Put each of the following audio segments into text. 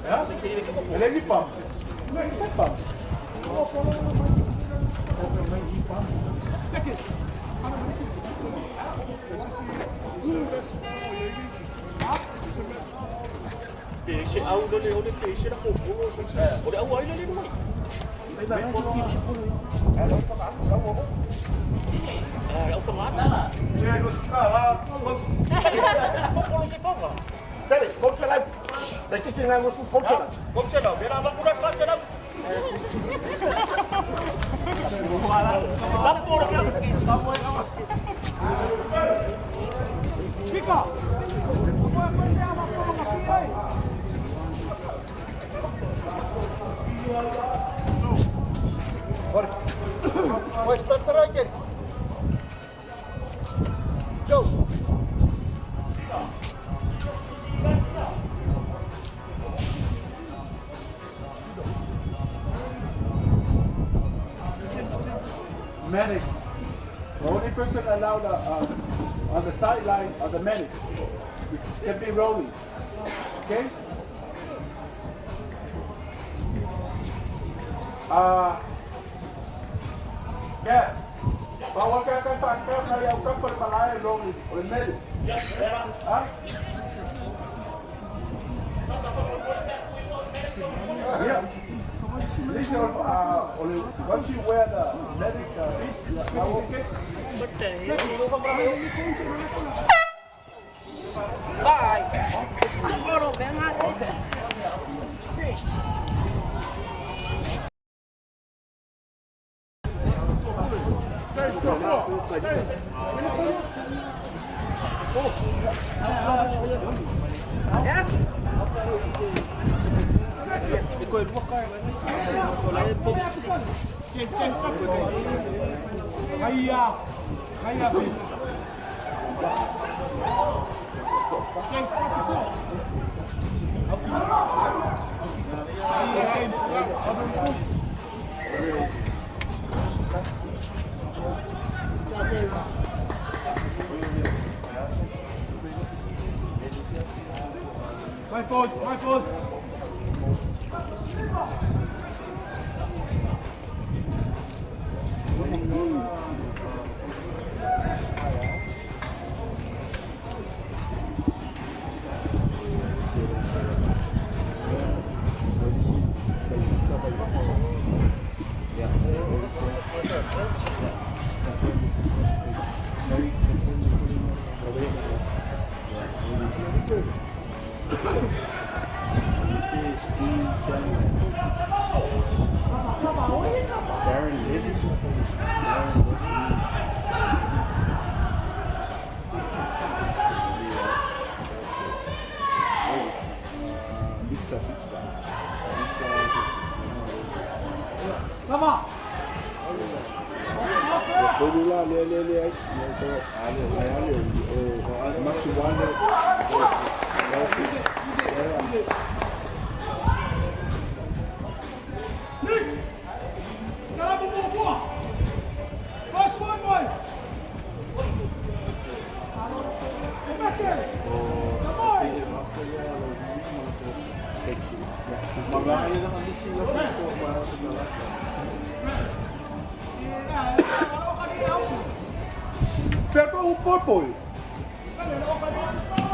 E le ni pam. Ne pam. Peixe au le o le peixe la popolo o le au ai le le mai. Go. Medic. The only person allowed on the sideline are the medics. You can be rolling. Okay? Yeah. Huh? Yeah. Once you wear the medic boots, you are okay? Bye. My fault, my fault.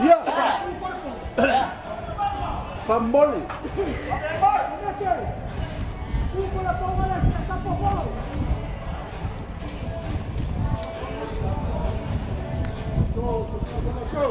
Yeah. Pamboli. Go, go, go.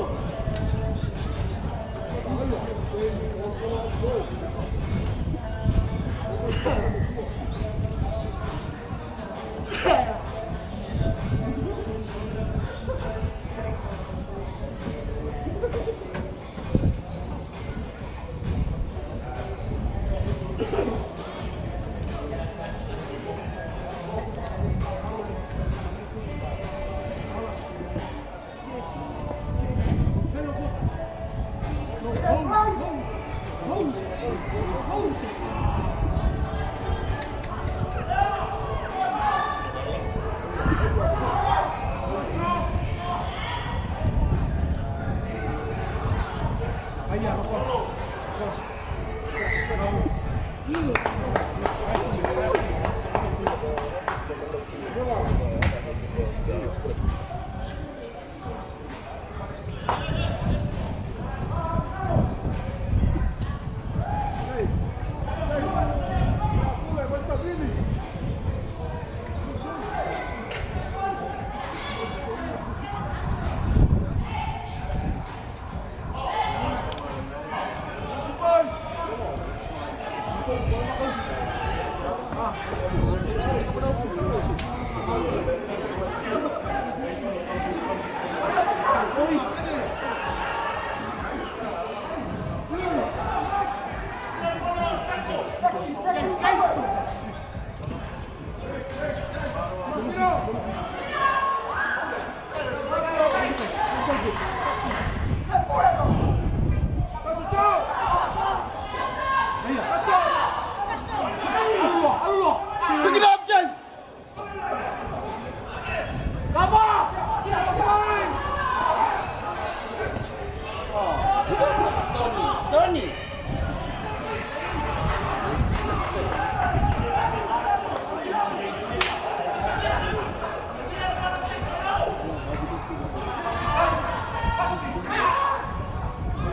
Pick it up, James! Tony!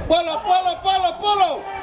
Polo, polo, polo, polo!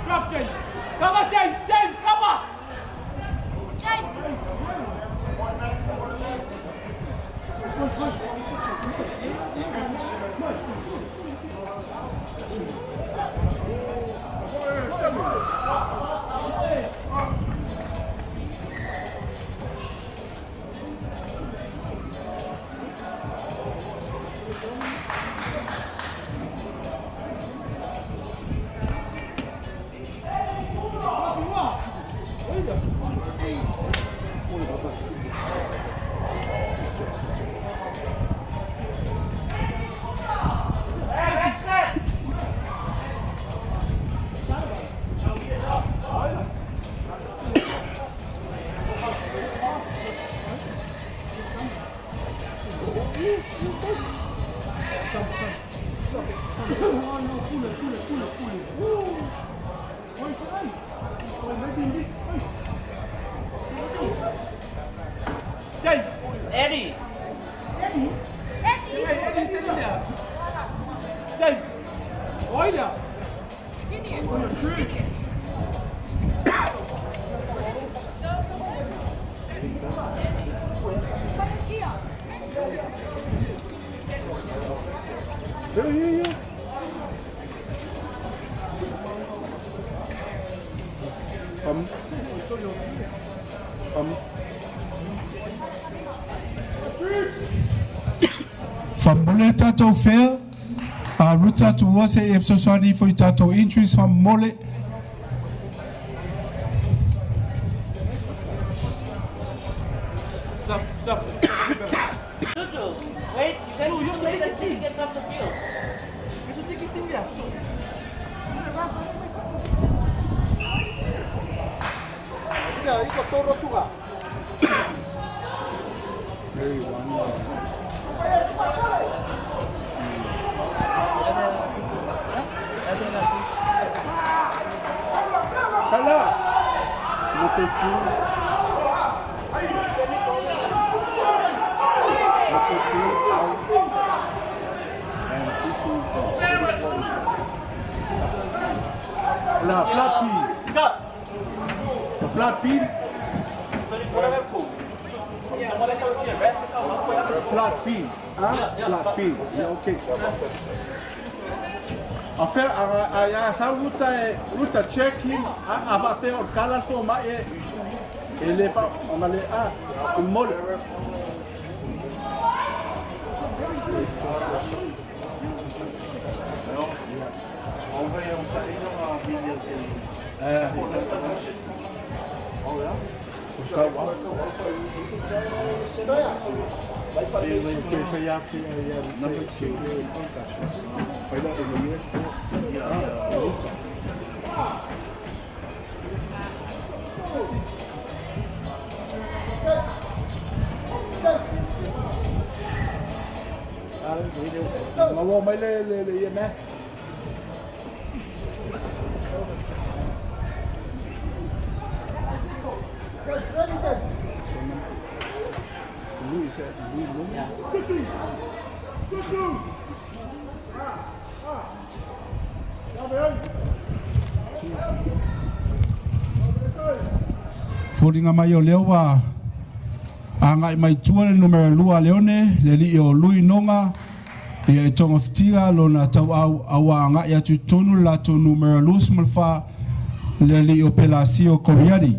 Drop James! Come on, James! James, come on! James! James! Eddie! Eddie? Eddie! Hey, Eddie's standing there. James! Olha! Guinea! Yeah, yeah, yeah. Famole tatou fea a ruta tua se e fesoasoani foi tatou injuries famole. Stop, stop. Wait, you can you wait until he gets off the field. Kala. Mokotu. Mokotu out. And Tutu. La flat feed. Scott. The flat feed. Flat feed. Hein? Flat feed. Yeah, okay. Affaire a sa ruta ruta check in a va te or kala fo ma e ele fa on ale a mole. Le EMS. Foliga mai o lea ua agai mai tua le numera 2 leone le alii o Lui Noga ia e togafitiga lona tauau aua agai atu tonu le latou numera 24 le alii o Pelasio Koriari.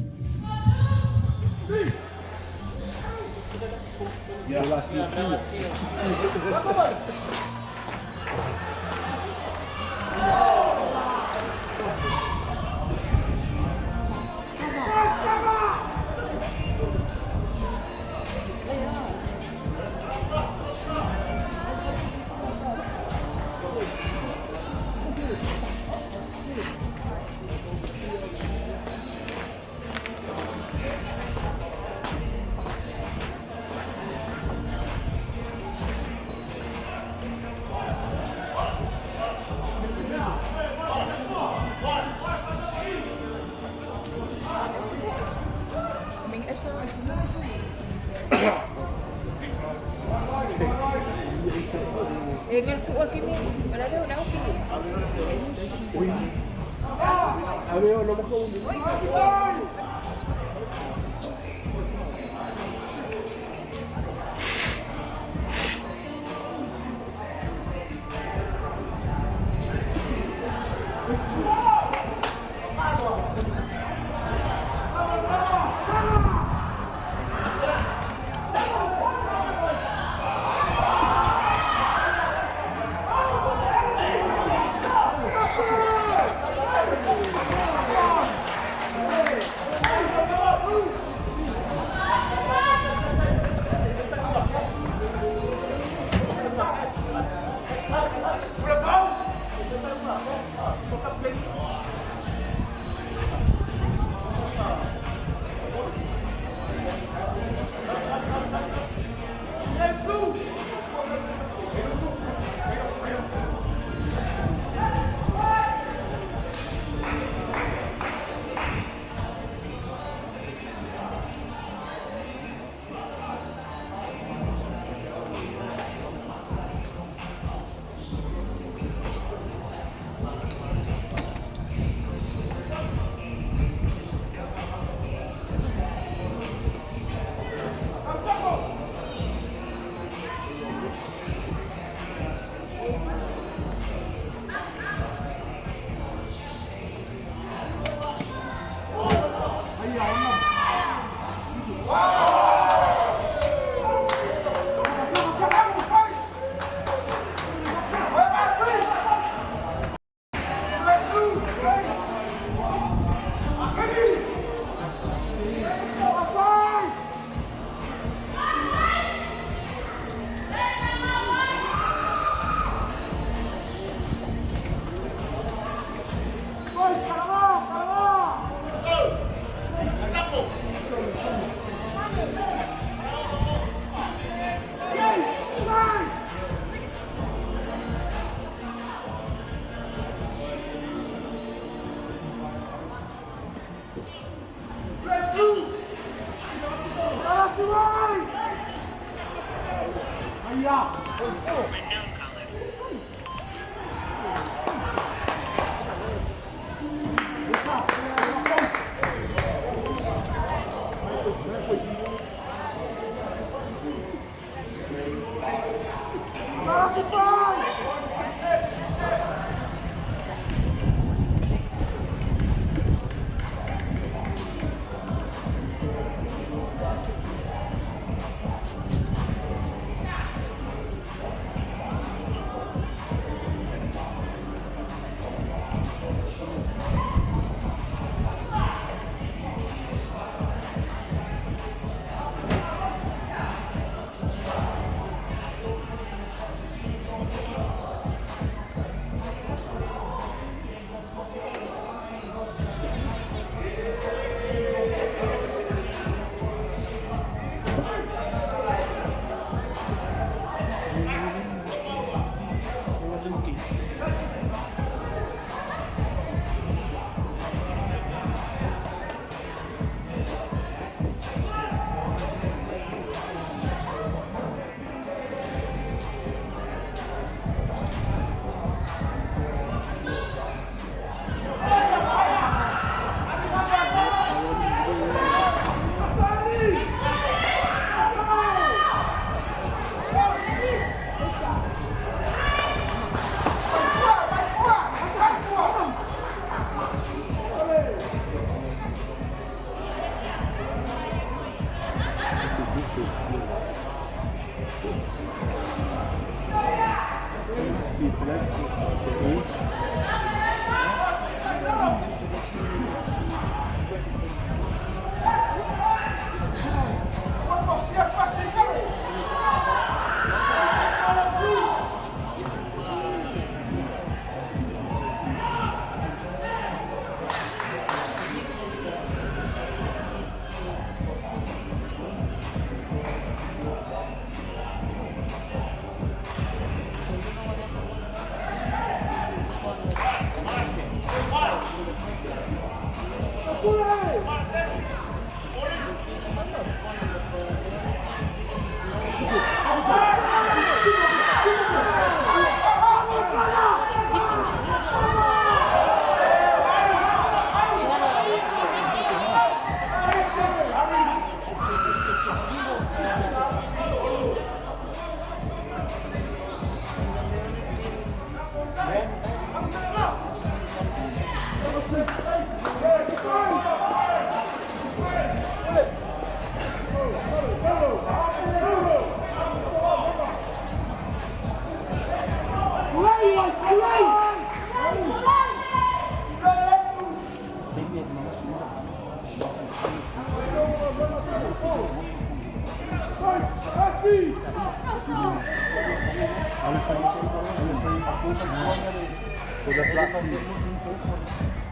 So the black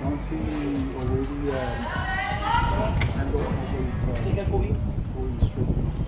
don't see already handle always going straight.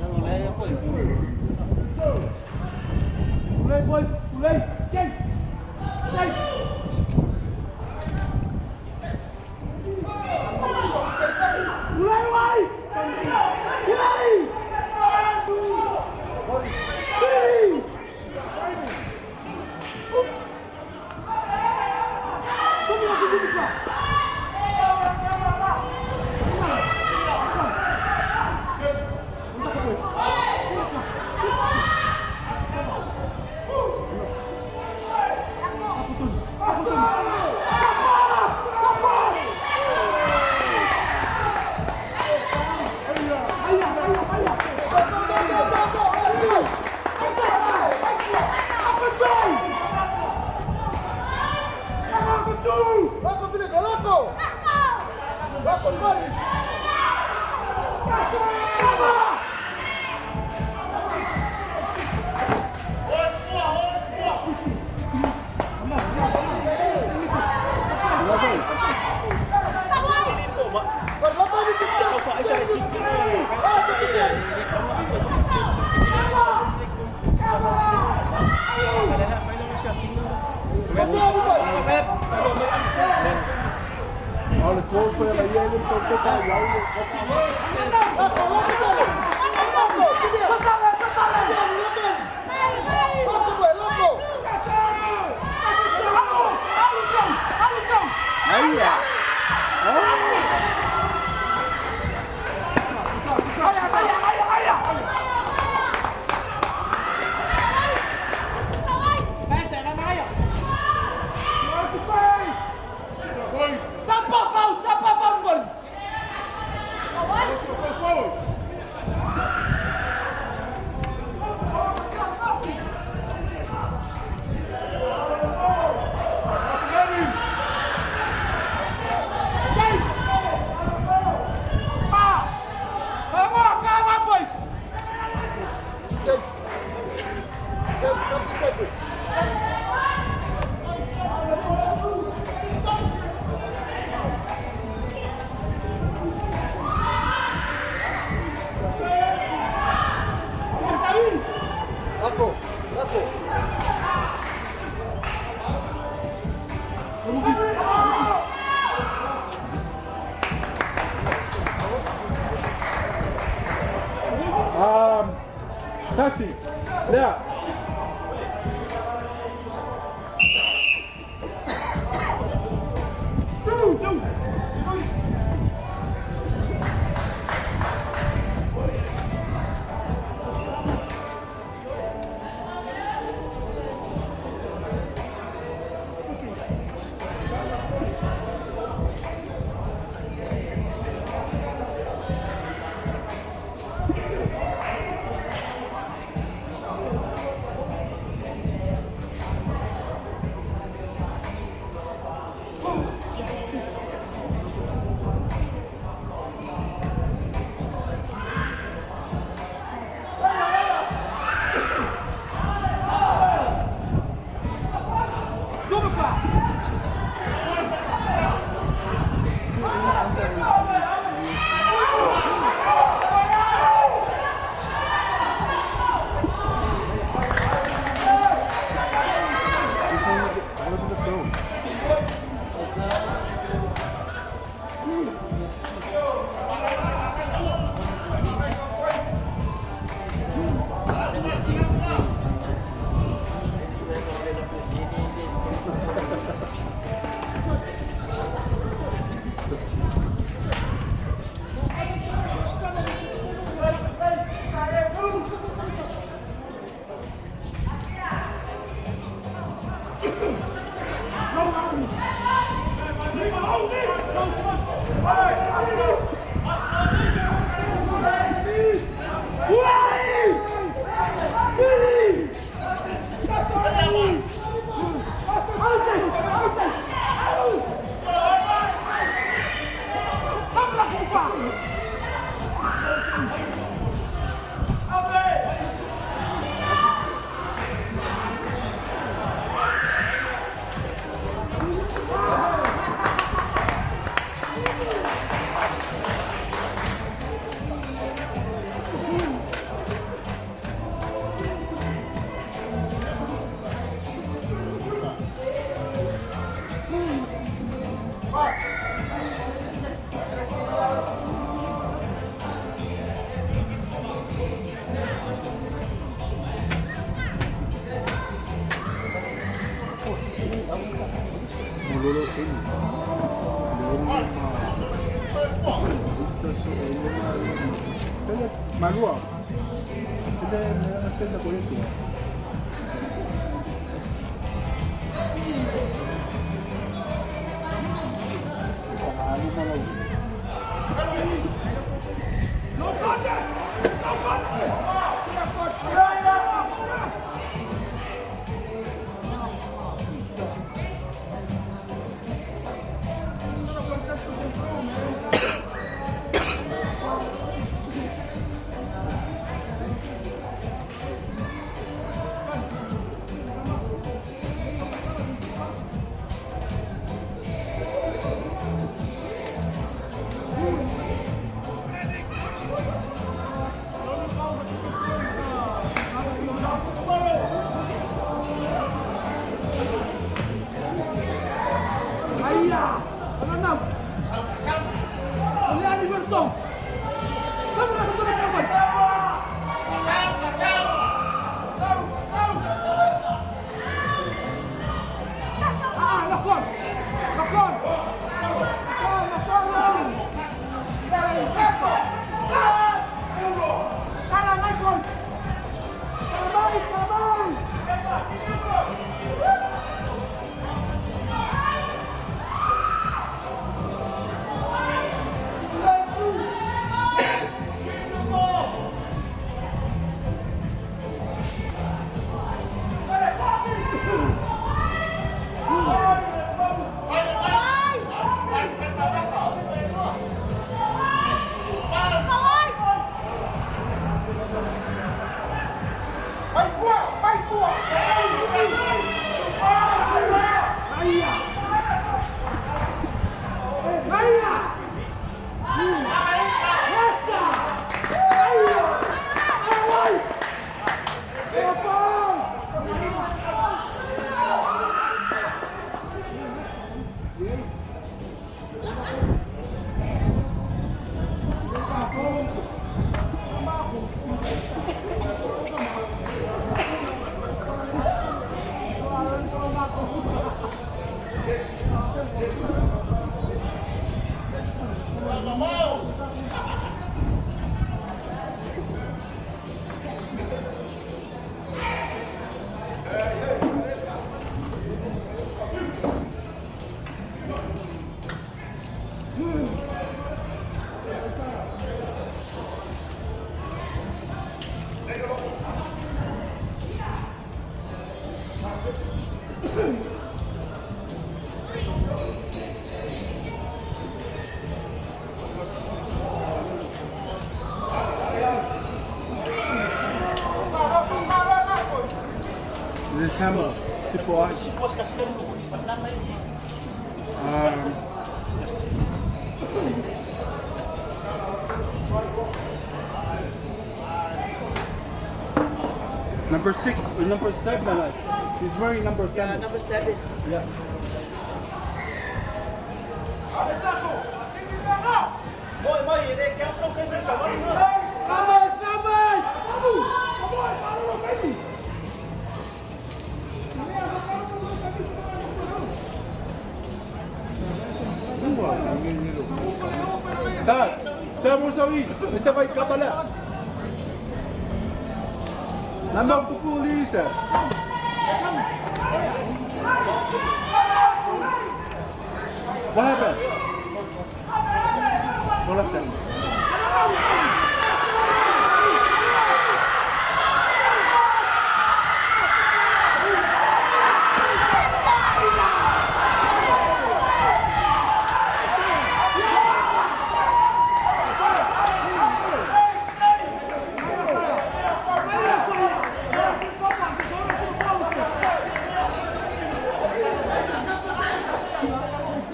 Taxi, there. Malua. Knock on! Tama, Tipoai. Number 6 or number 7. He's wearing number 7. Yeah, number 7. Yeah. Sa Musawi, isa vai kabala. Nama pupuli sa. What happened? What happened?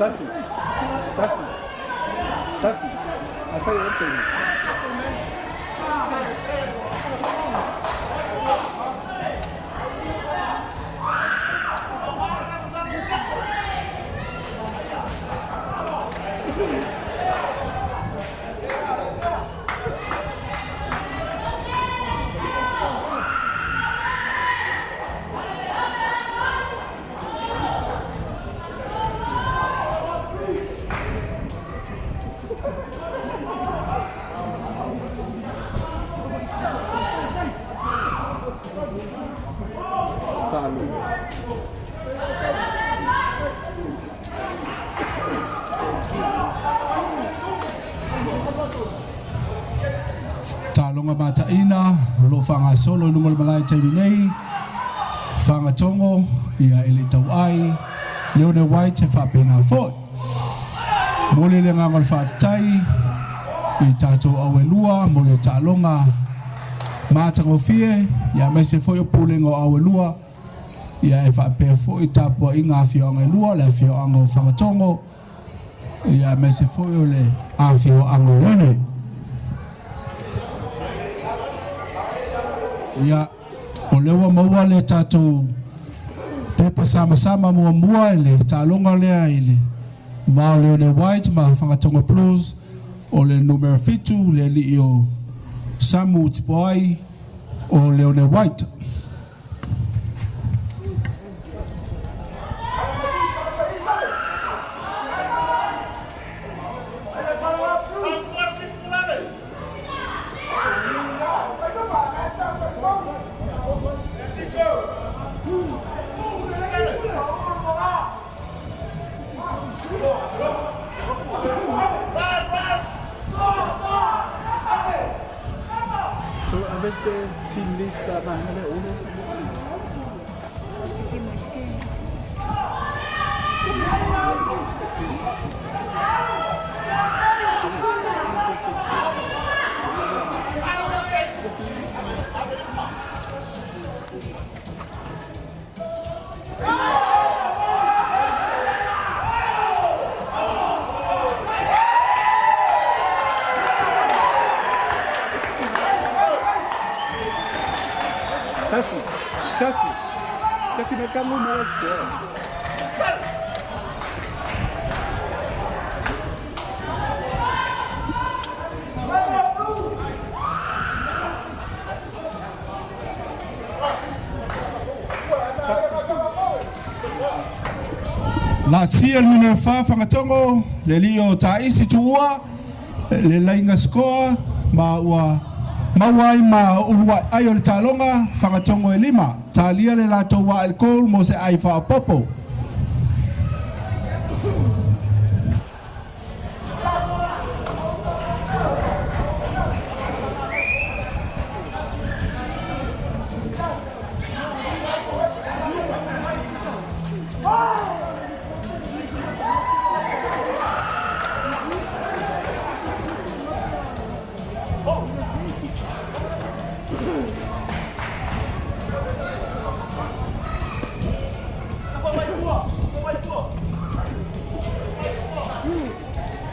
Tasi. Tasi. Tasi. I fai ontem. Talonga mataina lo whanga solo i nunga malai taimi nei Whangatongo ia ele tau ai Leone White e whapena foi. Mo le le nganga o le whaaftai i tātou awelua mo le talonga mātangofie ia mese foi o pulenga o awelua ia e whaapea foi tāpua i ngā whioanga e lua le whioanga o Whangatongo ia mese foi o le awhioanga o Leone. Ia o lewa maua le tātou pepa sama sama mua mua i le tālonga lea i le vao Leone White ma Whangatongo Blues o le numero 7 le li o Samu Tipoai o Leone White. So avesse team lista ma le uno. Tasi, Tasi, sa kinakamu mo score. La sia le numero 4 Whangatongo le li o Taisi Tuua le lainga score ma ua mauai ma ulua ai o le talonga Whangatongo e lima talia le latou wa alcohol mo se ai whaapopo.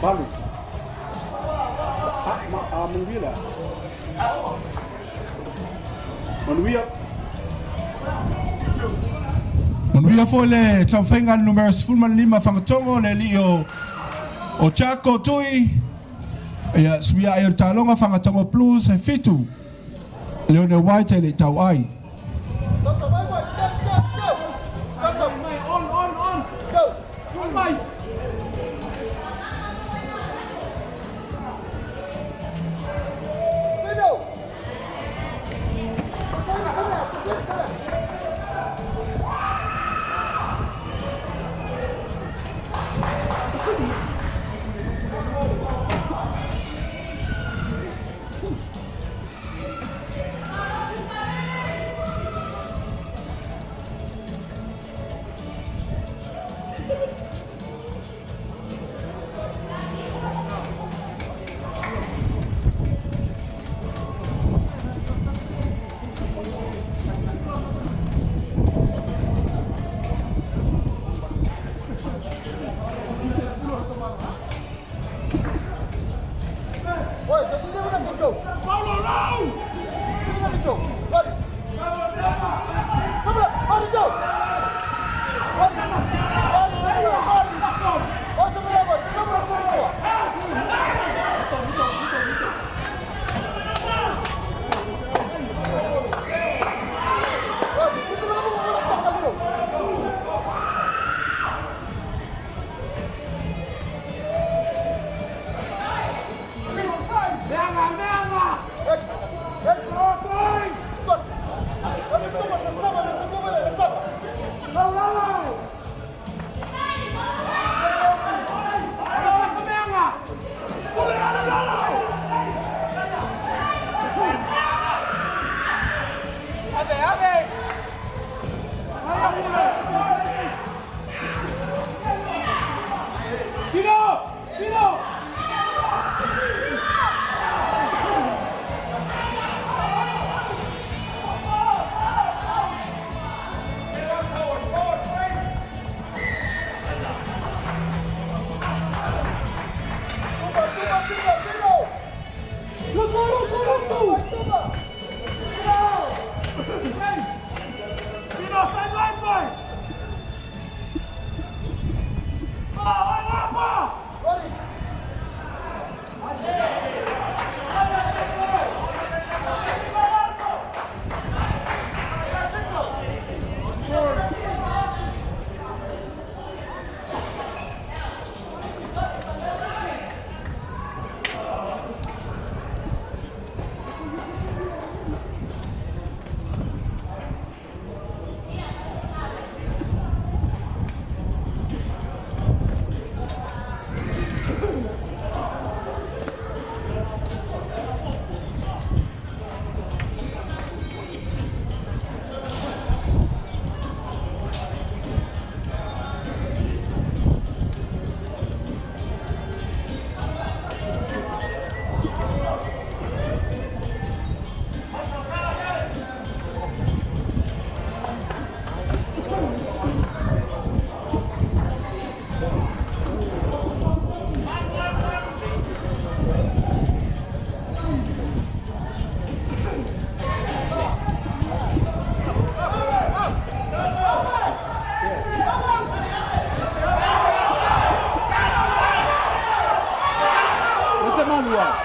Balu. Manuia la. Manuia. Manuia foi le taumafaiga numera 15 Fagatogo le alii o Tiako Tui. Ia suia ai o le taloga Fagatogo Blues e 7. Leone White e le tau ai. On, on, on. Go. Mai. Malua.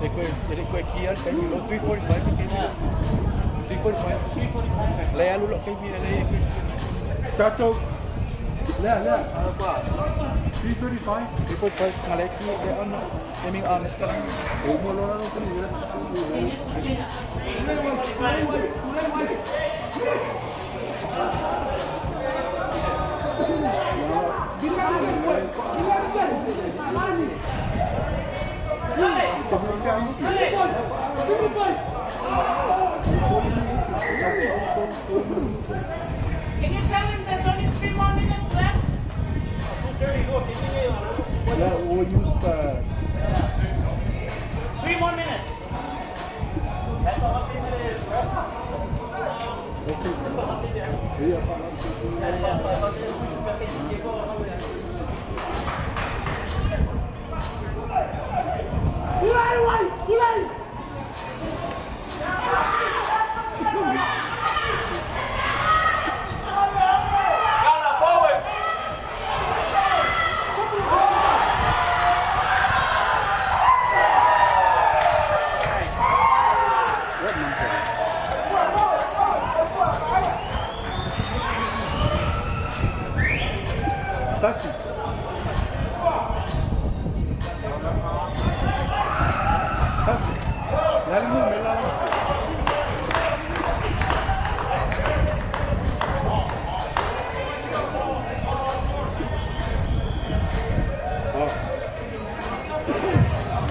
E koe kia le taimi lo 3:45 ke 3:45 le alu lo ke mi le. Tatou lea lea 3:35. 3:45 ngale ki le ana e ming ana skala. O mo lo lo ko ni. Can you tell him there's only 3 more minutes left? Yeah, we'll use the 3 more minutes. Tasi. Tasi. Le mu mela.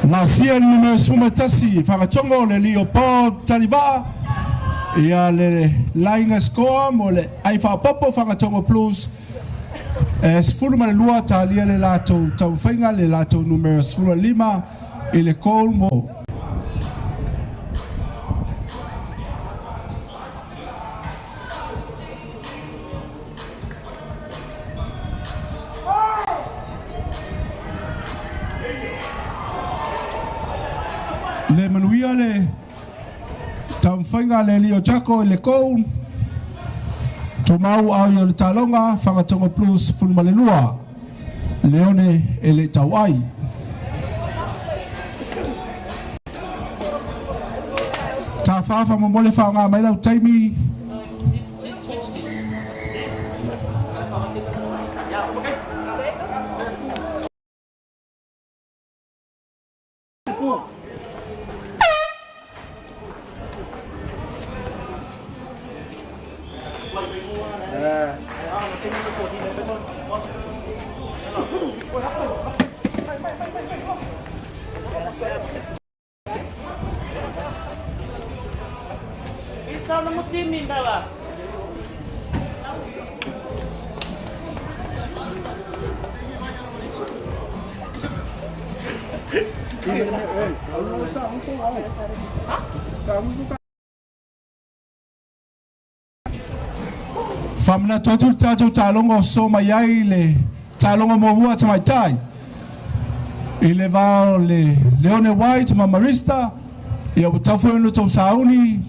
La sia numero 11 Fagatongo le lio Paul Taliva ia le lainga scoa mo le ai faapopo Fagatongo Blues e 12 talia le latou taufaiga le latou numero 15 i le goal mo. Le manuia le taumafaiga le lio Jako i le goal tumau au i o le taloga Fagatongo Blues 12 Leone e le tauai. Ta whawha mo mole wha ngā mai lau taimi. Isa na mo team ni ba? Whamana tōtu tātou tālongo so mai ai le tālongo mō mua tamaitai. I le vao le Leone White ma Marista, ia ua tauwhai ono tau sauni,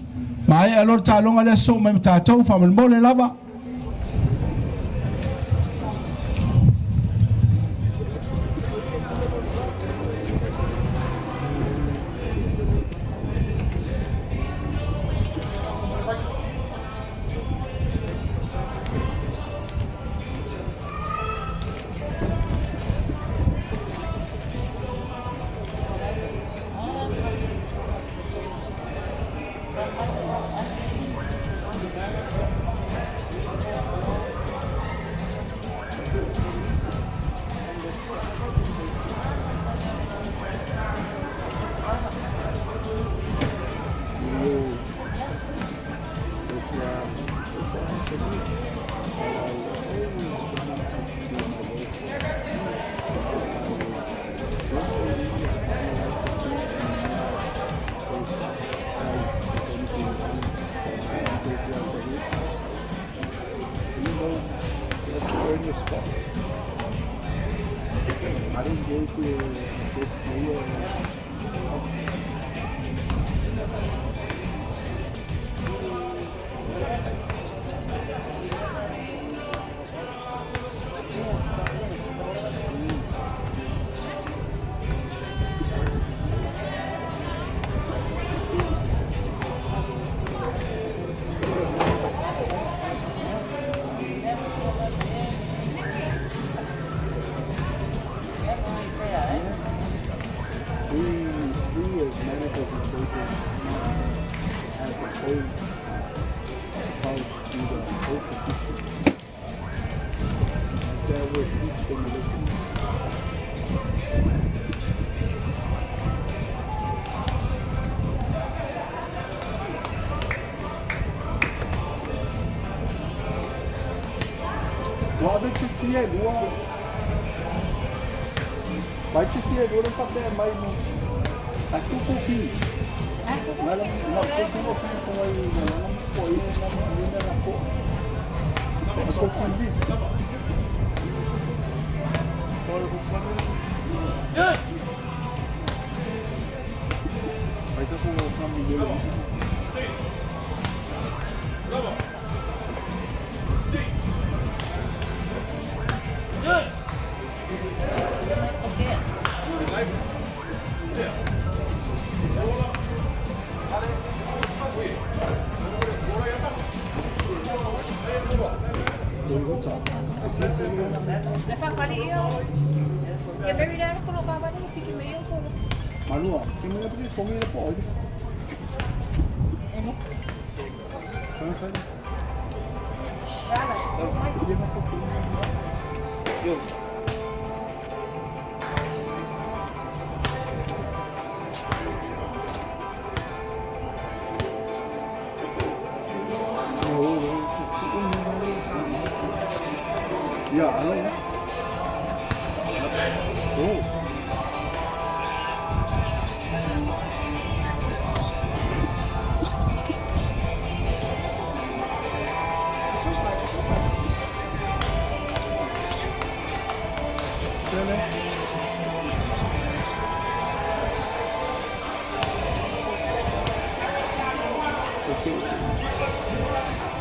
ma ai alo tālonga lea so mai tātou whamalmole lava. I didn't go to this player. Whole how to do the whole position. That will teach them a little bit. Ua ave te sia e lua. Mai te sia e lua le whapea mai mo. A tupu ki. Nala na te singo fi ko mai na na ko i na na na ko. A ko ti bis. Mai te ko ka mi le. Le fa pari io. Ia beri dah aku nak kawan ni pergi mail ko. Malua, sing le pri fongi le po. Eno. Rala. Yo. Ya, ano ya? Oh. Sele. Okay.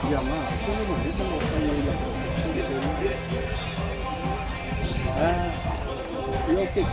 Ya ma, sono ma, io non so la posizione. Ah, io okay.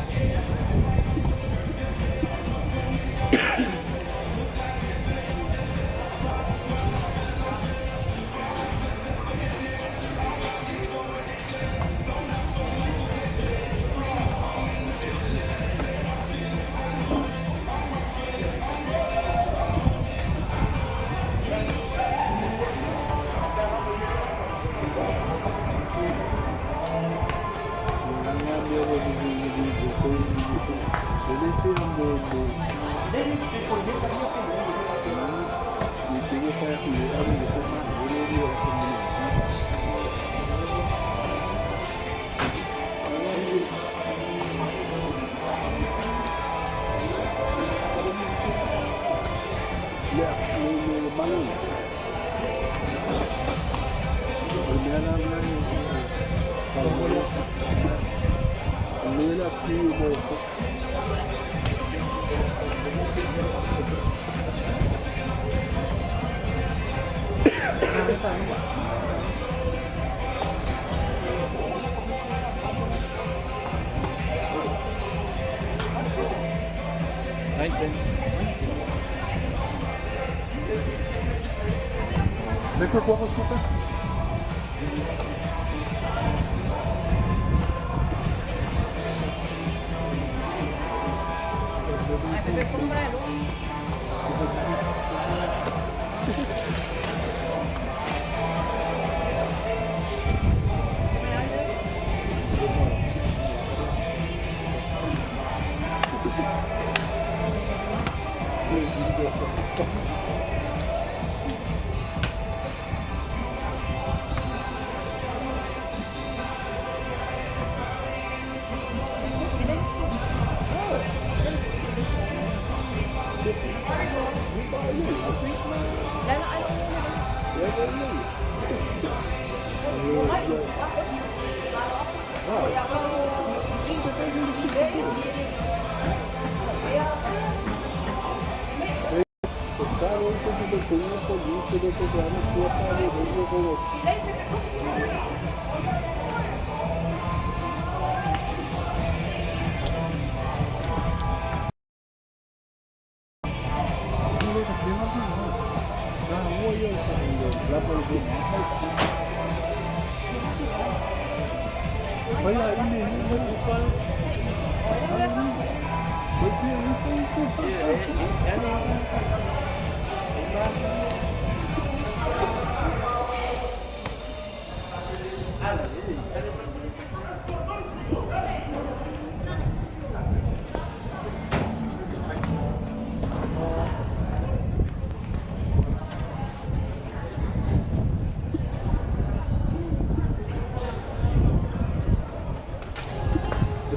Lekker korrel soppen.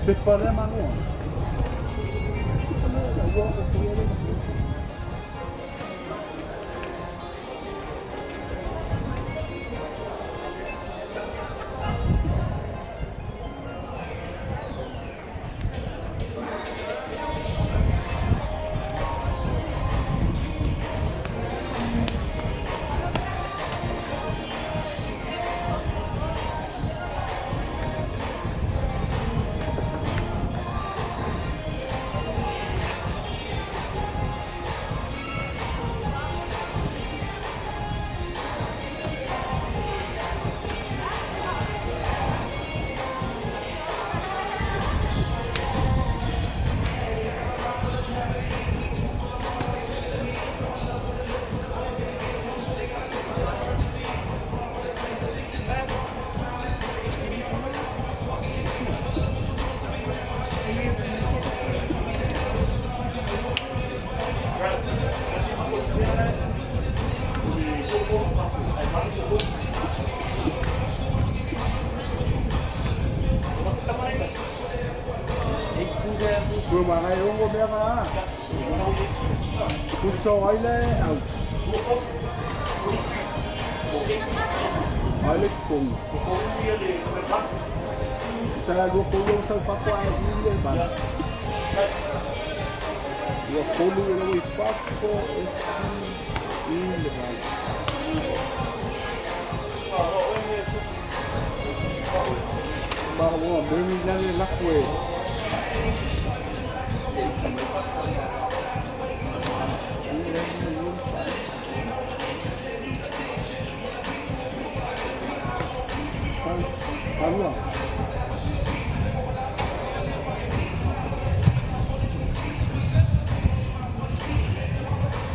Pepa le manu.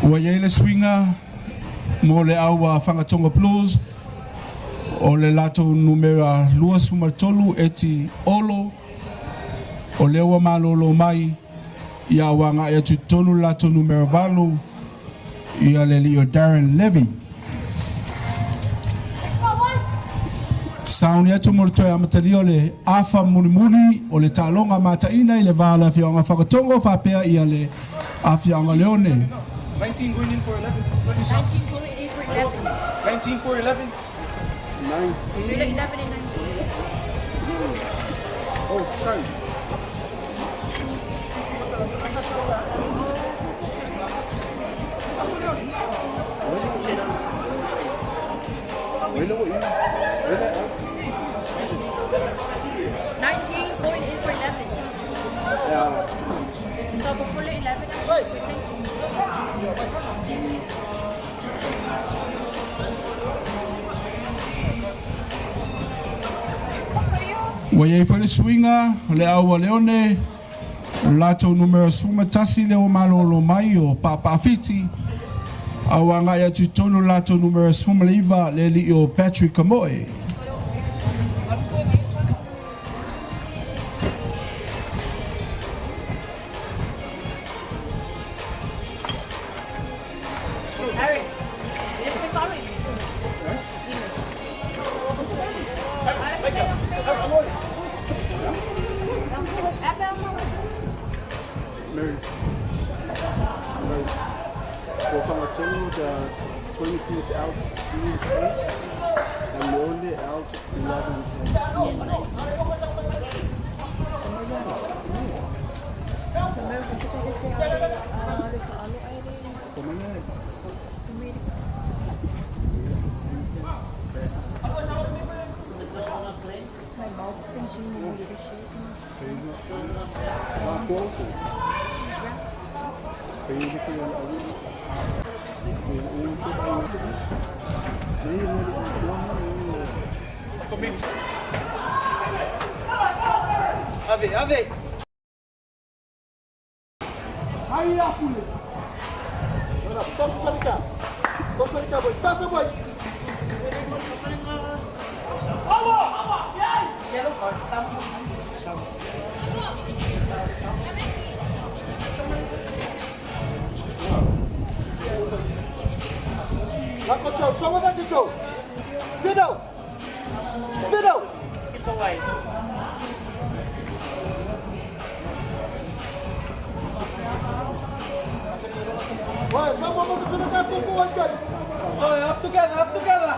Ua iai le suiga mo le au a Fagatogo Blues o le latou numera 23 Eti Olo o lea ua malōlō mai ia ua agai atu i totonu le latou numera 8 ia le alii o Darren Levy. Sauni atu mo le toe amatalia o le afa mulimuli o le taaloga mataina i le va o le afioaga Fagatogo faapea ia le afioaga Leone. 19 going in for 11. 19 going in for 11. 19 for 11. 19. 11 and 19. Oh, sorry. Wait, no, wait. 19 going in for 11. Yeah. So before 11, I'm with 19. Ua iai foi le suiga le au a Leone latou numera 11 lea ua malōlō mai o Paapaafiti a ua agai atu i totonu le latou numera 19 le alii o Patrick Kamoe. Harry, you follow me. Mary. Mary. For Fagatogo, the 22 is out, 8, and Leone out 11. My mouth thinks you know the shit. Ave, ave. Yellow card. Keep away. Up together, up together.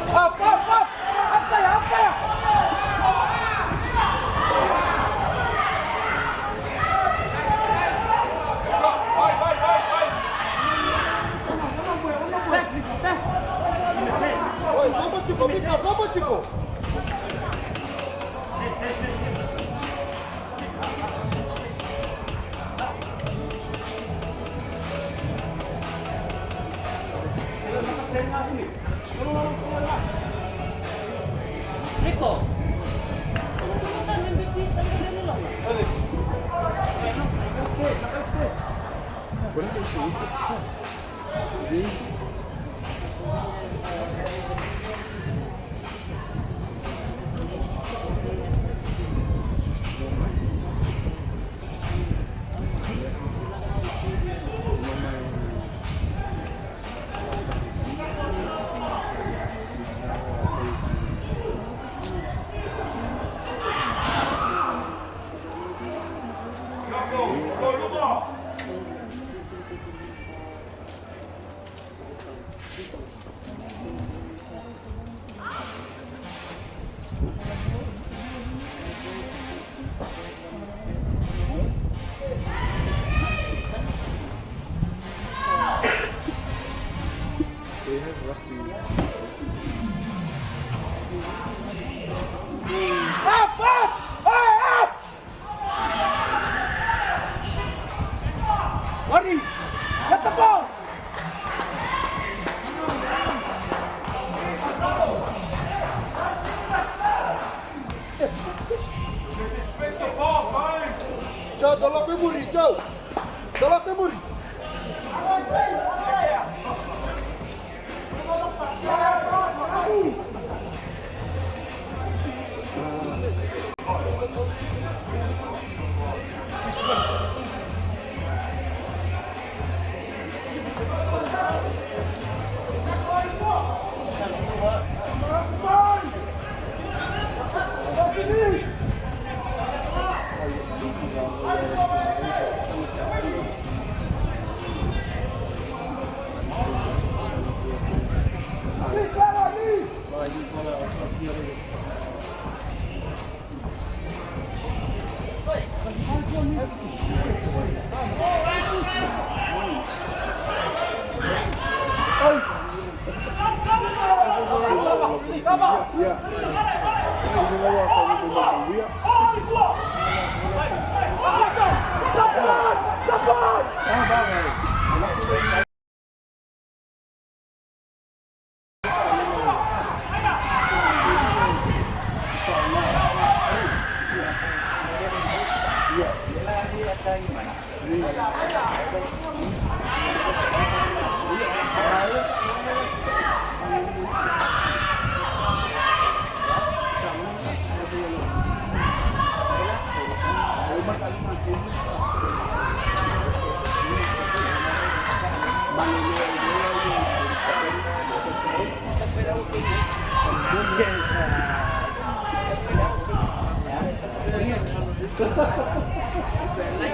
Up, up, up! Up tayo, up tayo! Up, up! Hey, up! Ready? Get the ball!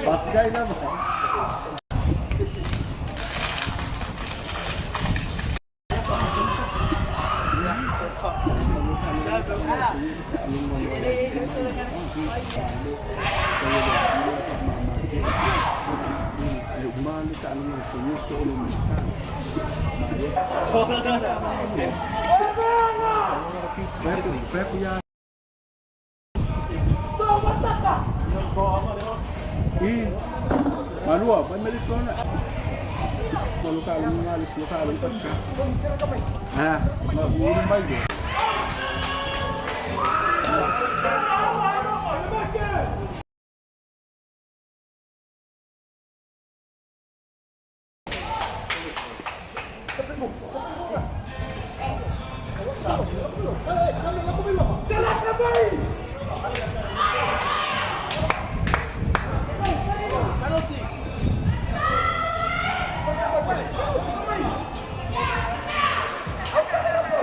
Pascal lava. Malua, vai melitona. Colocar um ali, colocar ali para Ah, não, não vai ver.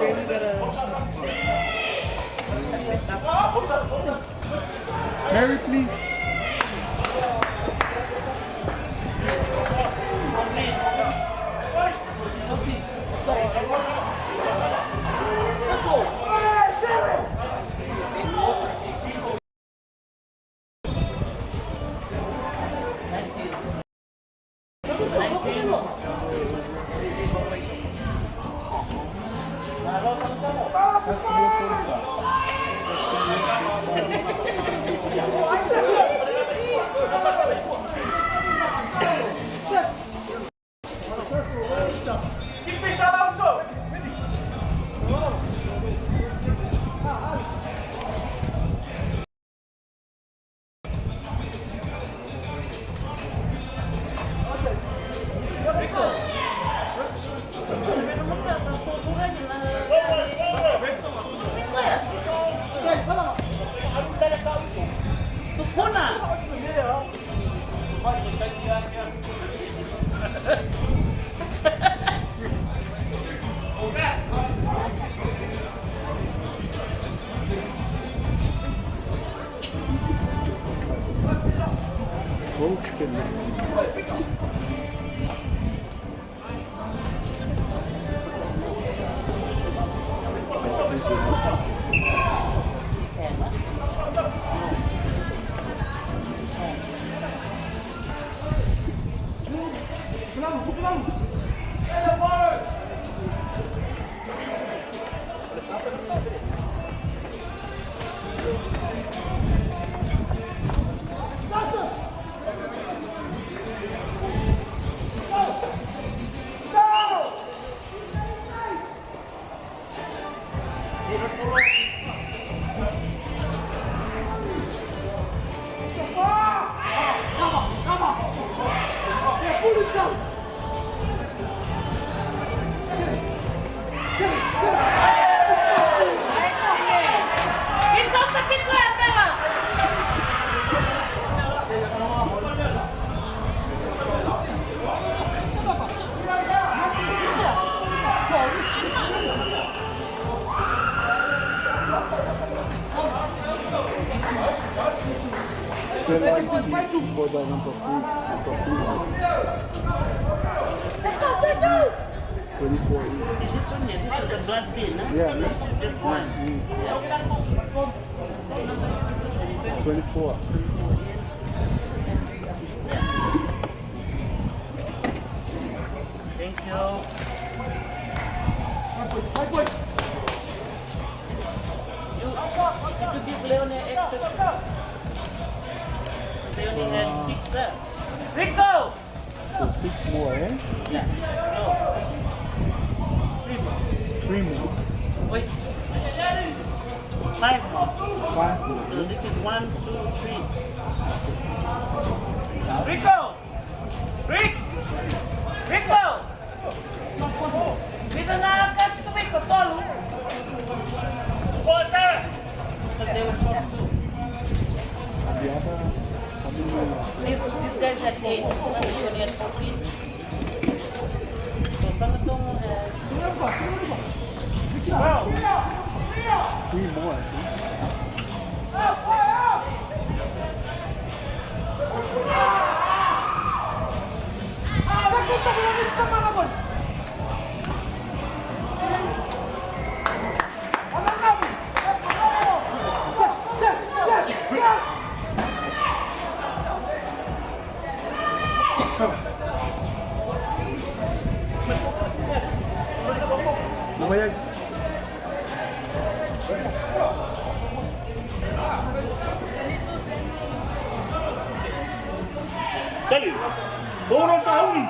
Jeremy got a. Mary, please. Coach can. Number 3, number 3. 24 each. See, this one here, this is a blood bin. Huh? Yeah. This is just one. 24. Thank you. You should give Leone extra. They only had 6 there. Rico! So 6 more, eh? Yeah. No. 3 more. 3 more. Wait. 5 more. 5 more. So this is 1, 2, 3. Rico! Ricks! Rico! Dito na agad kami, kapol! Water! Because they were short too. The other, how many? This guy's at 8. You only at 14. So, sama tong... Bro! Tali. Toro sa hui.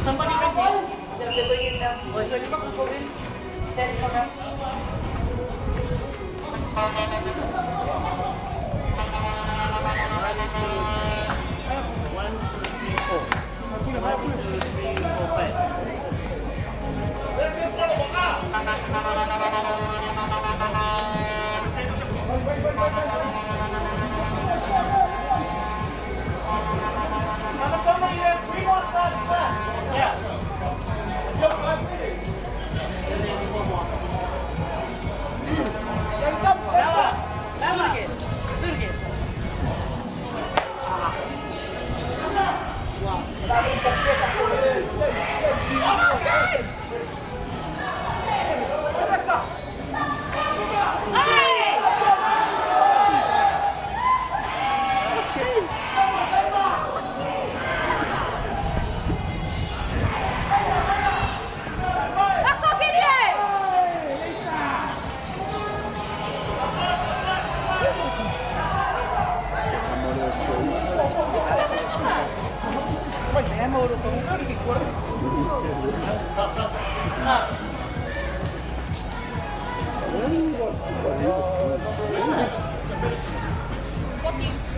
Somebody can go. They're going in now. Send for them. 1, 2, 3, 4. 1, 2, 3, 4, 5. Tama, you have 3 more subs left. Yeah. And there's 4 more. Lava! Lava! Do it again.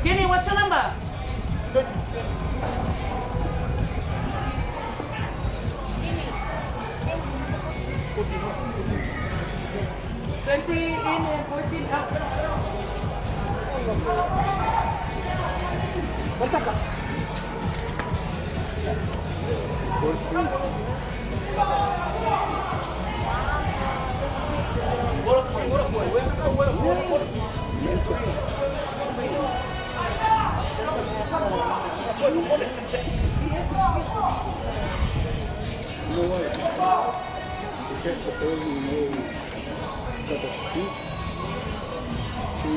Kenny, what's your number? 20 in and 14 out. You know what? You get the early know that the speak to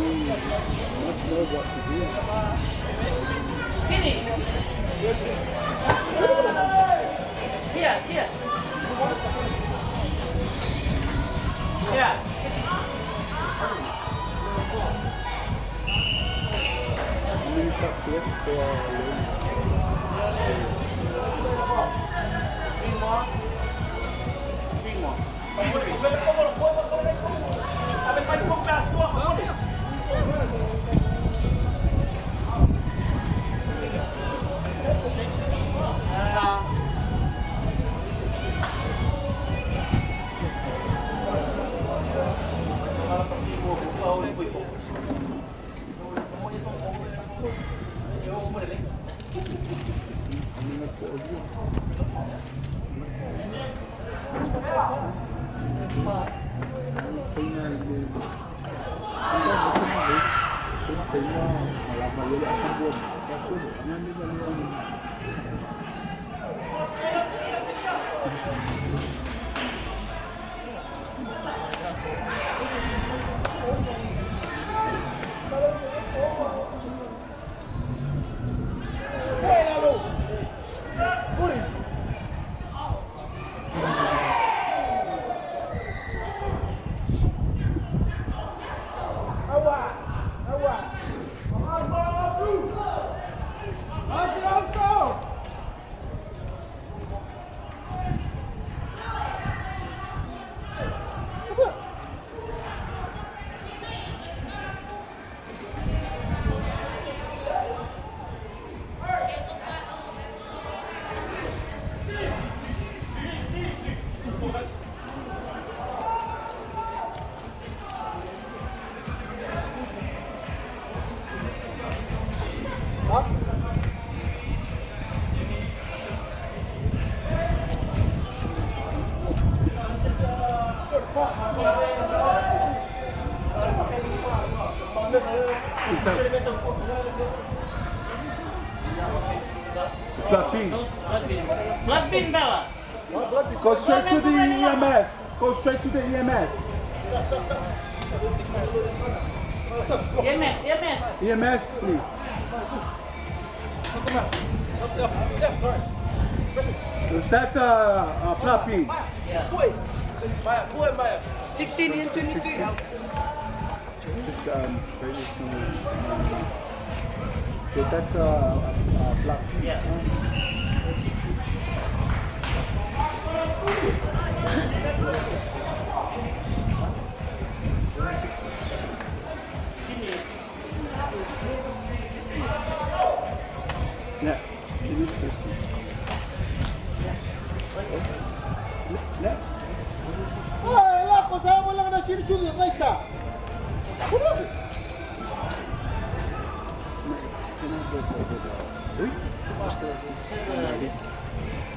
must know what to do. Kenny! Here, here. Yeah. How many subs left for Leone? 3 more. 3 more. Blood bin, Bella. Go straight to the EMS. Go straight to the EMS. EMS, EMS. EMS, please. That's a blood bin. 16 and 23. Just so that's a blood bin. Yeah. 16. Yeah.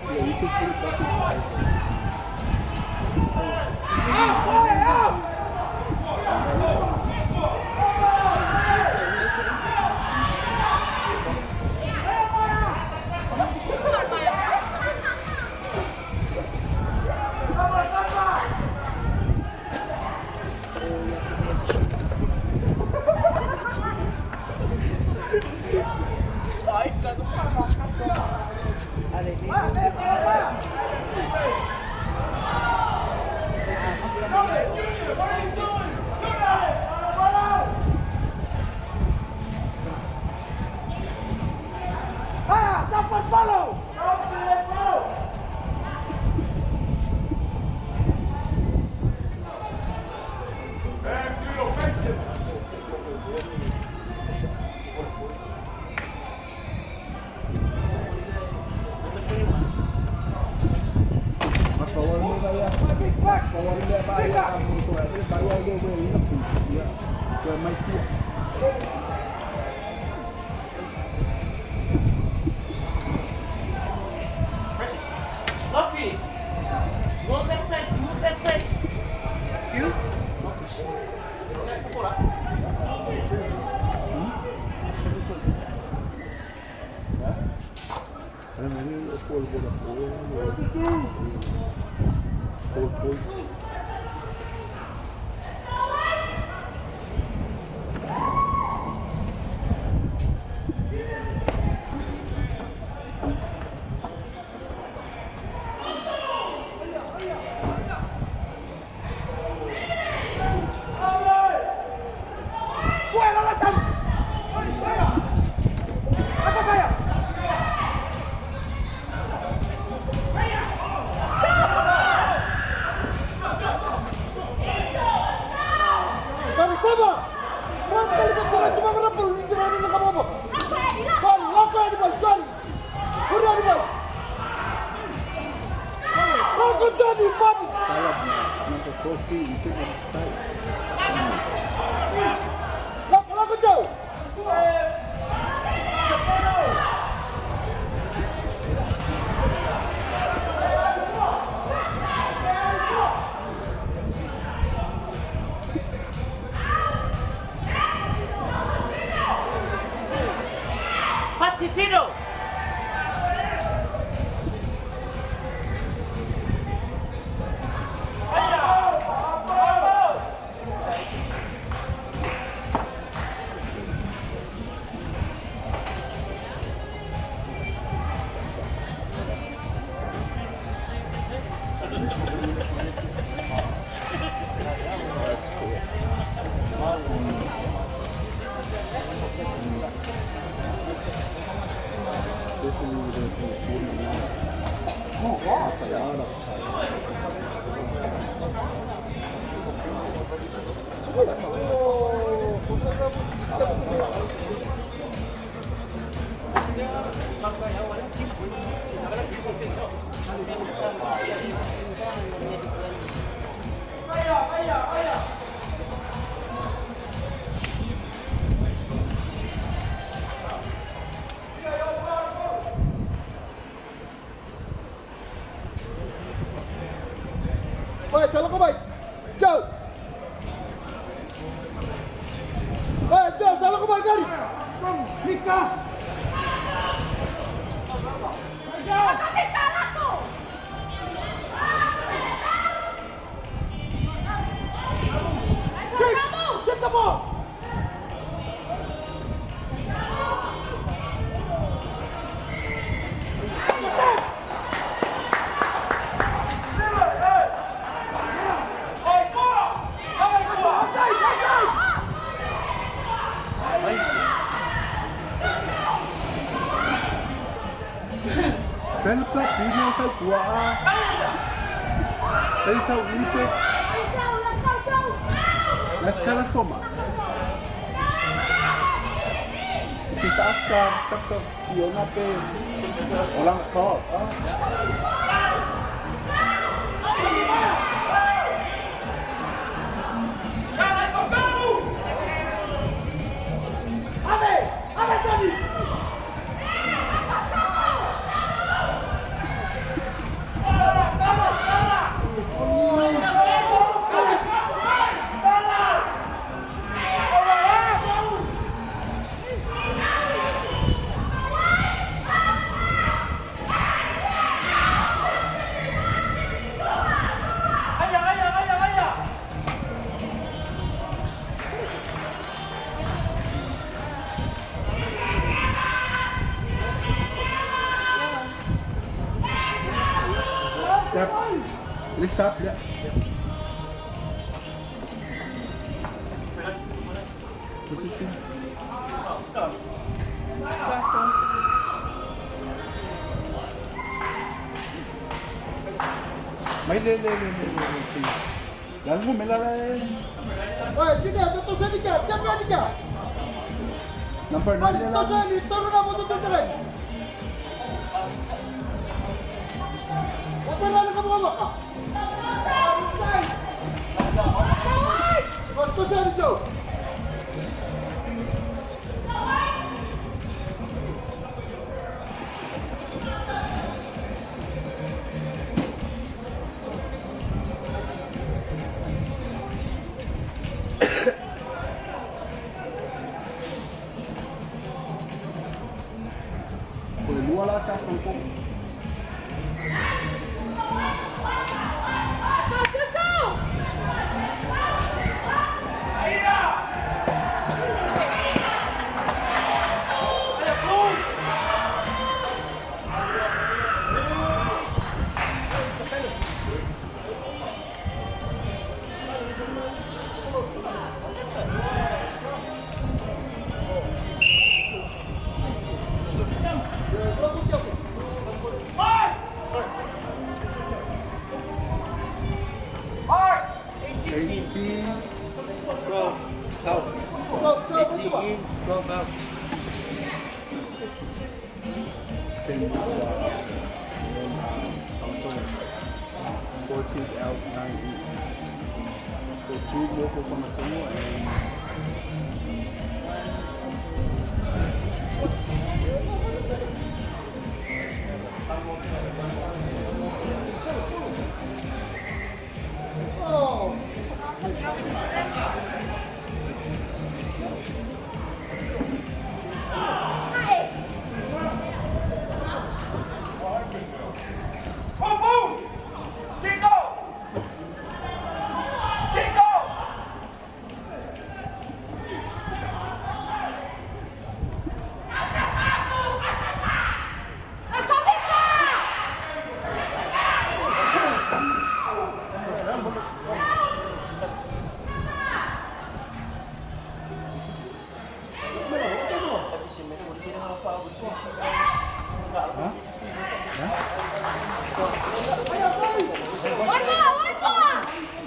Yeah, you can put it back inside. Sophie, move that side, move that side. You? Number 14, you think I'm excited.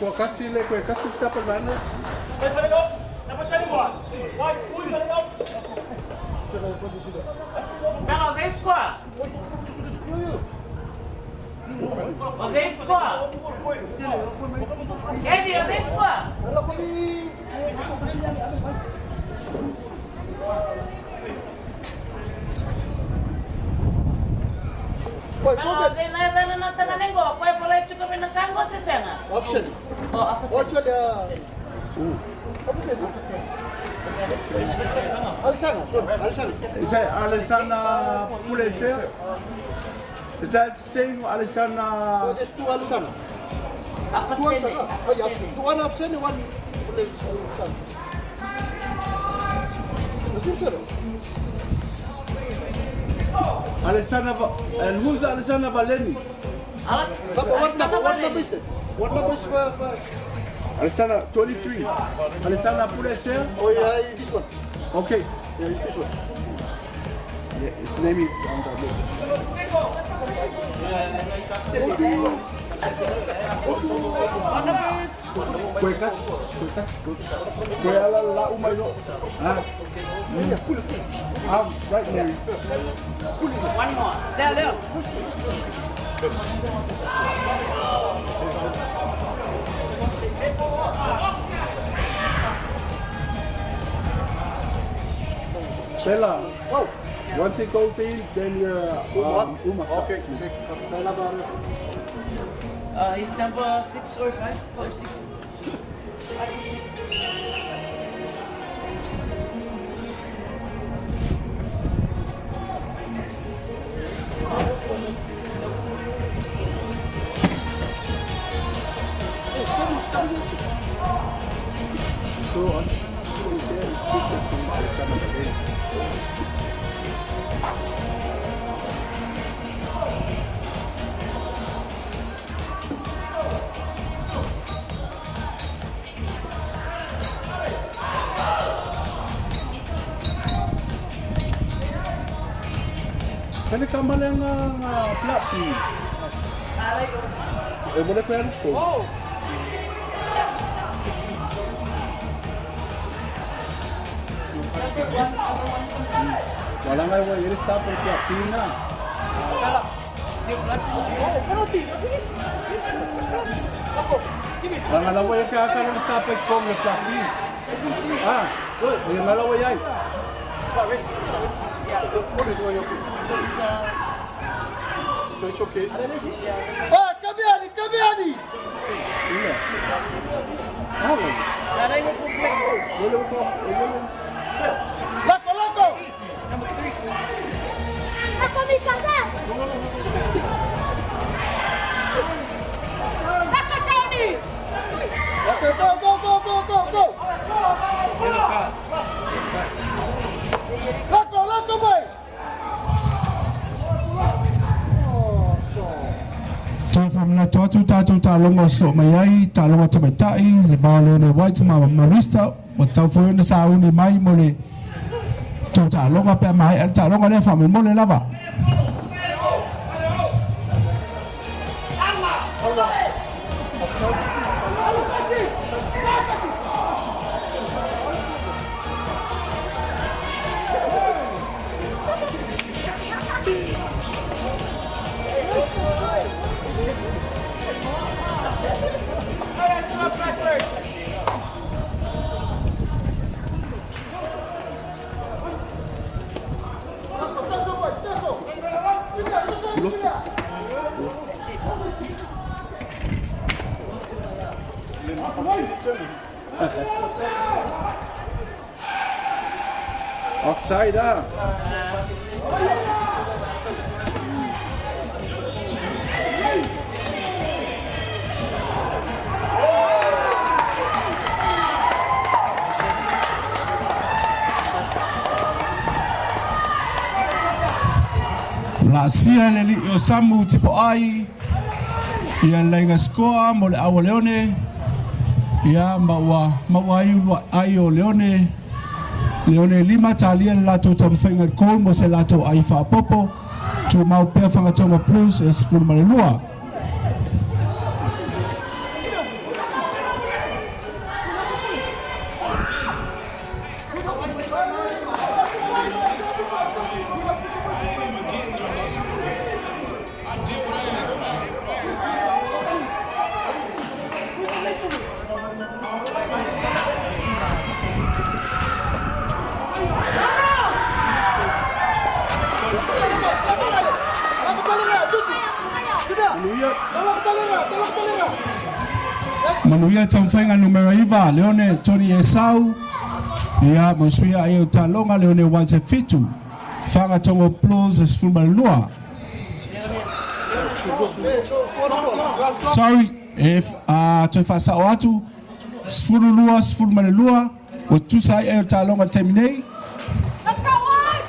Kua kasi le koe kasi le sapa le vaega. Now they score. Oh, they score. Kenny, oh, they score. Now they na na na tanganengo. Koe pala chuka pinakango sesenga. Option. Oh, opposite. Option ya. Option. Alisana, sorry, Alisana. Is that Alessandra Pulesea? Is that same Oh, Alessandra? there's two Alisana. Two Opposite. Alisana. Oh, yeah. One option and one Alisana. Alessandra and who's Alessandra Valeni? Papa, what number? What number is it? What number is for? Alessandra 23. Alessandra Pulesea? Oh yeah, this one. Okay. Yeah, it's this one. Yeah, his name is on the list. Koe kasi, koe kasi, koe ala la umai no. Ah, right there. One more. There, there. Shela. Oh. Once it goes in, then you're Uma. Uma. Okay. Check. He's number 6 or 5 or 6. 5 or 6. Oh, someone's coming at you. So Alessandra Pulesea is different from Alessandra Valeni. Pele ka male nga nga plapi. E mole ko yan ko. Oh. Wala nga wa yere sa por plapi na. Oh, penalty. Wala nga lawa ka ka no sa pe kong le plapi. Ah, e nga lawa yai. So it's okay. Ah, Kabiani, Kabiani! Iya. Ah, wala. Wala ko. Wala. Lako, lako! Ako mi kaka! Lako Tony! Okay, go, go, go, go, go, go! Lako, lako, boy! Oh, so. Toe faamanatu atu tatou taaloga o soo mai ai taaloga tamaita'i le va o Leone White ma Marista ua tau foi ona sauni mai mo le tou taaloga pe a maea le taaloga lea faamolemole lava. Offside ah. Laasia le alii o Samu Tipoai ia le laina skoa mo le au a Leone ia ma ua maua ai ulua'i ai o Leone Leone e lima talia le latou taumafaiga i le goal mo se latou ai faapopo tumau pea Fagatogo Blues e 12. Manuia taumafaiga numera 9 Leone Tony Esau. Ia ma suia ai o Taloga Leone White 7. Fagatogo Blues 12. Sorry, e toe faasao atu 12 12 ua tusa ai ai o Taloga le taimi nei. Let's go, White!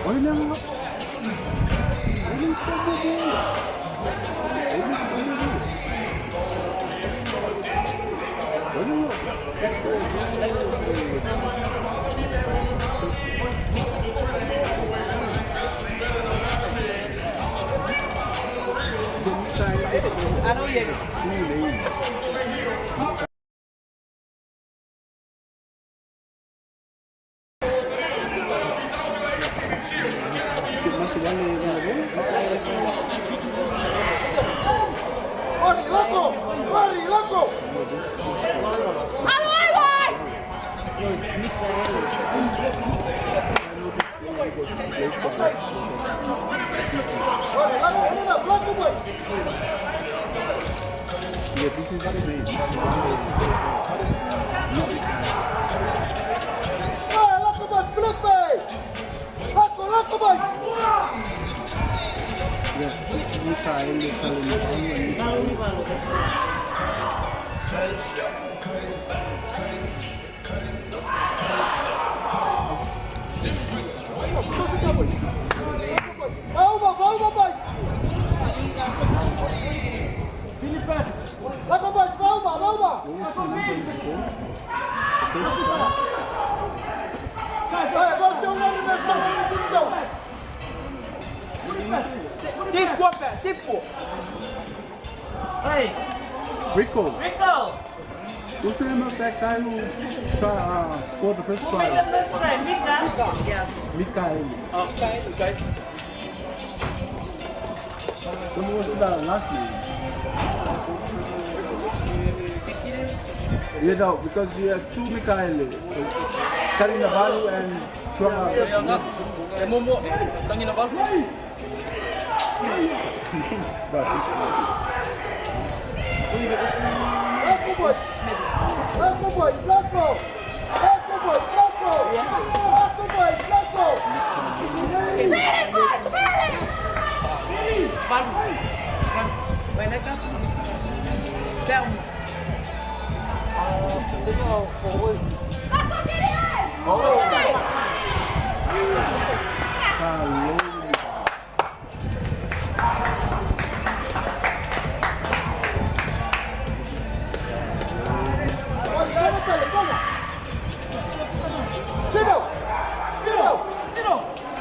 One more! One more! Alo ai, White! Yeah, this is the main. Yeah, Mikael Talon. Hey, Rico. Rico! What's the name of that guy who scored the first Who made try? the first try? Mika? Yeah. Mikael. Okay. What was the last name? You know, because you have two Mikael, Karinavalu and Chua. E momo, tangi na ba? Billy, boys! Billy! Let's go get it! Okay.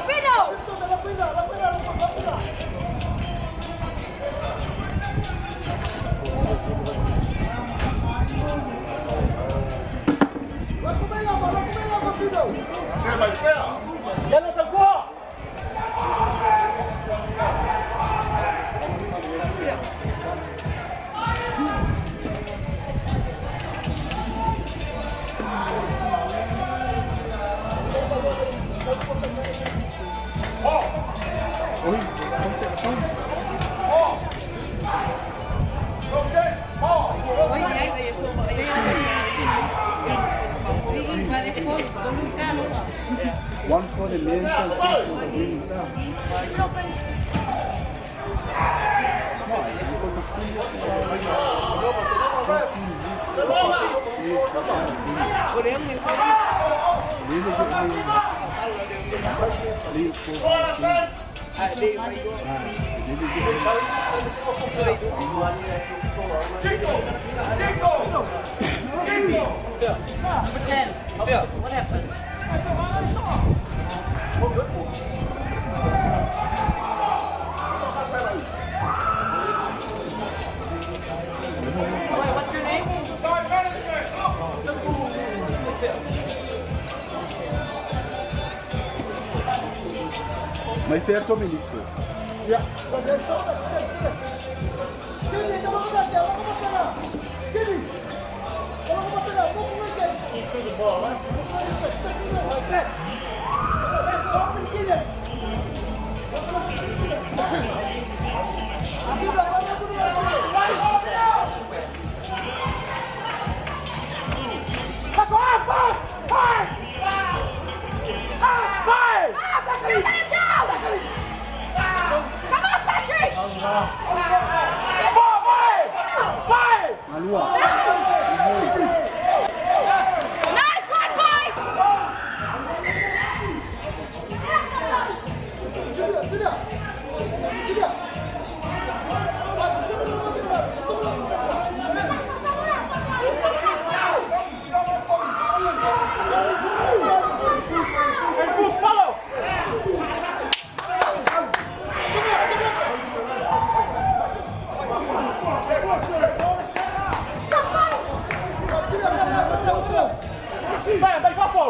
Vino! Yellow sa kuha. One for the men's and two for the women's. Number 10. What happened? Wait, what's your name? Mai fea Domenico. He threw the ball, huh? Come on, Patrick! Malua. Nice one, boys! Hey, Bruce, follow! Vai, vai, Papo!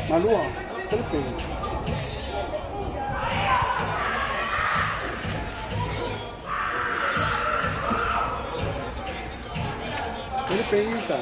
Malua. Perché? Ele pensa.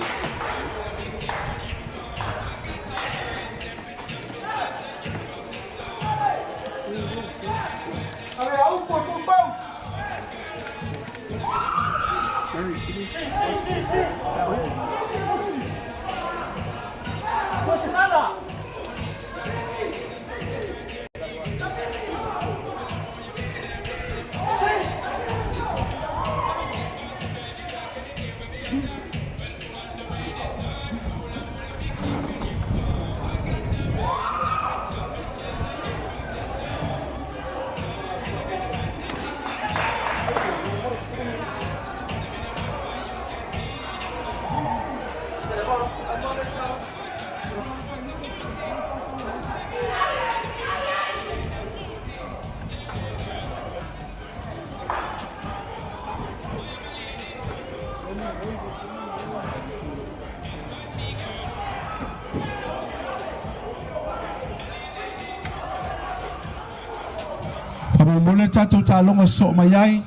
Faamolemole le tatou taaloga sosoo mai ai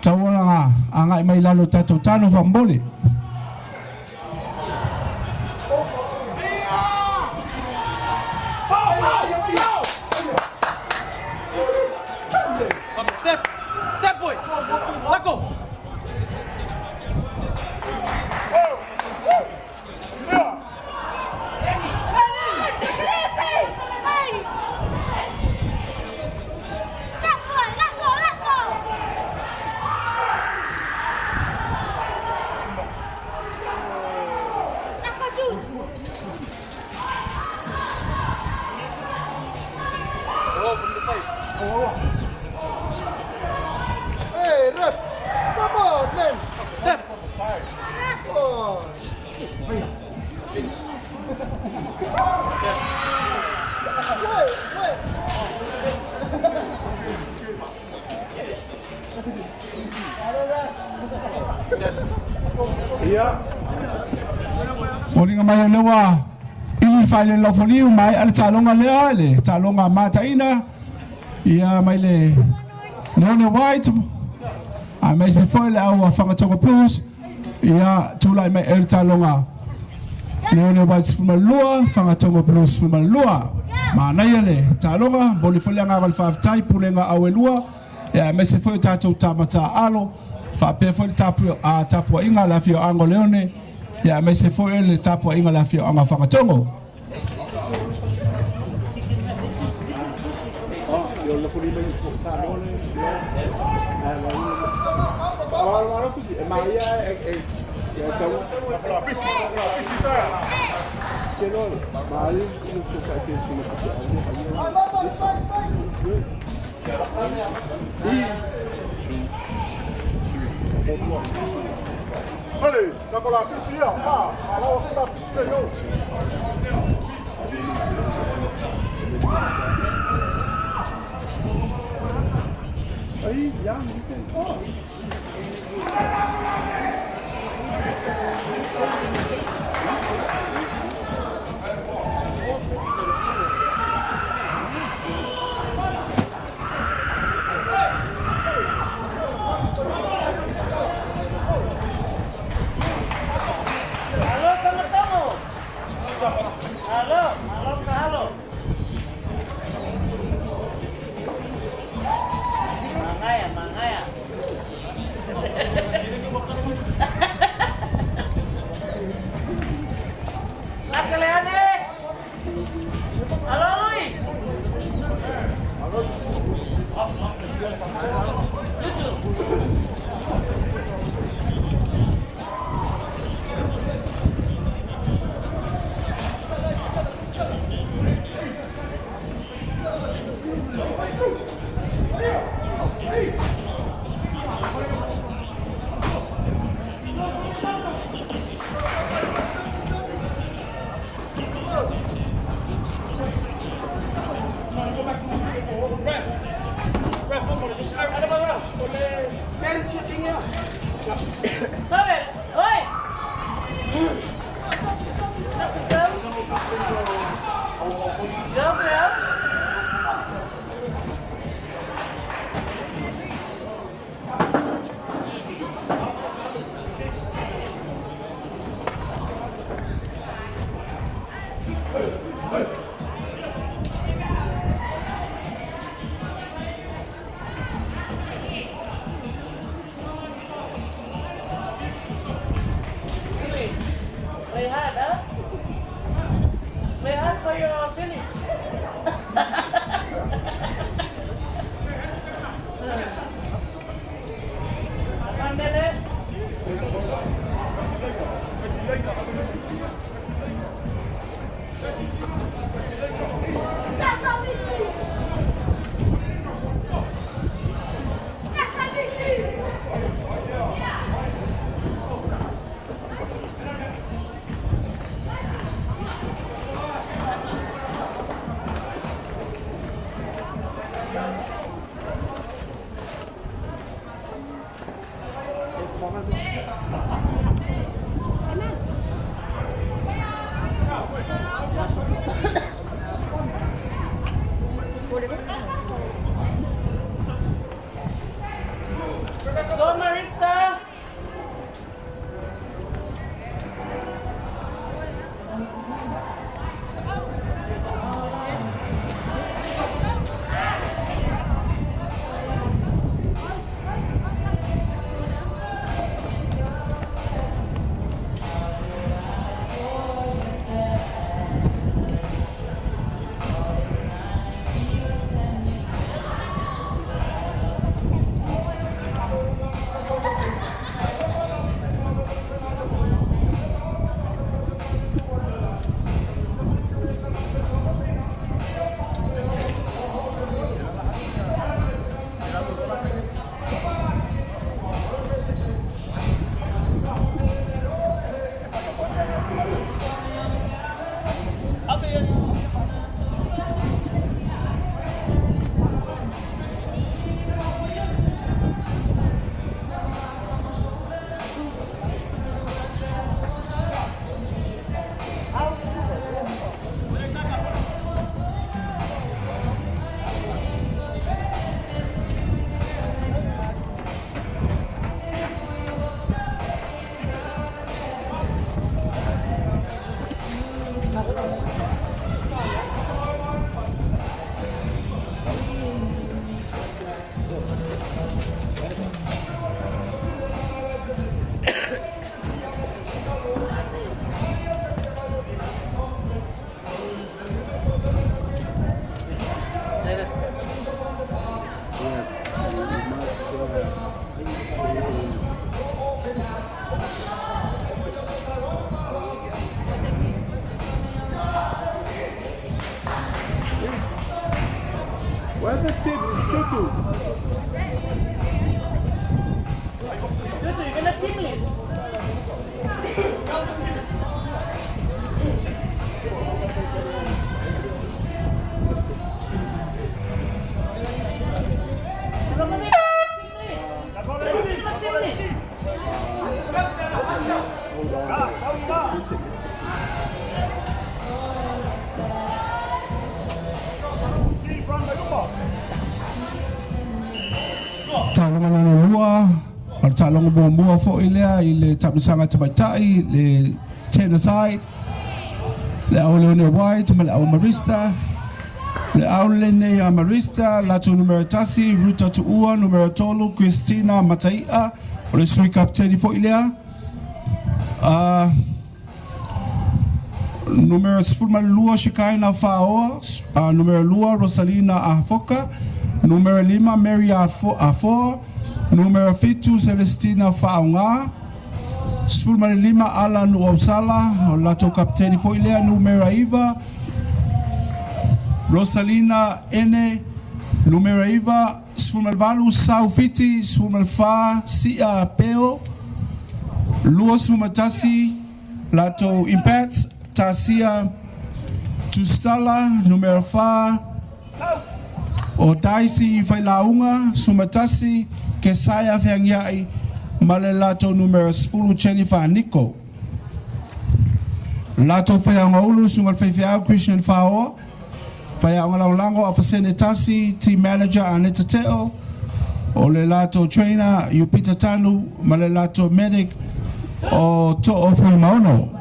taualaga agai mai lalo o tatou tano faamomole. Step! Step, boy! Let go! Let go, let go, let go! Let go, shoot! Oh, from the side. Hey, ref! Come on, man! Step! Oh. Wait, wait! Ia. Foliga mai o lea ua ili failele laufaliu maea le taaloga lea le taaloga mataina ia mai le Leone White aemaise foi le au Fagatogo Blues ia tulai mai ai le taaloga Leone White 12 Fagatogo Blues 12. Manaia le taaloga, momoli foi le agaga o le faafetai pulega auelua ia aemaise foi o tatou tama taaalo faapea foi le tapuaiga a le afioaga o Leone ia aemaise foi o le tapuaiga a le afioaga o Fagatogo. Allez, d'accord la piste là. Ah, alors on fait la piste là. Halo, ketemu. Halo, halo, halo. Mangaya, mangaya. Lakeleane. Halo, Lui. Lucu. Sorry, oi. Jump, ya. Play hard, huh? Play hard for your village. Mele. Go, Marista. Taaloga lona lua, o le taaloga muamua fo'i lea i le taamilosaga tamaitai, le 10 aside, le au Leone White ma le au Marista. Le au lenei a Marista, latou numera 1, Ruta Tu'ua, numera 3, Christina Matai'a, o le sui kapiteni fo'i lea. Numera 12, Shikaina Fa'aoa, numera 2, Rosalina Afoka, numera 5, Mary Afoa, numera 7, Celestina Fa'aoga, 15 Alan Uausala, o latou kapiteni fo'i lea, numera 9, Rosalina Ene, numera 9, 18 Sau Fiti, 14 Sia Peo, 21 latou Impact, Tasia Tustala, numera 4, o Daisy Failauga, 11 Kesaia Feagiai, ma le latou numera 10 Jennifer Nico. Latou faiaoga susuga le faifeau Christian Fa'aoa, faiaoga lagolago Afasene Tasi, team manager Aneta Teo, o le latou trainer Yupita Tanu, ma le latou medic o To'o Fuimaono.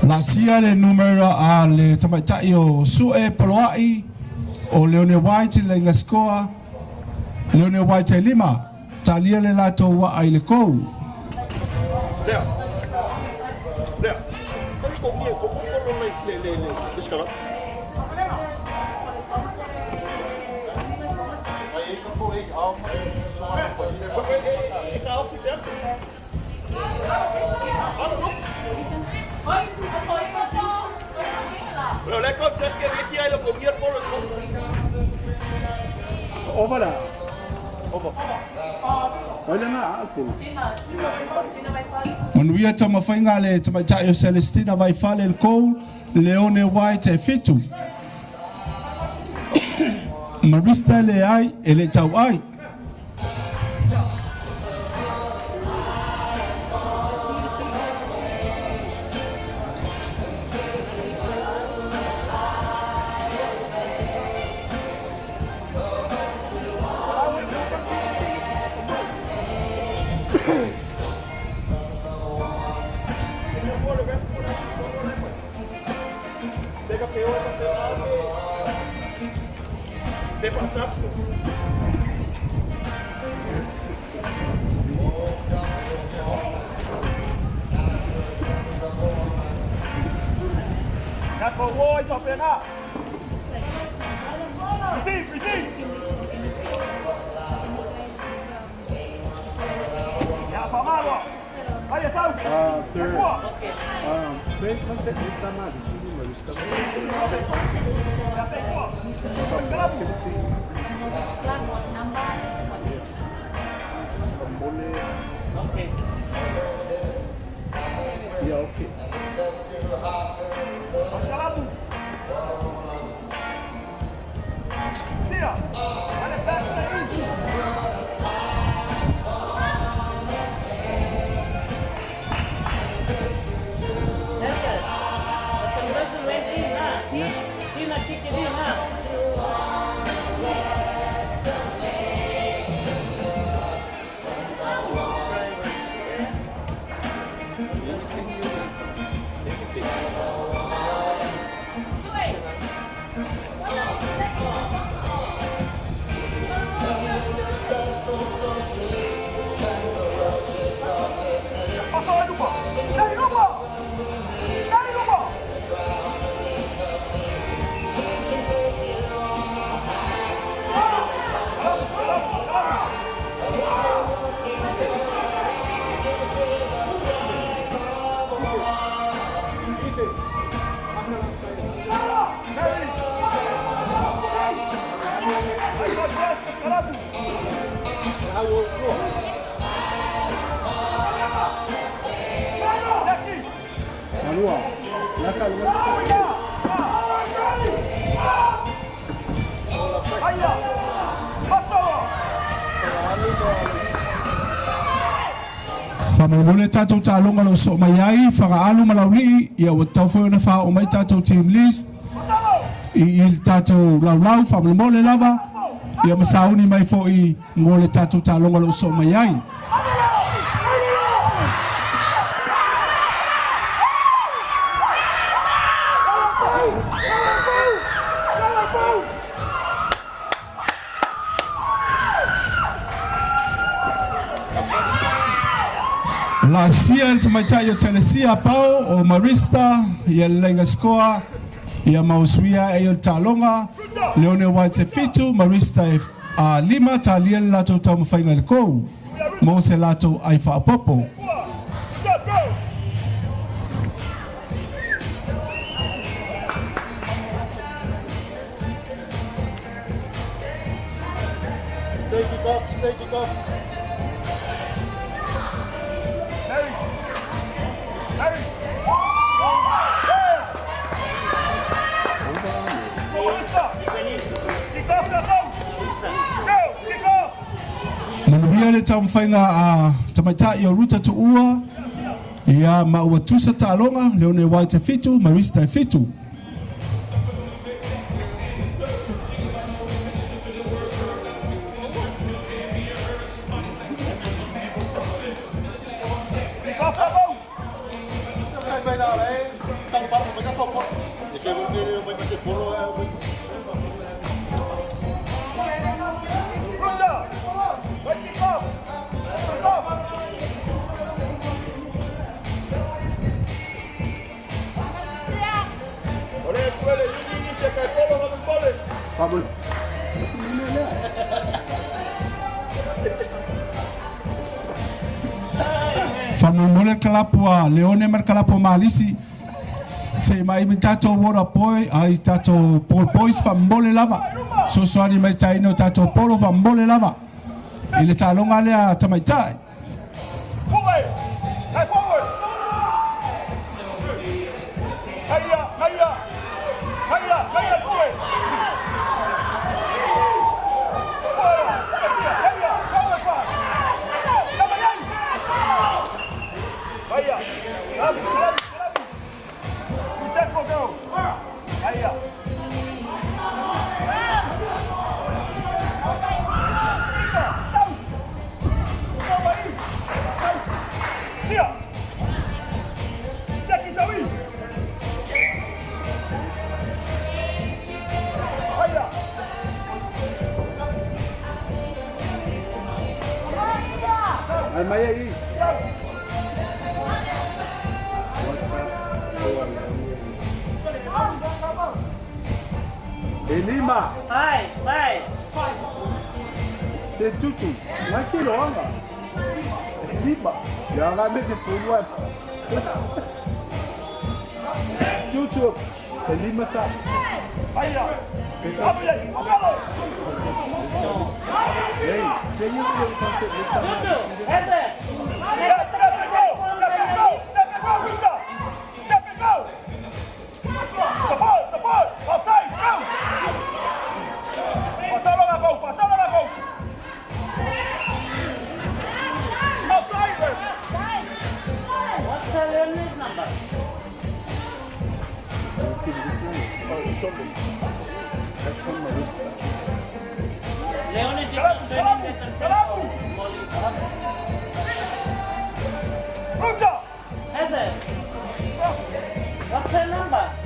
Lasia le numera a le tamaitai o Su'e Poloa'i o Leone White le Gascoa, Leone White e 5, talia le latou wa'a i le kou. Lea. Lea. Ko ko ko ko le le le le le. Manuia taumafaiga a le tamaitai o Celestina Vaifale le kou, Leone White e 7. Marista le ai e le tau'ai. Faamolemole tatou taaloga o loo soo mai ai Fagaalu ma Laulii ia ua tatau foi ona faaoo mai tatou team list i le tatou laulau faamolemole lava ia ma sauni mai foi mo le tatou taaloga o loo soo mai ai. Lasia le tamaitai o Telesia Pao o Marista ia le Laiga Sikoa ia mausuia ai o le taaloga Leone White e 7 Marista e 5 talia le latou taumafaiga i le kou mo se latou ai faapopo. Stay kick off, stay kick off. Manuia le taumafaiga a tamaitai o Ruta Tuua ia ma ua tusa taaloga Leone White e 7 Marista e 7. Faamolemole le kalapo a Leone ma le kalapo a Malisi se mai mi tatou water boy ai tatou ball boys faamomole lava sosoani mai taina o tatou polo faamomole lava i le taaloga lea tamaitai. Elima. 5, 5. Te tutu. Na kilo anga. Elima. Ya nga me te fulwa. Tutu. Elima sa. Hey, Tutu, Ese. What's the Leone's number? Sorry. That's from Marista. Leone did not training at the Ese. What's her number?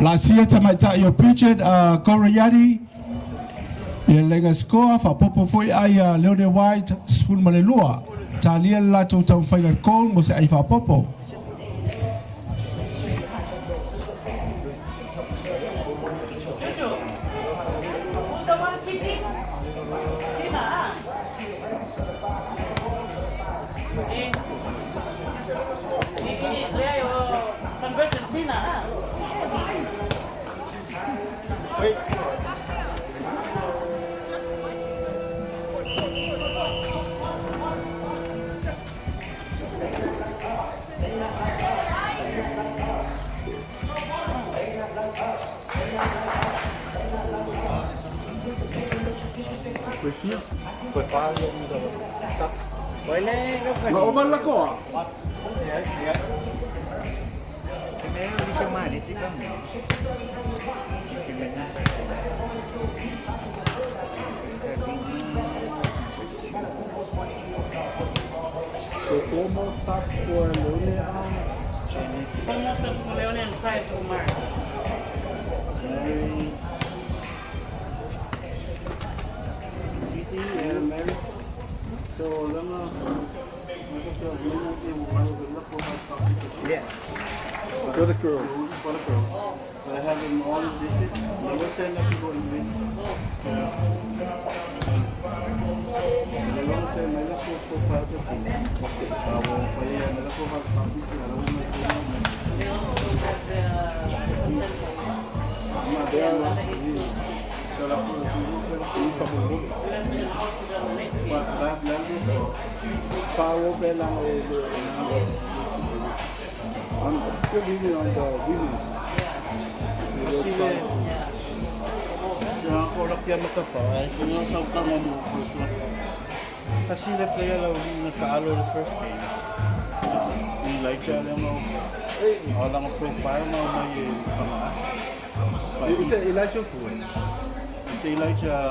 Lasia tamaitai o Bridget Koriadi ia lega score faapopo foi ai a Leone White 12. Talia le latou taumafaiga le goal mo se ai faapopo. Jojo. Who's the one speaking? Tina, ah. Eh. Eh, eh, oh, conversion Tina, ah. Ma o malakoa. So four more subs for Leone Four more subs for Leone and 5 for Mark. And Mary. So lama Yeah. For the girls. For the girls. I have them all in digits. I will send them people in me. Yeah. I will send my last four five Okay. I will pay my last 4 5 I will make They also have the consent form. We have to enforce it on the next game. I'm still busy on the women. Kasi the player la nagkaalo the first game. Elijah lang mo. Wala nga profile na may panga. Is it Elijah Fu? Si Elijah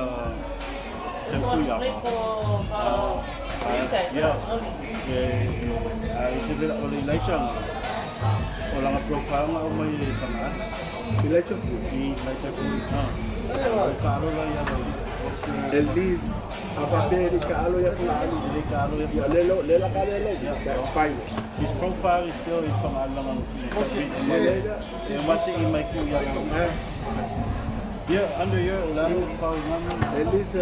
This one played for you guys, Yeah. only. Eh, isabel o Elijah nga. Wala nga profile nga may panga. Elijah Fu. Elijah Fu. Ah. Kaalo lang yan. At least, apapeli kaalo ya fulani. Kaalo ya Yeah, lelo lela kalele. That's fine. His profile is still in pangalan ng Yeah. Yung masi imay ko yan. Yeah, under your lalo pa namin. At least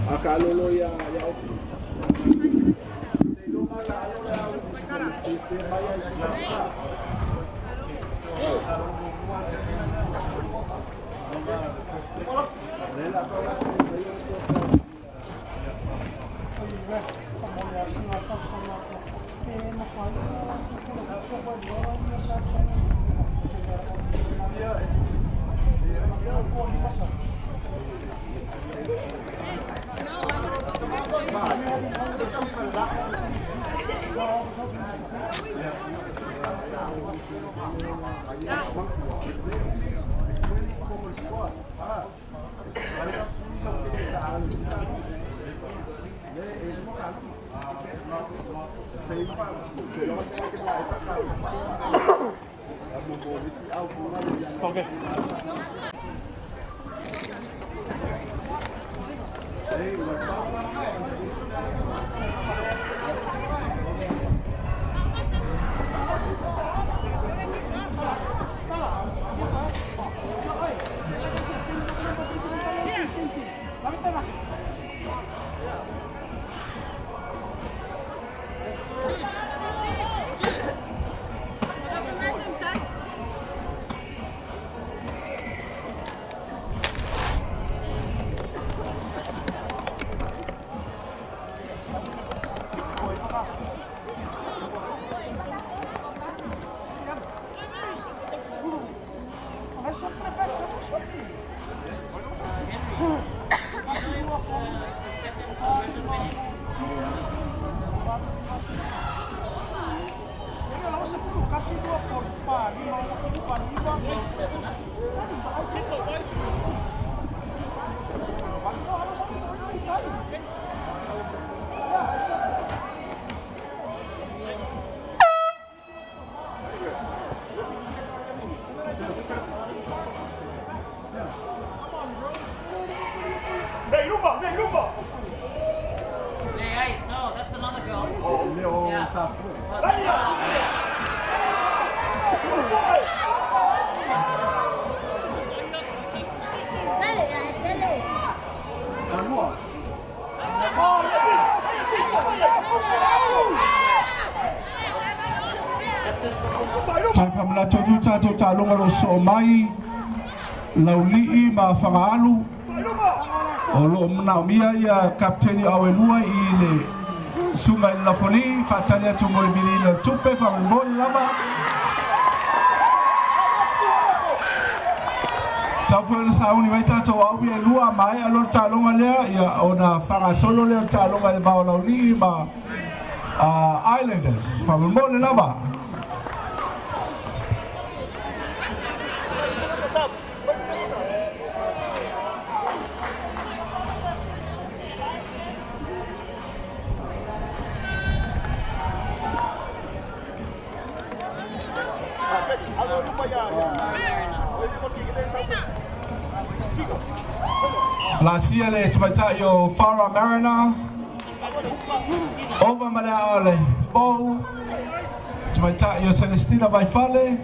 akalolo ya ya okay. Okay. No, that's another girl. Yeah. Taifamala lo so mai laulii ma whangalu o lo mnaomia ia kapteni awelua i le sunga i lafoli whaatali atu mo le vilina tupe whamamboli lava taufuena sauni mai tātou au ia lua mai alo tālonga lea ia ona whangasolo lea tālonga le vao laulii ma Islanders whamamboli lava. La sia le tumaita o Farah Mariner Ova Malea le Bou tumaita o Celestina Vaifale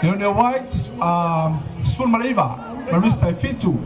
Leonia White Sful Maleiva Marista Fitu.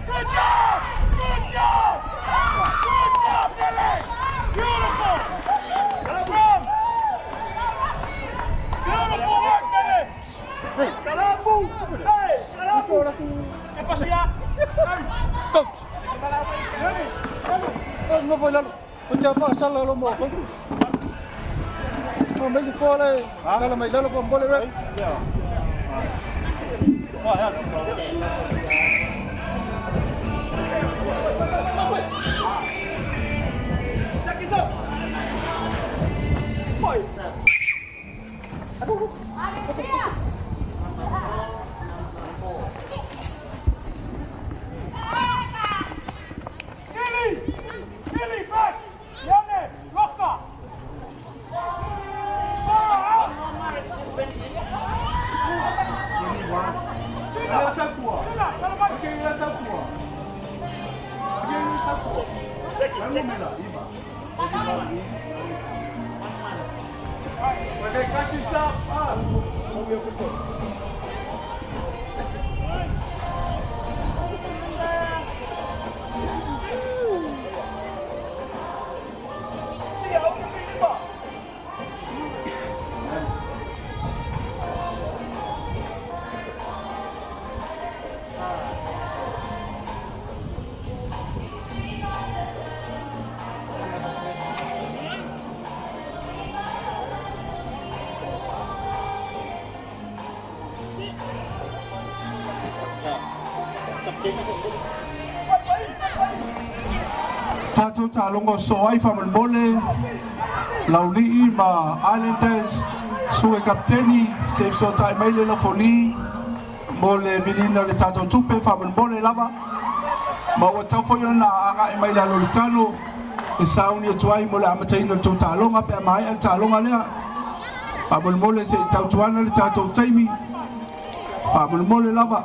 Good job! Good job! Good job, Nelly! Beautiful! Foi lalo. O te fa sala lo mo. O me fo le. Lalo mai lalo fo mbole re. Tatou taaloga so ai faamolemole Laulii ma Islanders sue kapteni se fesoatai mai le lafoli mo le vilina o le tatou tupe faamolemole lava ma ua tau foi ona agai mai le alo o le tano e sauni atu ai mo le amataina o le tou taaloga pe a maea le taaloga lea faamolemole se i tautuana le tatou taimi faamolemole lava.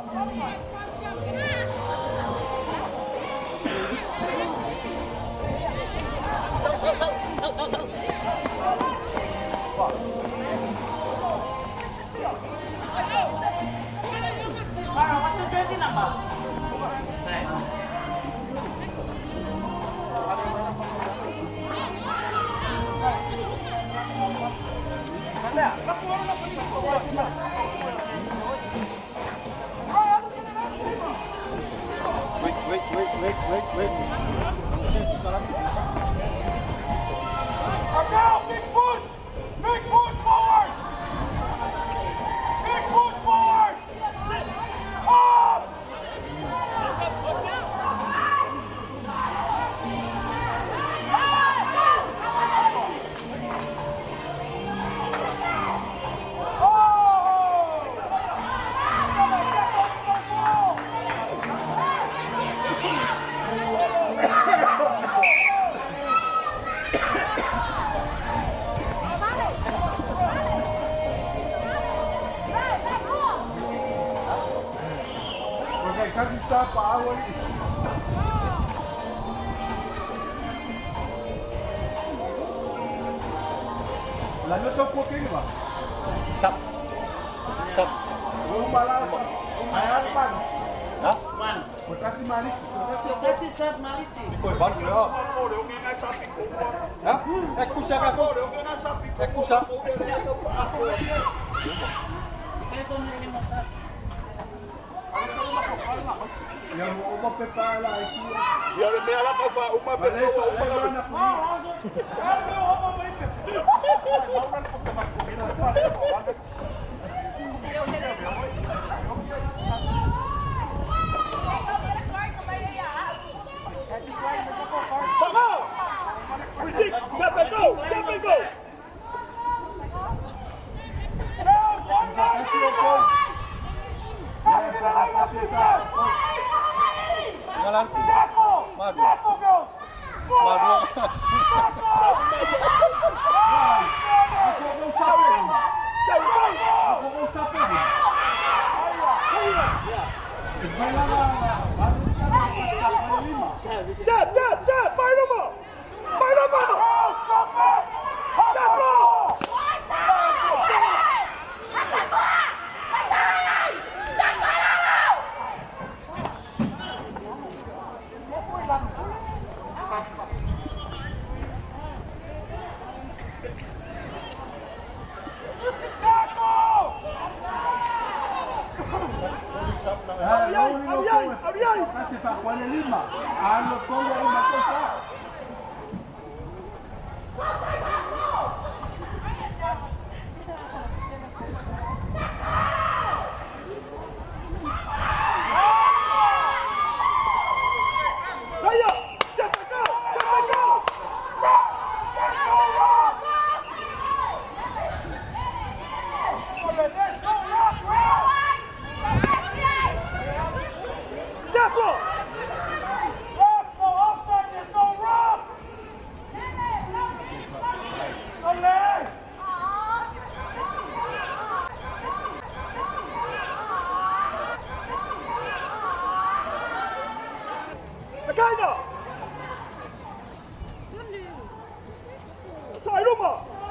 What's your jersey number? 9. Wait, wait, wait, wait, wait, wait. Now, big push! Big push forward! Big push forward! Up! Step and go! Step and go! Tackle! Girls! Step, step, step! Vai numa! Vai numa! Tackle!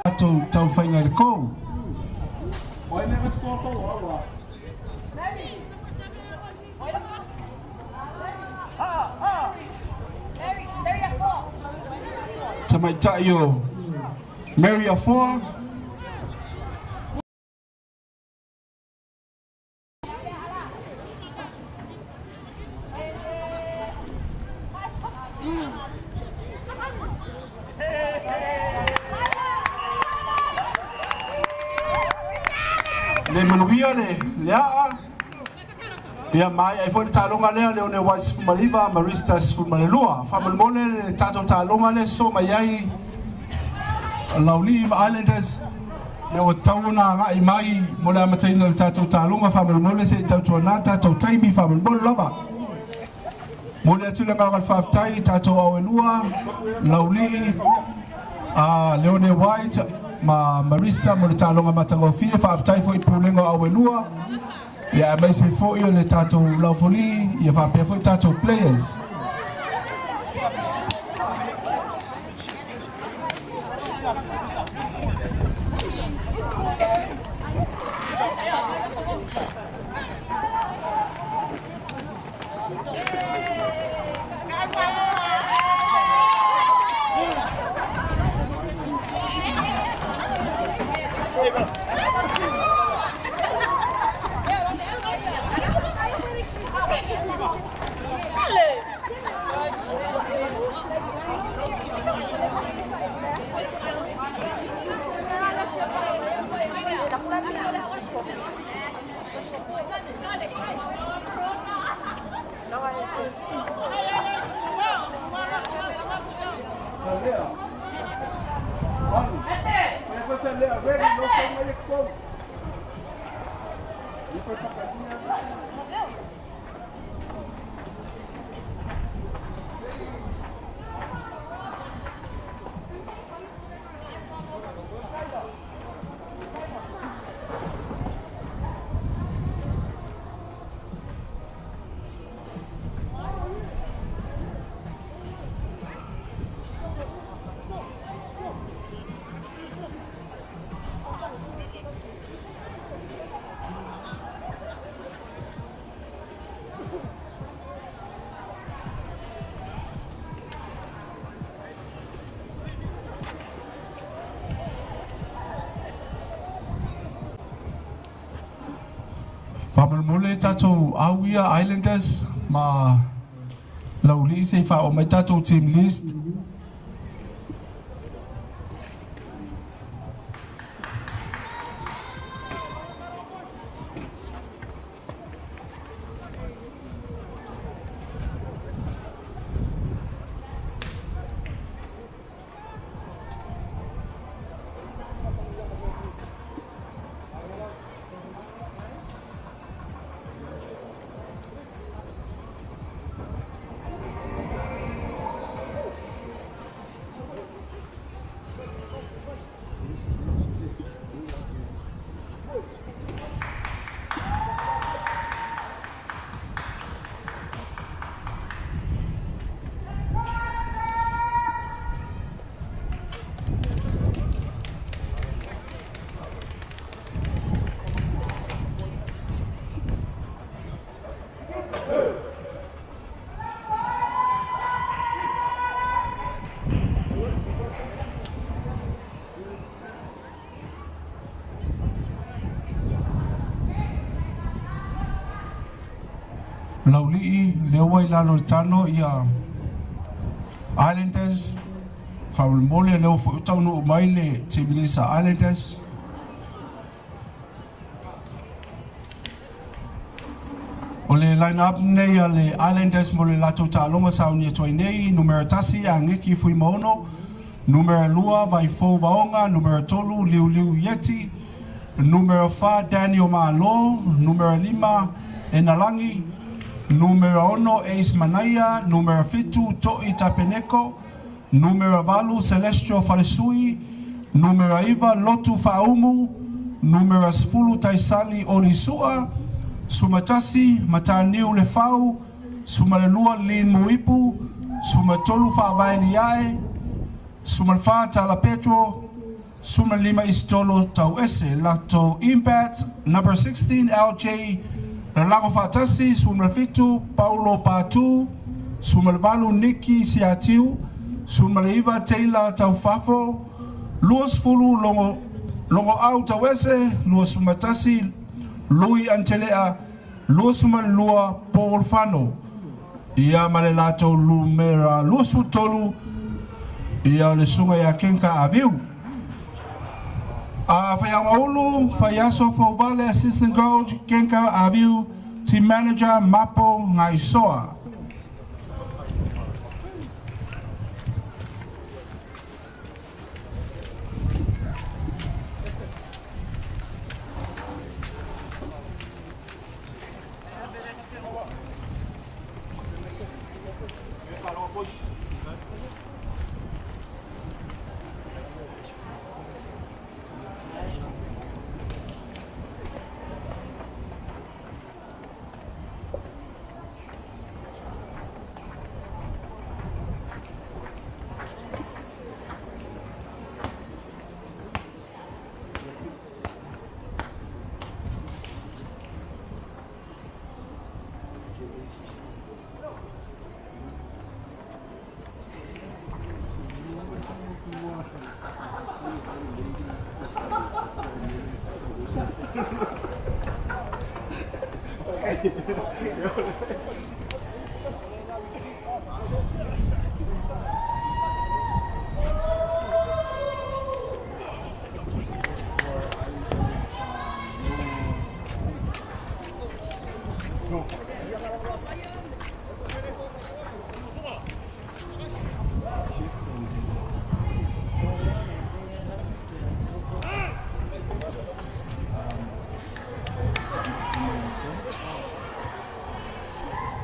Tatou taufaiga i le kou. Tamaitai o Mary Afoa. Le manuia le le aa. Ia mai ai foi le taaloga lea Leone White 19 Marista 12. Faamolemole le tatou taaloga lea so mai ai Laulii ma Islanders ia ua tatau ona agai mai mo le amataina o le tatou taaloga. Faamolemole se i tautuana tatou taimi faamolemole lava. Momoli atu le agaga o le faafetai i tatou auelua, Laulii, a Leone White ma Marista mo le taaloga matagofie. Faafetai foi i Pulega o Auelua, ia aemaise foi o le tatou laufolii, ia faapea foi tatou players. Faamolemole tatou au ia Islanders ma Laulii se i faaoo mai tatou team list. Laulii, lea ua i lalo o le tano ia Islanders. Faamolemole lea ua foi taunuu mai le team list a Islanders. O le line up nei a le Islanders mo le latou taaloga sauni atu ai nei, numera 1 Ageki Fuimaono, numera 2 Vaifou Vaoga, numera 3 Liuliu Ieti, numera 4 Daniel Malo, numera 5 Enalangi, numera 6 Ace Manaia, numera 7 To'i Tapeneko, numera 8 Celestial Falesui, numera 9 Lotu Fa'aumu, numera 10 Taisali Olisua, 11 Mataniu Lefau, 12 Lin Muipu, 13 Fa'avaeliae, 14 Tala Petro, 15 Isitolo Tauese. Latou Impact, number 16 LJ Lalago Faatasi, 17 Paulo Patu, 18 Niki Siatiu, 19 Taylor Taufafo, 20 Logo Logoau Tauese, 21 Lui Antelea, 22 Paul Fano. Ia ma le latou numera 23, ia o le susuga ia Kenka Aviu. A Faiaogaulu, Faiaso Fouvale, Assistant Coach, Kenka Aviu, Team Manager, Mapo Ngaisoa.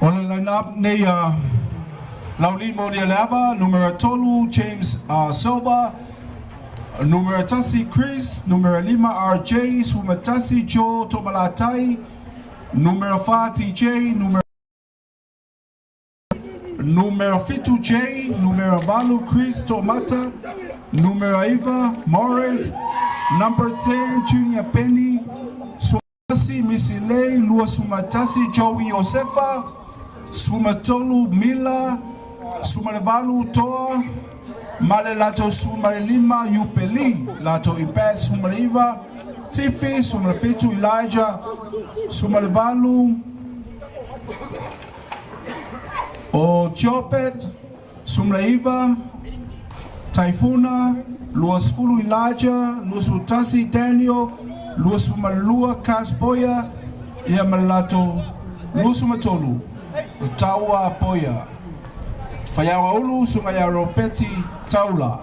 O le line-up nei a Lauli Molialeava, numera 3 James Silva, numera 1 Chris, numera 5 RJ, 11 Joe Tomalatai, numera 4 TJ, numera Numera 7 J, numera 8 Chris Tomata, numera 9 Morris, number 10 Junior Penny, 11 Missy Lei, 21 Joey Josefa, 13 Mila, 18 Toa, ma le latou 15 Yupeli, latou Impact 19 Tiffy, 17 Elijah, 18 o Chopet, 19 Taifuna, 20 Elijah, 21 Daniel, 22 Cas Boya, ia ma le latou 23 o Taua Boya. Faiaogaulu, susuga ia Ropeti Taula.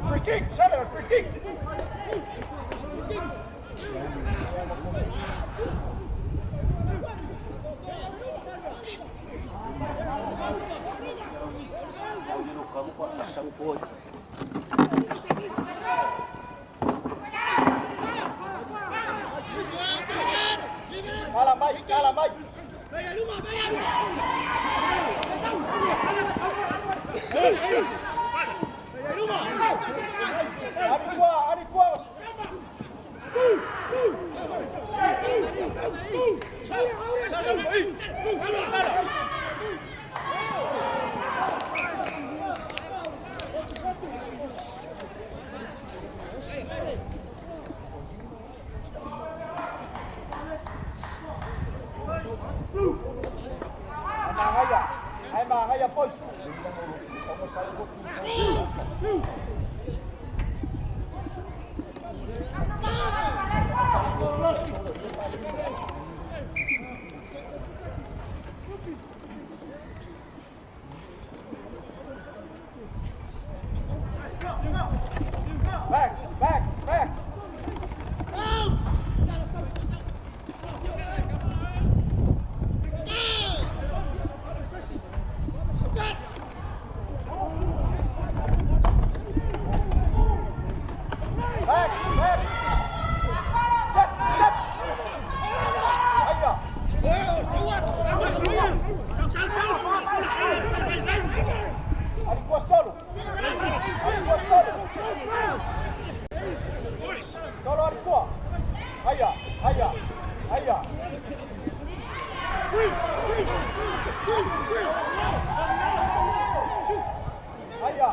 Free kick, seven, free kick. Sau foi. Ala mai, ala mai. Back, back, back. Back, back. Step, step. Haya, haya, haya. Haya.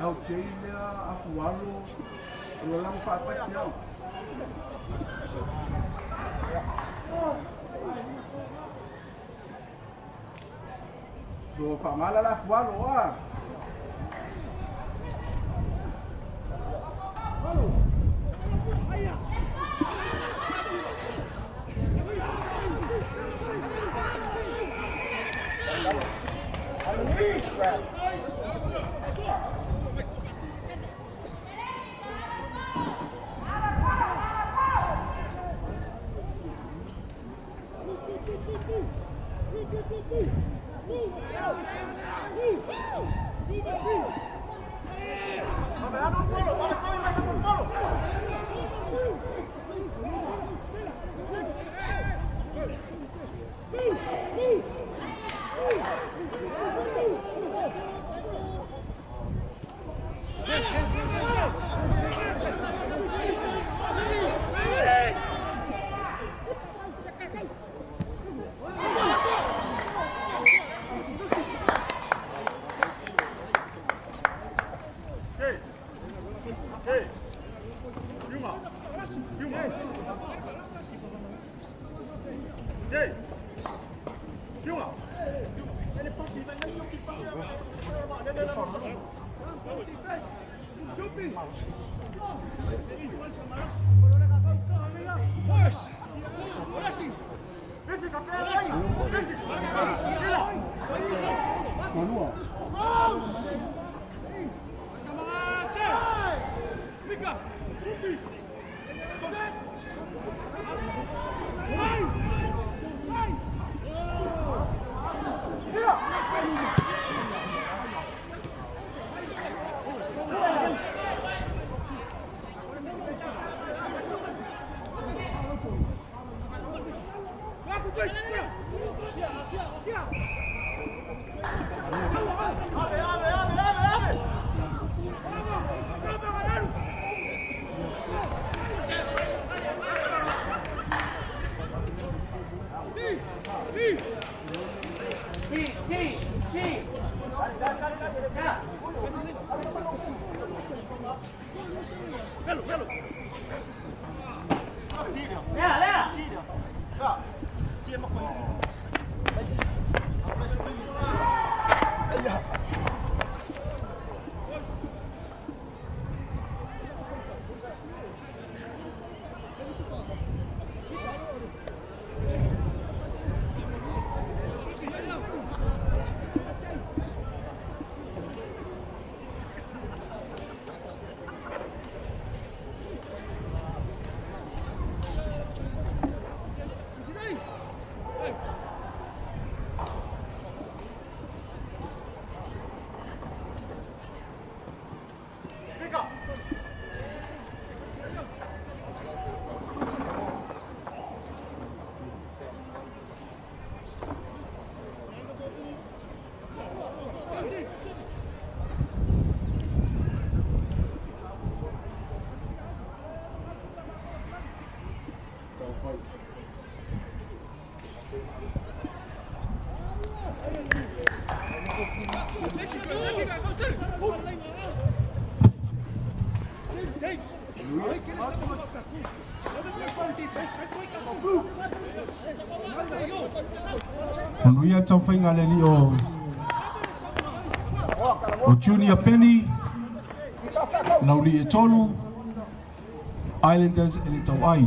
Au cheila afualo o la faatasi au. So faamala la afualo a. Manuia taufaiga le alii o Junior Penny lauli e 3 Islanders e le tauai.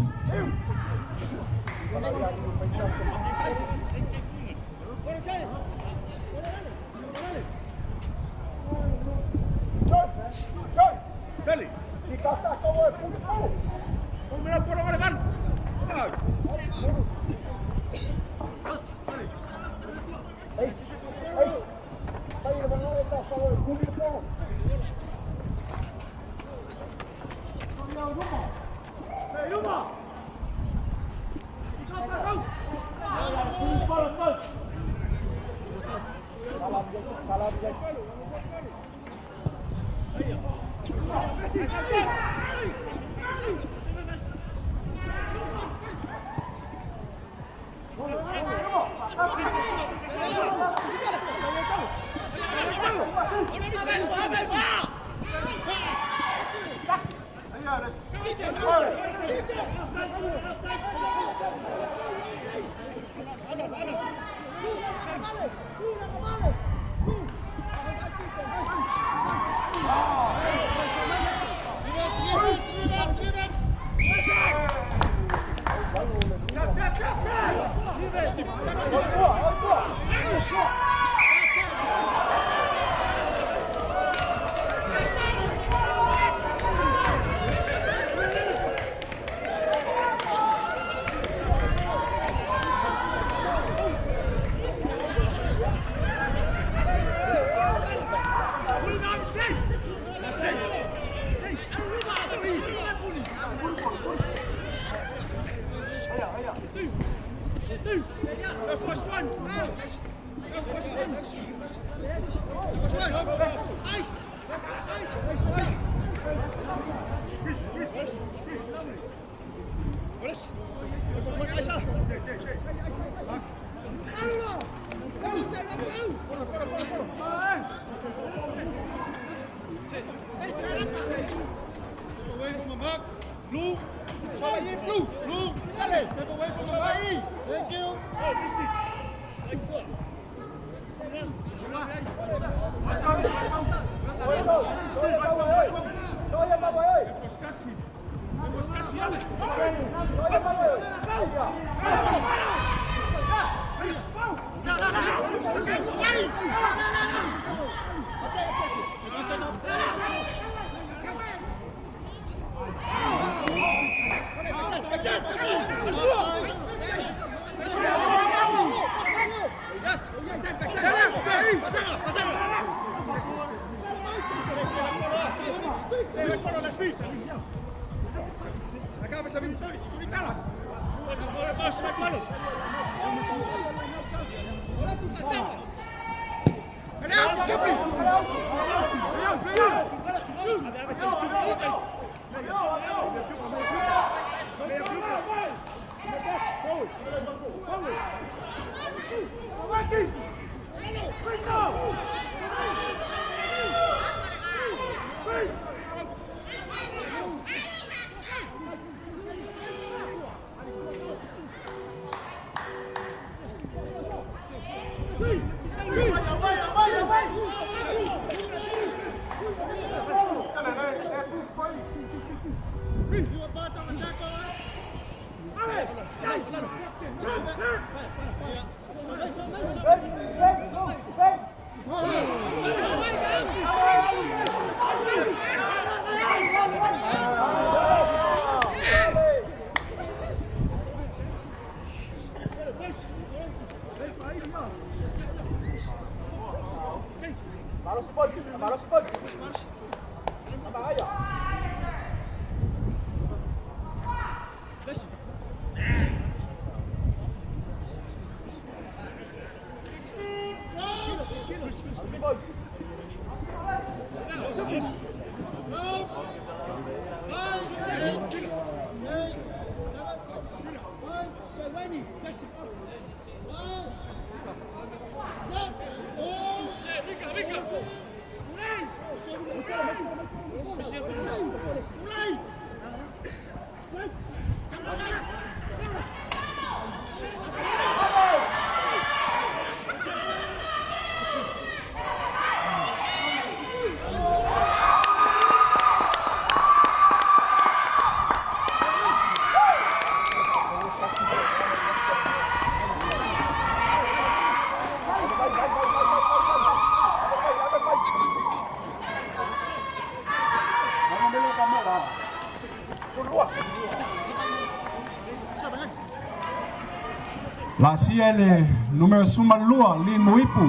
La sia le numero 12 Lin Muipu.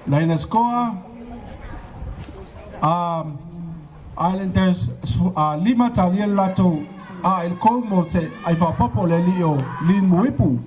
La ina scoa Islanders 5 talia lato a el komo se ai fa popo le lio Lin Muipu.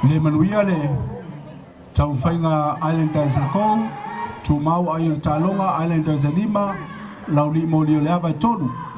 Le manuia le taumafaiga Islanders e kou, tumau ai o le taloga Islanders e 5, laulii moli o le ava e 3.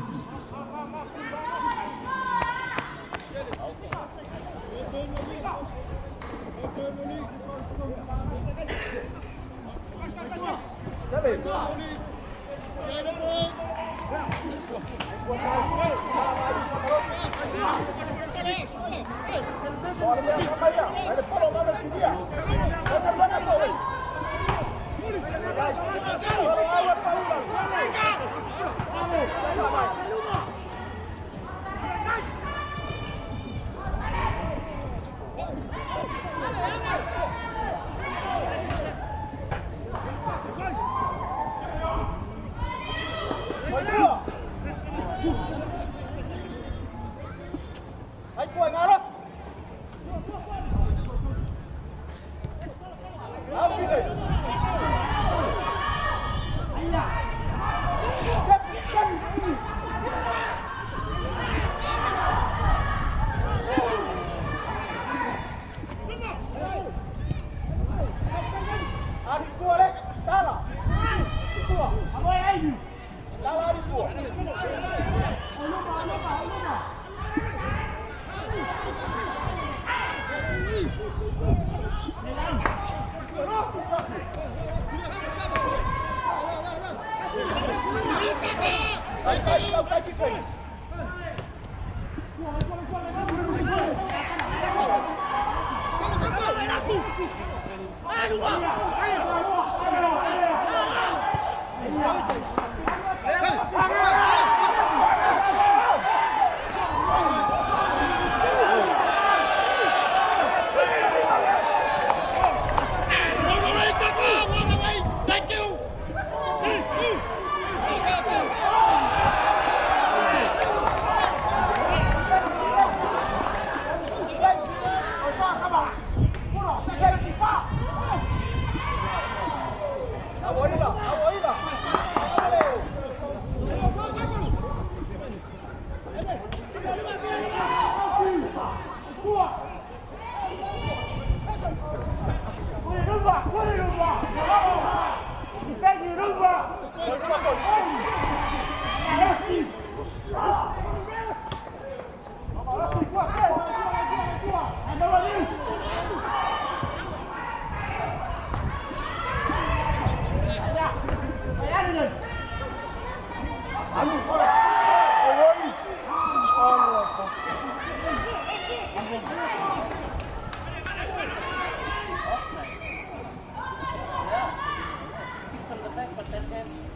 Hey!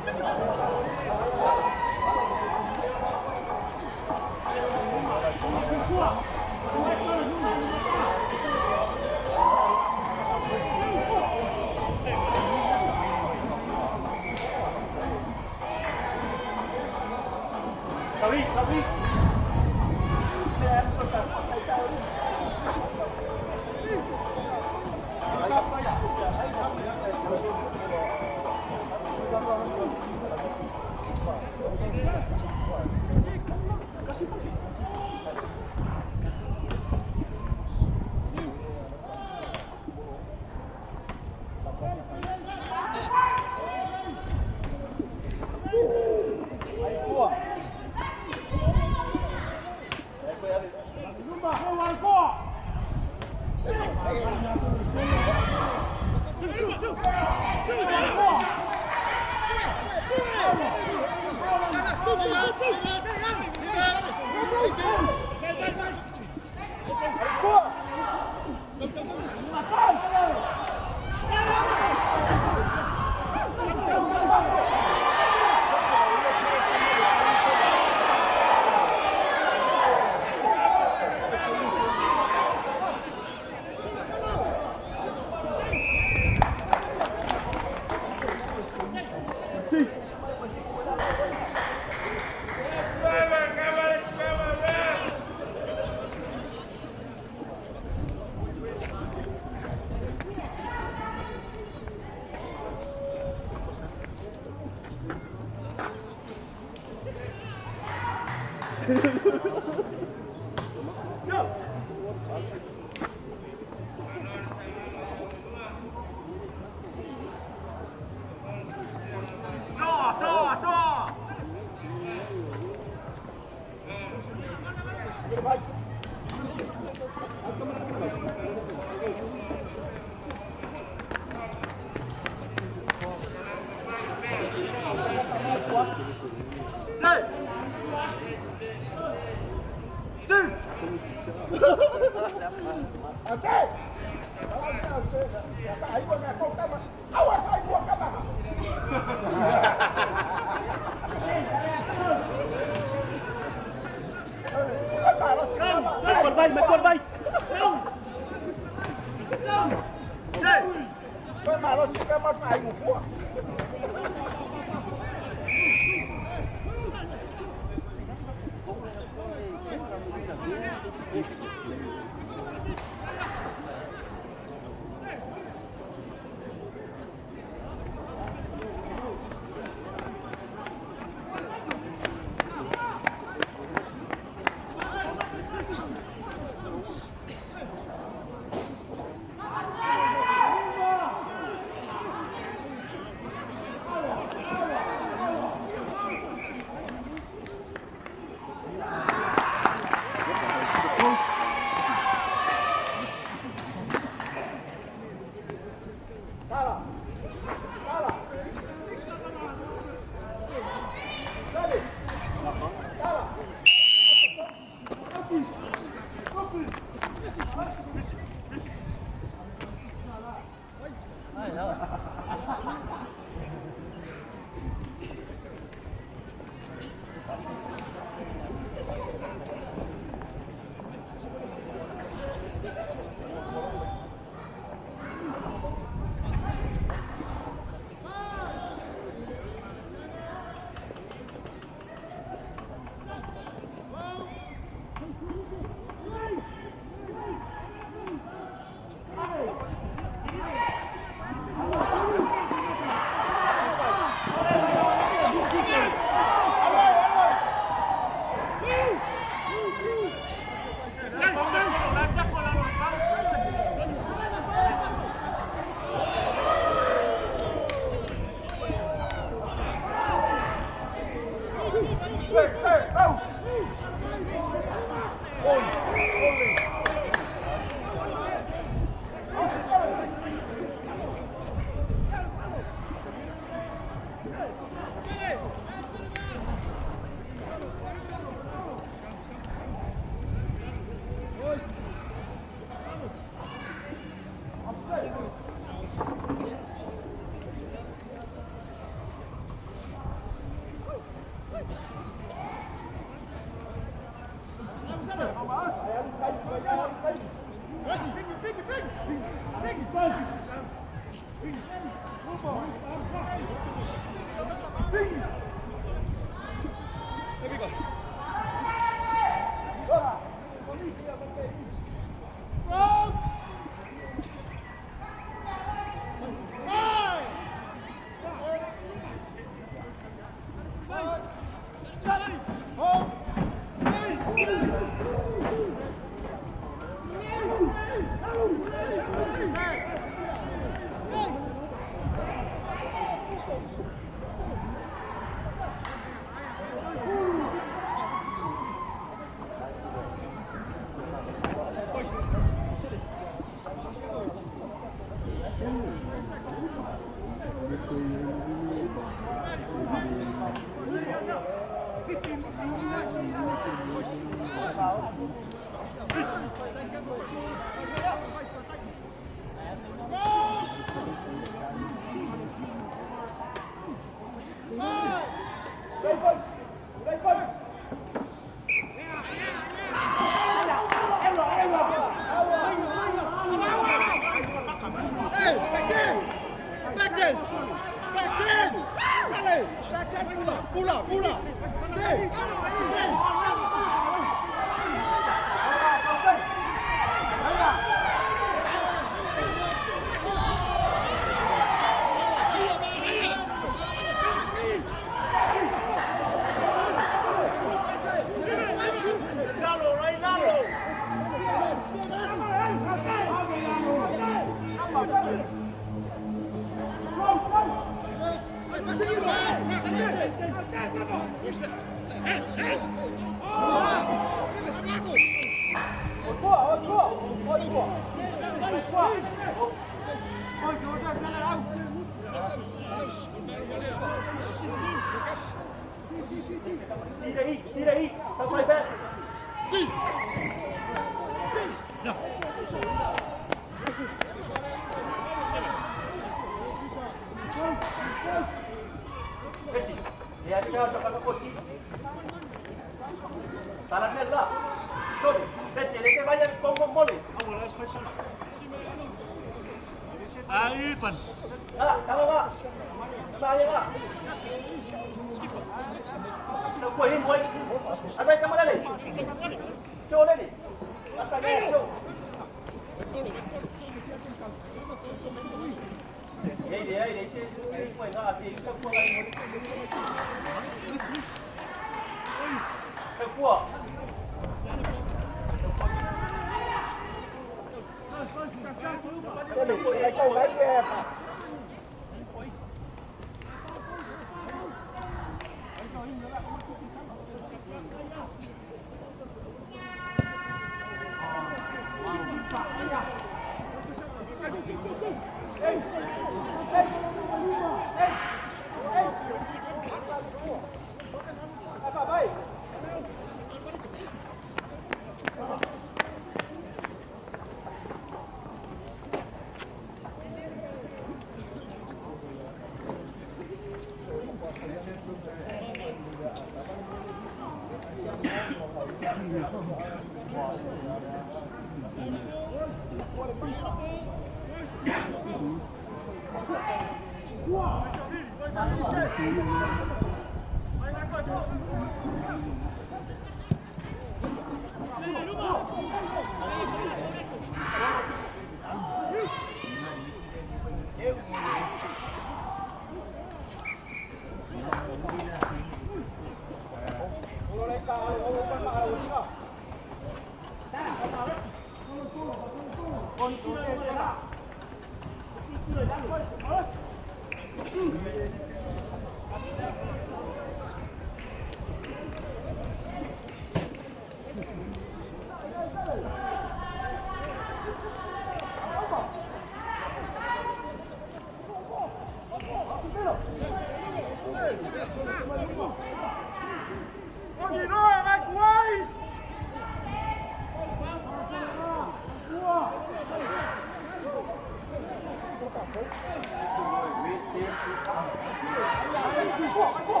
过。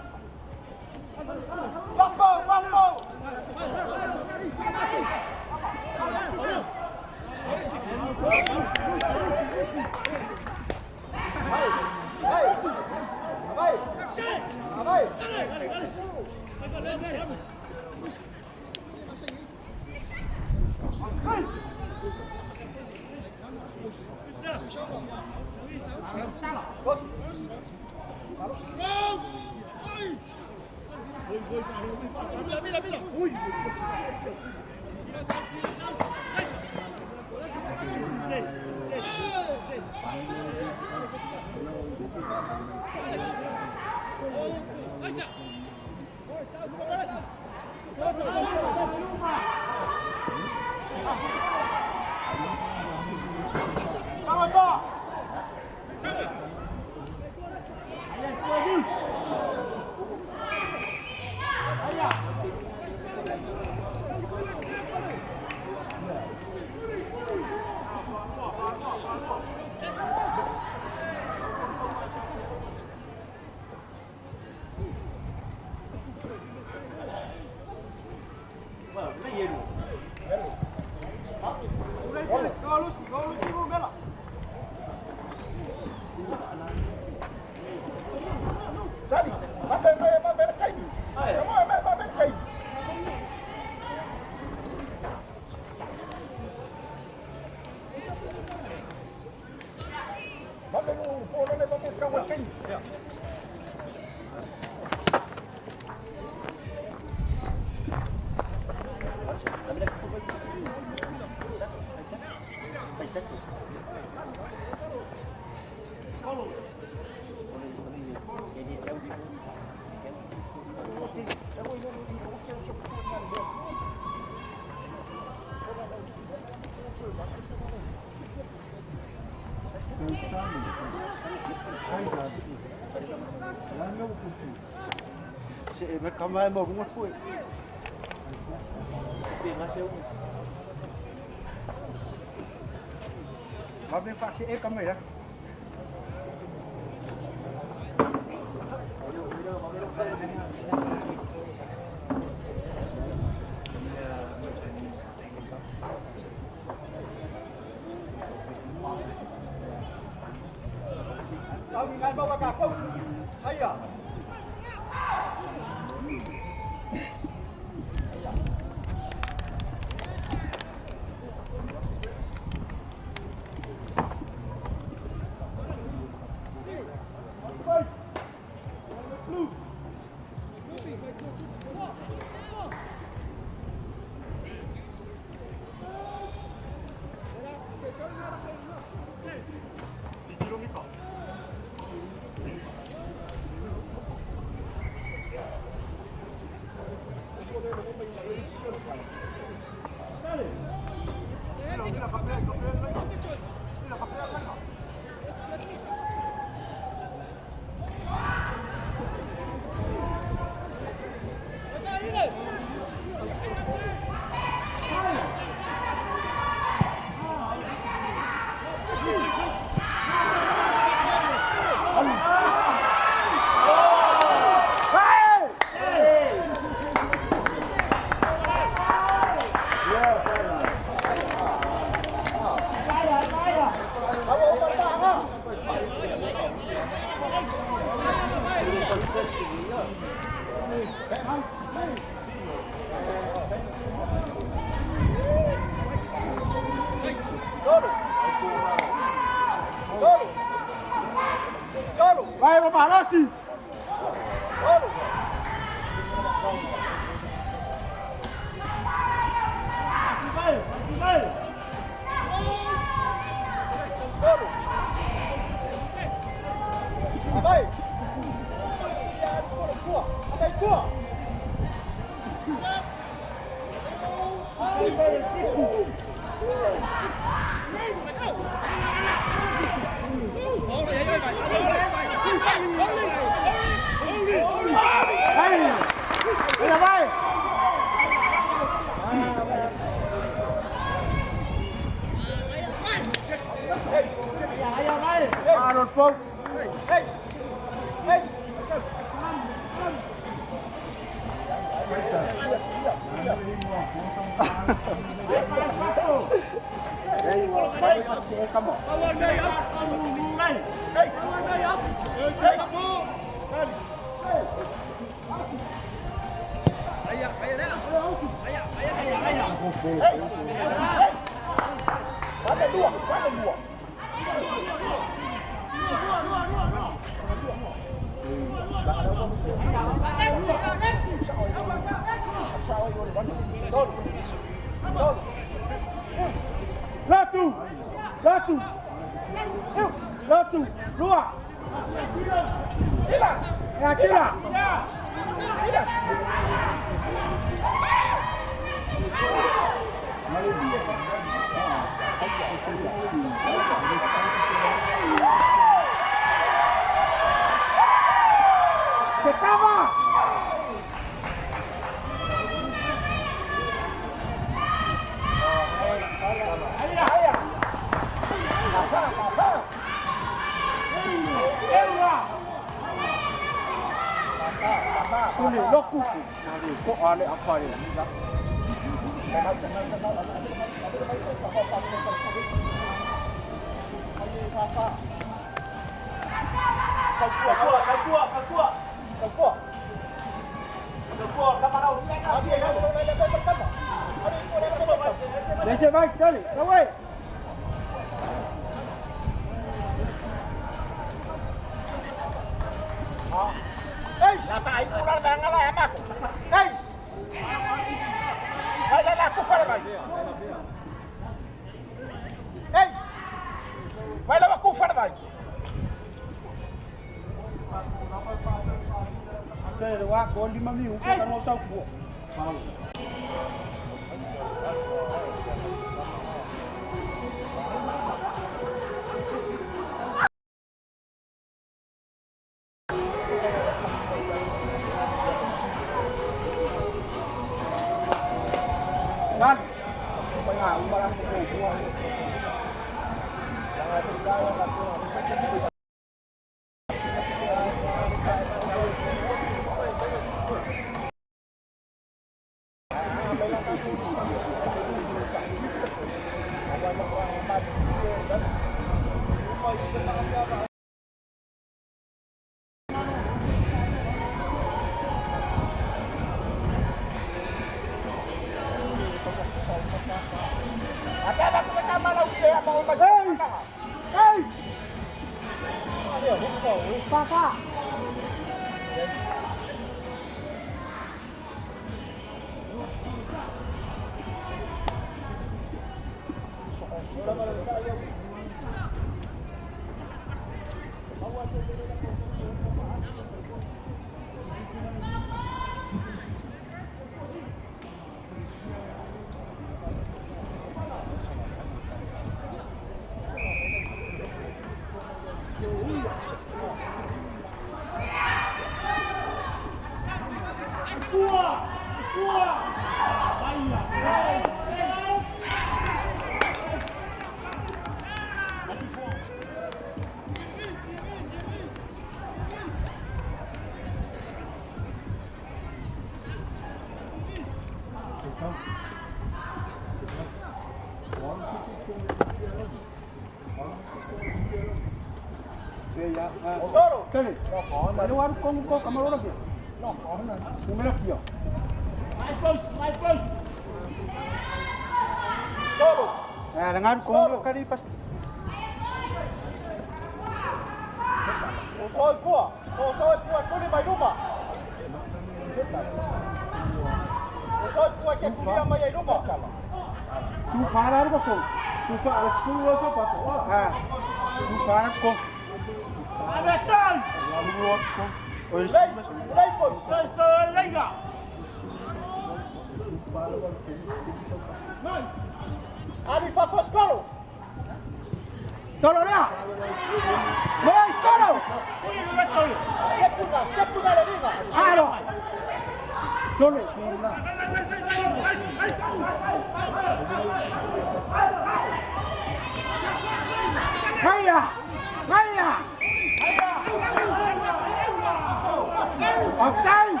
Offside!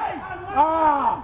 Ah!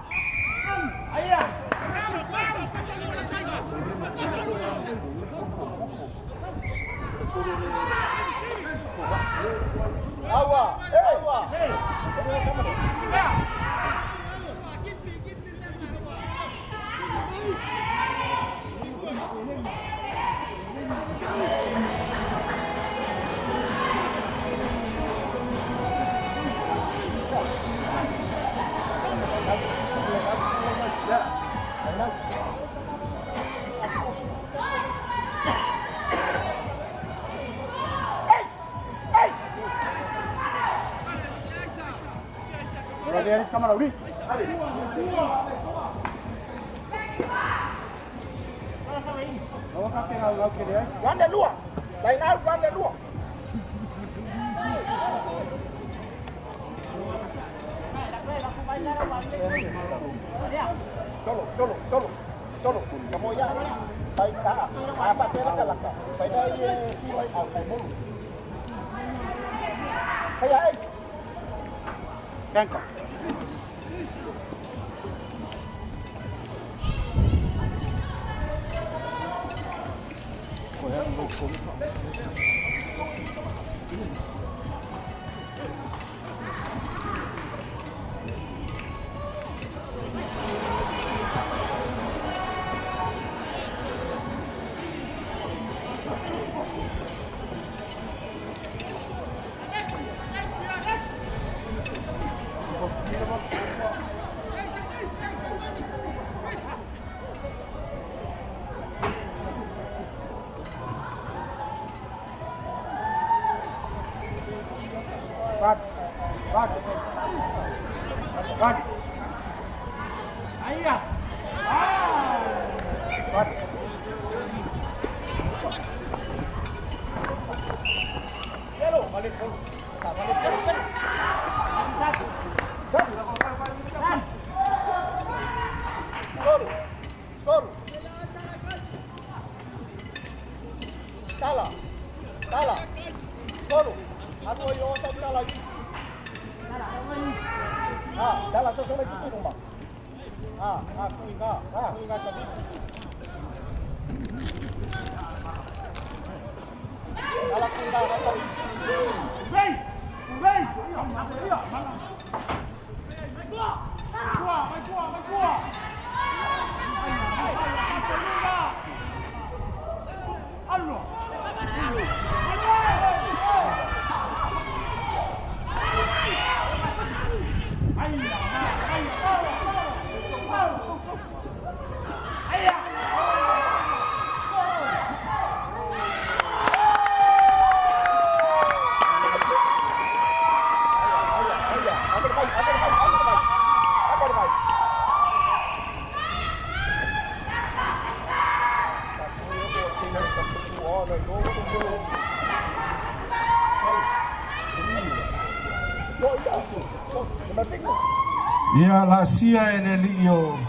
Ia la sia e le lii o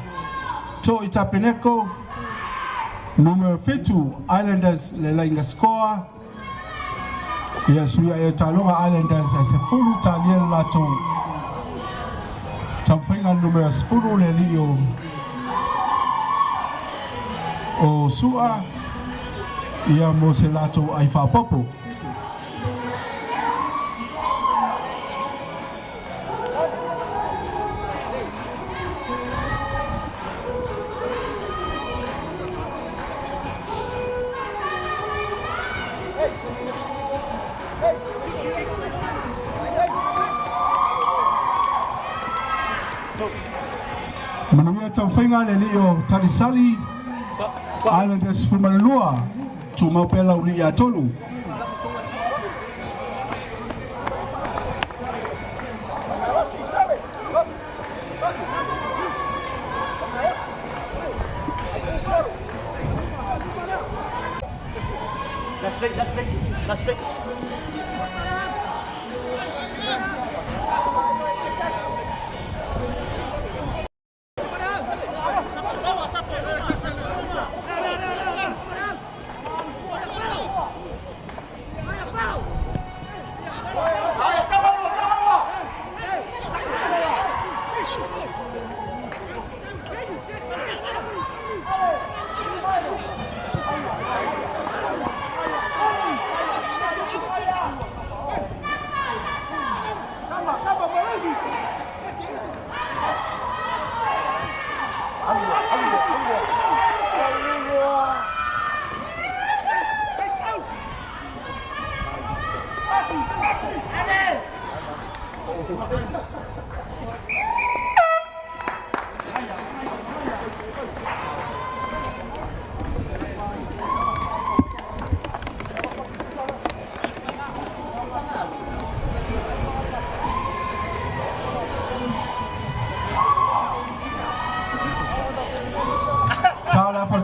Toi Tapeneko, numero 7 Islanders le lainga scoa. Ia suia e taloga Islanders e se fulu talia le latou. Taumafaiga numero 10 le lii o Sua, ia mo se latou ai faapopo. Manuia taumafaiga le alii o Talisali Islanders 12 tumau pea laulii ia tolu. Last play, last play, last play.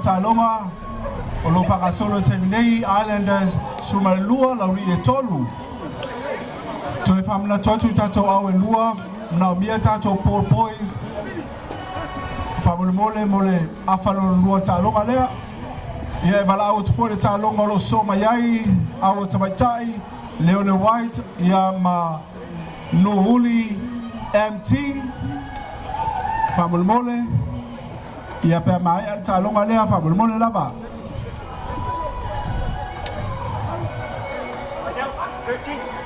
Taloga o lo whakasolo te nei Islanders 12 lauli e 3. Toe whamana totu tātou au e lua, na mia tātou Paul Boys. Whamole mole awhalo lua taloga lea. Ia e wala au te fue le taloga o lo so mai ai, au o tamaitai, Leone White, ia ma Nuhuli MT. Whamole ia pea mai al taloga lea, whamole lava. 13.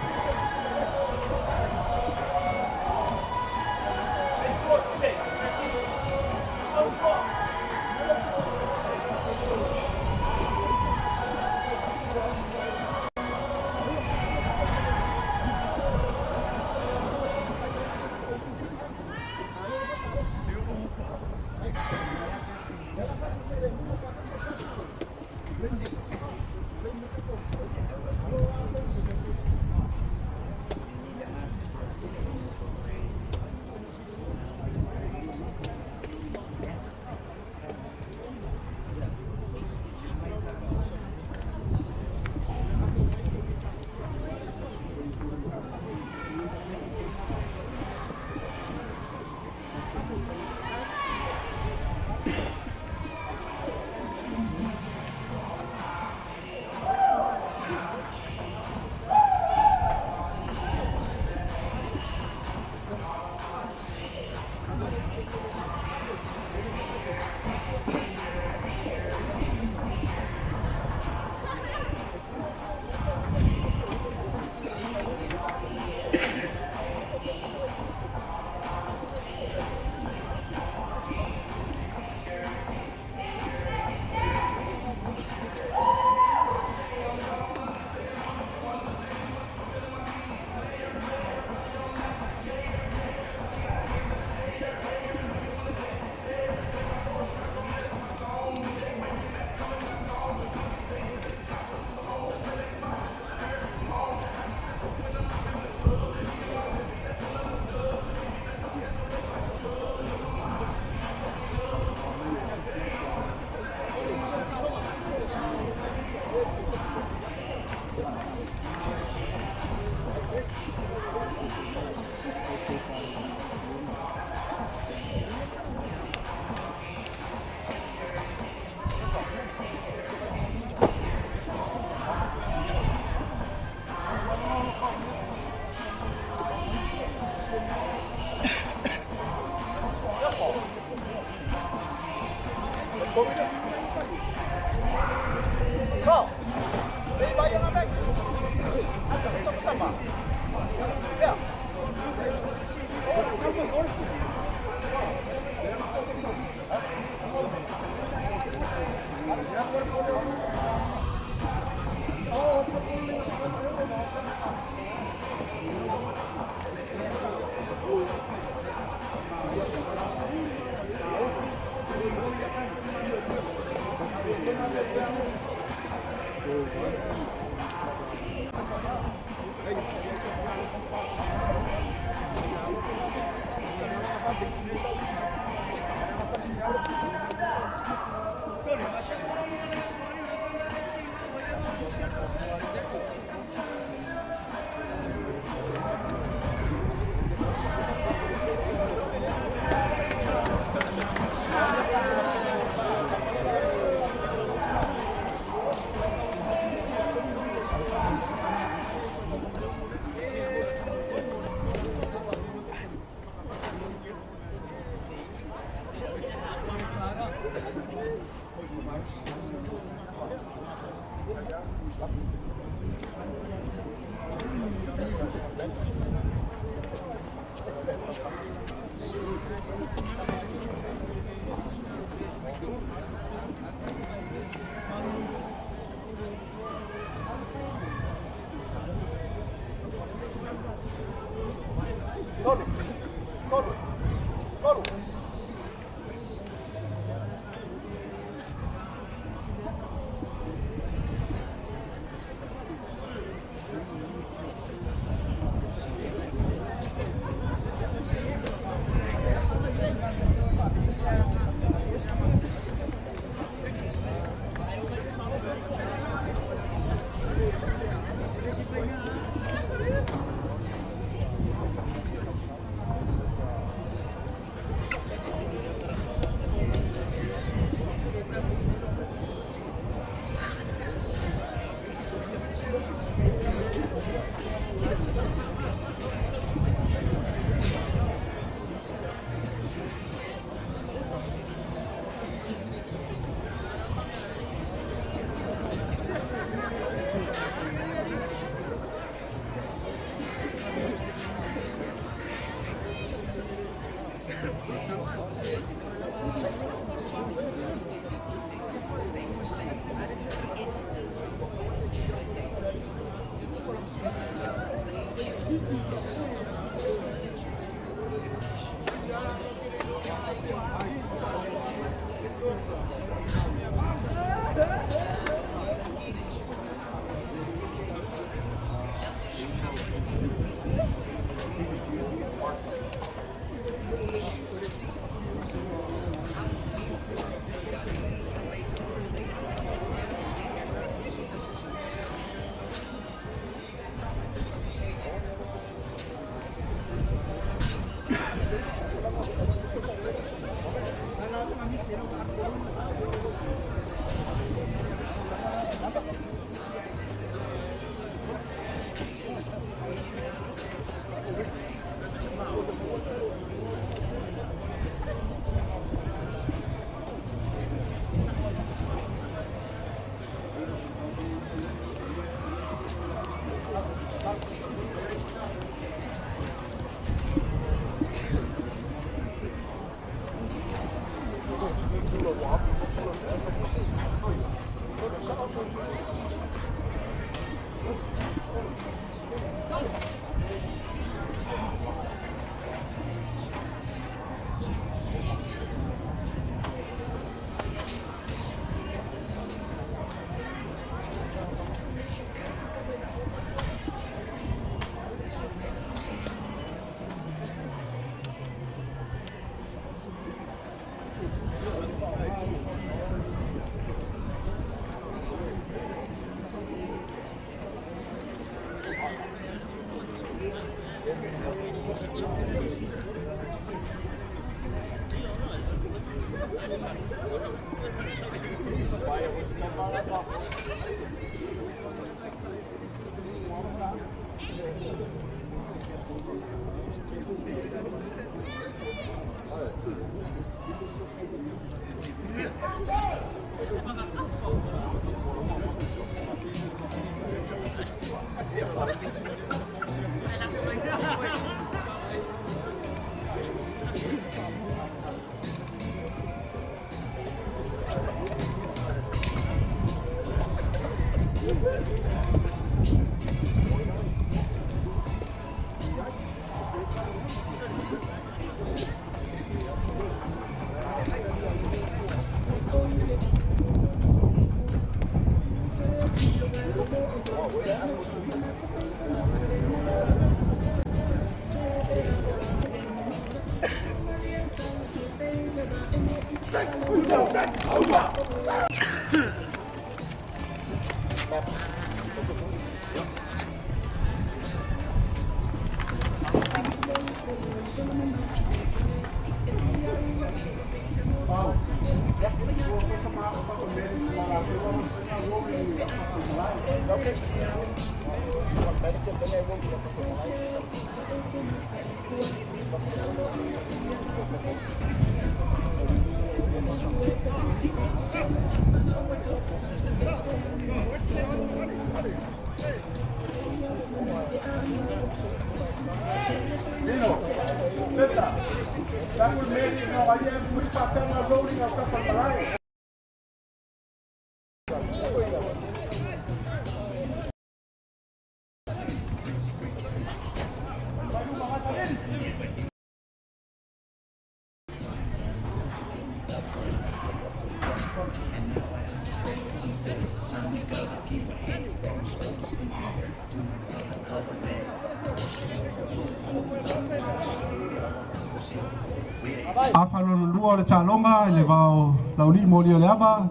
Afa lona lua o le taloga i le vao laulii moli o le ava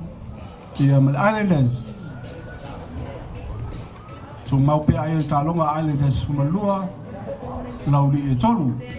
ia ma le Islanders. Tumau pea ai le taloga Islanders 12 laulii e 3.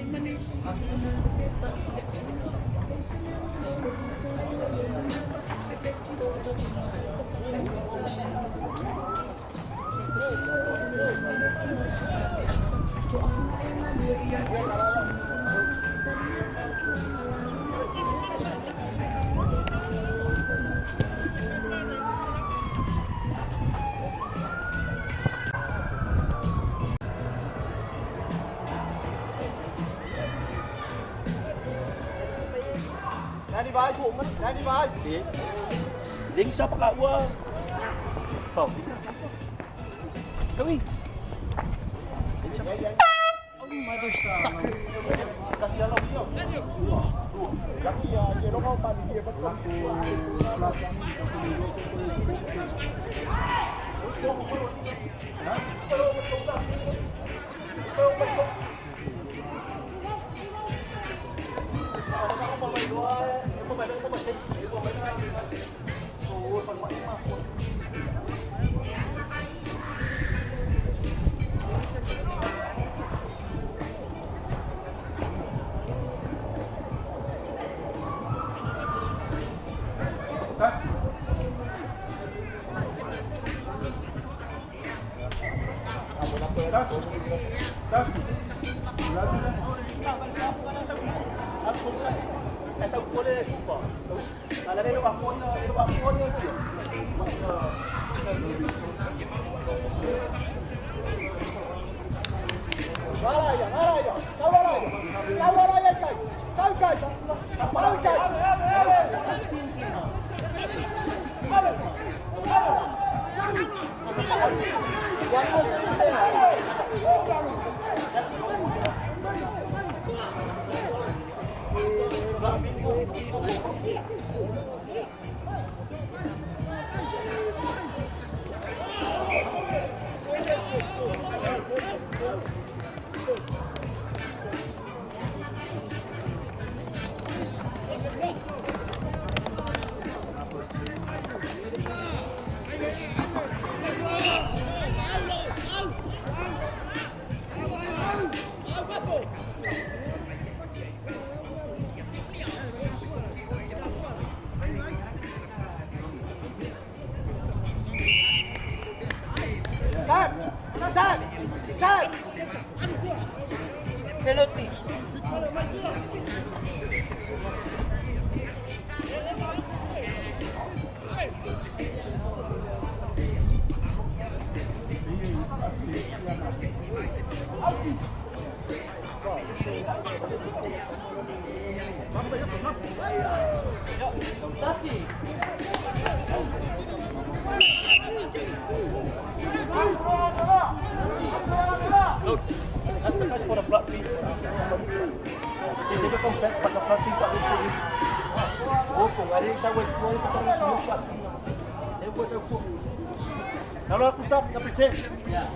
95. Ding sa pakawa. Pau. Kami. Oh, mother sucker. Penalty. Look, that's the best for the blood beats. They never come back, but the blood beats are in. Yeah.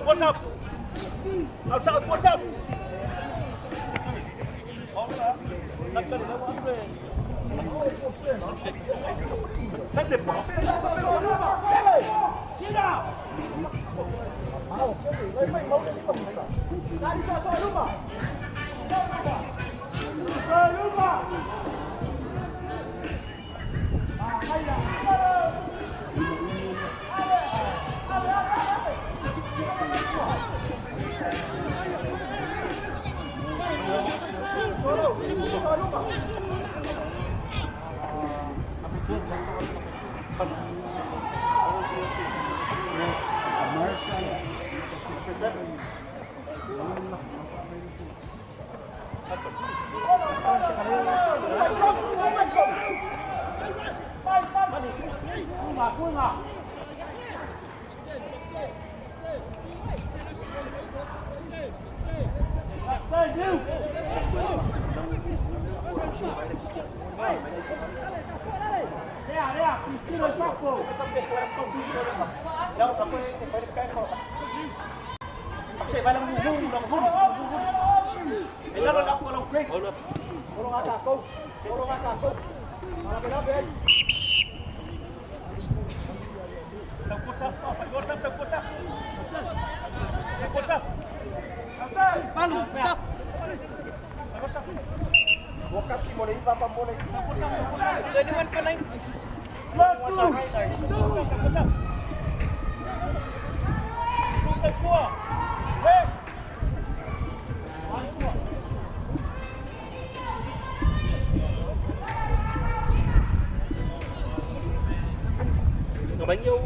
What's up? Outside, what's up? Sorry. Bánh nhiêu.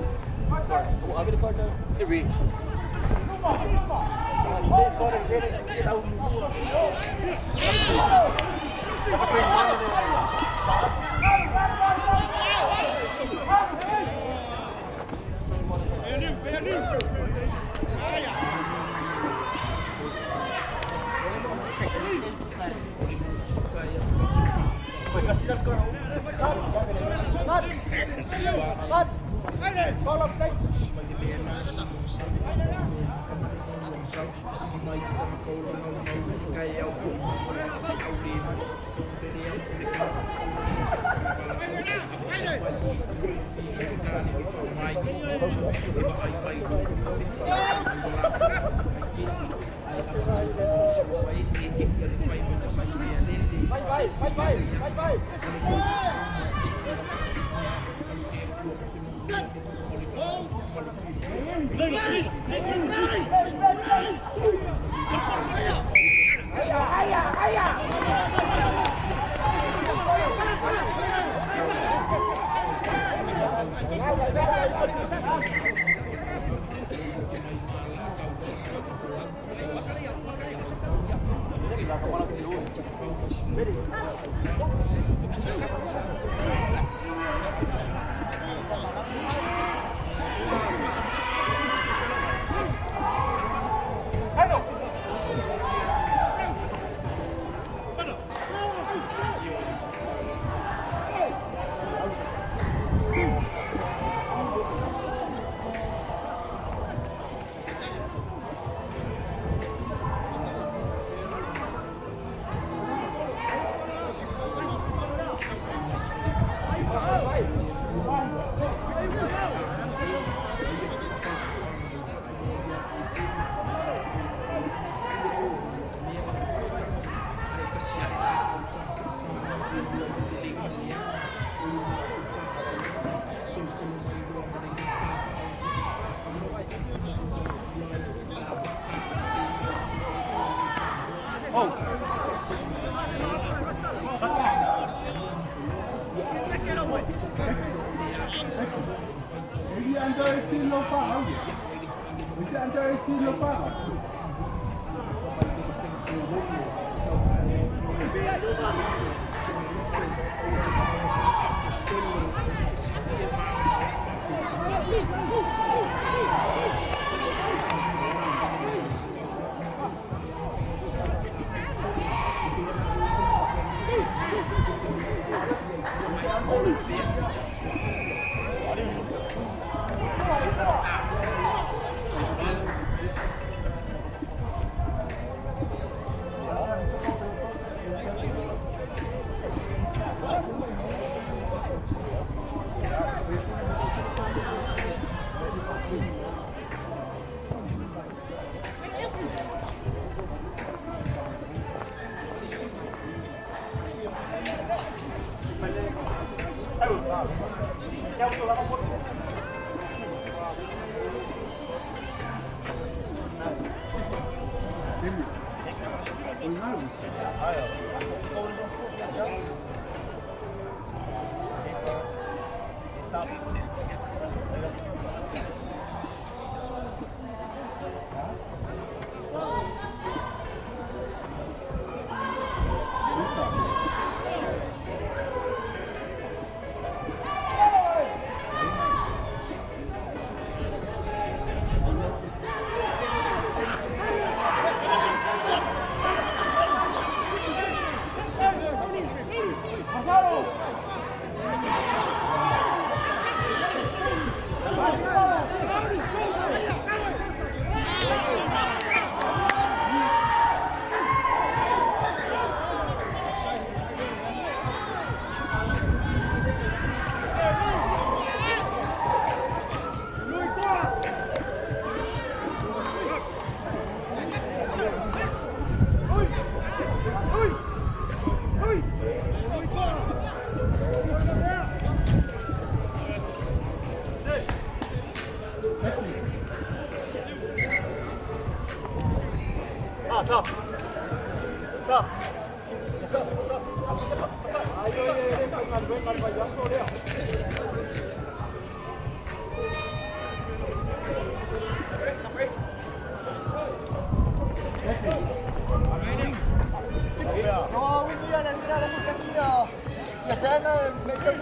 Number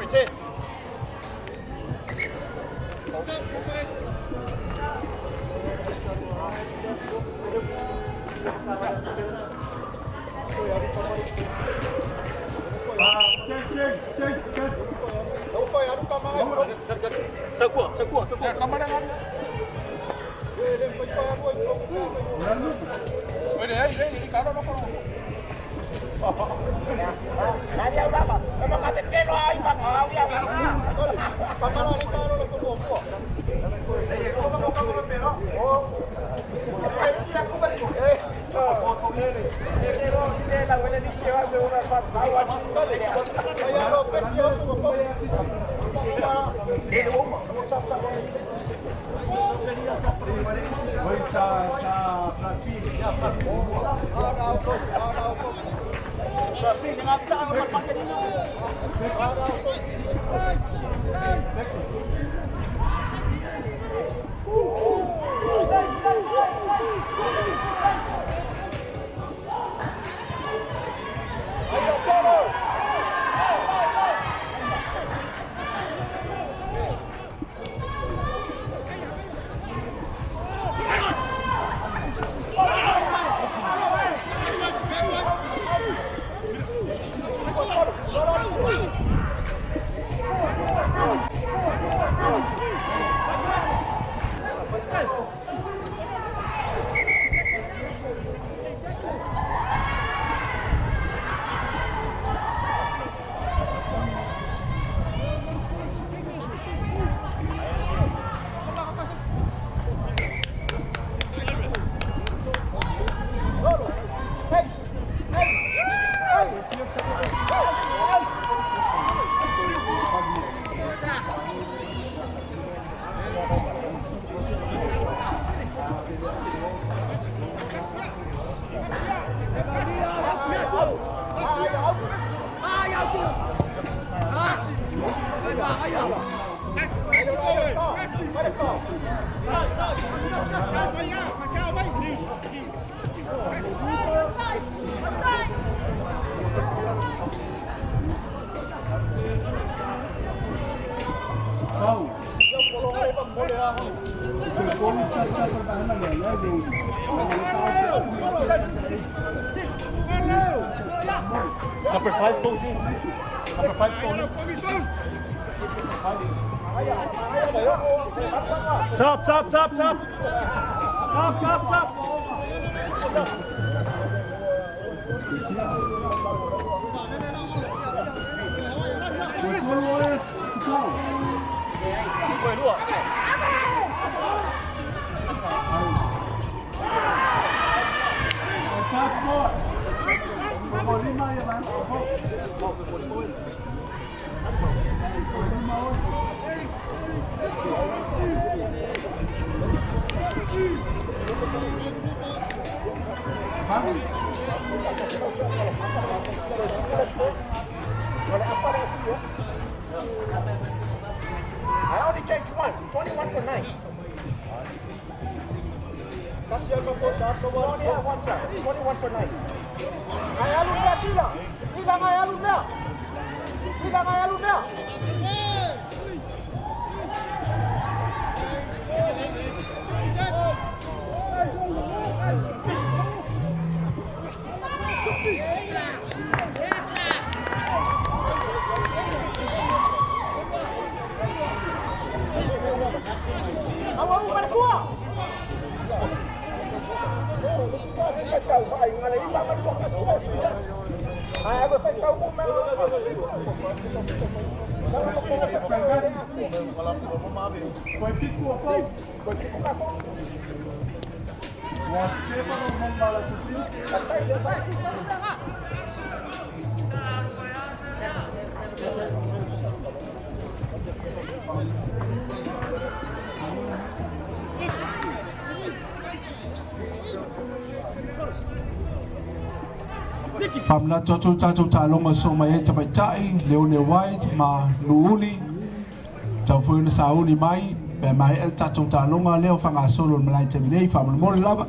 10. Number 5 goes in. Number 5 goes in. Stop, stop, stop, stop. Stop, stop, stop. I only changed one, 21 for 9. Only have one, sir. 21 for 9. Famla toto tatou taaloga so mai ai tamaitai Leone White ma Nuuli tau foi ona sauni mai pe mai el tatou taaloga lea o fagasolo le malae taimi nei faamolemole lava.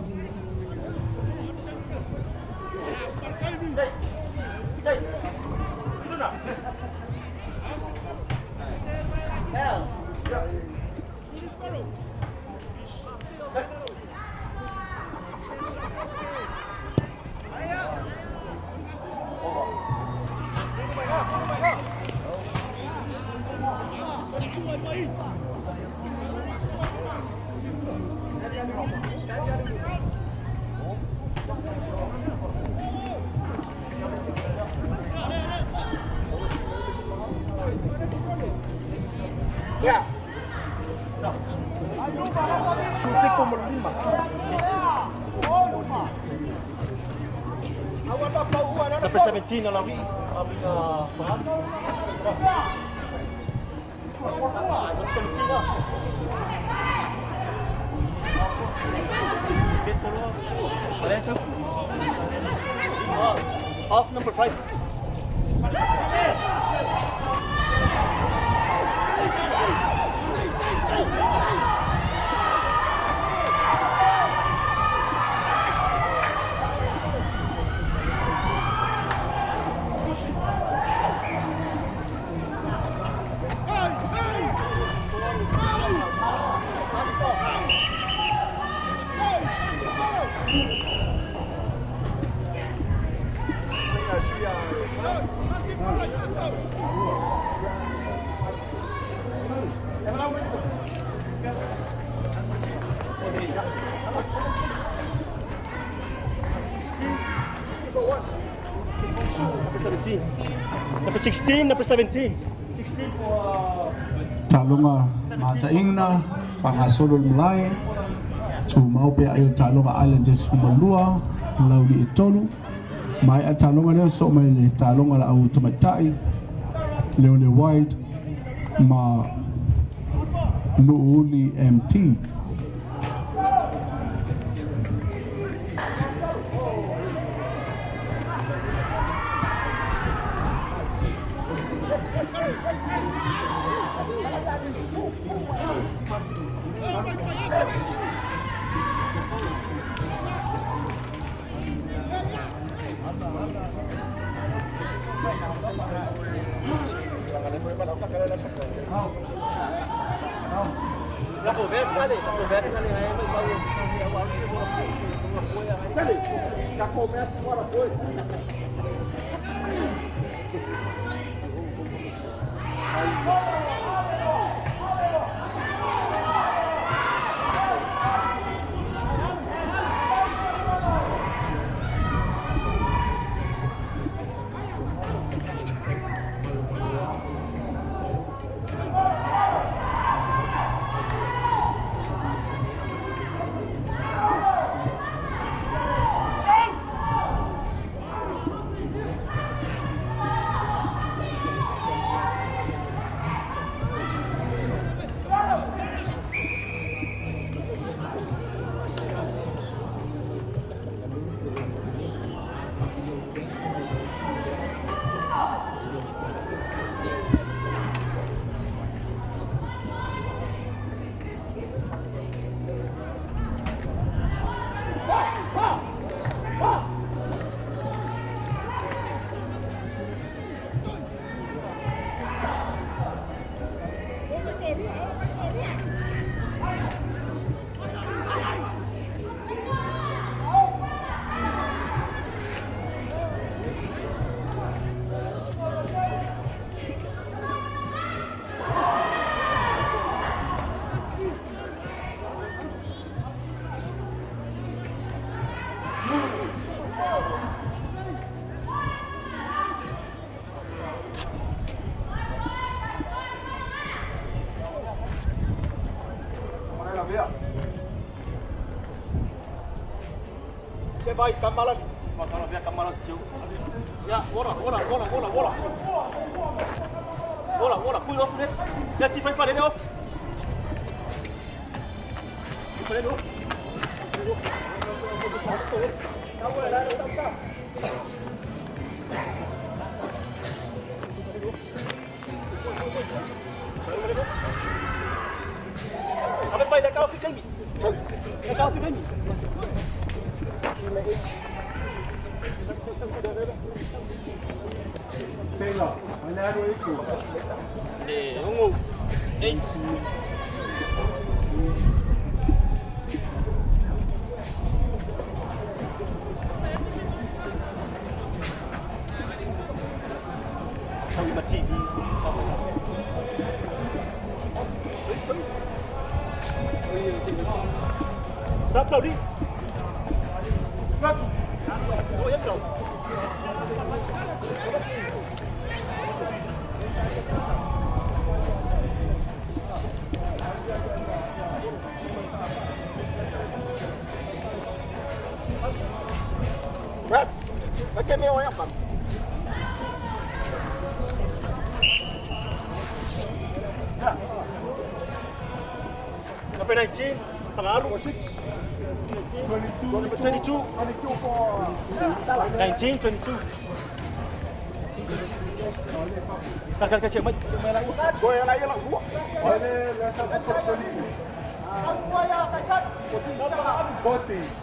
Yeah. Number 17 on Number 17 Off number 5. Number 16, number 17. 16 for Taloga mataina fagasolo le malae tumau pea ai o Taloga Islanders 12 lauli e 3 mai a Taloga lea so mai le Taloga la au tamaitai Leone White ma Nuuli MT. Já começa agora, foi. Vai, kamala. Yeah, water. Water, pull off next. Yeah, T5 off. Stop, Claudie. Ref, look at me on your phone. Number 19, Pangalu. 6. 22. Number 22. 22 for 19, 22. Kal check mai. Go ahead, I yellow. 14.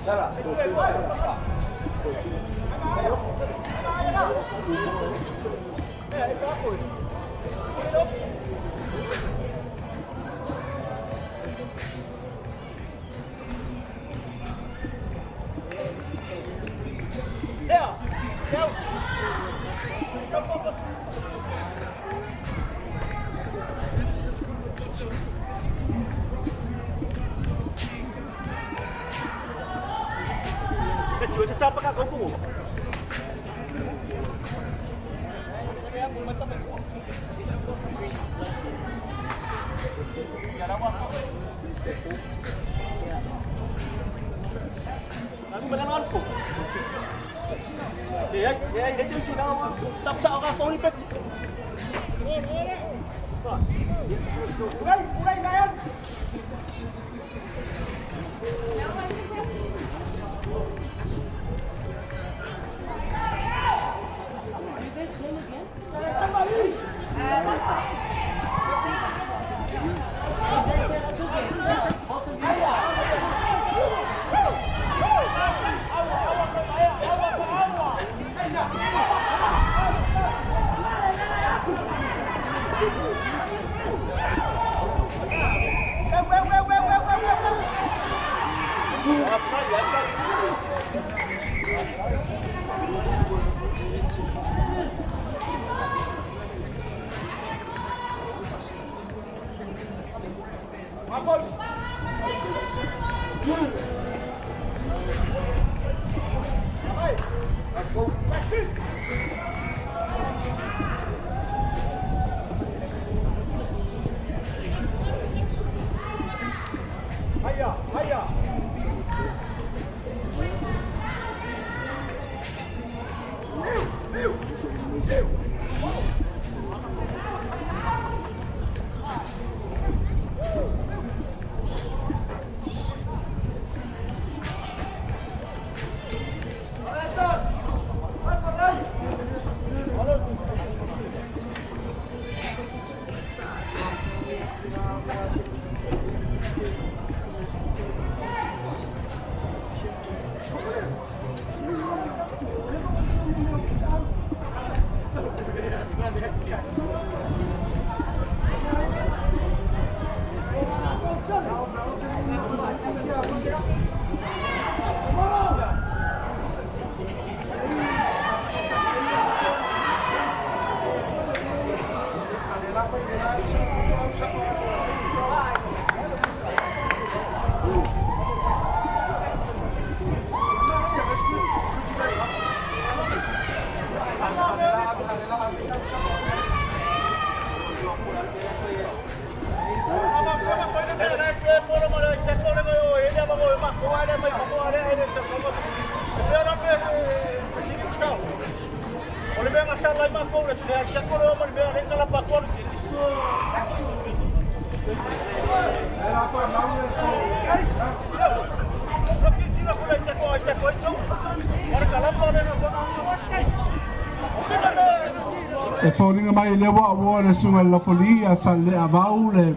E faulinga mai le wa wa le sunga la folia sa le avau le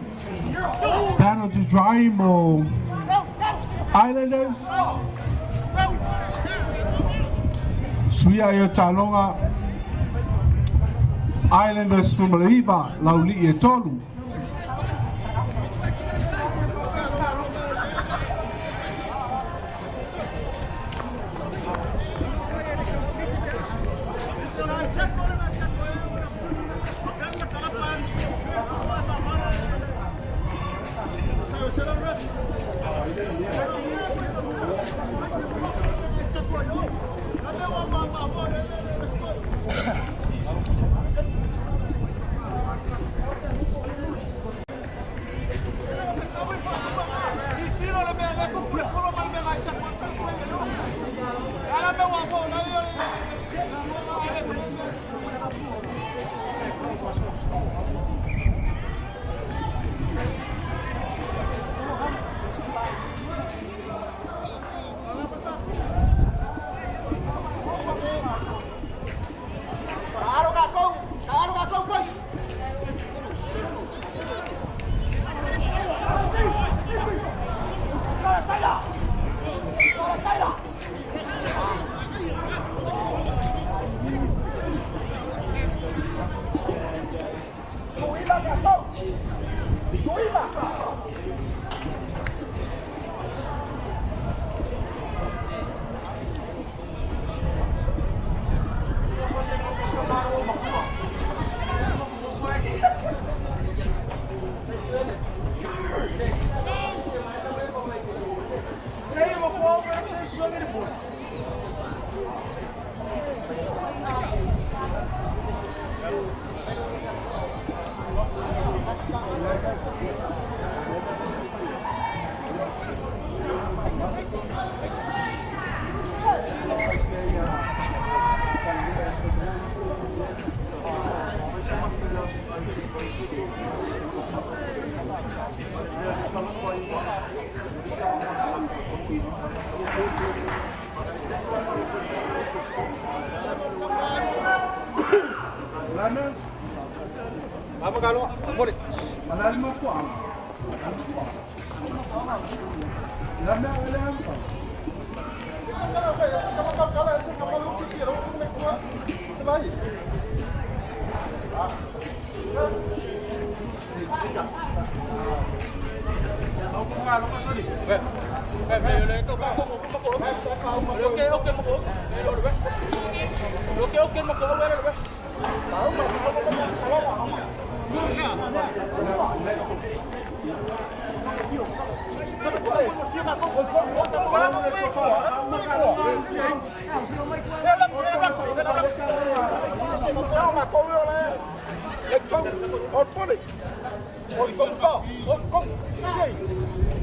penalty try mo Islanders. Suia e talonga Islanders numero 9 lauli e tolu.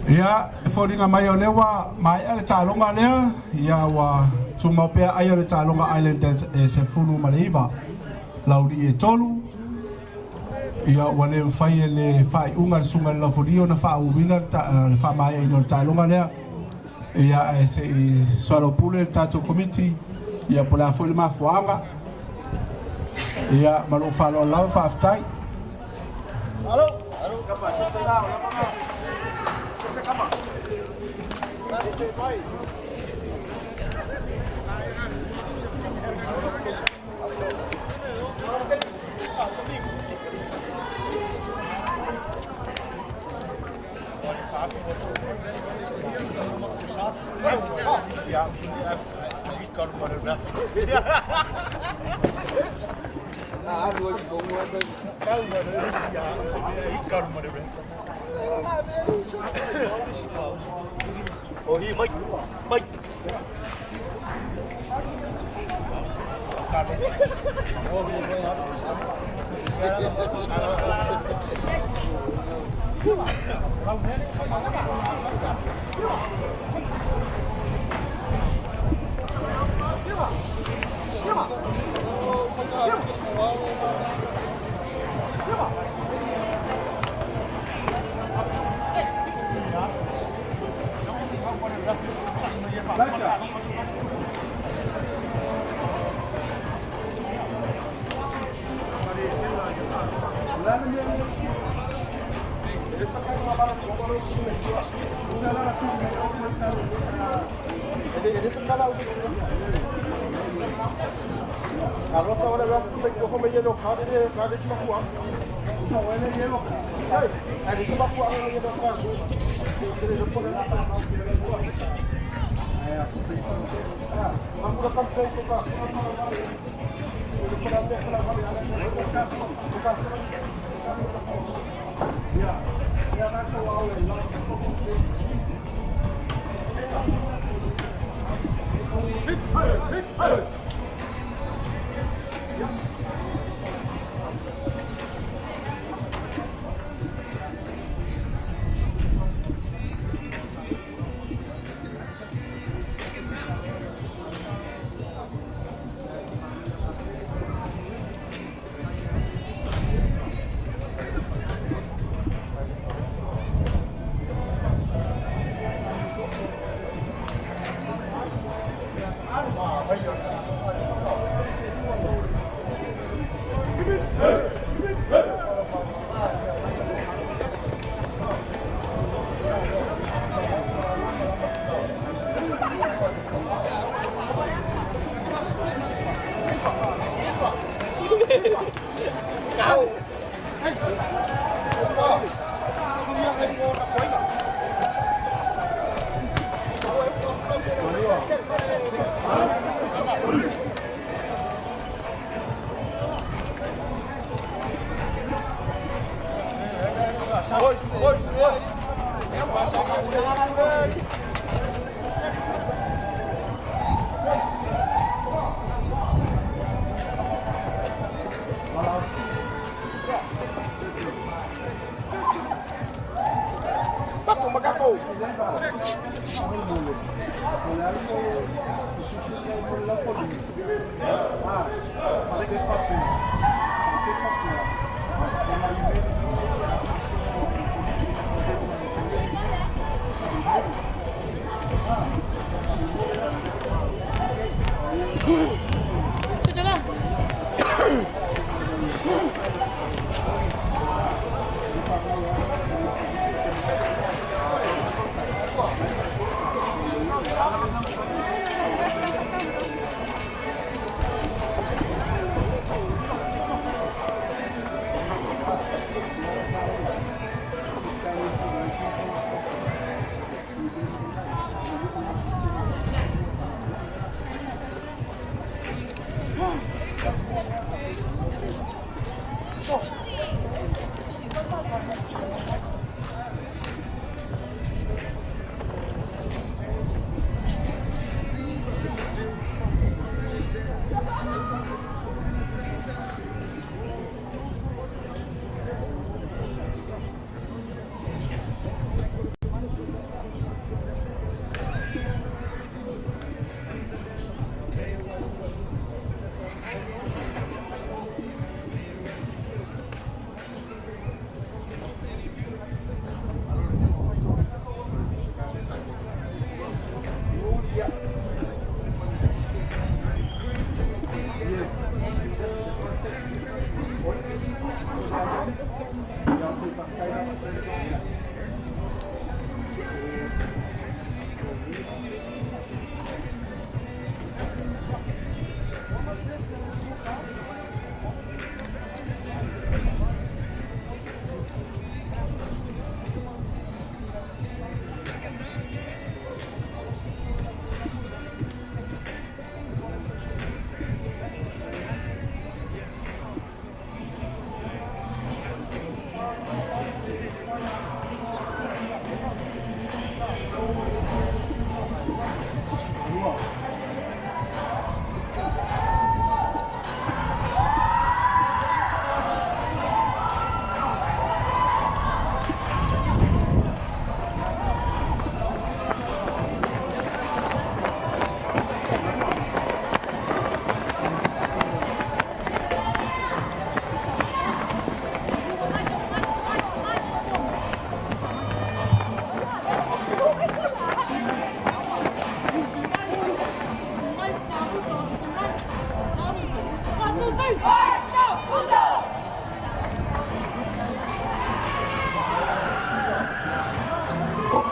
Ia, e foliga mai o lea ua maea le taaloga lea, ia ua tumau pea ai o le taaloga Islanders e 19 laulii e 3. Ia ua le mafai e le faaiuga le susuga i le Laufuli ona faauuina le faamaeaina o le taaloga lea. Ia ae se i soalaupule le tatou komiti, ia po o le a foi le mafuaaga. Ia ma lou faaaloalo lava, faafetai.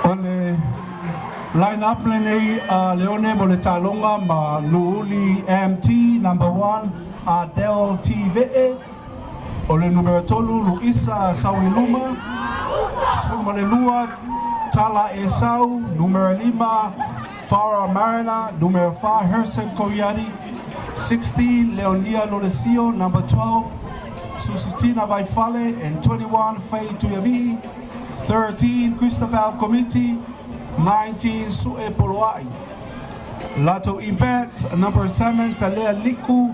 O le line-up lenei a Leone mo le taaloga ma Nuuuli MT, number 1, Adele Tivee, o le numera 3, Luisa Sauiluma, 12, Tala Esau, numera 5, Farah Marina, numera 4, Herson Koriadi, 16, Leonia Lolesio, number 12, Susitina Vaifale, and 21, Faye Tuyavi'i, 13, Christabel Committee, 19, Sue Poloai. Lato Impact, number 7, Talea Liku,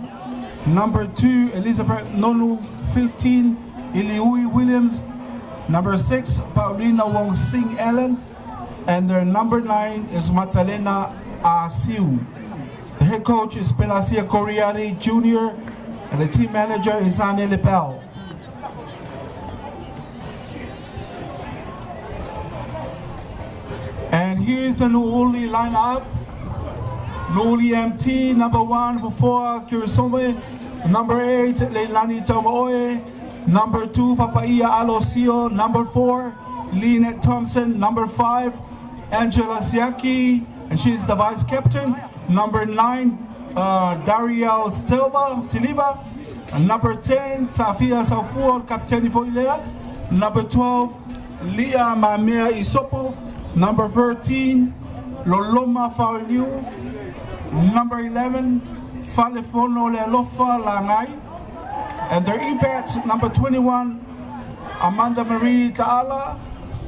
number 2, Elizabeth Nonu, 15, Iliui Williams, number 6, Paulina Wong Sing Ellen, and their number 9 is Matalena Asiu. The head coach is Pelasia Coriali Jr., and the team manager is Anne Lepel. And here's the Nuuuli lineup. Nuuuli MT, number 1 for 4, Kirisome. Number 8, Leilani Taumaoe. Number 2, Fapaia Alosio. Number 4, Lynette Thompson. Number 5, Angela Siaki, and she's the vice captain. Number 9, Dariel Siliva. And number 10, Safia Saufua, Captain Foilea. Number 12, Leah Mamea Isopo. Number 13, Loloma Faoliu. Number 11, Falefono Lealofa Langai. And their E-bats, number 21, Amanda Marie Ta'ala.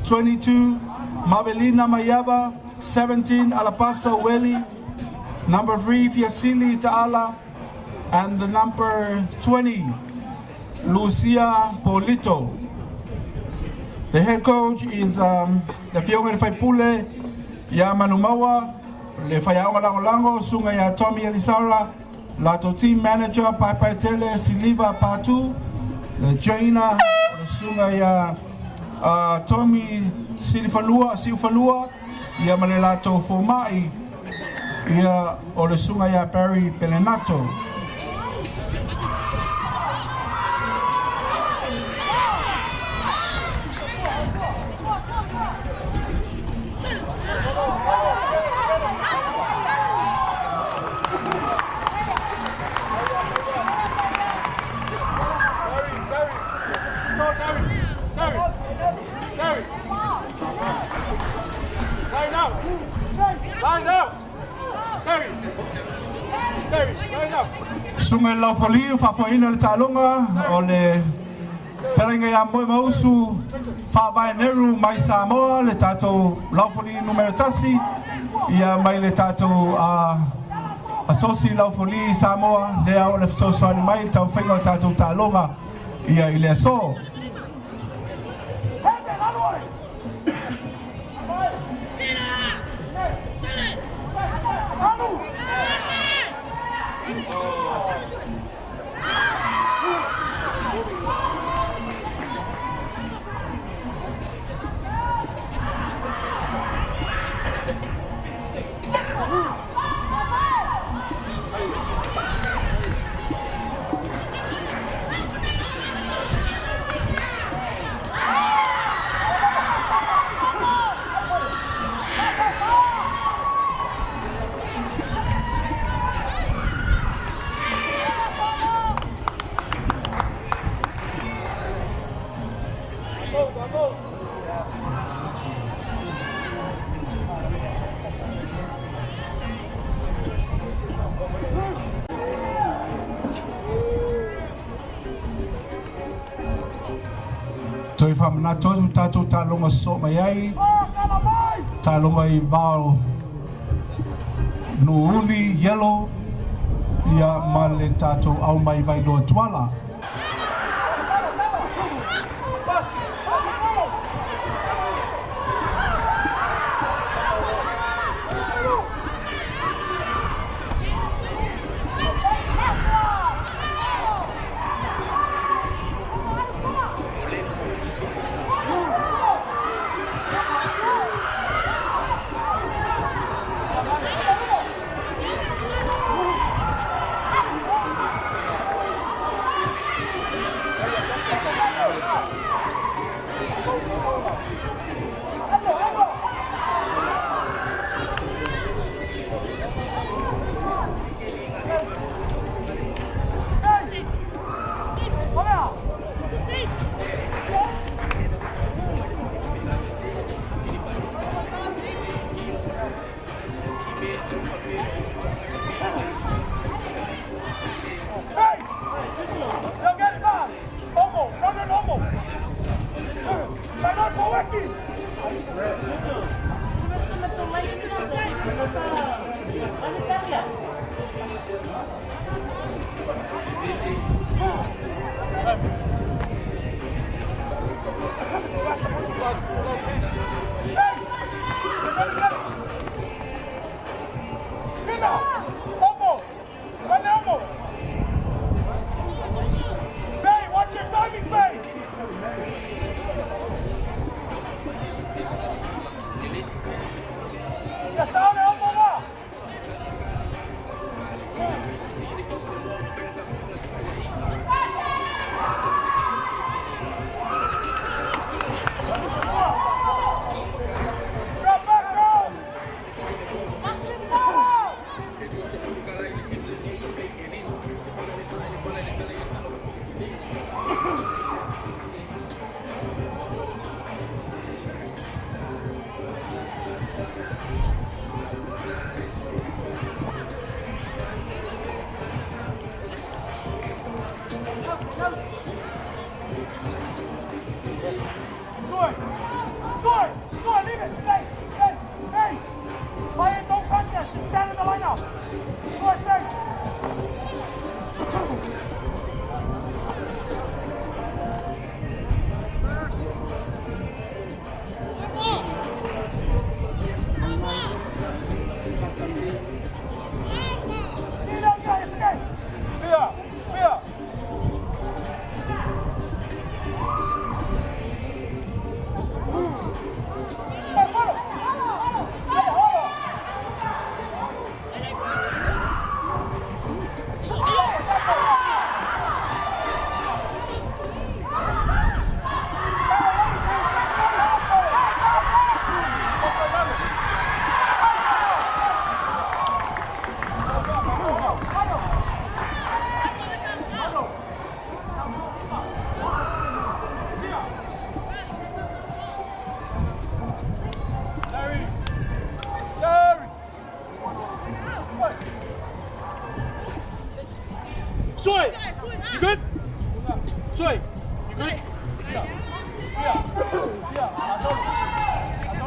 22, Mavelina Mayaba. 17, Alapasa Weli. Number 3, Fiasili Ta'ala. And the number 20, Lucia Polito. The head coach is le Afioga i le Faipule ia Manumaua, le Faiaoga Lagolago, Susuga ia Tommy Elisara, latou team manager Paepaetele Siliva Patu, le trainer o le Susuga ia Tommy Silifanua, Siufanua, ia ma le latou fomai, ia o le Susuga ia Barry Pelenato. Susuga i le Laufali, faafoeina le taaloga o le fetalaiga ia Moemausu Faavaeneru mai Samoa, le tatou laufali numera 1, ia mai le tatou Asosi Laufali Samoa, lea o le fesoasoani mai i le taumafaiga o tatou taaloga ia i le aso. Toe faamanatu atu tatou taaloga sosoo mai ai, taaloga i vao nuuli, yellow, ia ma le tatou au mai Vailoa Tuala.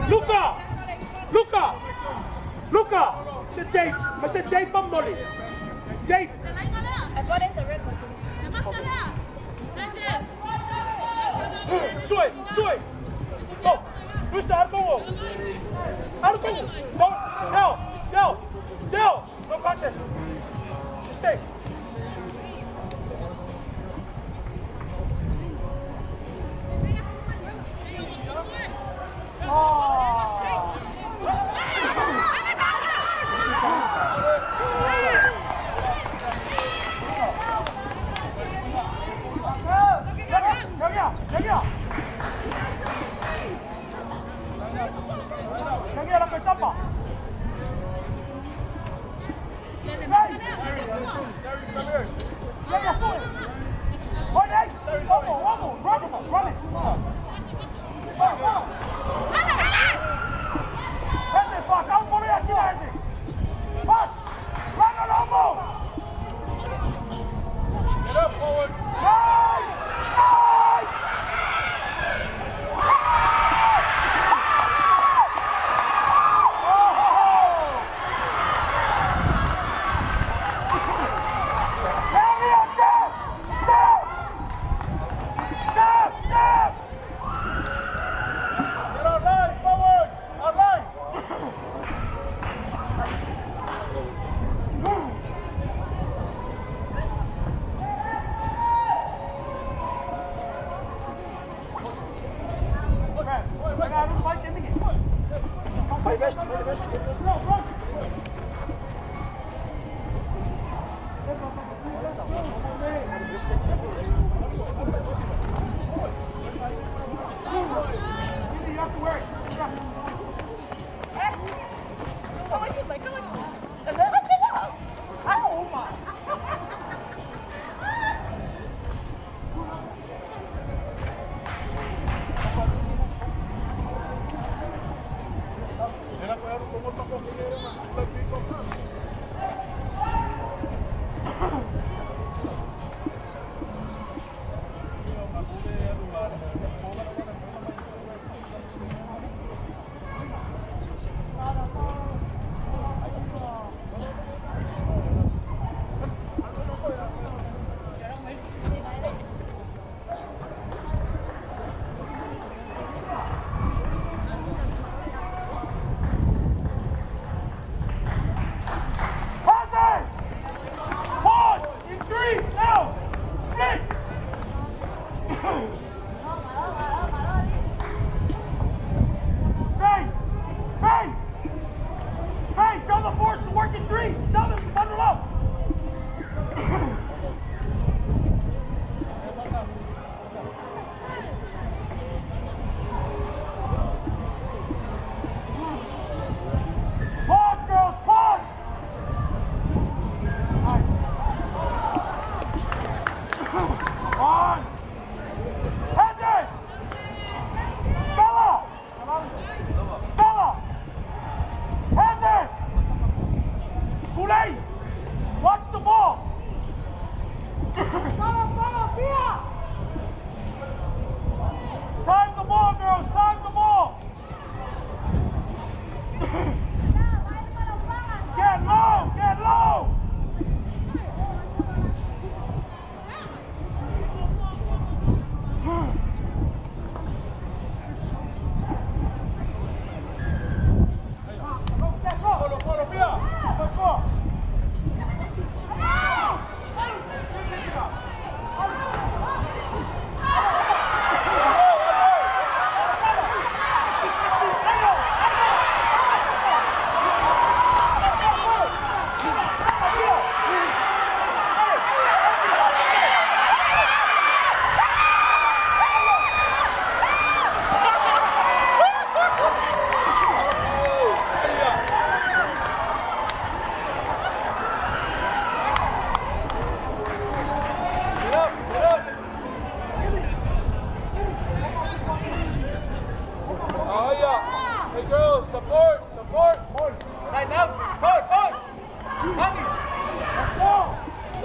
Luca! Luca! Luca! C'est Dave! Mais c'est Dave from Molly! Dave! I got in the red one. Sui! Sui! Go! Luca, go! Go! No! No! No! No! No contest! Stay!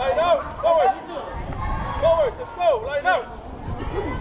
Line out, forward. Forward, let's go, line out.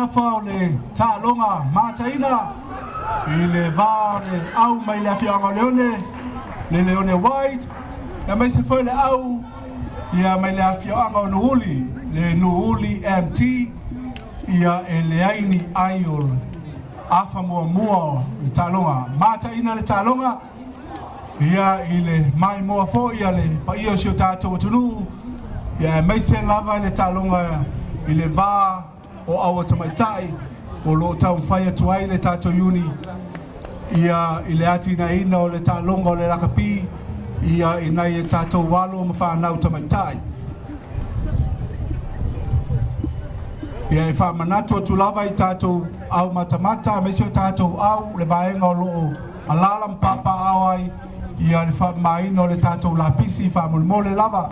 afa o le taaloga mataina i le va o le au mai le afioaga o Leone, le Leone White, ia mai se foi le au ia mai le afioaga o Nuuuli, le Nuuuli MT, ia e leai ni ai o le afa muamua o le taaloga. Mataina le taaloga ia i le maimoa foi a le paia o si o tatou atunuu, ia aemaise lava i le taaloga i le va o aua tamaitai o lo o taumafai atu ai le tatou iuni ia i le atinaeina o le taaloga o le lakapi ia i nai e tatou alo ma fanau tamaitai. Ia e faamanatu atu lava i tatou au matamata aemaise o tatou au le vaega o lo o alaala ma papaaao ai ia le faamamaina o le tatou lapisi faamolemole lava.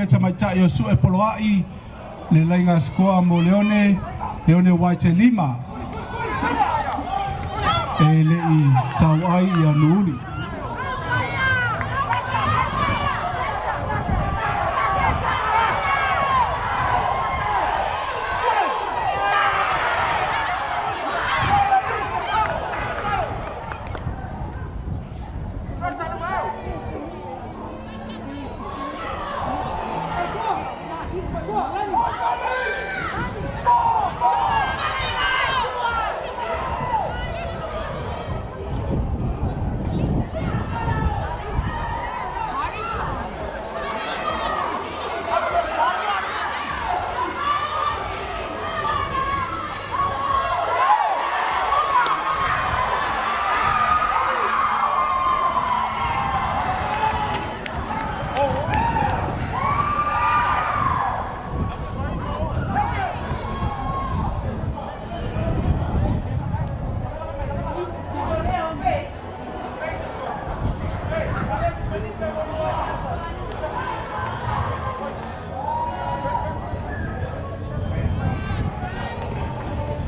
le tamaitai o Sue Poloai le laiga sikoa mo Leone, Leone White e 5. E le i tau ai ia Nuuli.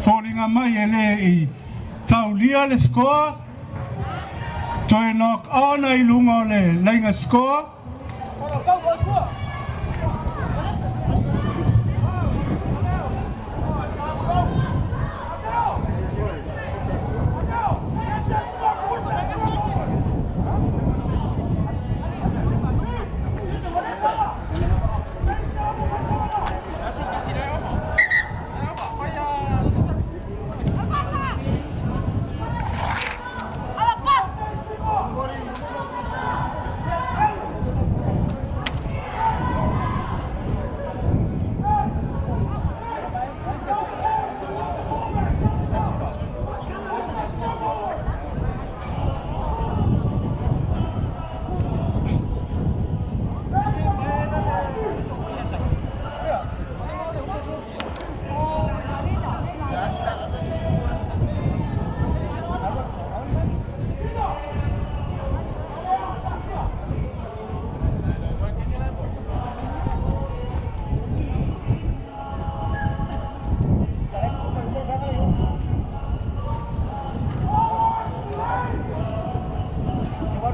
Foliga mai e le i taulia le score. Toe knock on ai luga o le laiga score.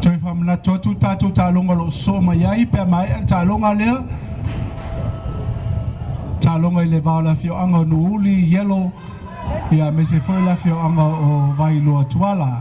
Toe faamanatu atu tatou taaloga o loo soo mai ai pe a maea le taaloga lea. Taaloga i le va o le afioaga o Nuuuli Yellow ia aemaise foi le afioaga o Vailoa Tuala.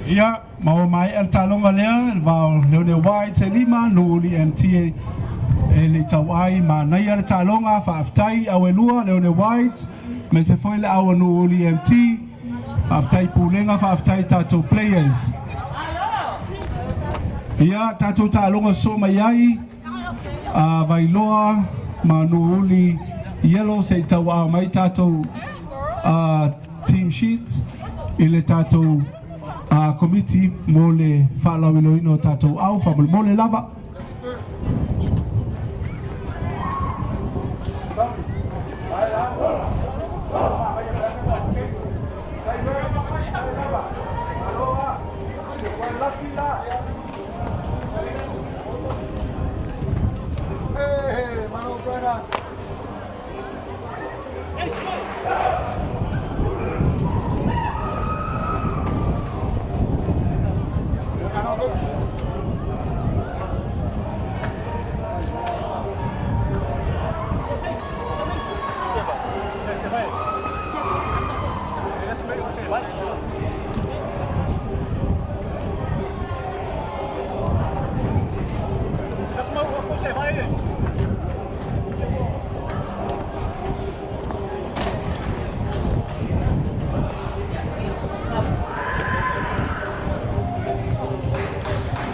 Ia, ma ua maea le taaloga lea, le va o Leone White e 5, Nuuuli MT e le i tauai, manaia le taaloga, faafetai au e lua, Leone White, aemaise foi le au a Nuuuli MT, faafetai Pulega, faafetai tatou players. Ia, tatou taaloga sosoo mai ai, a Vailoa ma Nuuuli Yellow se i tauaao mai tatou team sheet i le tatou komiti mo le faalauiloina o tatou au faamolemole lava.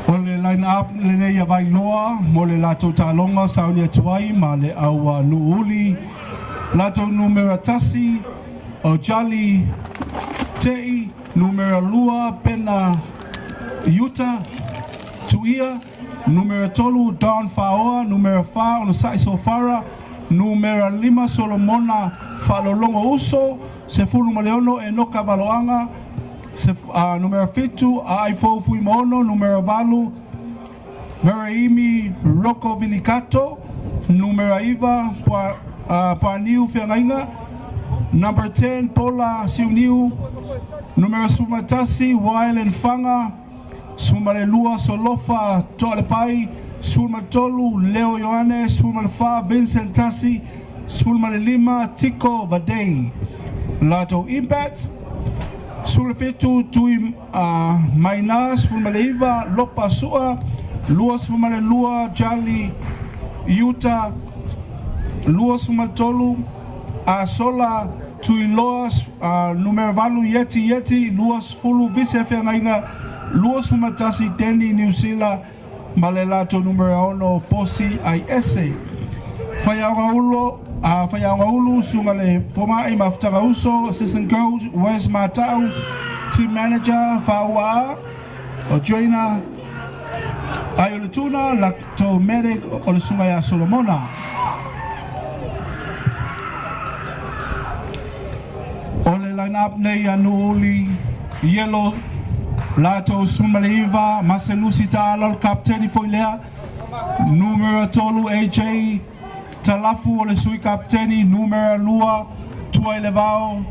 O le line up lenei a Vailoa mo le latou taaloga sauni atu ai ma le au a Nuuuli. Latou numera 1 o Jali Tei, numera 2 Pena Iuta Tuia, numera 3 Don Faoa, numera 4 Onosai Sofara, numera 5 Solomona Faalologo Uso, 16 Enoka Valoaga, numera 7 Aaifou Fuimaono, numera 8 Veraimi Roko Vilikato, numera 9 Paniu Feagaiga, Number 10 Paula Siuniu, numero 11 Wailen Fanga, 12 Solofa Toalepai, 13 Leo Ioane, 14 Vincent Tassi, 15 Tiko Vadei. Lato Impacts, 17 Tui Maina, 19 Lopa Sua, 22 Jali Utah, 23 Asola Tuiloa, numero 8 Yeti Yeti, 20 Vise Feagaiga, 21 Deni New Zealand, ma le latou numero 6 Posi Aiese. Faiaoga ulu suga le fomaʻi mafutaga uso, assistant coach Wes Mata'u, team manager Faua'a o trainer ai o le tuna latou medic o le suga iā Solomona. O le line up nei a Nuuuli Yellow latou 19 Maselusi Ta'ala o le kapeteni foi lea, numera 3 AJ Talafu o le sui kapeteni, numera 2 Tuailevao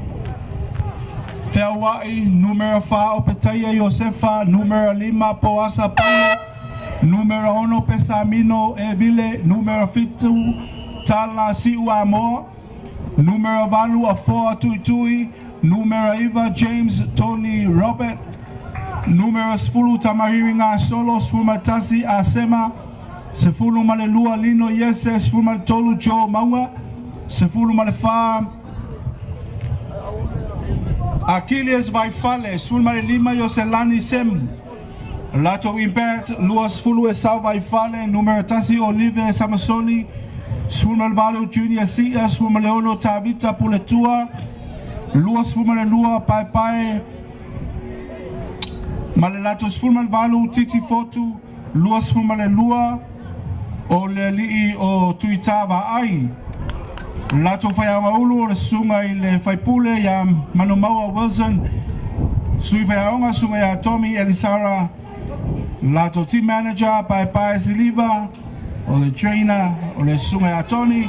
Feaua'i, numera 4 Opetaia Iosefa, numera 5 Poasa Paulo, numera 6 Pesamino Evile, numera 7 Tala Si'u Amoa, numera 8 Afoa Tuitui, numera 9 James Tony Robert, numera 10 Tamahiri Gasolo, 11 Asema, 12 Lino Iese, 13 Joe Mauga, 14 Achilles Vaifale, 15 Ioselani Sem. Lato Impact, 20 Esau Vaifale, numero 1 Olive Samasoni, 18 Junior Sia, 16 Tavita Puletua, 22 Paepae, ma le latou 18 Titi Fotu, 22 o le alii o Tuita Vaai. Latou faiaoga ulu o le susuga i le faipule ia Manumaua Wilson, sui faiaoga susuga ia Tommy Elisara, latou team manager Paepae Siliva, o le trainer o le susuga ia Tony,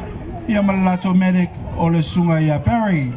ia ma le latou medic o le susuga ia Barry.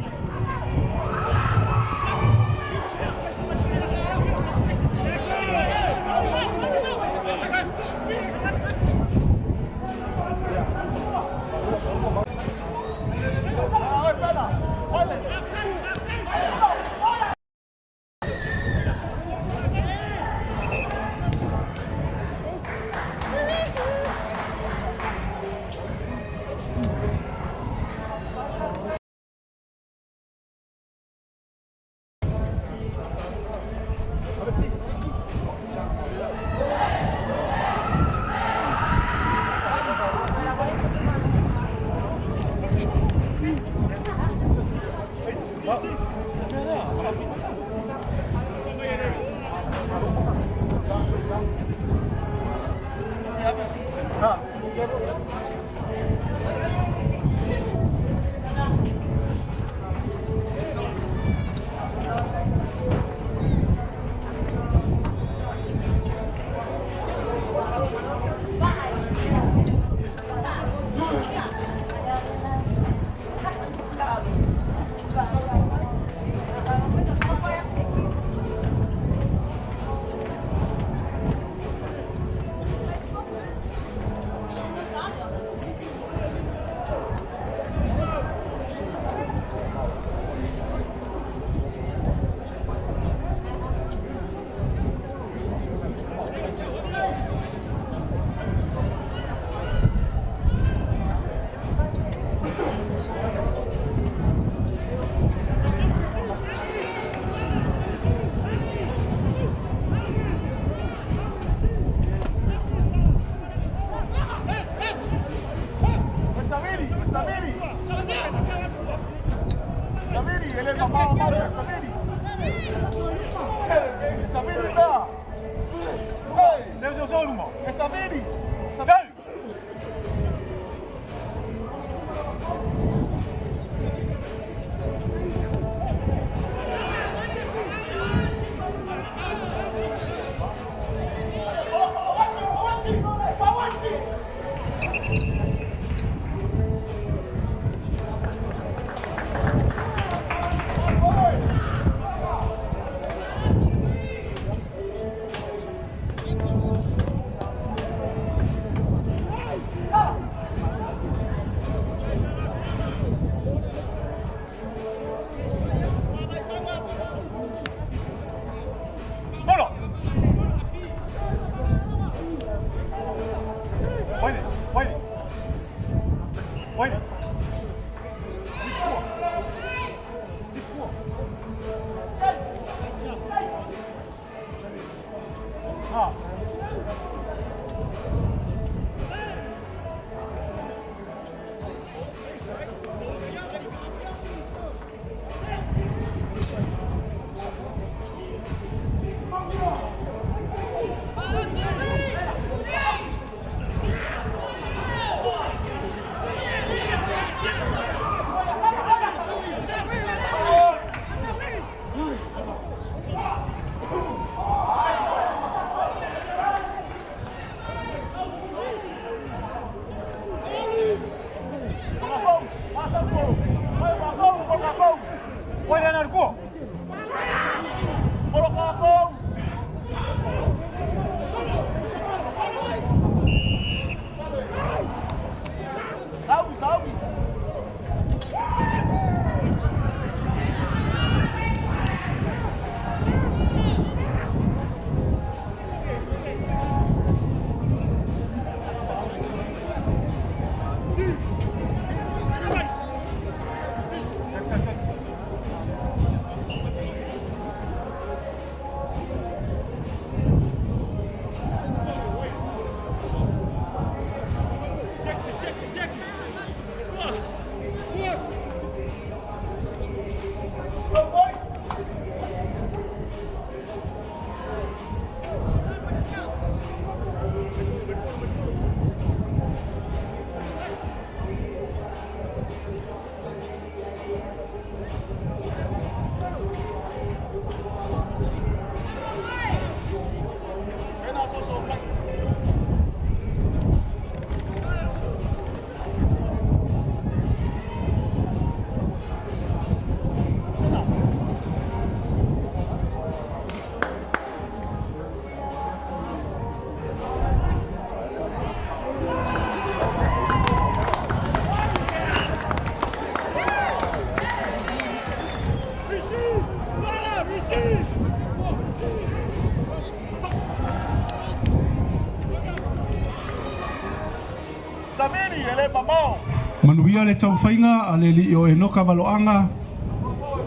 Manuia le taufaiga a le alii o Enoka Valoaga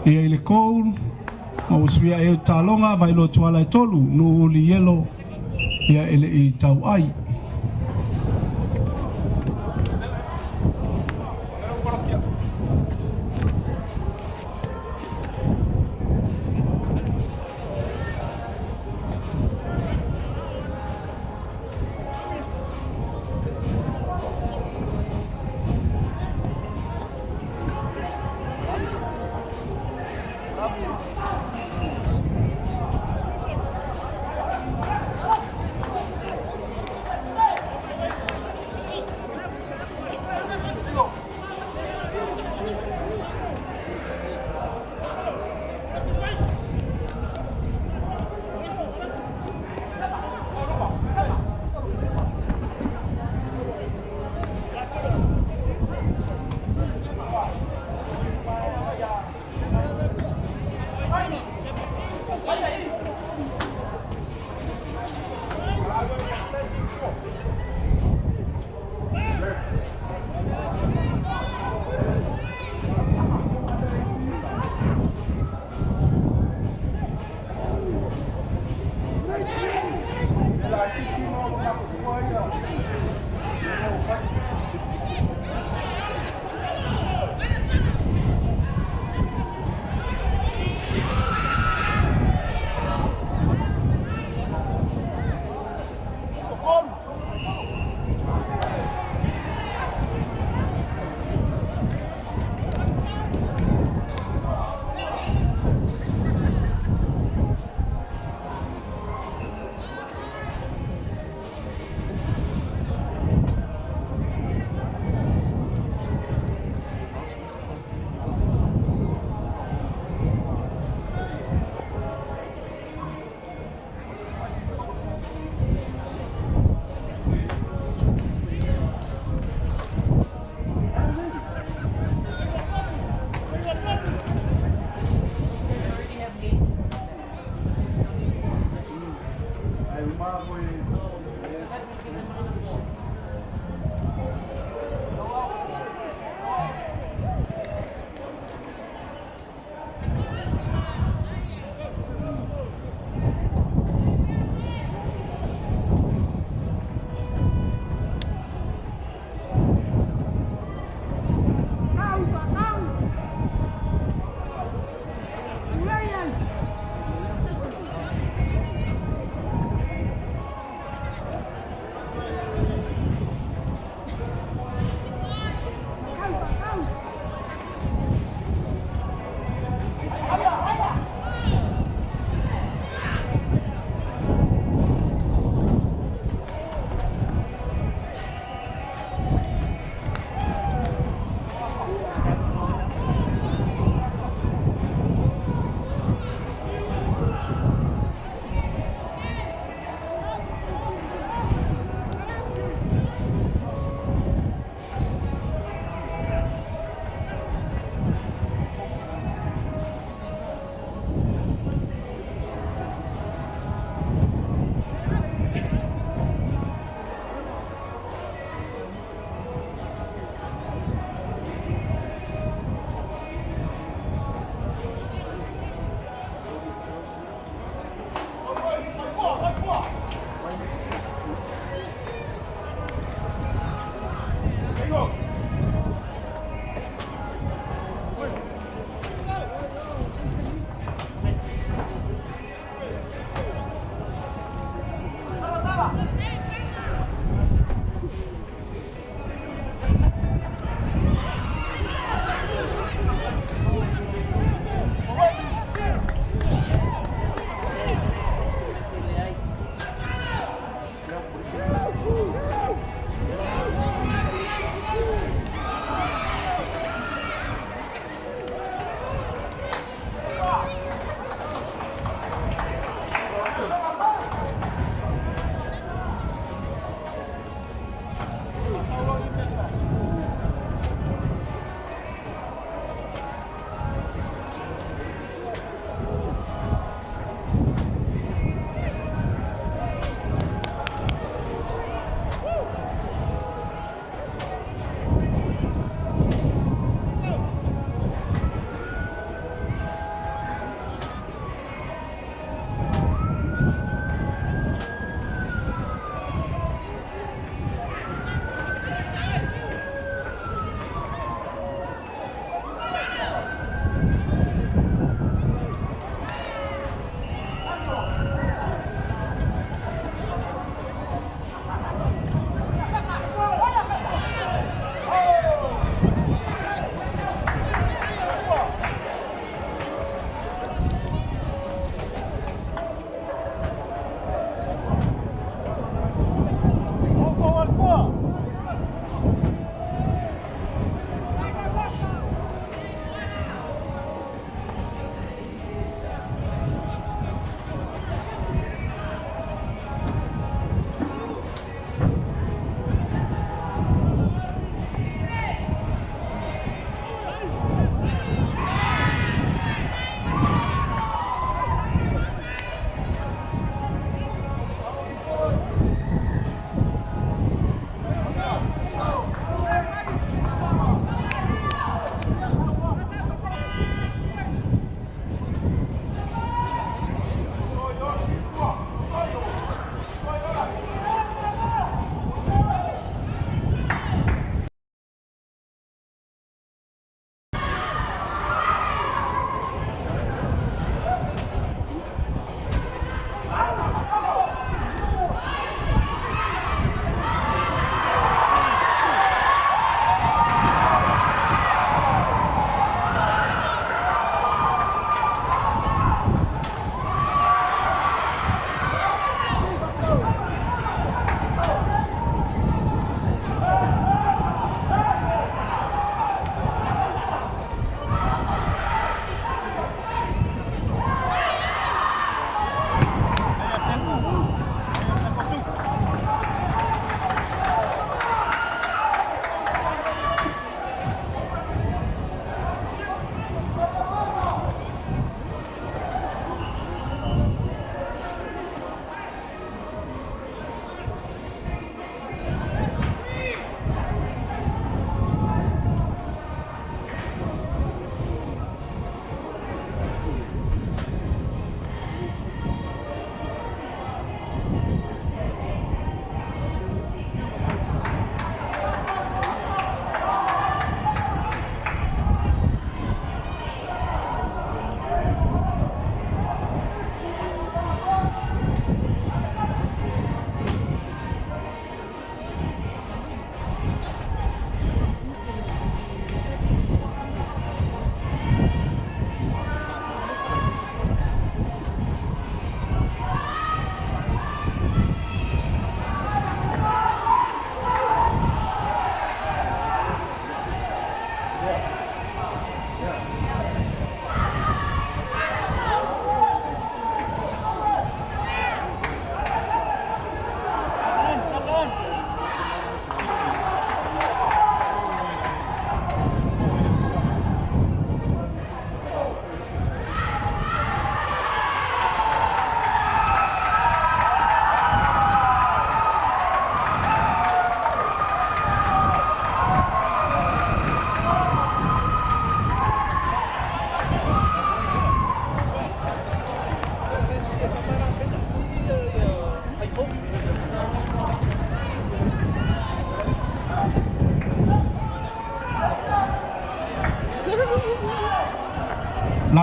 ia i le goal ma ua suia e taloga Vailoa Tuala e 3 Nuuuli Ielo ia e lei tauai.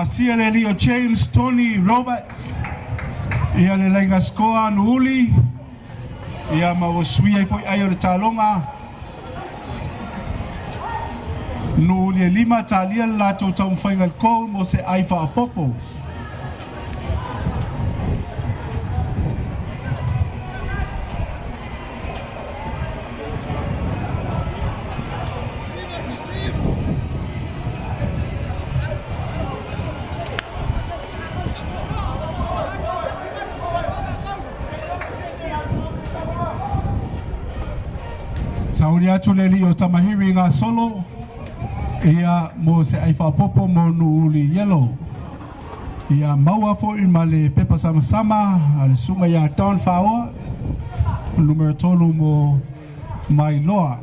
Pasia le alii o James Tony Roberts, ia le laiga skoa Nuuuli, ia ma ua sui ai foi ai o le taloga. Nuuuli e 5 talia le latou taumafaiga i le goal mo se ai faaopoopo. Sauni atu le alii o Tamahiwi i ngā solo, ia mo se ai faaopoopo mo Nuuuli Yellow. Ia maua foi ma le pepa samasama a le susuga ia Don Faoa, numera 3 mo Mailoa.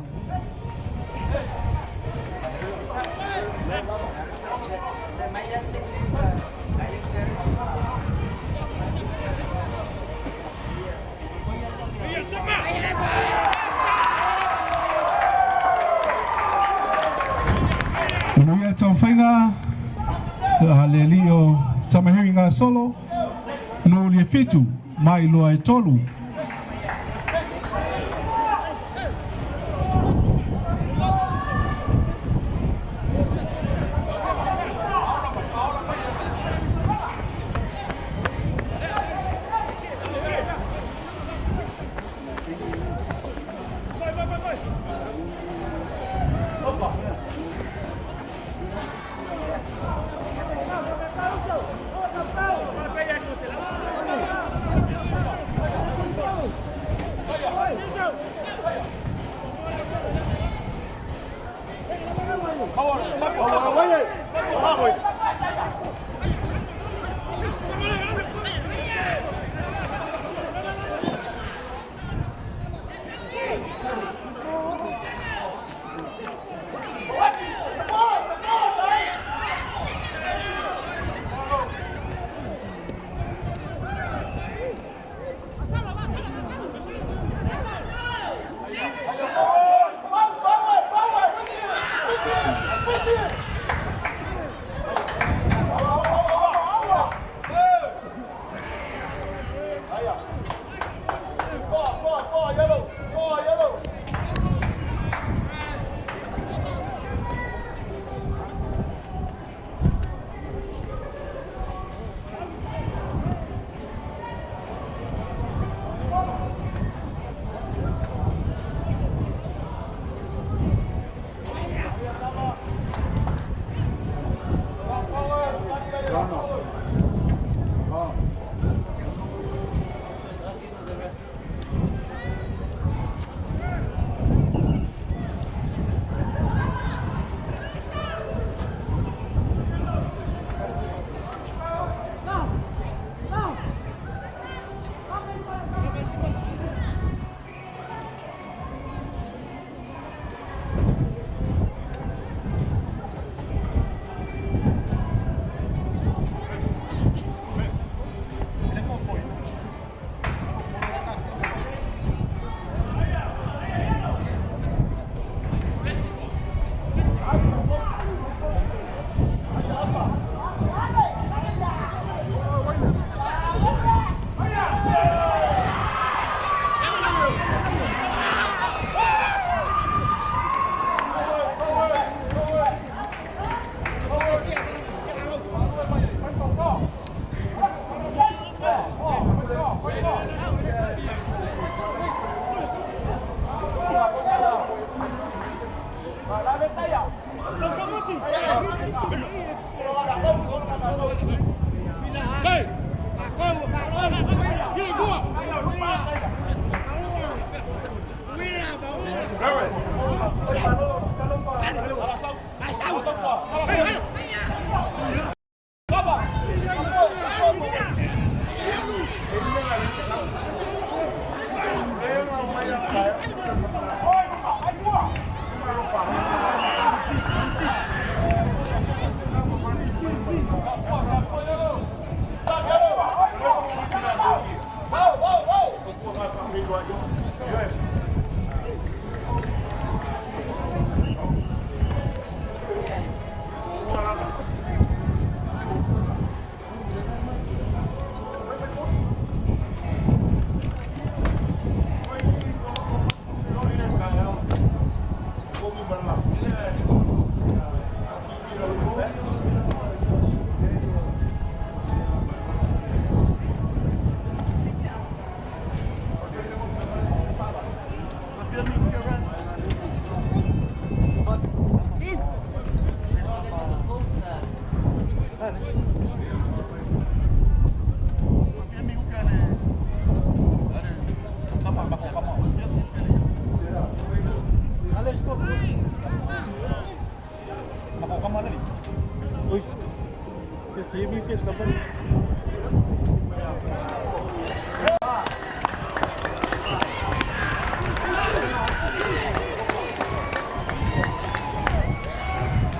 Manuia le taumafaiga a le alii o Tamahiwi ngā solo, Nuuuli e 7, Mailoa e 3.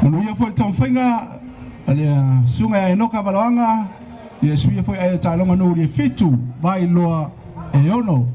Manuia foi le taumafaiga a le susuga ia Enoka Valoaga, ia suia foi ai o taaloga nuu le 7 vailoa e 6.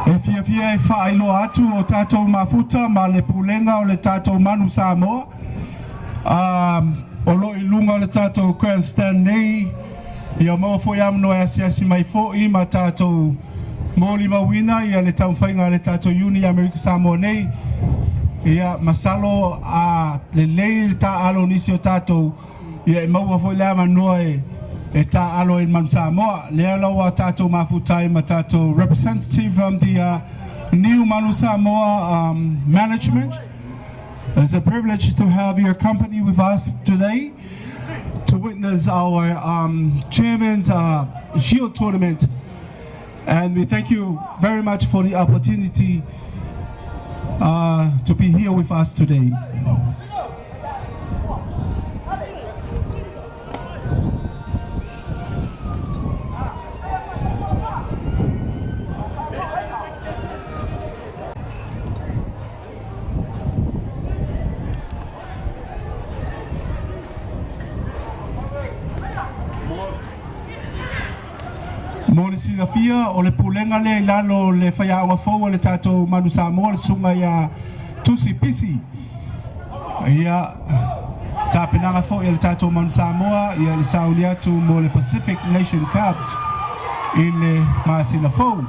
E fiafia e faailoa atu o tatou mafuta ma le pulega o le tatou Manu Samoa o lo o i luga o le tatou grandstand nei, ia maua foi avanoa e asiasi mai foi ma tatou molimauina ia le taumafaiga a le tatou Uni Amerika Samoa nei. Ia masalo a lelei le taaalo o nisi o tatou, ia e maua foi le avanoa e taaalo ai i le Manu Samoa. Lea la ua tatou mafuta ai ma tatou representative from the new Manu Samoa management. It's a privilege to have your company with us today to witness our chairman's Shield tournament. And we thank you very much for the opportunity to be here with us today. Mo le silafia, o le pulega lea i lalo o le faiaoga fou a le tatou Manu Samoa, le susuga ia Tusi Pisi. Ia, tapenaga foi a le tatou Manu Samoa, ia le sauni atu mo le Pacific Nation Cups i le masina fou.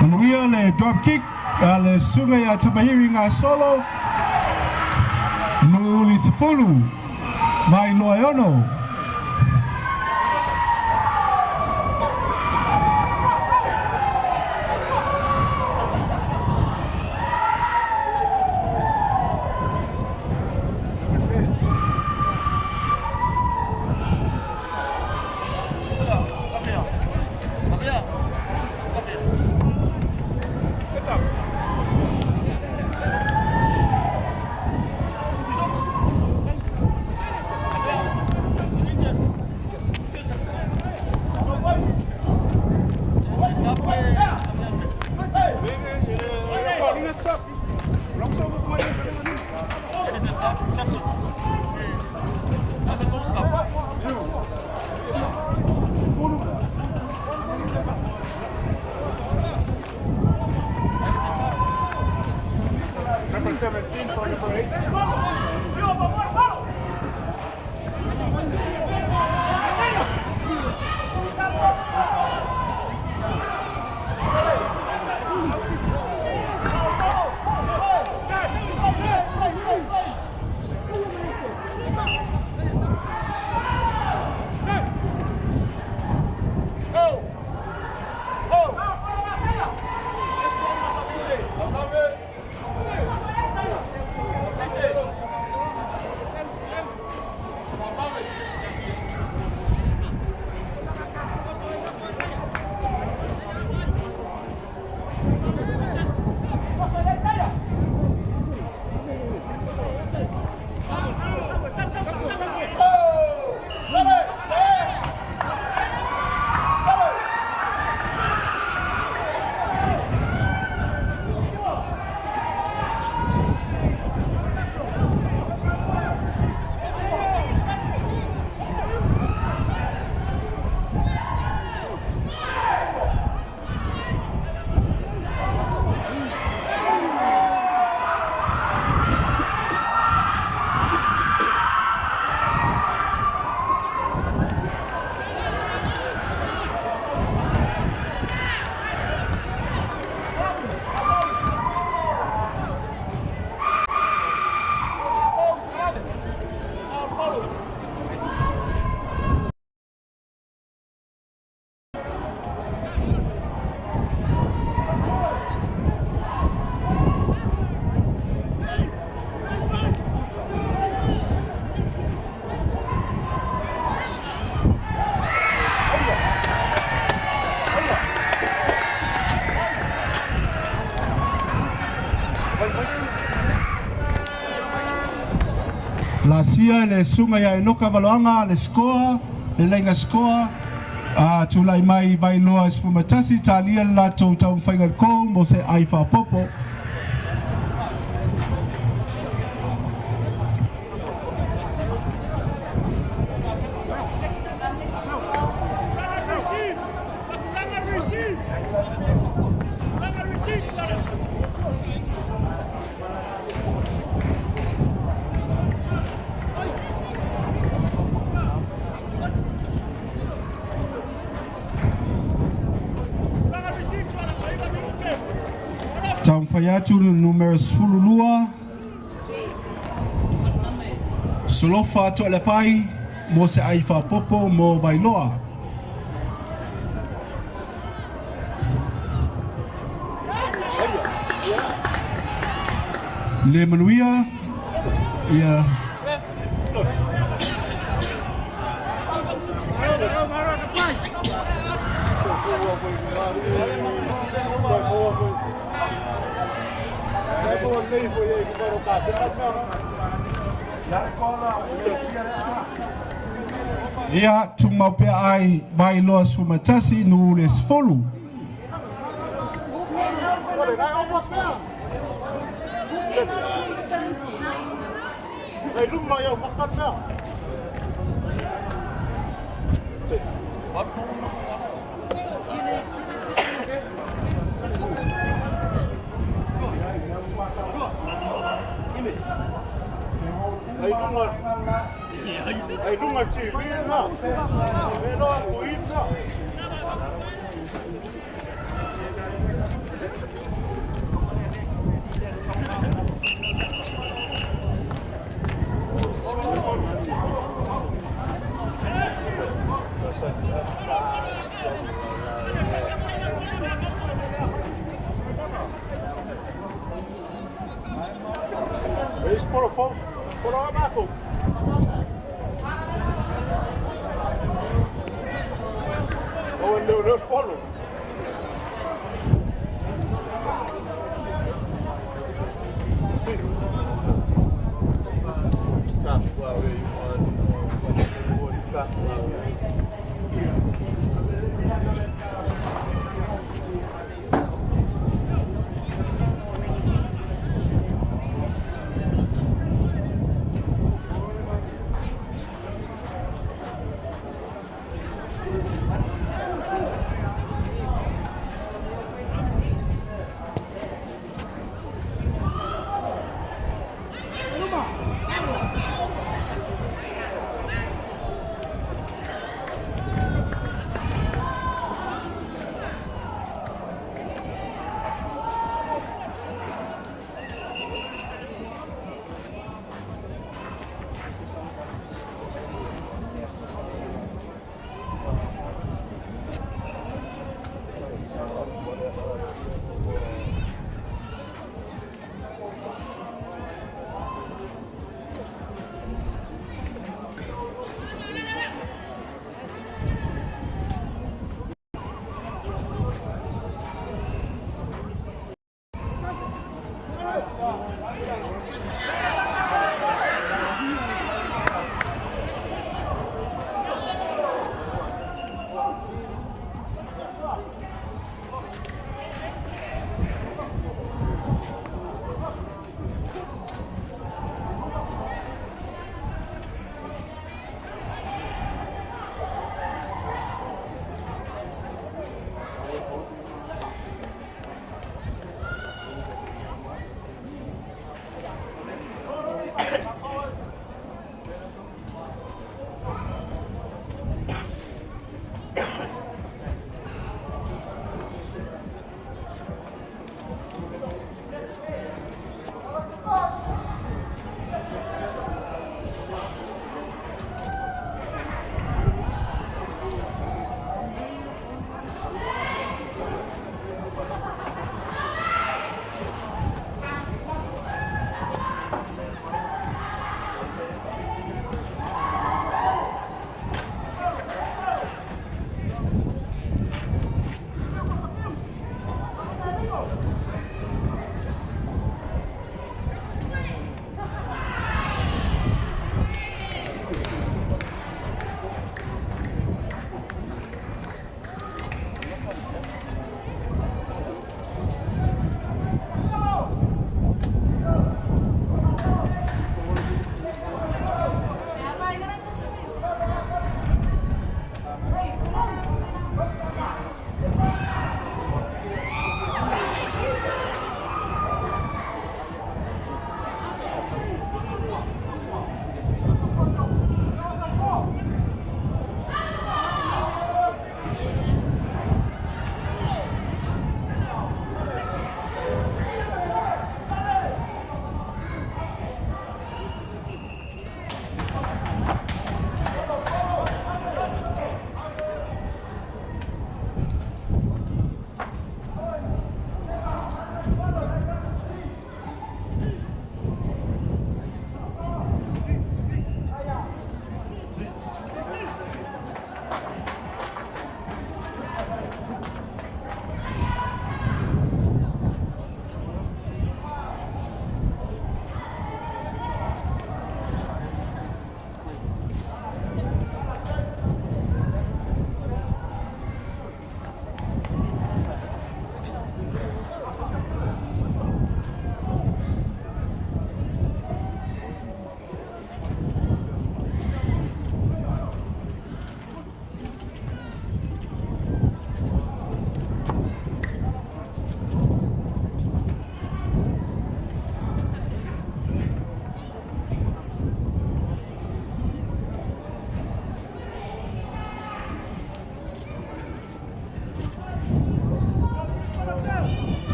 Manuia le drop kick. A le suga ia Tamahiri ngā solo. Nuli sefulu. Vailoa e 6. Number 17 for number 8. La sia le sunga ia enoka valoanga le skoa le lenga skoa a tulai mai Vailoa 11 talia le latou taumafaiga le ko mo se ai faapopo. Taumafai atu le numero 12 Solofa Toalepai mo se ai faapopo mo Vailoa. Le manuia ia Ia tumau pea ai Vailoa 11 nu le 10.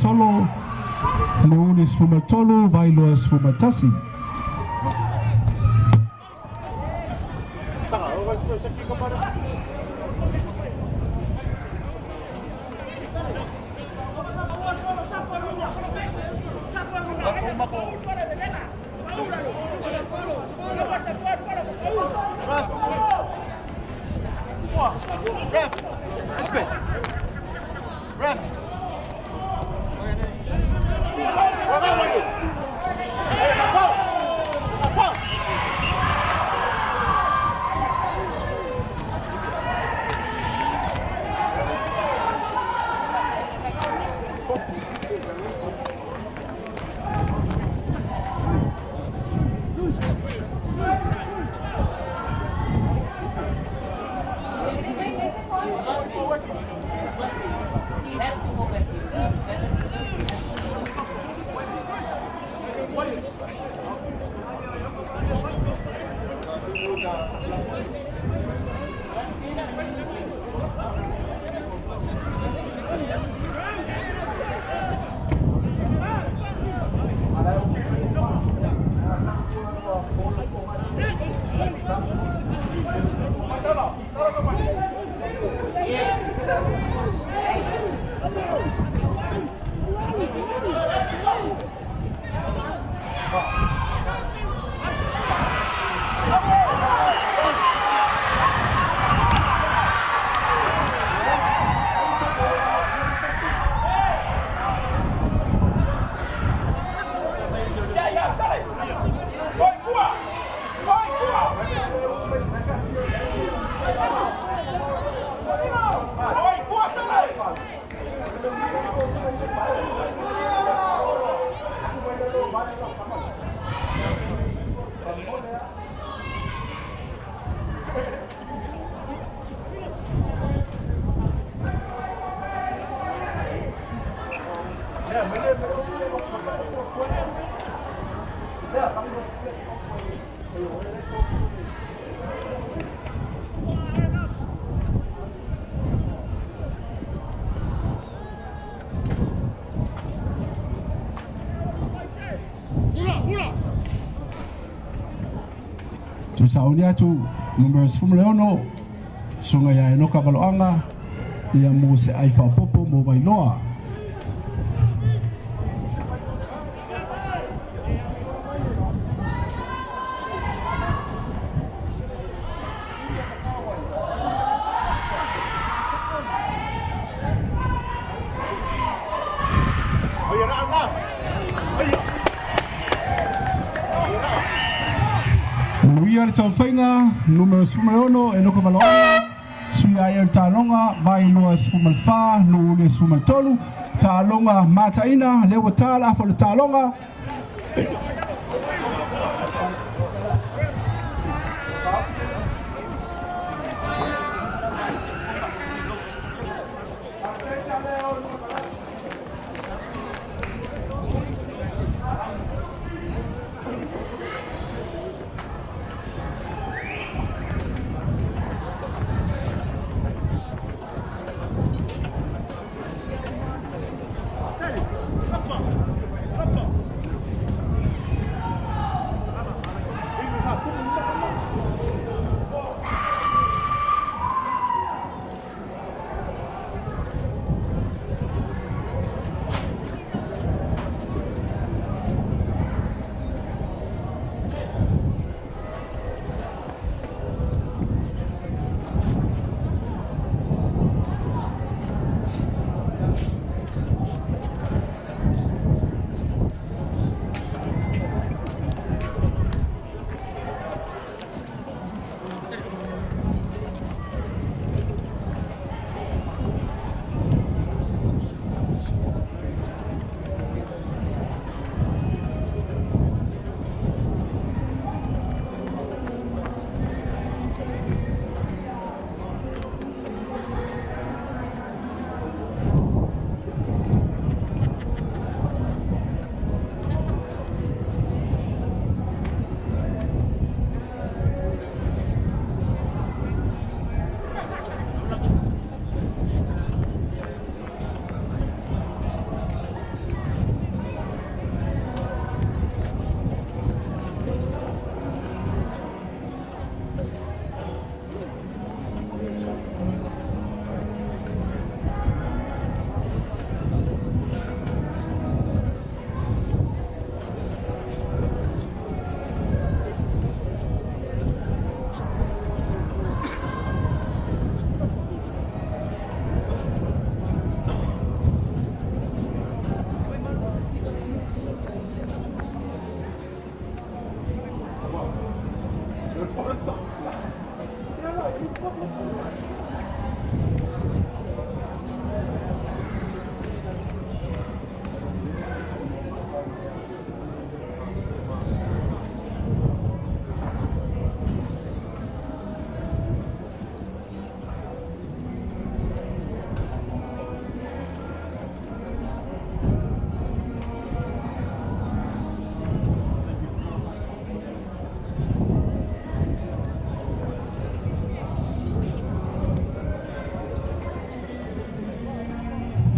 solo Nu'u 13 Vailoa 11. Tusauni atu numero 16 sunga ia Enoka Valoanga ia mo se ai faapopo mo Vailoa. Manuia le taumafaiga numero 16 Enoka Valoanga suia ai o le taloga Vailoa 14 Nu'u 13 taloga mataina lea ua ta le afa o le taloga.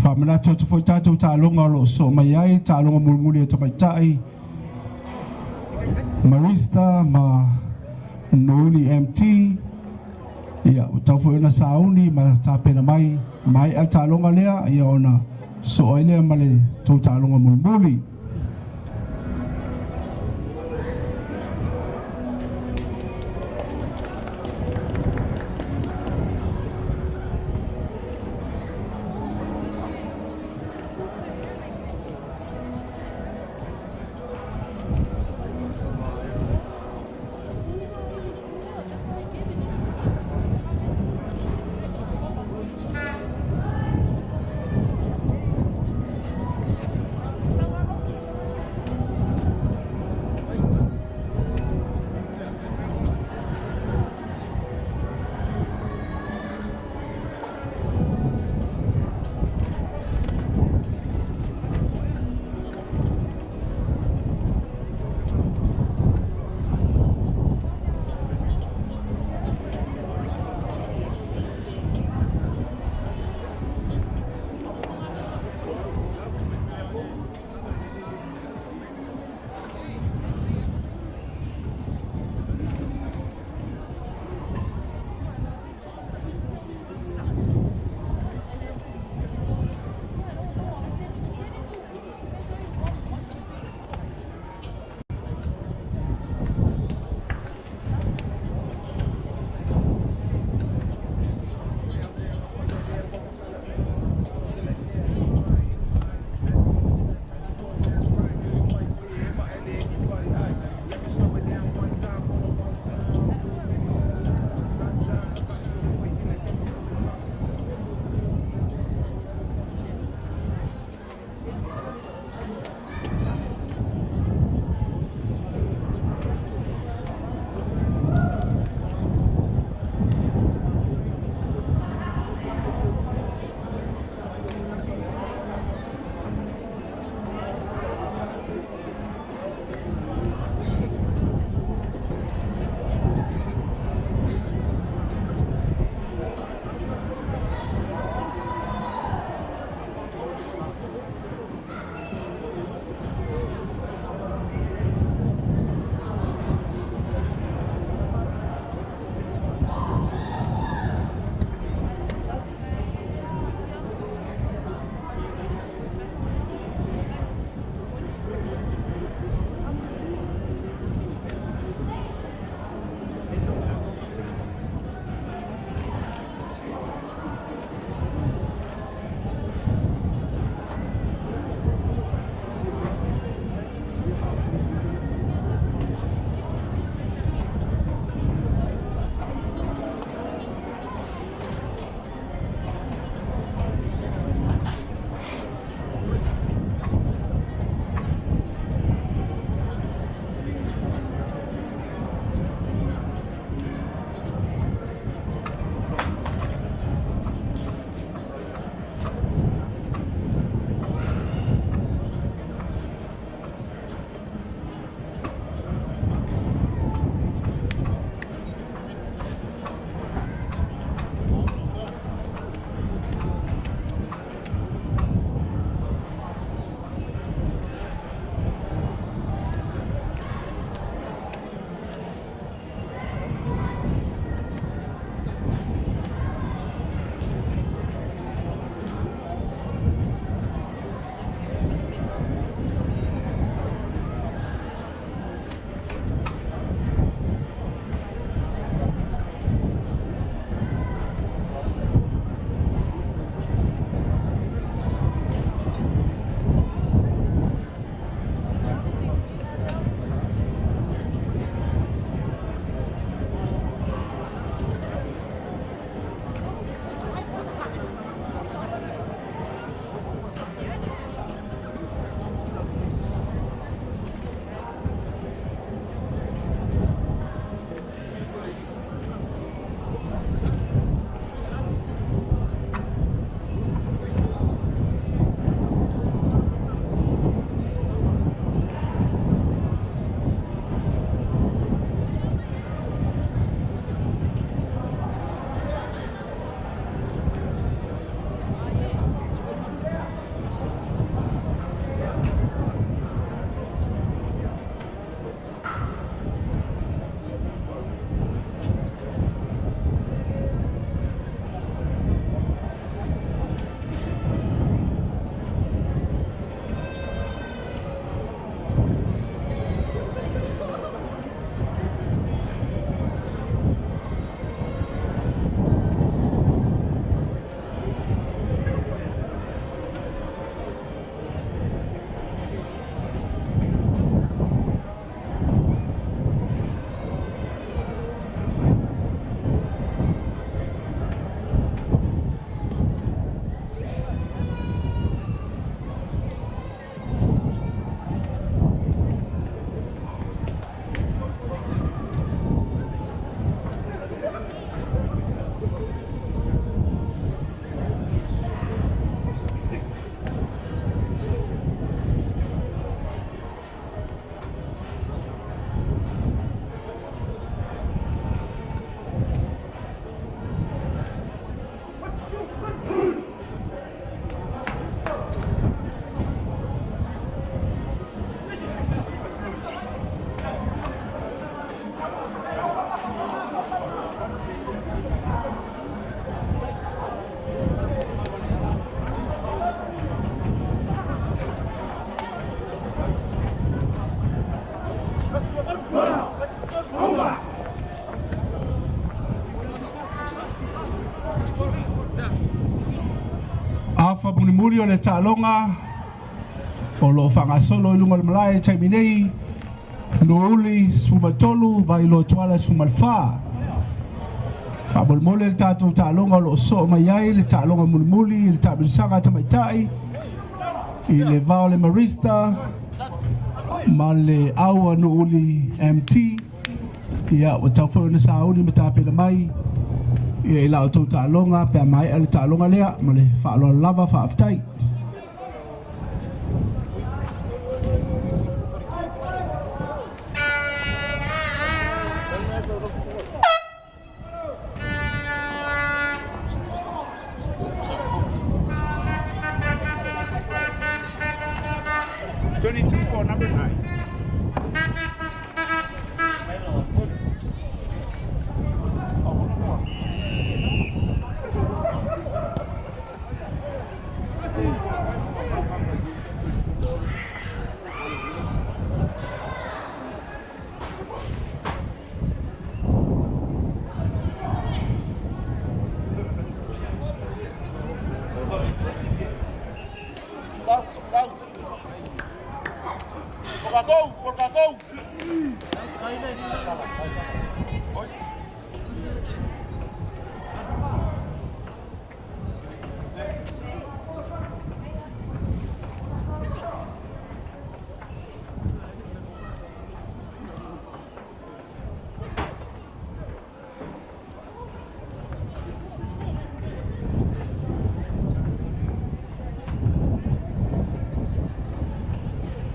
Faamanatu atu foi tatou taaloga o loo soo mai ai taaloga mulimuli e tamaitai Marista ma Nouli MT. Ia ua tau foi ona sauni ma tapena mai mai a taaloga lea, ia ona soo ai lea ma le tou taaloga mulimuli. Mulimuli o le taaloga o loo faagasolo i luga o le malae i le taimi nei, Nuuuli 13, Vailoa Tuala 14. Faamolemole le tatou taaloga o loo soo mai ai le taaloga mulimuli i le taamilosaga a tamaitai i le va o le Marista ma le au a Nuuuli MT. Ia, ua tatau foi ona sauni ma tapena mai ia i la outou taaloga pe a maea le taaloga lea. Ma le faaaloalo lava, faafetai. 22 for number 9.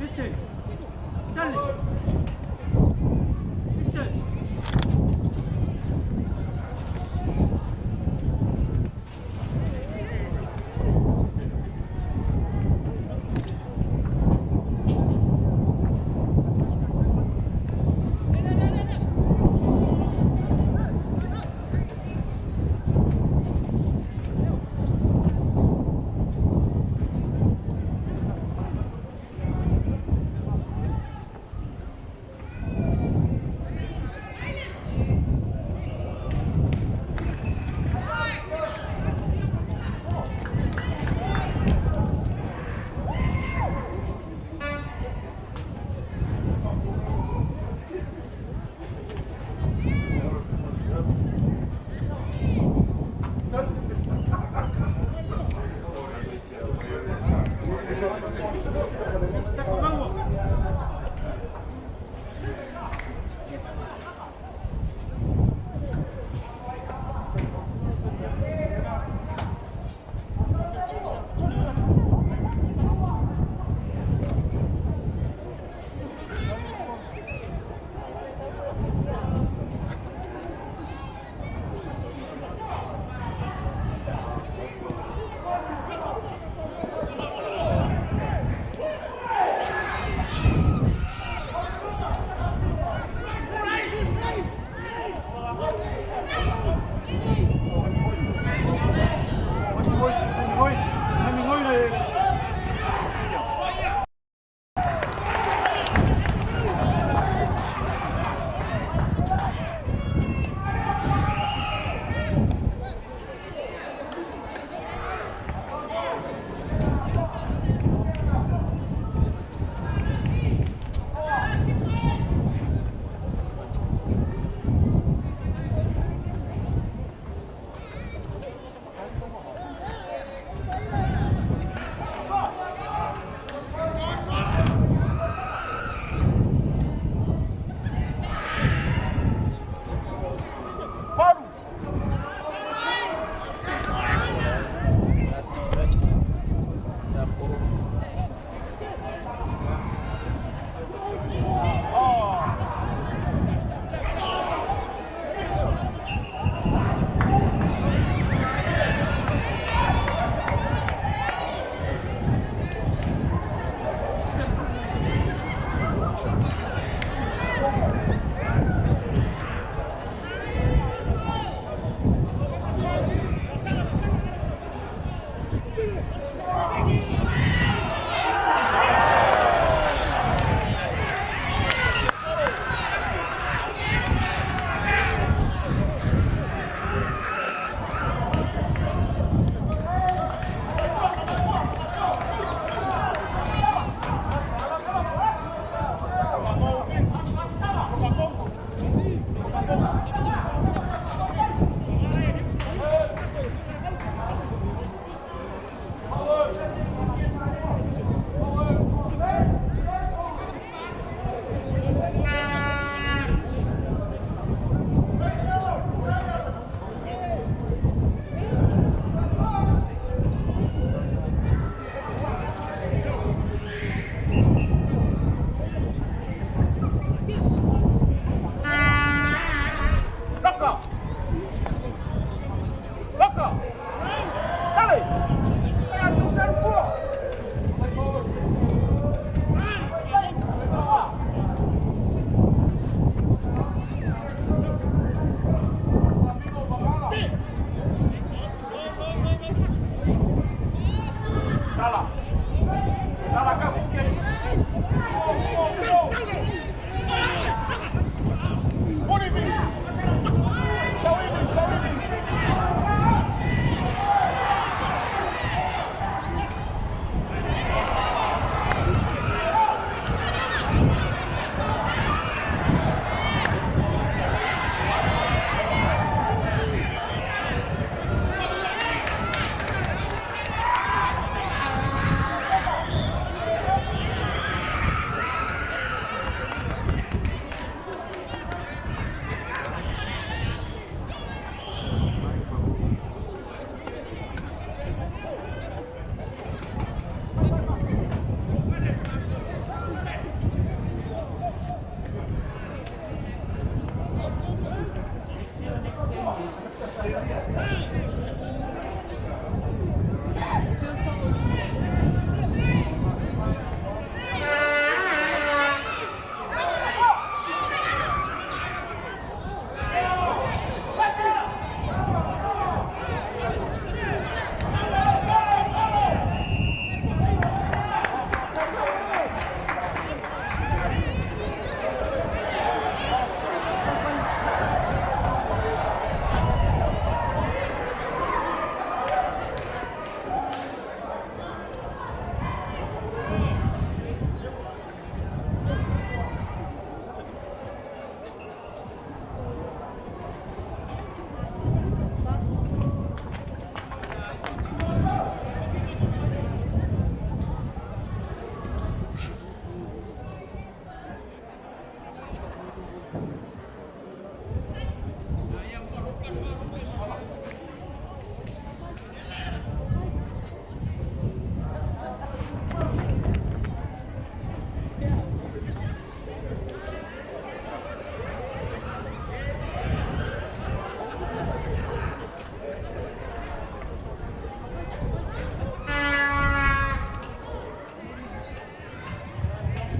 Listen. Listen.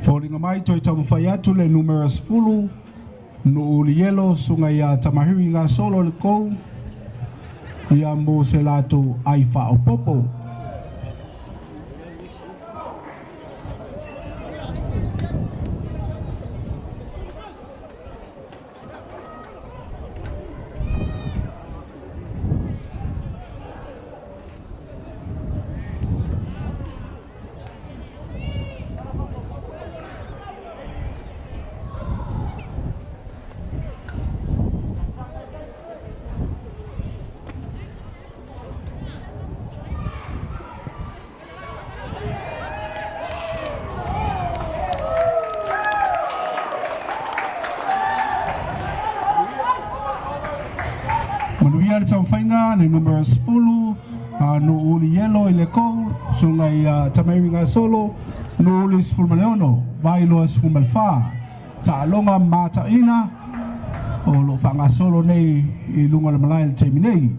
Foliga mai toe taumafai atu le numera 10 Nuulielo suga iā Tamahui gasolo le kou ia mo se latou ai faaopopo. Manuia le taumafaiga le numera 10 Nuulielo i le kou suga ia Tamahui gasolo Nuuli 16 Vailoa 14 taaloga mataina o loo faagasolo nei i luga o le malae le taimi nei.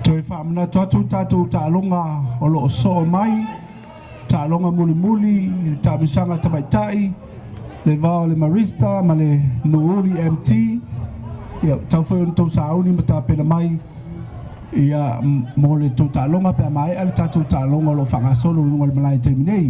Toe faamanatu atu tatou taaloga o loo soo mai taaloga mulimuli i le taamisaga tamaitai le vao le Marista ma le Nuuli MT ia tau foi ona tou sauni ma tapena mai ia mo le tou taaloga pe a maea le tatou taaloga o loo faagasolo i luga o le malae taimi nei.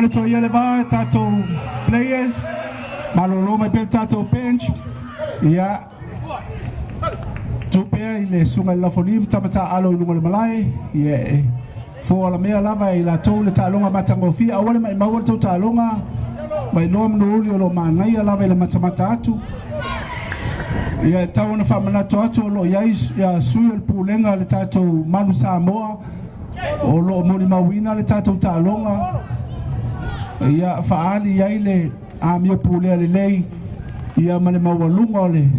le Toia le va tatou players, malolo mai pea le tatou bench. Ia tuu pea i le susuga i le Lafonia ma tama taaalo i luga o le malae, ia e foalamea lava e i latou le taaloga matagofie. Aua le maimaua le tou taaloga Vailoa ma Nuuuli o lo o manaia lava i le matamata atu. Ia e tau ona faamanatu atu o lo o i ai sui o le pulega a le tatou Manu Samoa o lo o molimauina le tatou taaloga. Ia faaali i ai le amio pulea lelei ia ma le maualuga o le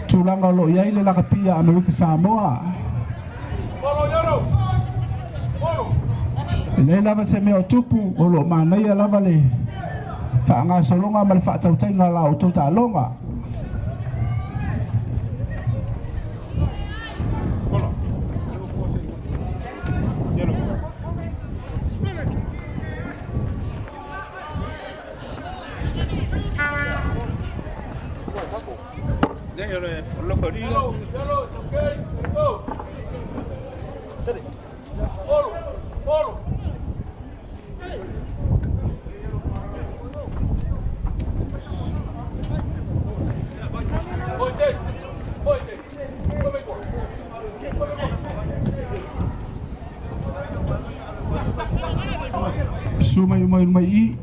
tulaga o lo o i ai le lakapi a Amerika Samoa. E leai lava se mea o tupu, o lo o manaia lava le faagasologa ma le faatautaiga o la outou taaloga. Susu mai uma i luma i i.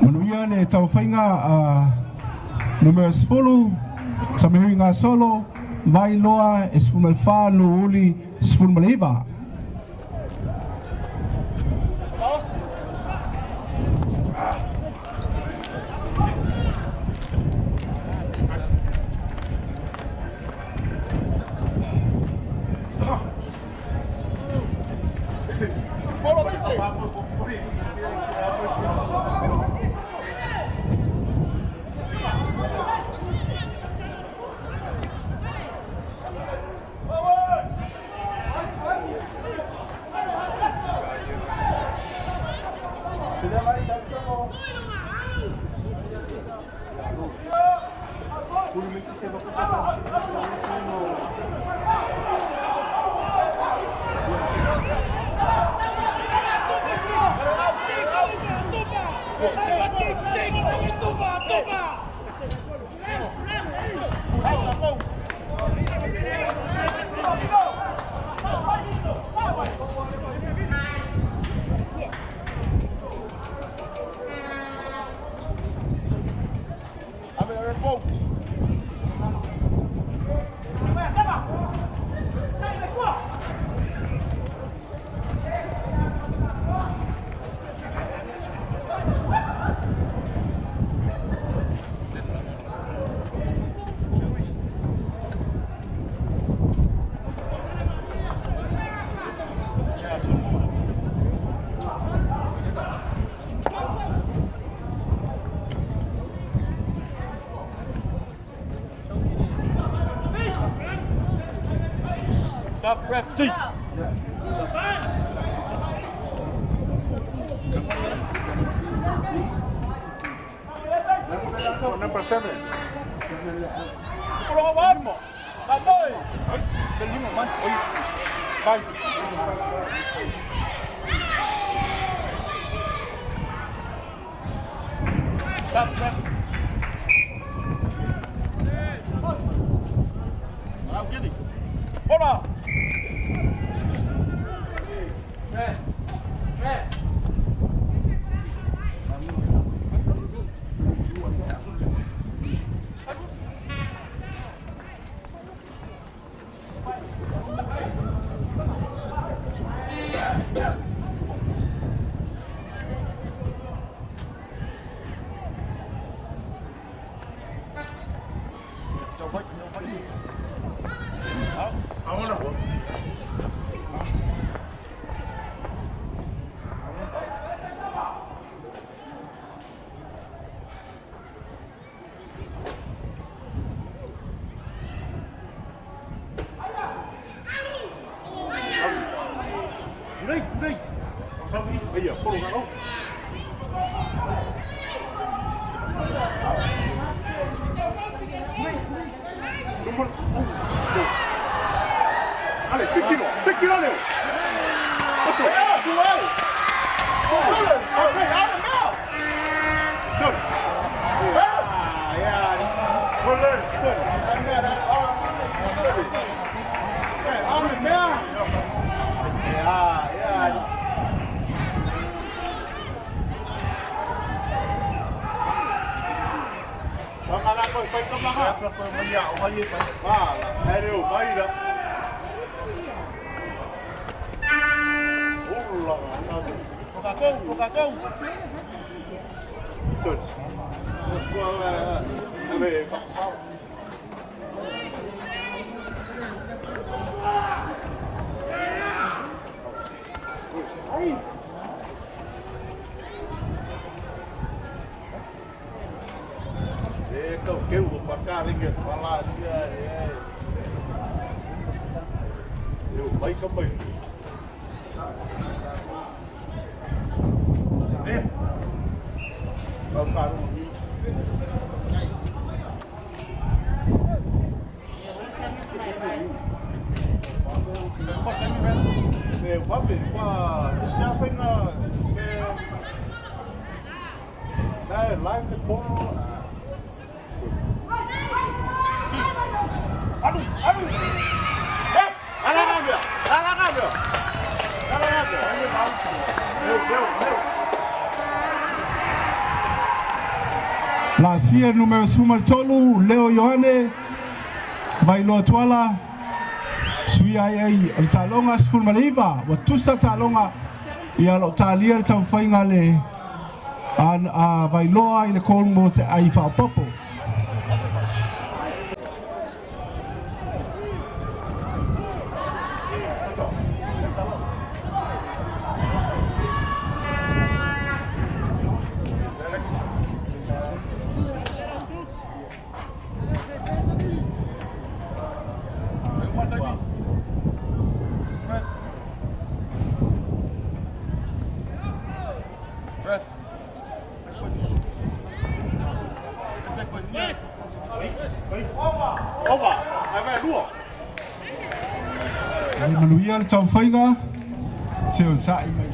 Manuia le taumafaiga a numera 10, Tamihui Gasolo, Vailoa e 14, Nuuuli 19. Stop, ref. Bola. Lasia numero 13 Leo Ioane Vailoa Tuala suia ai ai o le taaloga 19 ua tusa taaloga ia loo talia le taumafaiga le a Vailoa i le call mo se ai faaopopo. Manuia le taumafaiga te o sa'i mai.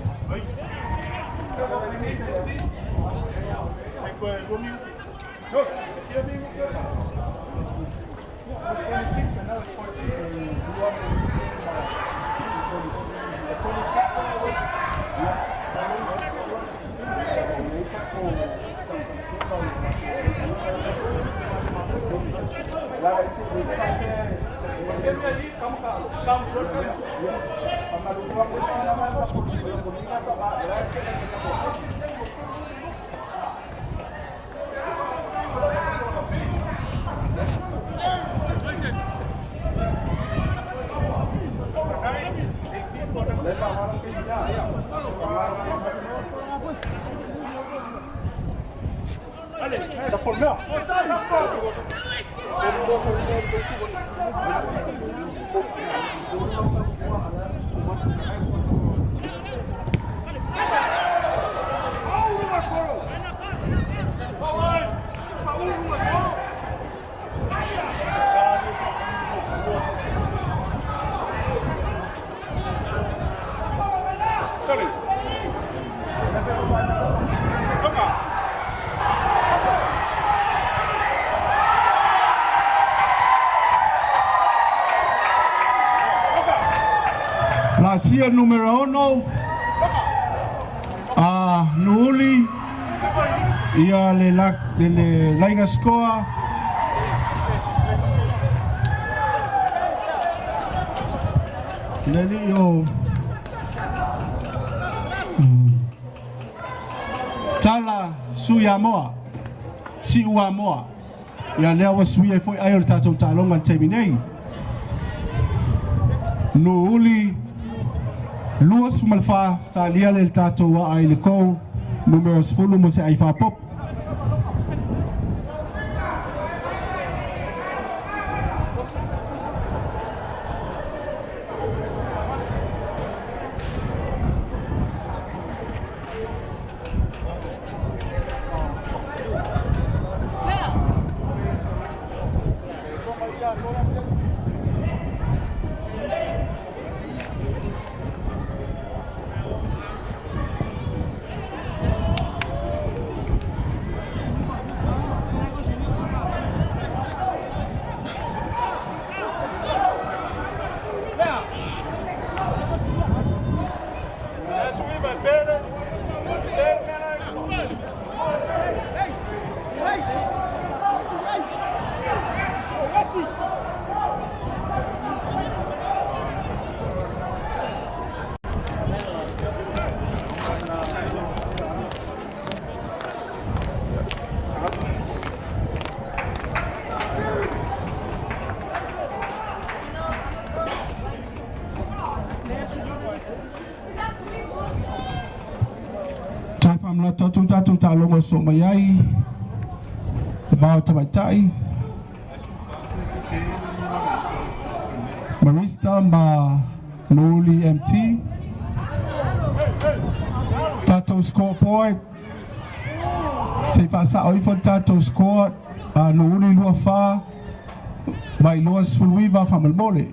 Lasia numera 6 a Nuuli ia le la, le Laiga Scoa le alii o Tala Suiamoa Siuamoa. Ia lea ua suia ai foi ai o le tatou taaloga i le taimi nei. Nuuli 24 talia le tatou aa i le kou numera 10 mo se ai faapopo. Toe faamanatu atu tatou taaloga o soo mai ai le va o tamaitai Marista ma Nuuli MT. Tatou scoreboard se i faasao ifo le tatou score a Nuuli 24 Vailoa 19 faamolemole.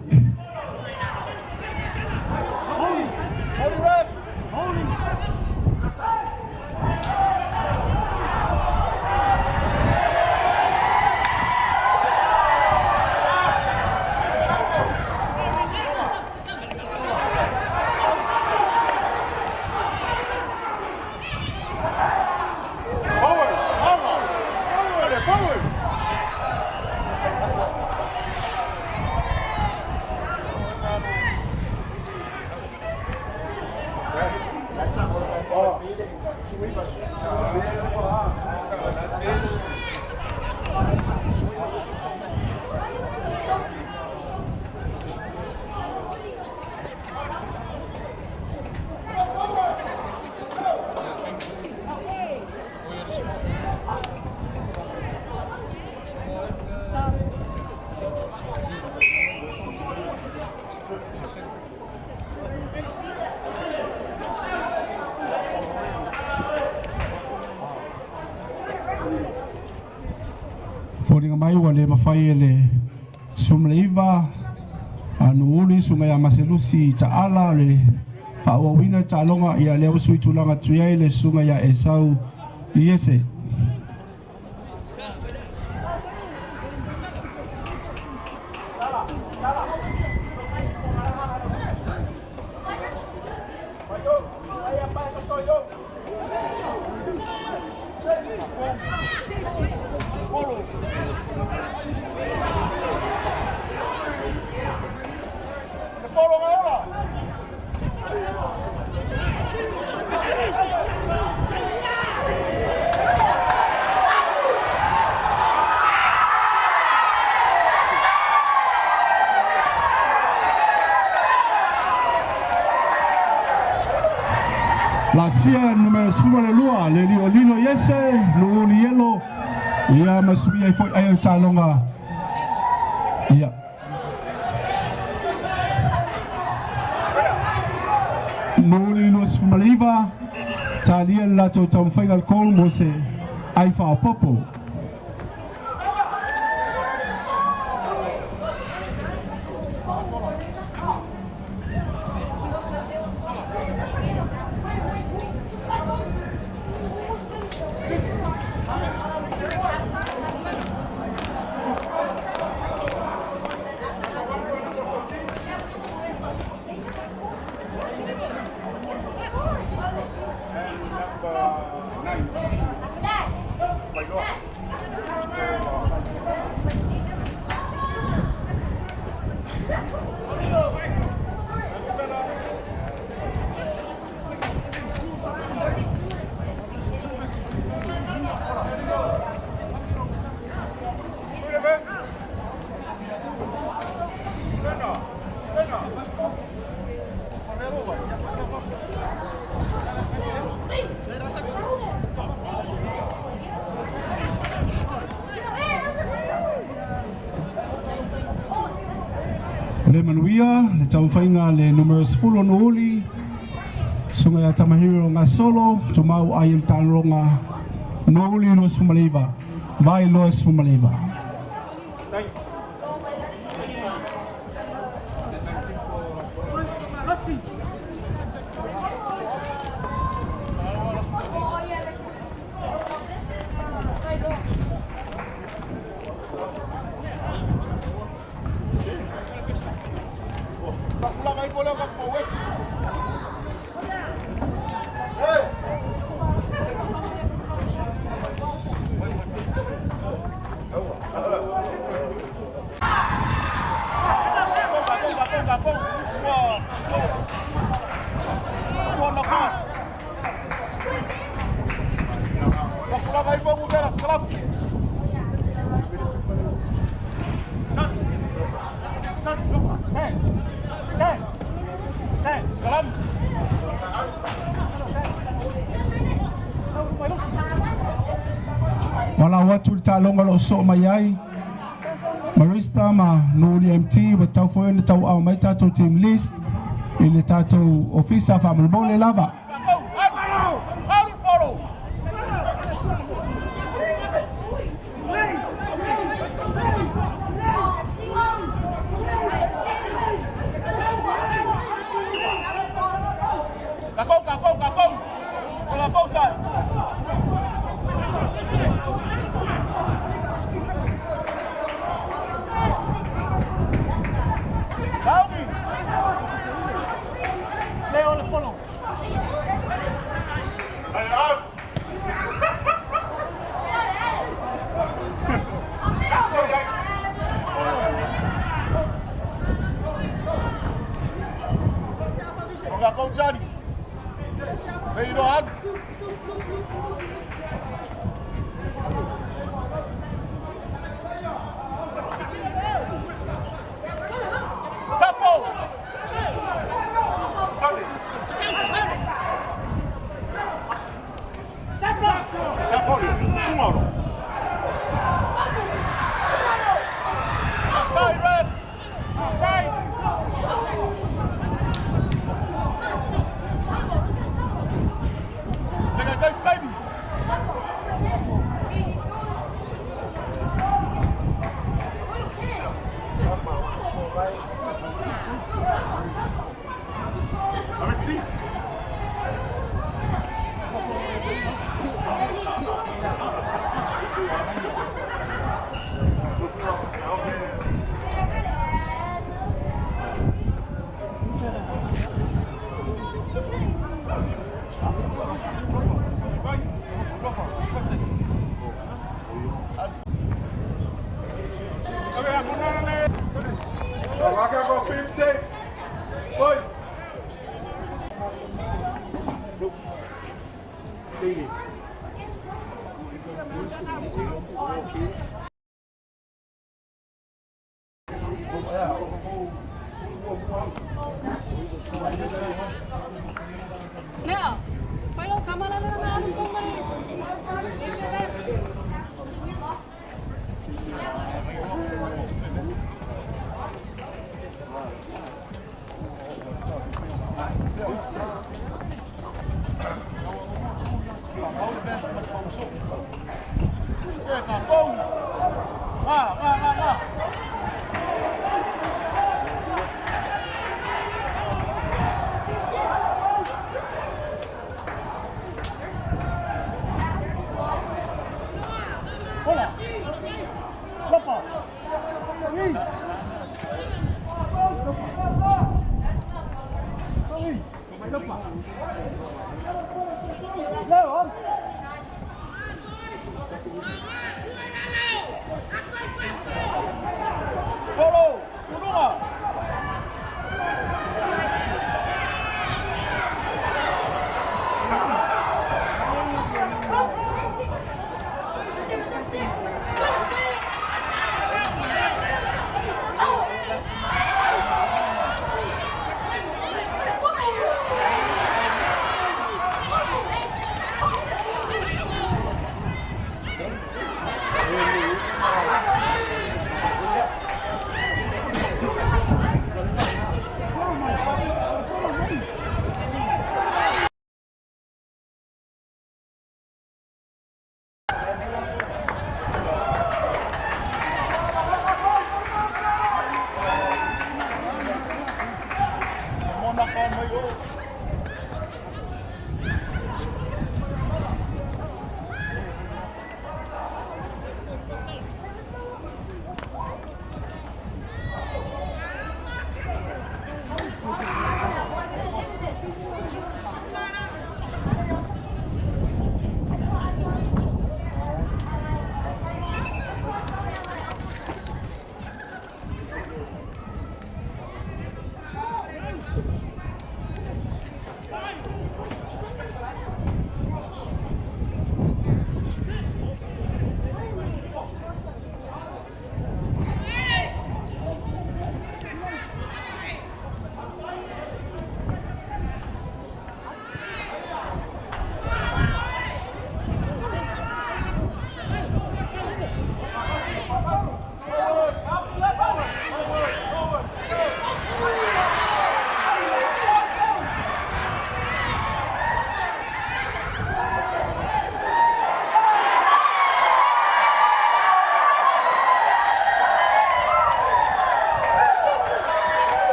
Foliga mai ua le mafai e le 19 a Nuuli susuga ia Maselusi Taala le faaauauina le taaloga ia lea ua sui tulaga atu i ai le susuga ia Esau Iese. Lasia numera 12 le Liolino Iese Nuuli Ielo ia ma sui ai foi ai o le taaloga ia Nuuli 29 talia le latou taumafaiga le goal mo se ai faaopoopo. O le manuia le taumafaiga a le numera 10 o Nuuuli, Susuga ia Tamahiro Gasolo, Tumau ai le Tanologa Nuuuli 29, Vai 29. Walau atu le taaloga o lo o soo mai ai Marista ma Nuuli MT ua tatau foi ona tauaao mai tatou team list i le tatou ofisa faamolemole lava.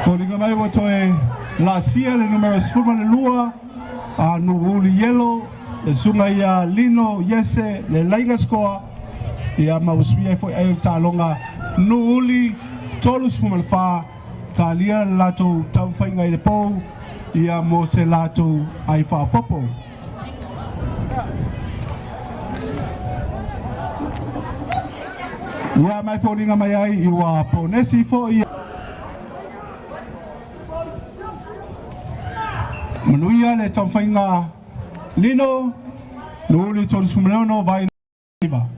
Foliga mai ua toe laasia le numera 12 a Nuuuli Yellow, le susuga ia Lino Iese le laiga Skoa, ia ma ua suia ai foi ai o le taaloga Nuuuli 34 talia le latou taumafaiga i le pou ia mo se latou ai faapopo. Ia mai foliga mai ai i ua ponesi foi. Manuia le taumafaiga Lino, Nuuuli 36 vai 9.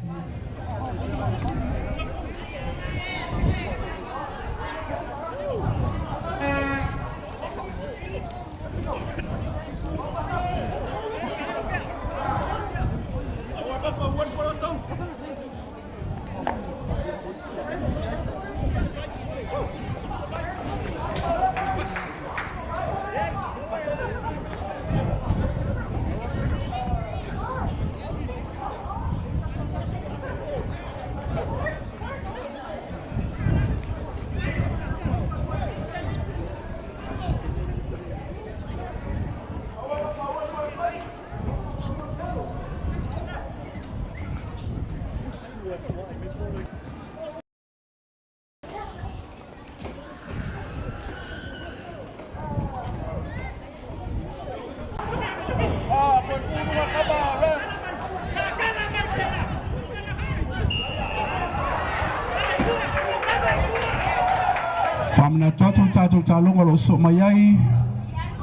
Faamanatu atu tatou taaloga o lo o soo mai ai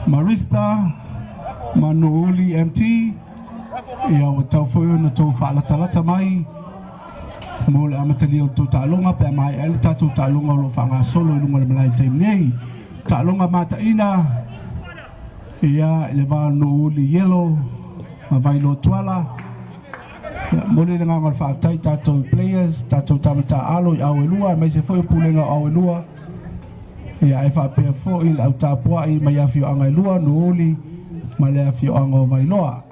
Marista ma Nuuuli MT, ia ua tau foi ona tou faalatalata mai mo le amatalia o le tou taaloga pe a maea ai le tatou taaloga o lo o faagasolo i luga o le malae i le taimi nei. Taaloga mataina ia i le va o Nuuuli Yellow ma Vailoa Tuala. Ia, momoli le agaga o le faafetai i tatou players, tatou tama taaalo i Auelua aemaise foi o Pulega o Auelua. Ia ae faapea foi le au tapuai mai afioaga e lua, Nuuuli ma le afioaga o Vailoa.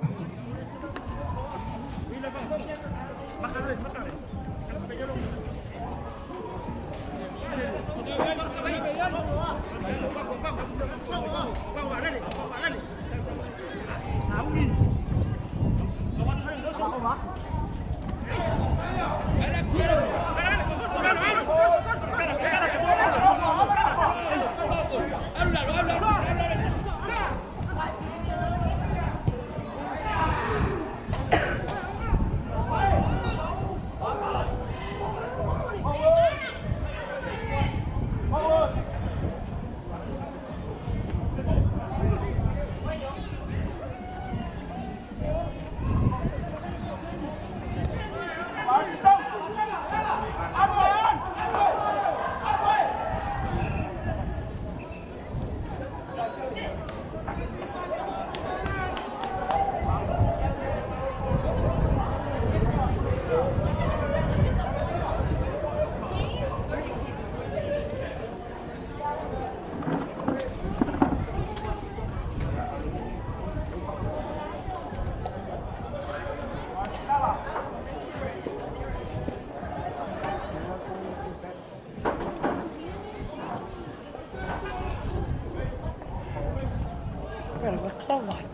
The what?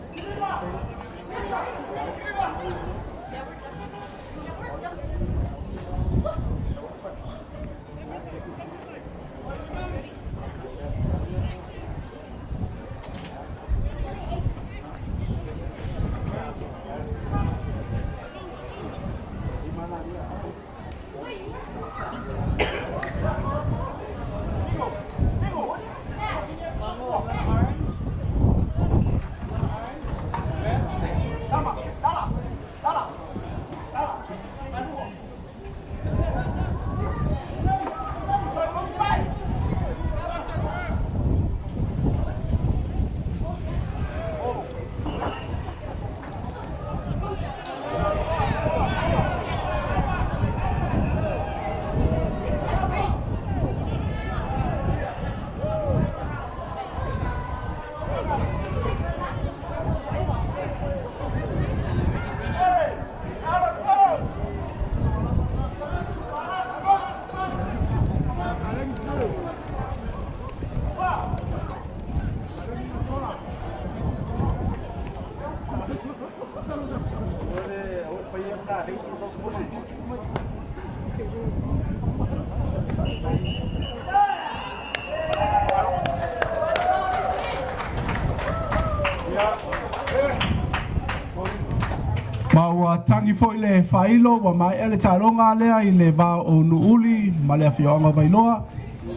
Ma ua tagi fo'i le faailo ua mae'a le taloga lea i le va o Nuuuli ma le afioaga o Vailoa,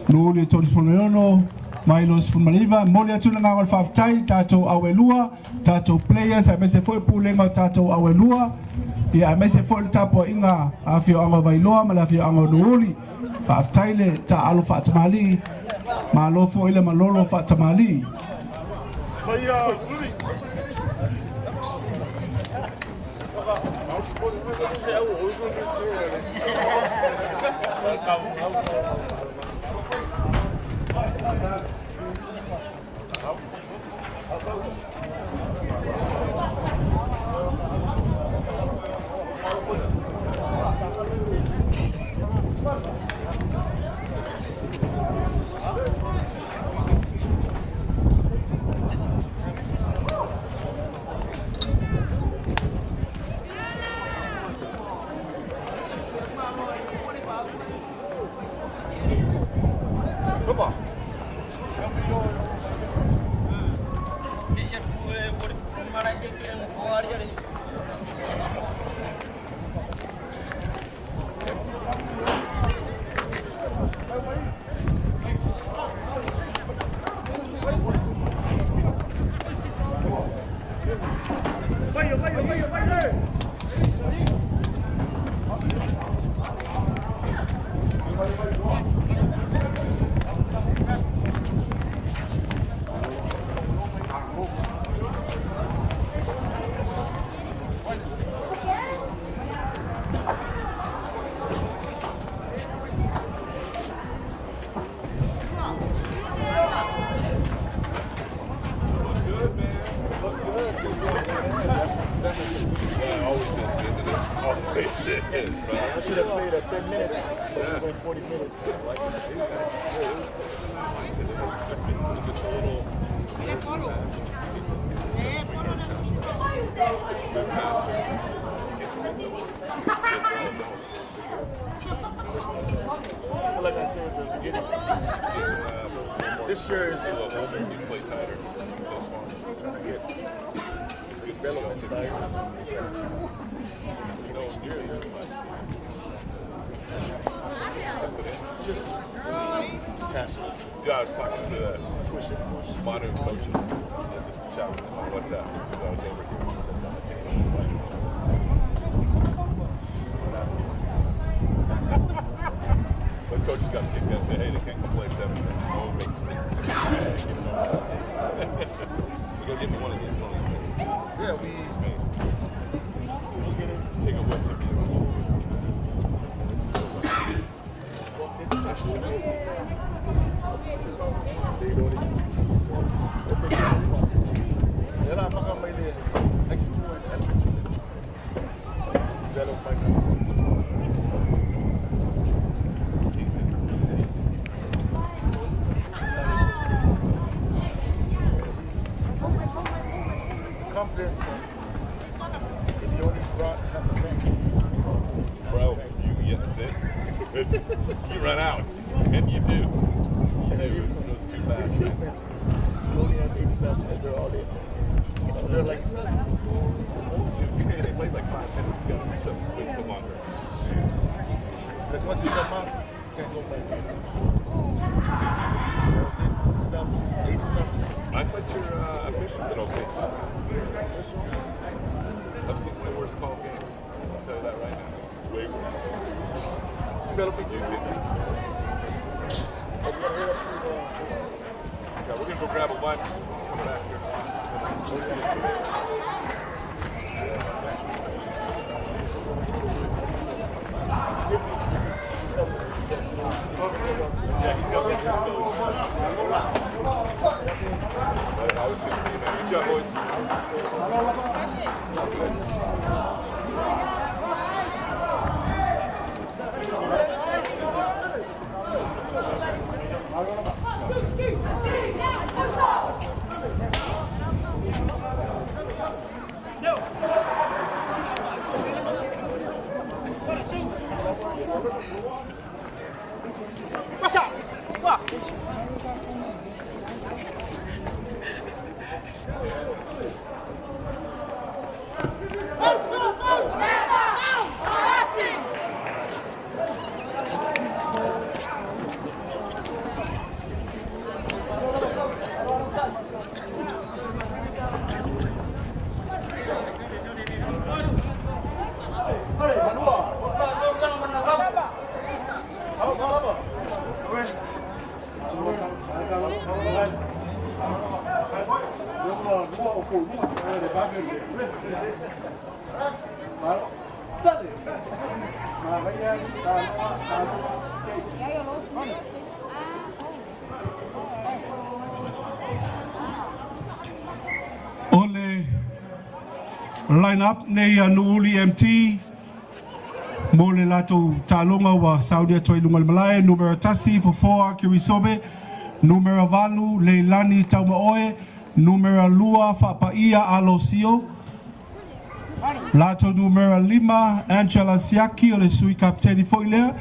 Nuuuli e 36, Vailoa 19. Momoli atu le agaga o le faafetai i tatou auelua, tatou players aemaise foi pulega o tatou auelua, ia aemaise foi le tapuaiga a afioaga o Vailoa ma le afioaga o Nuuuli. Faafetai le taaalo faatamalii, malo foi le malolo faatamalii. I should have played at 10 minutes, but it went 40 minutes. But like I said at the beginning, this year is trying to get the development side. Next year, just it's hassle. Yeah, I was talking to the Push it, push. Manu coaches. I just chatted with them on WhatsApp because I was over here. And said, "Okay, But coaches got kicked out. Say, hey, they can't come play 7. No one makes the team. We gotta get me one of these. One of these things. Yeah, we It's me. we'll get it. Take it with him. They don't need. So, then I'm not gonna high school and elementary. Develop like If you only brought half a tank. Bro, you yeah, that's it. It's, you run out, and you do. You do. It goes too fast. Refillment. You only have 8 subs and they're all in. You know, they're like, They played like 5 minutes. We gotta do something wait till longer. Because once you come out, you can't go back in. That was it. Subs, 8 subs. I thought your official did okay. I've seen some worse called games. I'll tell you that right now. It's way worse. Yeah, we're gonna go grab a lunch. Come back here. Yeah, he's got some I was gonna see you, man. Good job, boys. Good job, O le line up nei a Nuuuli MT mo le latou taaloga ua saunia atu ai i luga o le malae. Numera 1 Fofoa Kirisobe, numera 8 Leilani Taumaoe, numera 2 Faapaia Alosio, latou numera 5 Angela Siaki o le sui kapiteni foi lea,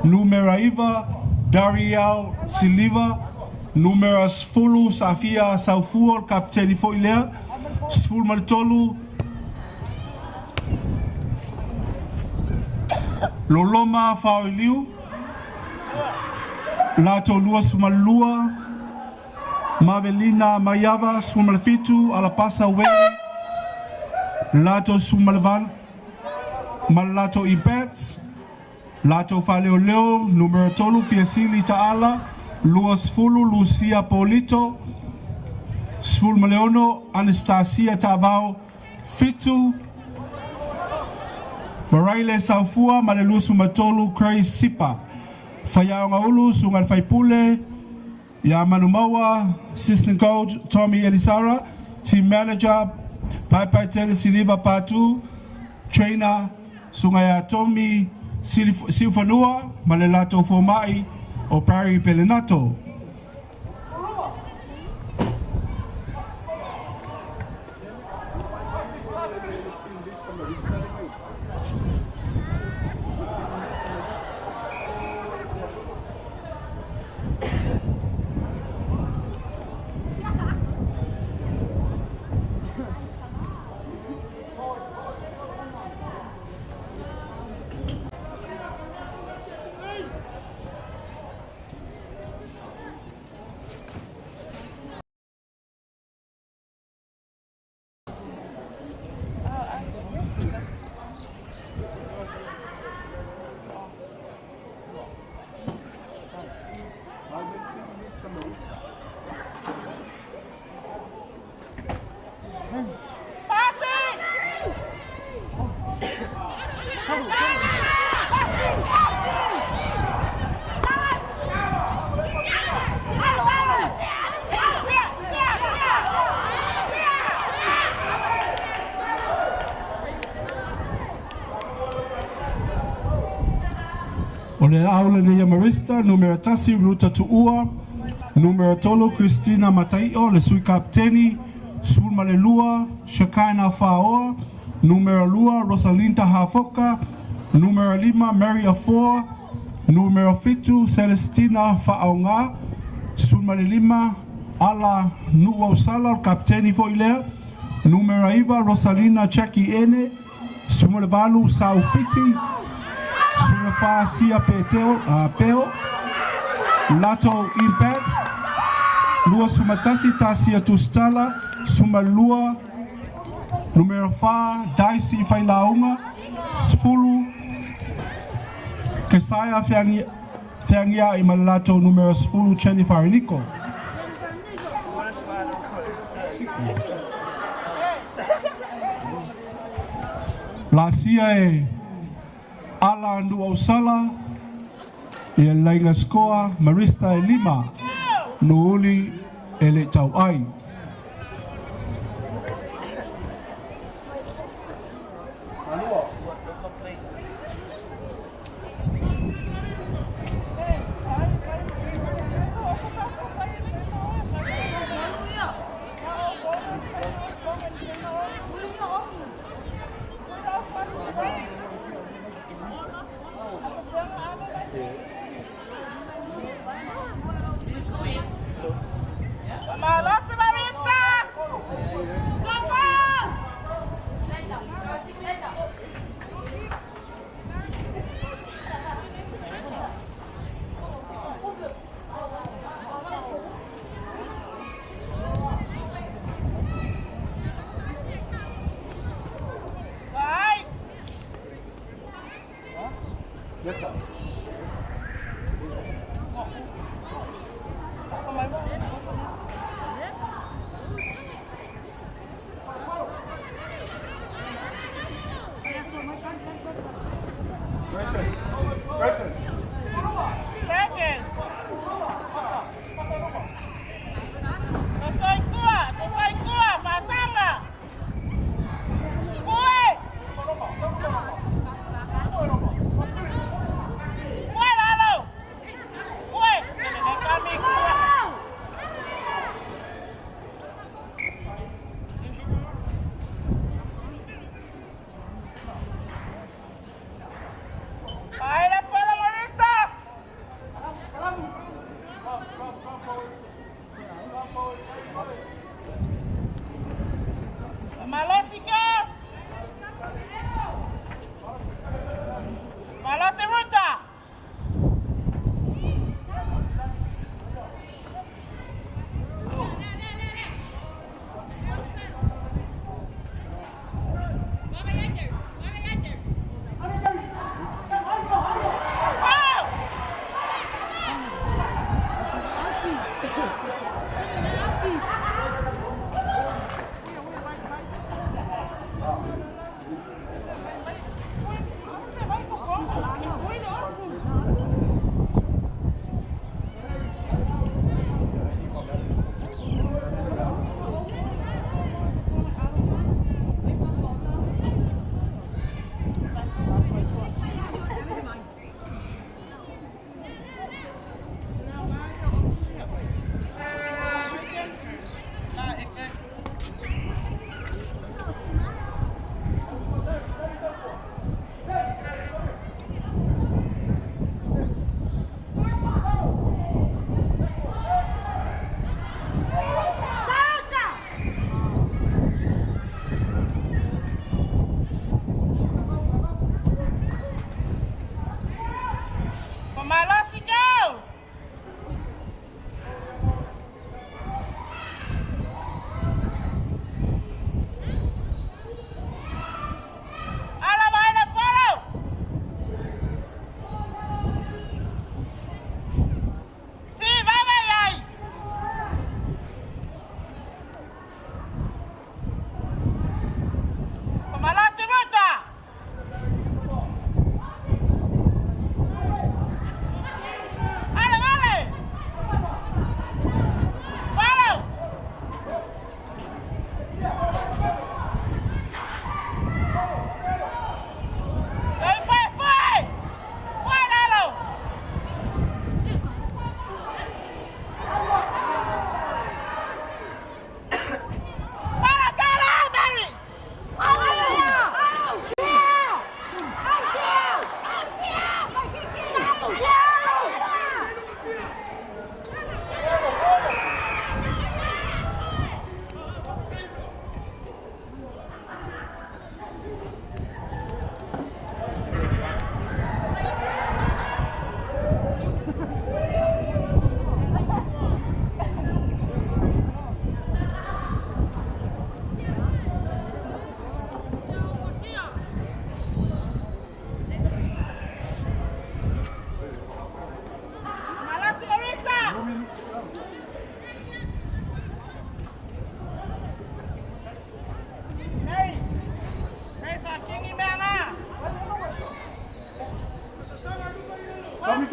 numera 9 Dariel Siliva, numera 10 Safia Saufua o le kapiteni foi lea, 13 Loloma Faoiliu, latou 22 Mavelina Maiava, 17 Alapasa Wei, latou 18 ma le latou Impats, latou faaleoleo numera 3 Fiasili Taala, 20 Lucia Polito, 16 Anastasia Taavao, 7 Maraile Saufua ma le 23 Craig Sipa. Faiaoga Ulu, Susuga i le Faipule ia Manumaua, Assistant Coach Tommy Elisara, Team Manager Paepaetele Siliva Patu, Trainer Susuga ia Tommy Siufanua ma le latou fomai o Barry Pelenato. O le aao lenei a Marista, numera 1 Ruta Tuua, numera 3 Christina Mataio, le sui kapiteni, 12 Shekinah Faoa, Numera 2 Rosalinda Hafoka, numera 5 Mary Afoa, numera 7 Celestina Faaoga, 15 Ala Nuuausala, o le kapeteni foi lea, numera 9 Rosalina Jackie Ene, 18 Saufiti, 14 Sia Peteo, Peo, Lato Impats, 21 Tasia Tusitala, 12 numera 4 Daisy Failauga, 10 Kesaia Feagiai ma le latou numera 10 Jennifer Niko. Lasia e Ala Nuuausala, ia le laiga Skoa Marista e 5, Nuuuli e le tauai.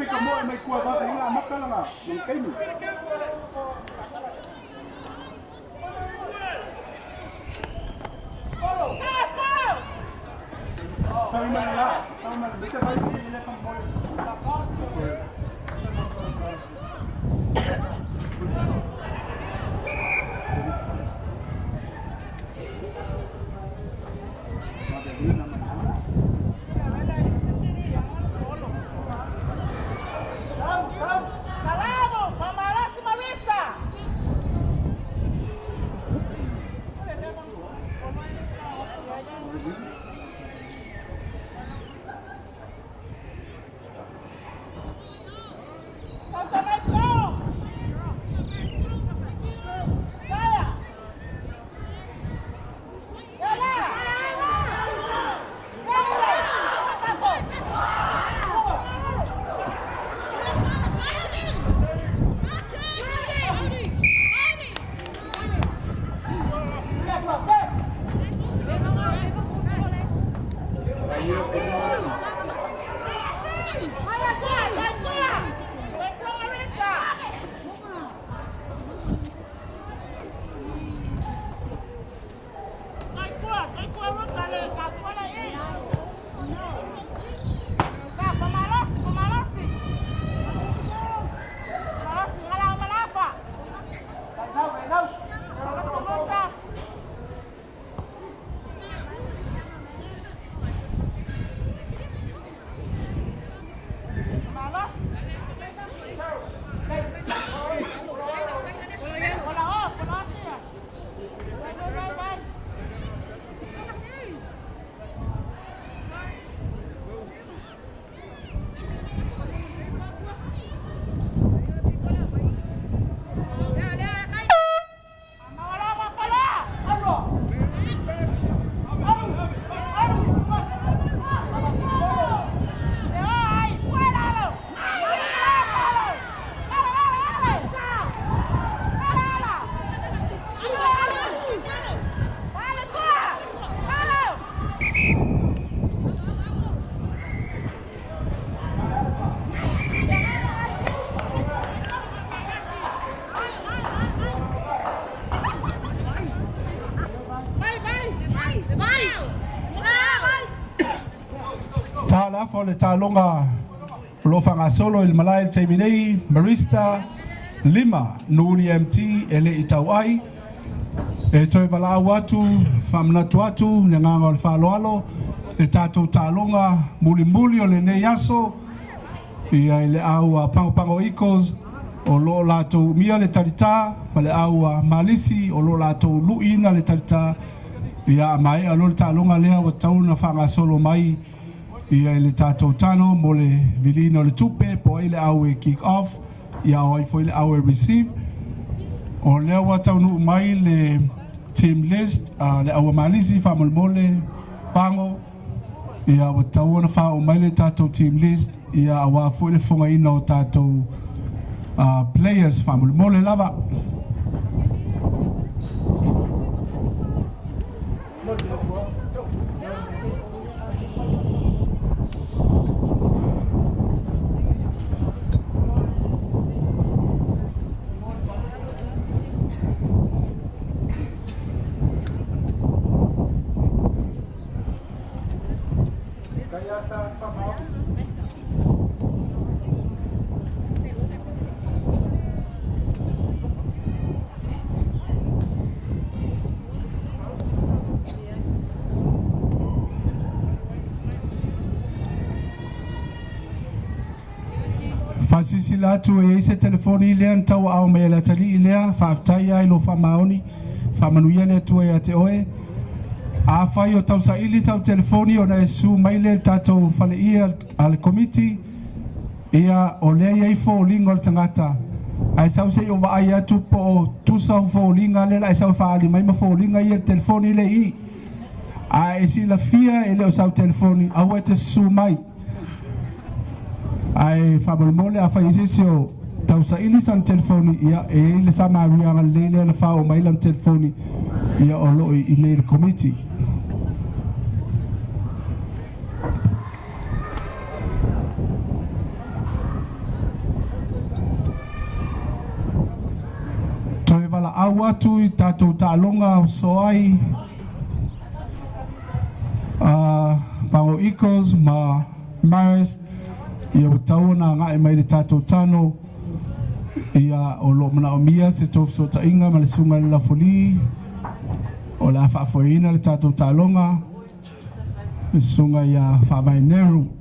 pika mo mai kua va inga makala nga kaimi. Sabi man la, sabi man, bisa ba si ile pang boy. Lafo le talonga lo fangasolo il malai taimi nei Marista 5 Nuni MT e le i tau ai e toe valaau atu faamanatu atu le agaga o le faaaloalo le tatou taaloga mulimuli o lenei aso ia i le au a Pagopago Eagles o loo latou umia le talitā ma le au a Malisi o loo latou luʻiina le talitā ia a maea loa le taaloga lea ua tatau ona faagasolo mai ia i le tatou tano mo le viliina o le tupe po ai le au e kick off ia o ai foi le au e receive. O lea ua taunuu mai le team list le au a Malisi faamolemole Pago ia ua tatau ona faaoo mai le tatou team list ia auā foi le fofogaina o tatou players faamolemole lava. Faasilasila atu e iai se telefoni lea na tauaao mai e le atalii lea faafetai ai lo faamaoni faamanuia le Atua ia te oe. Afai o tausaili sau telefoni ona e susu mai lea i le tatou faleia a le komiti ia o lea e iai foliga o le tagata ae sau se i o vaai atu po o tusa au foliga lea la e sau e faaali mai ma foliga ia i le telefoni lea i i. A e silafia e le o sau telefoni aua e te susu mai. Ae faamolemole afai ai se isi o tausaili sana telefoni ia e iai le Samaria agalelei lea na faaoo mai lana telefoni ia o loo i inei i le komiti. matau atu i tatou taaloga so ai Pago Eagles ma Marist, ia ua tatau ona agai mai i le tatou tano, ia o lo o manaomia se tou fesootaiga ma le susuga i le Lafoli o le a faafoeina le tatou taaloga, le susuga ia Faavae Neru.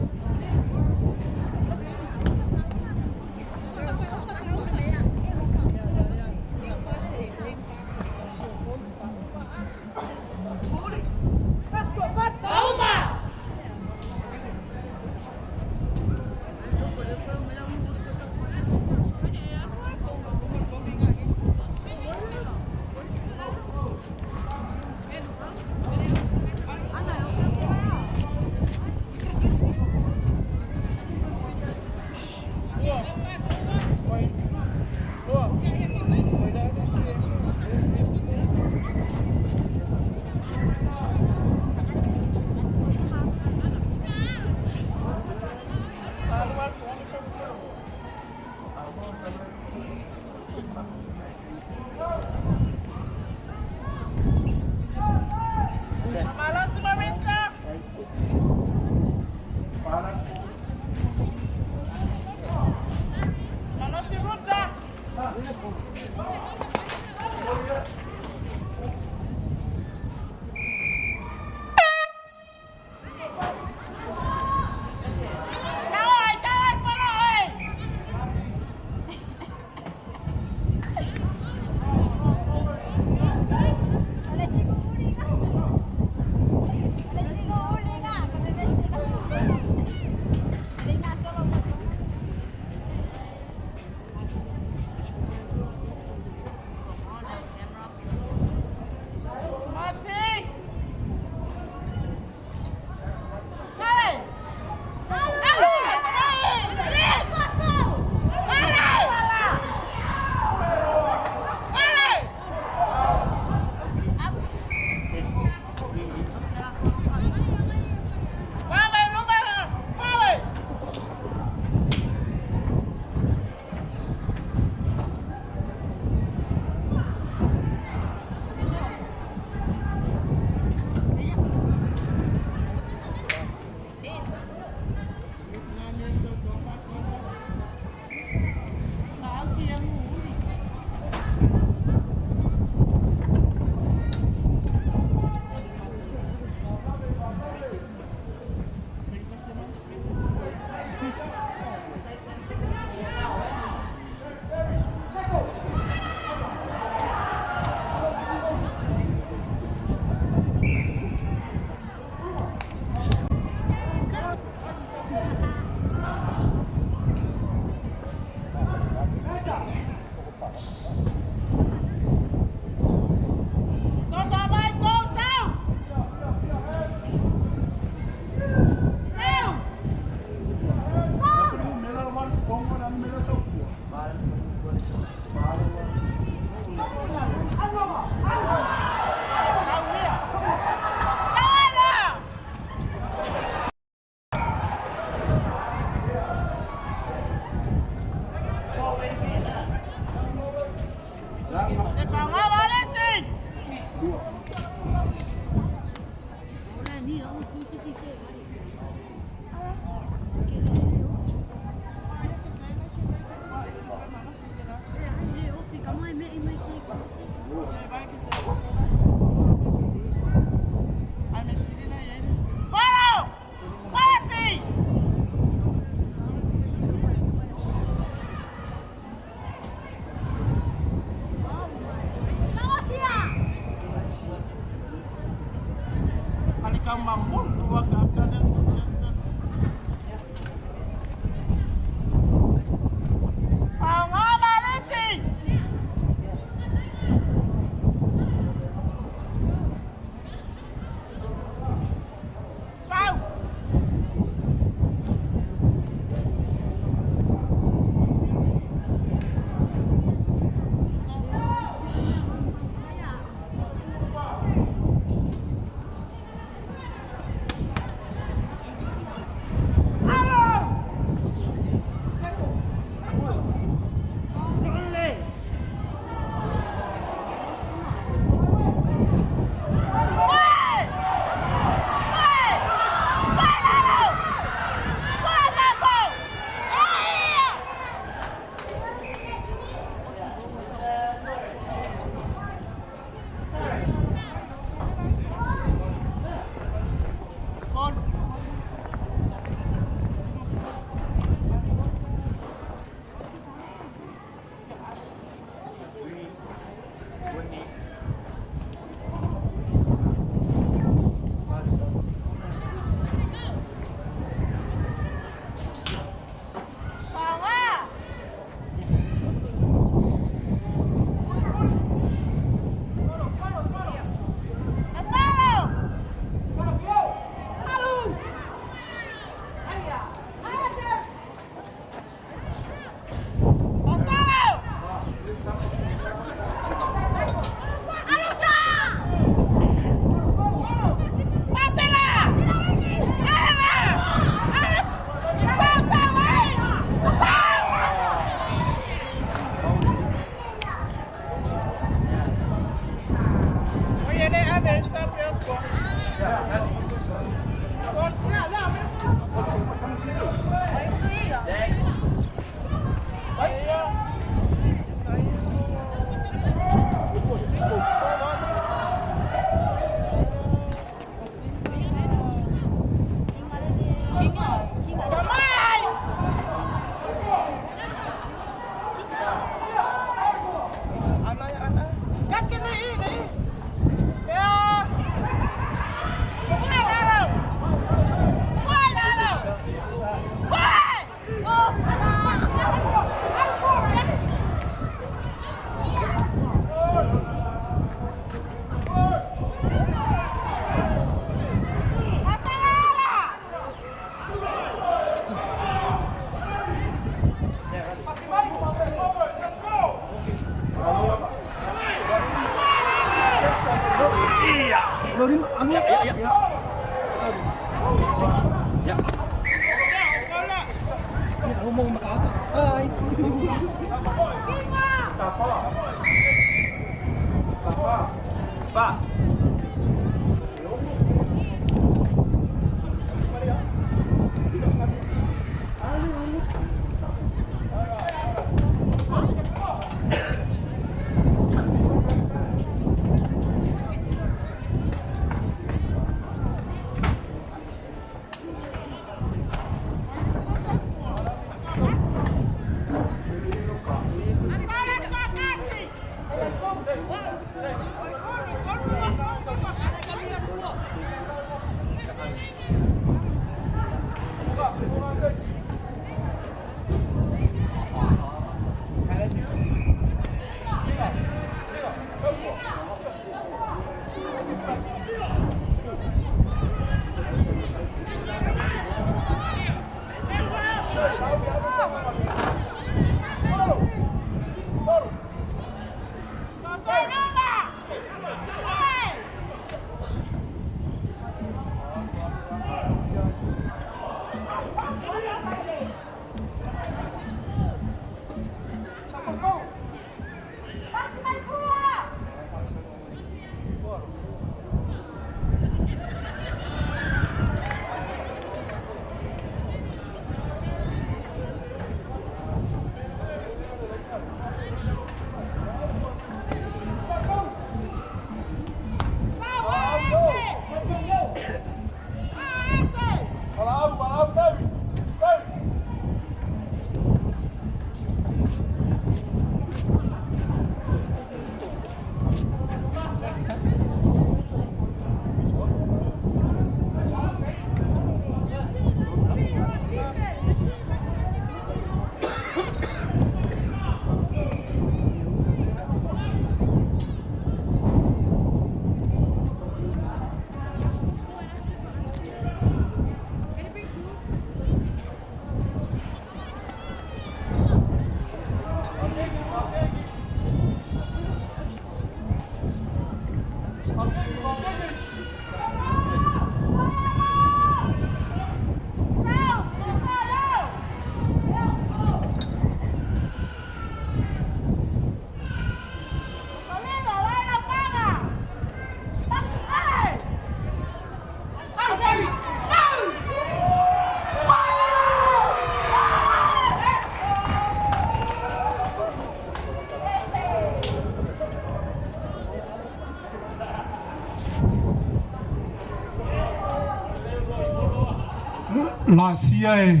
Laasia e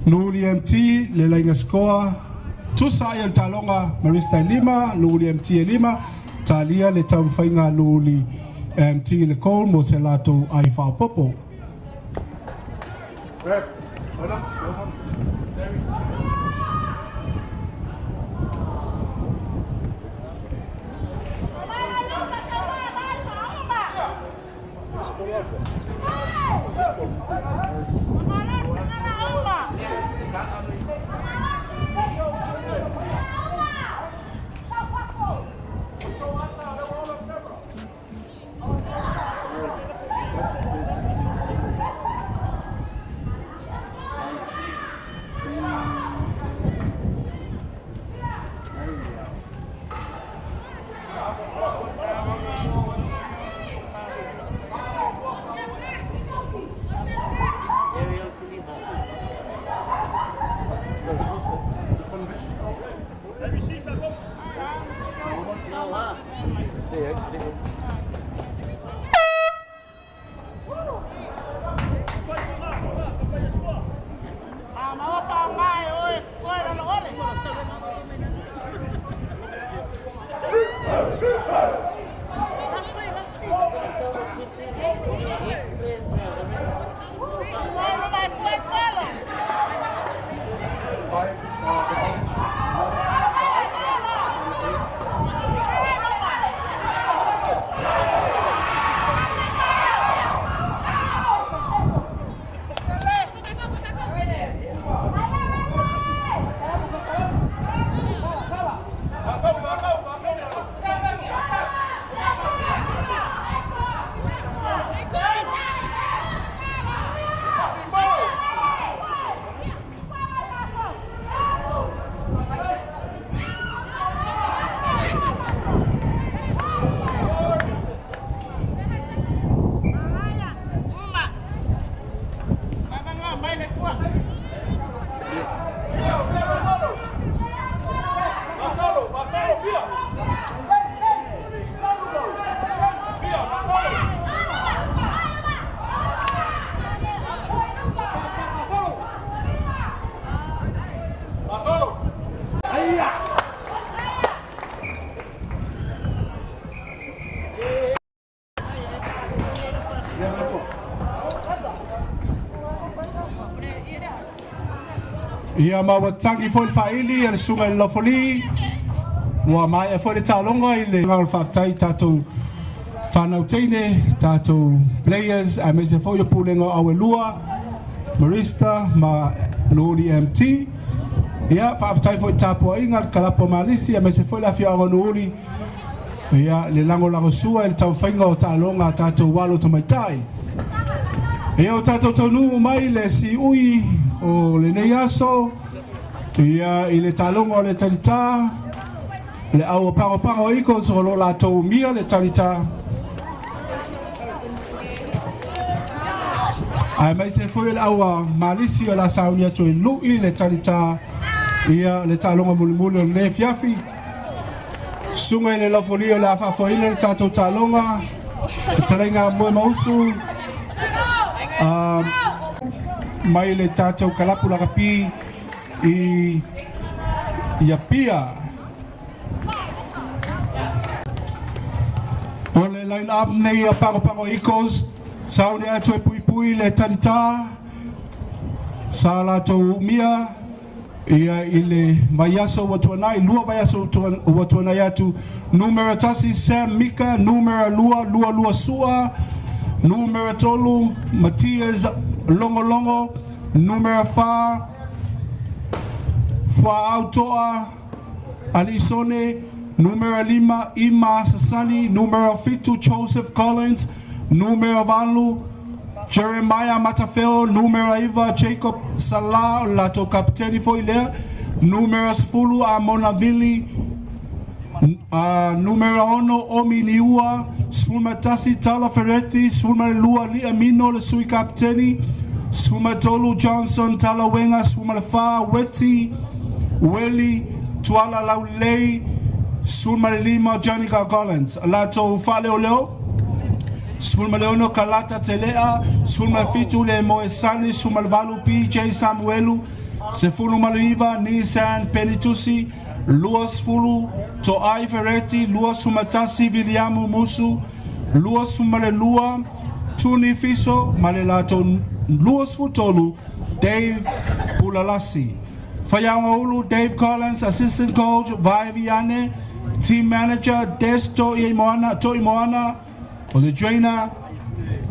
Nuuuli MT le laiga sikoa tusa ai o le taaloga Marista e 5, Nuuuli MT e 5, talia le taumafaiga a Nuuuli MT i le goal mo se latou ai faaopoopo. Ia ma ua tagi foi le faaili a le susuga i le Lofoli, ua maea foi le taaloga i le o le faafetai i tatou fanau teine, tatou players aemaise foi o Pulega o Auelua, Marista ma Nuuli MT. Ia faafetai foi i le tapuaiga a le Kalapu a Malisi aemaise foi le afioaga o Nuuli ia le lagolagosua i le taumafaiga o taaloga a tatou alo tamaitai. Ia o tatou taunuu mai le siui o lenei aso ia i le taaloga o le talitā le au o Pagopago Eagles o lo o latou umia le talitā aemaise foi o le au a Malisi o le a sauni atu e lui le talitā ia le taaloga mulimuli o lenei afiafi. Susuga i le Laufolia o le a faafoeina le tatou taaloga, fetalaiga Moemausu mai le tatou kalapu lakapi i Apia. O le line up nei a Pagopago Eagles, sauni atu e puipui le talitā sa latou umia Ia i le vaiaso ua tuanai, lua vaiaso ua tuanai atu, numera 1 Sam Mika, numera 2 Lualua Sua, numera 3 Matias Longolongo, numera 4 Fuaau Toa Alisone, numera 5 Ima Sasani, numera 7 Joseph Collins, numera 8 Jeremiah Matafeo, numera 9 Jacob Salah, o le latou kapiteni foi lea, numera 10 Amona Vili, numera 6 Omi Niua, 11 Tala Fereti, 12 Lia Mino le sui kapiteni, 13 Johnson Talauega, 14 Weti Weli Tuala Laulelei, 15 Johnny Gargollins. Latou faaleoleo. 16 Kalata Telea, 17 Le Moesani, 18 PJ Samuelu, 19 Nissan Penitusi, 20 To'ai Fereti, 21 Viliamu Musu, 22 Tuni Fiso, ma le latou 23 Dave Pulalasi. Faiaoga Ulu, Dave Collins, Assistant Coach, Vae Viane, Team Manager, Des To'imoana, To'imoana, o le trainer,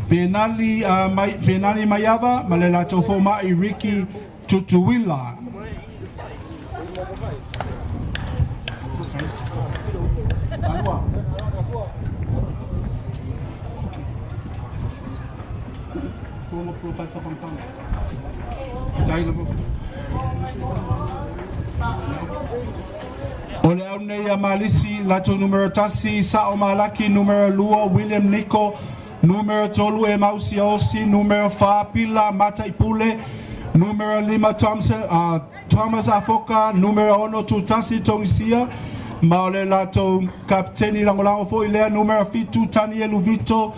Benali, Mai, Benali Maiava, ma le latou foma'i Ricky Tutuila. O le au nei a Malisi, latou numera 1, Sa'o Malaki, numera 2, William Niko, numera 3, Emausi Osi, numera 4, Pila Mataipule, numera 5, Thompson, Thomas Afoka, numera 6, Tutasi Tongisia, ma o le latou kapiteni lagolago foi lea, numera 7, Tanielu Vito,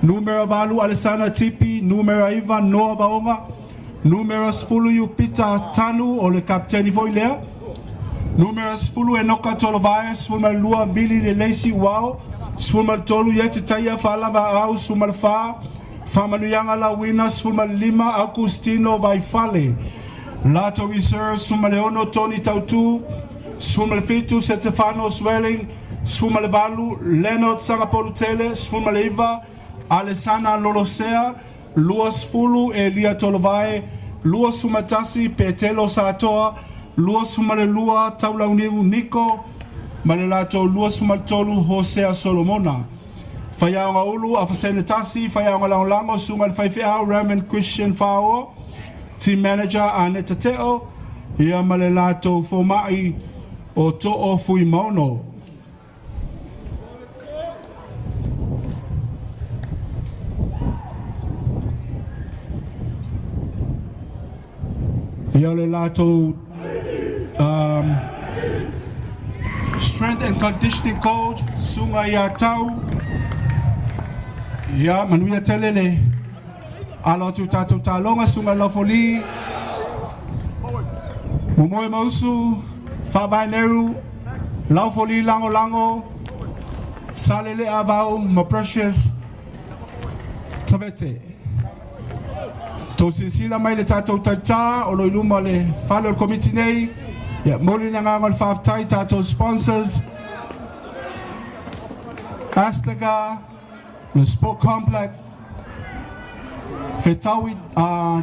numera 8, Alessana Tipi, numera 9, Noa Vaoga, numera 10, Iupita Tanu, o le kapiteni foi lea, numera 10, Enoka Tolovae, 12, Vili Leleisi Uao, 13, Ieti Taia Faalava Au, 14, Faamanuiaga Lauina, 15, Augustino Vaifale. Latou Reserve, 16, Tony Tautu, 17, Setefano Swelling, 18, Leonard Sagapolutele, 19, Alessana Lolosea, 20, Elia Tolovae, 21, Petelo Satoa, 22, Taulauniu Niko, ma le latou 23, Hosea Solomona. Faiaoga Ulu, Afasene Tasi, Faiaoga Lagolago, Suga i le Faifeau, Reverend Christian Faoa, Team Manager Aneta Teo, ia ma le latou foma'i o To'o Fuimaono. Ia o le latou Strength and Conditioning Coach, Suga ia Tau, ia manuia tele le alo atu tatou taloga, Suga Laufoli, Momoe Mausu, Faavaeneru, Laufoli Lagolago, Salele Avau ma Precious Tavete. Tou silasila mai le tatou taitā o lo i luma o le fale o le Komiti nei. Ia, momoli le agaga o le faafetai i tatou sponsors, Astaga, le Sport Complex, Fetaui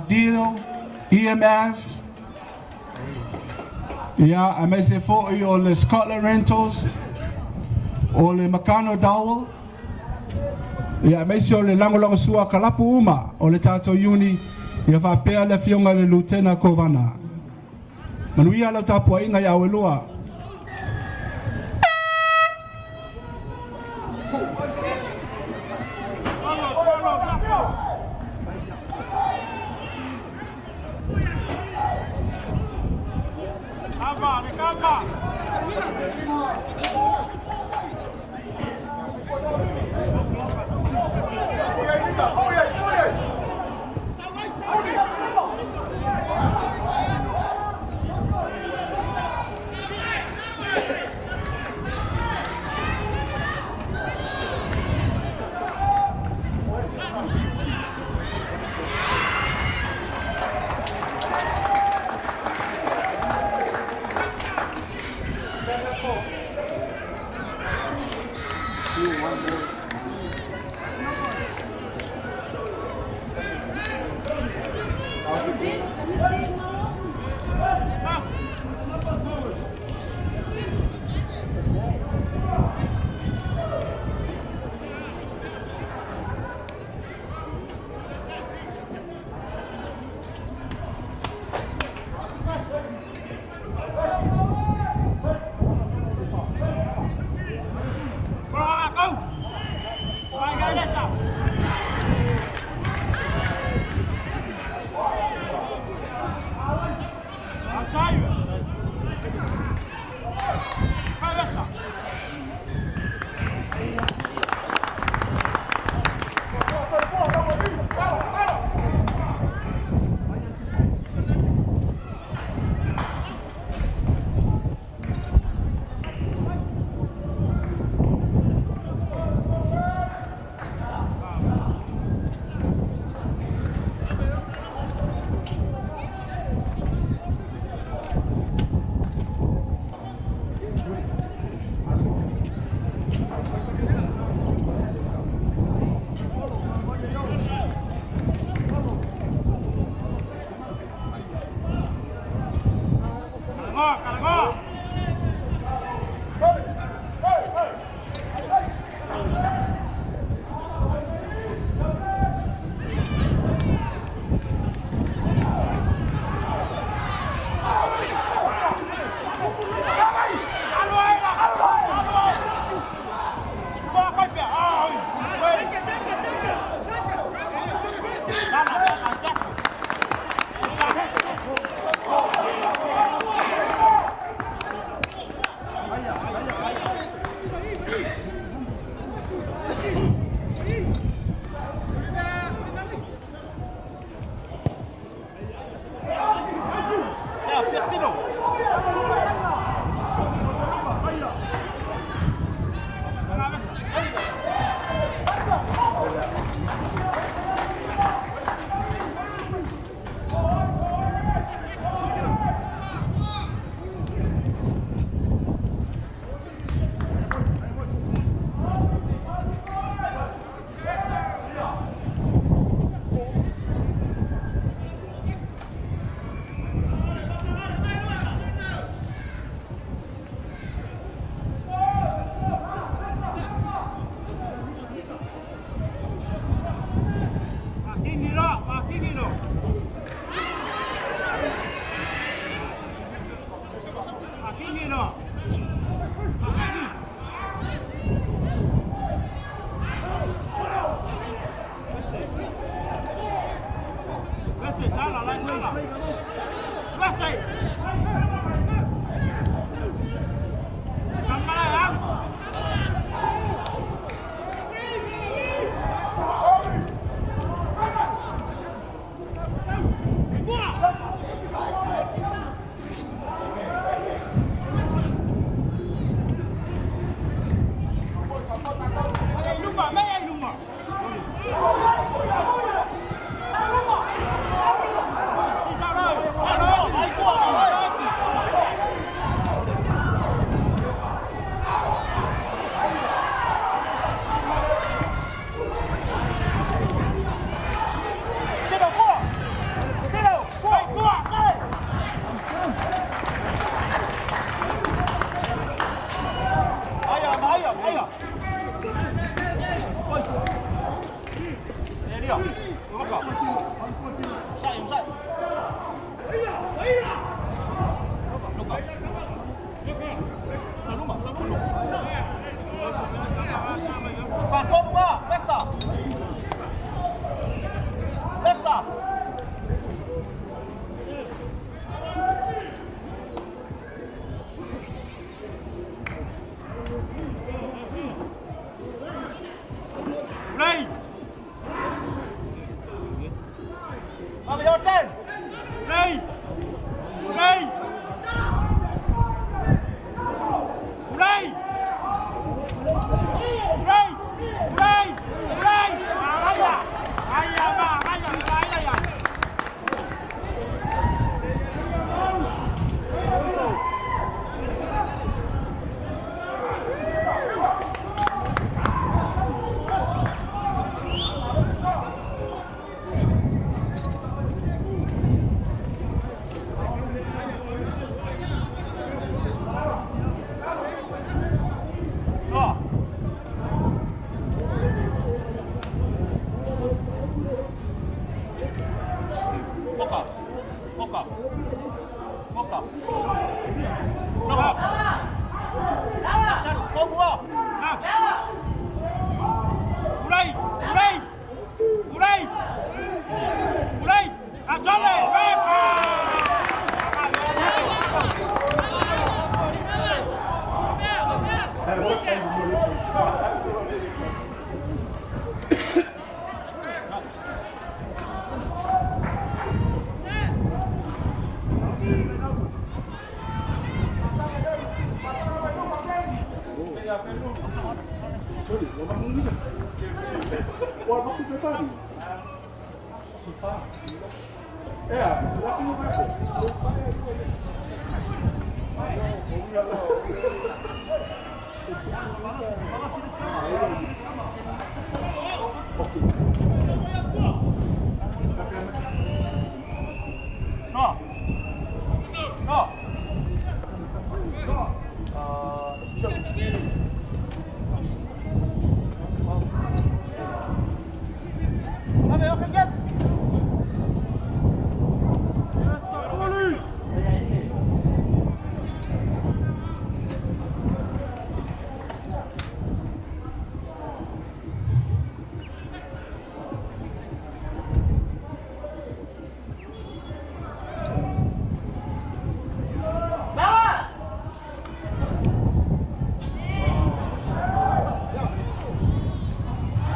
Deal, EMS, ia, aemaise foi o le Scotland Rentals, o le Makano Dowell, Ia, aemaise o le lagolagosua a kalapu uma o le tatou Iuni, ia faapea le Afioga i le Lutena Kovana. Manuia lau tapuaiga i Auelua. No.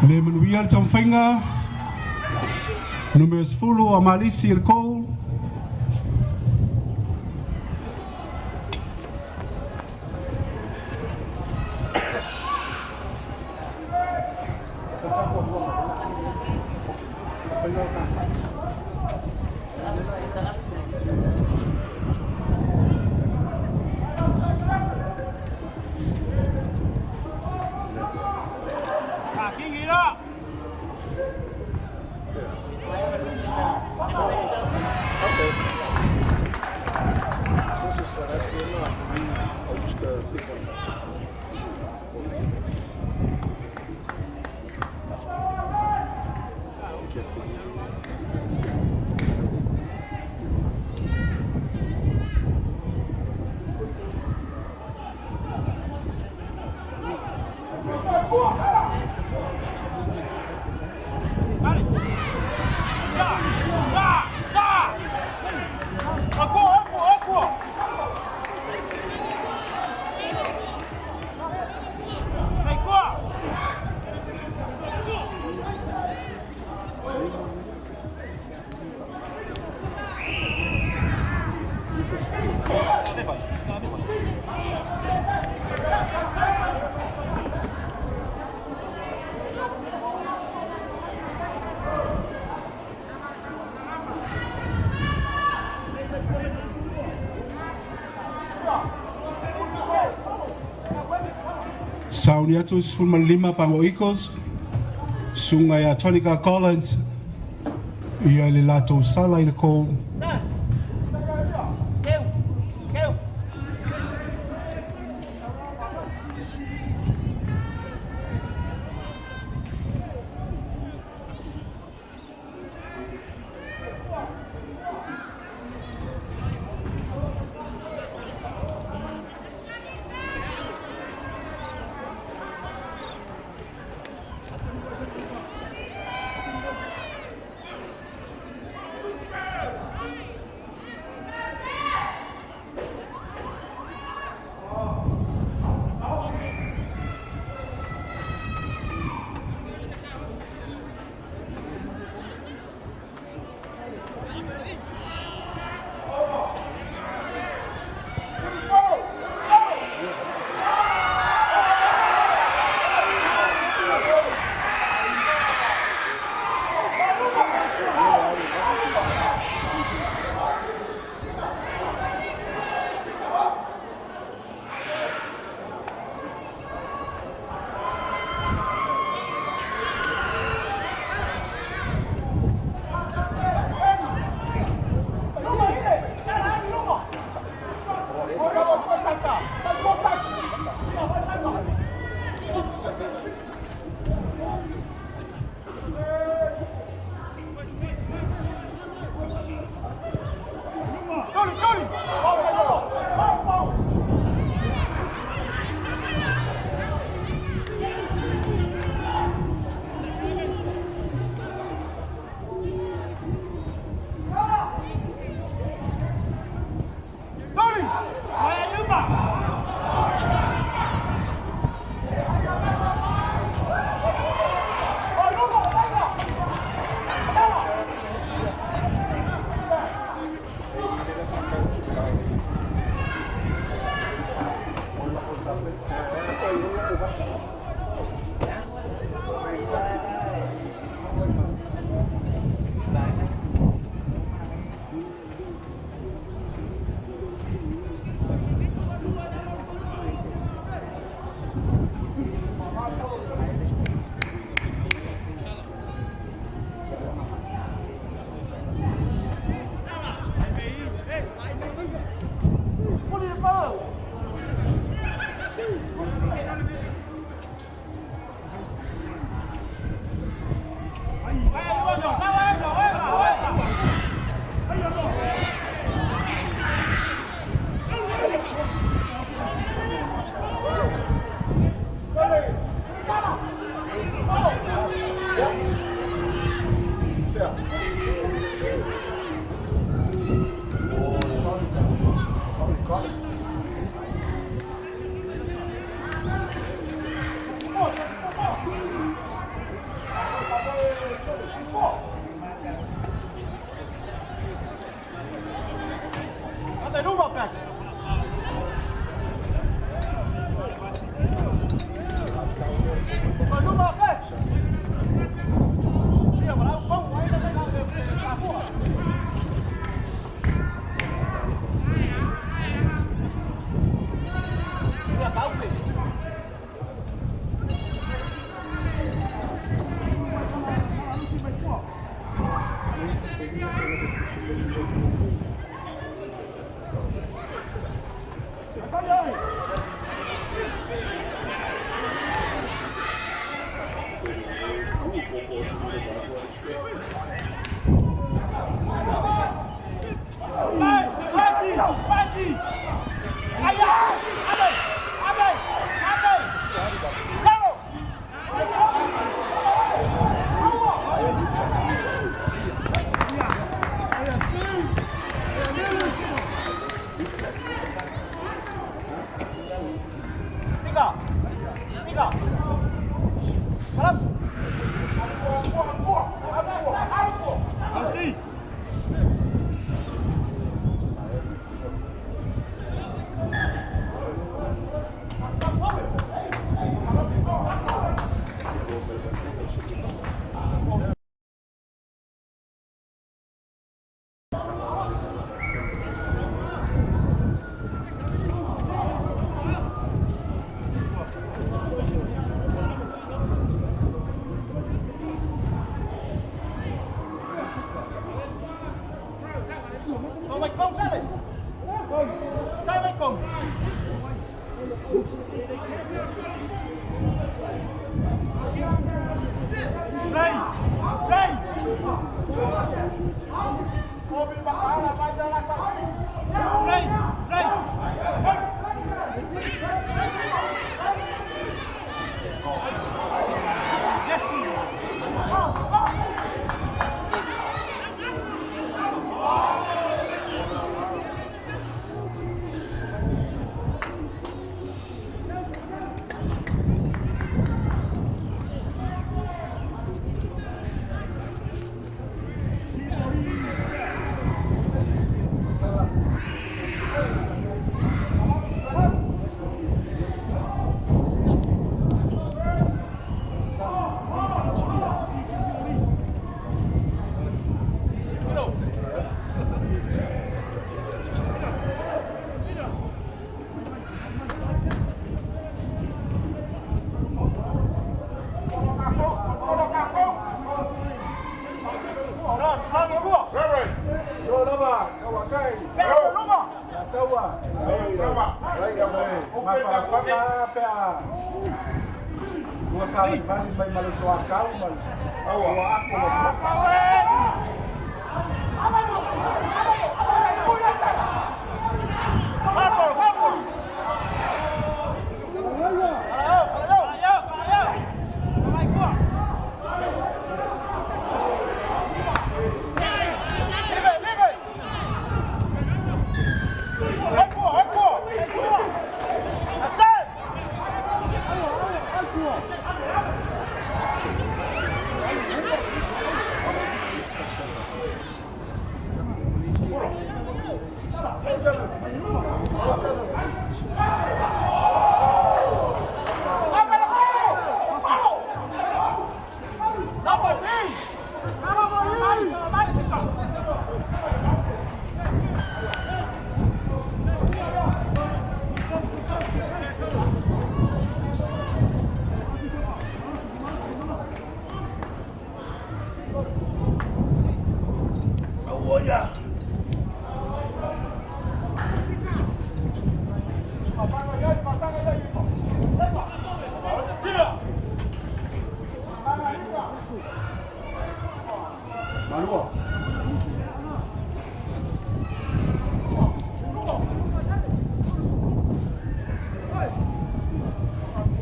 Le manuia le taumafaiga numera 10 a Malisi i le goal. Sauni atu 15 Pago Eagles, suga ia Tonica Collins ia le latou sala i le goal.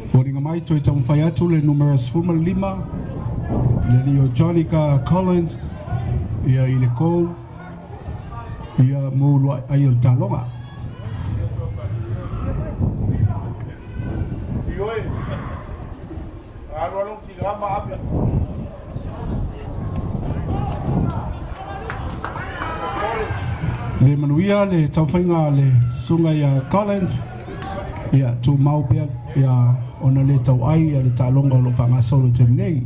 Foliga mai toe taumafai atu le numera 15 le alii o Jonica Collins ia i le kou ia mo uluai ai o le taloga. Le manuia le taumafaiga a le susuga ia Collins ia tumau pea ia ona le tauai ia le taaloga o loo faagasolo i taimi nei.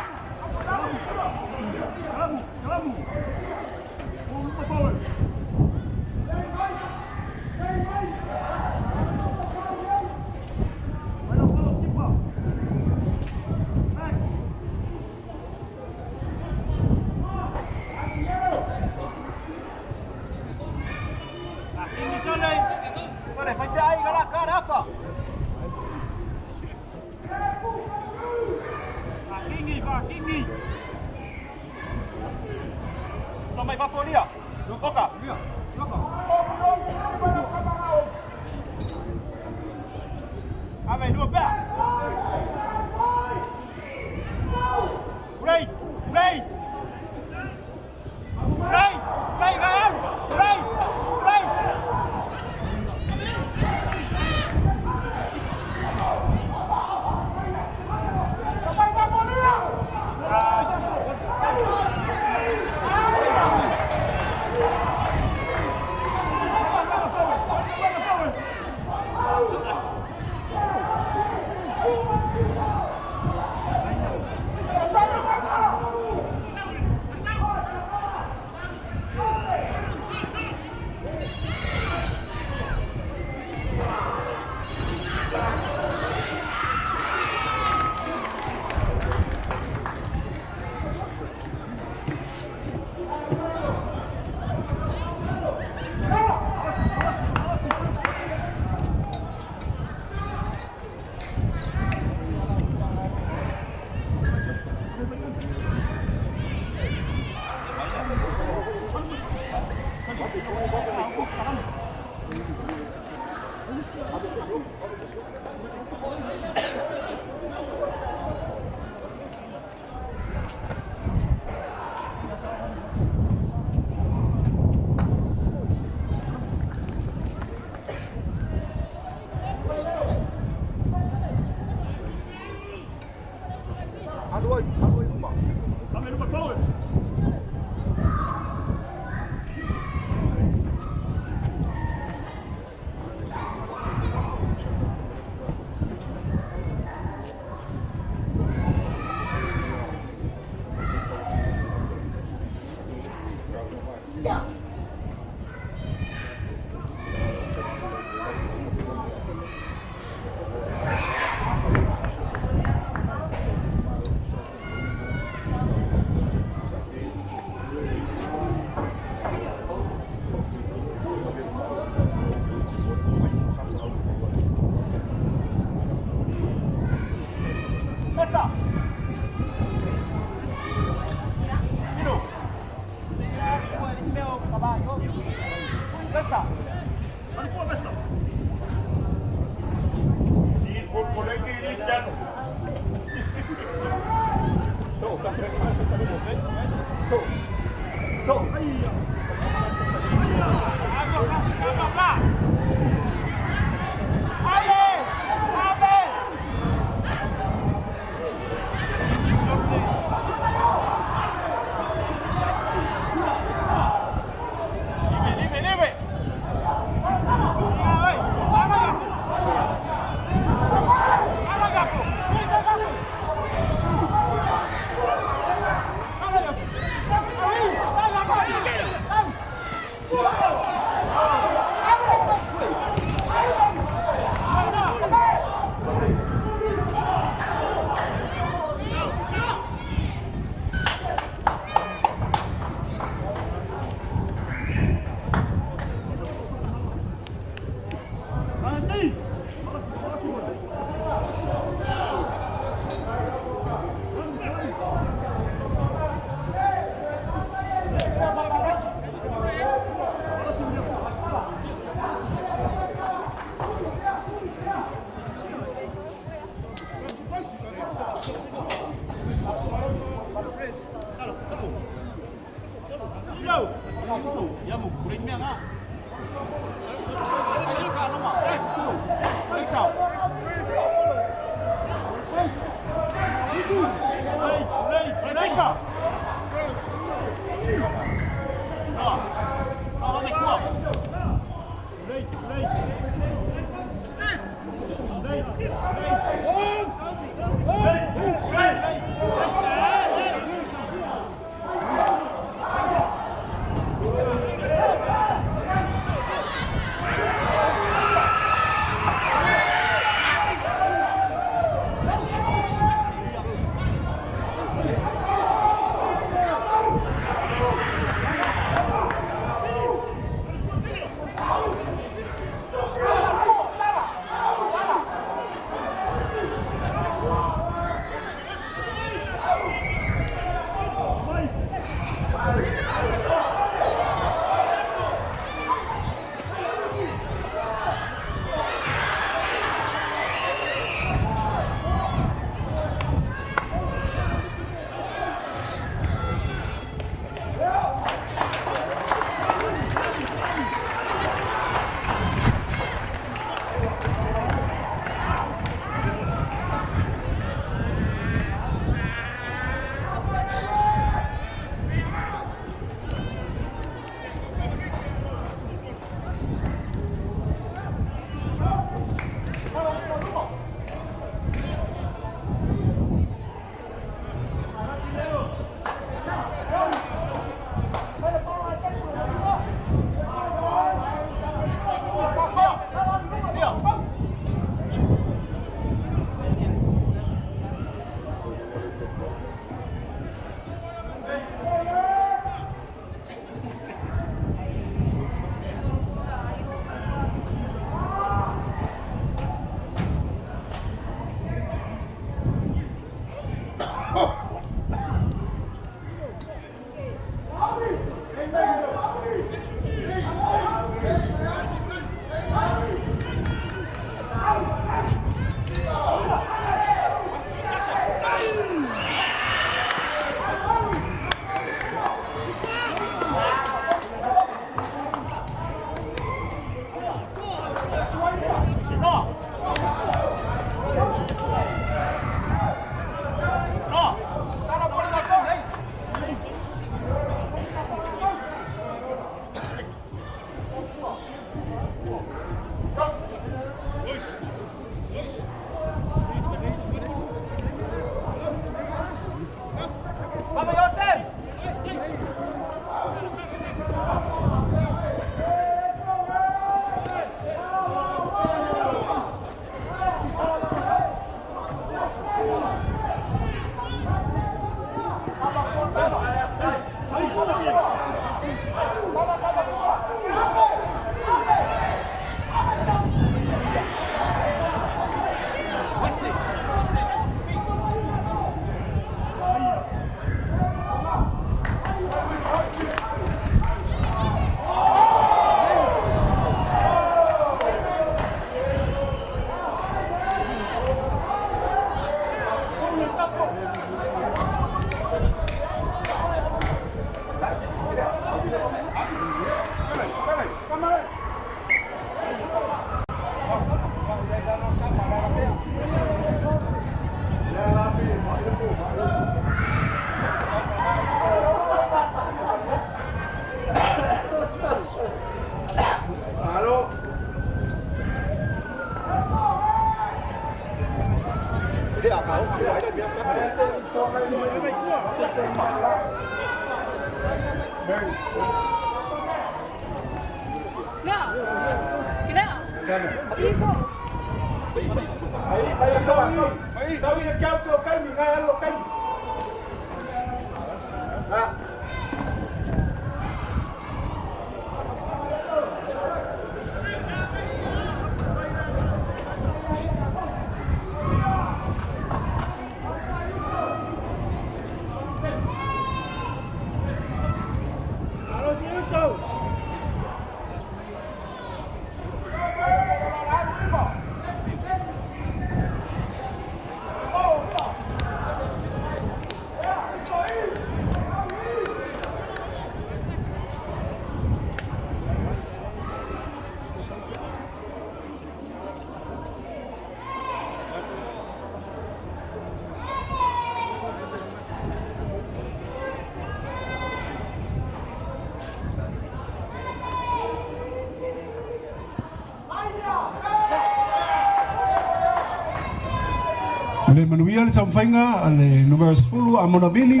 Le manuia le taumafaiga a le numera 10 a Monavili.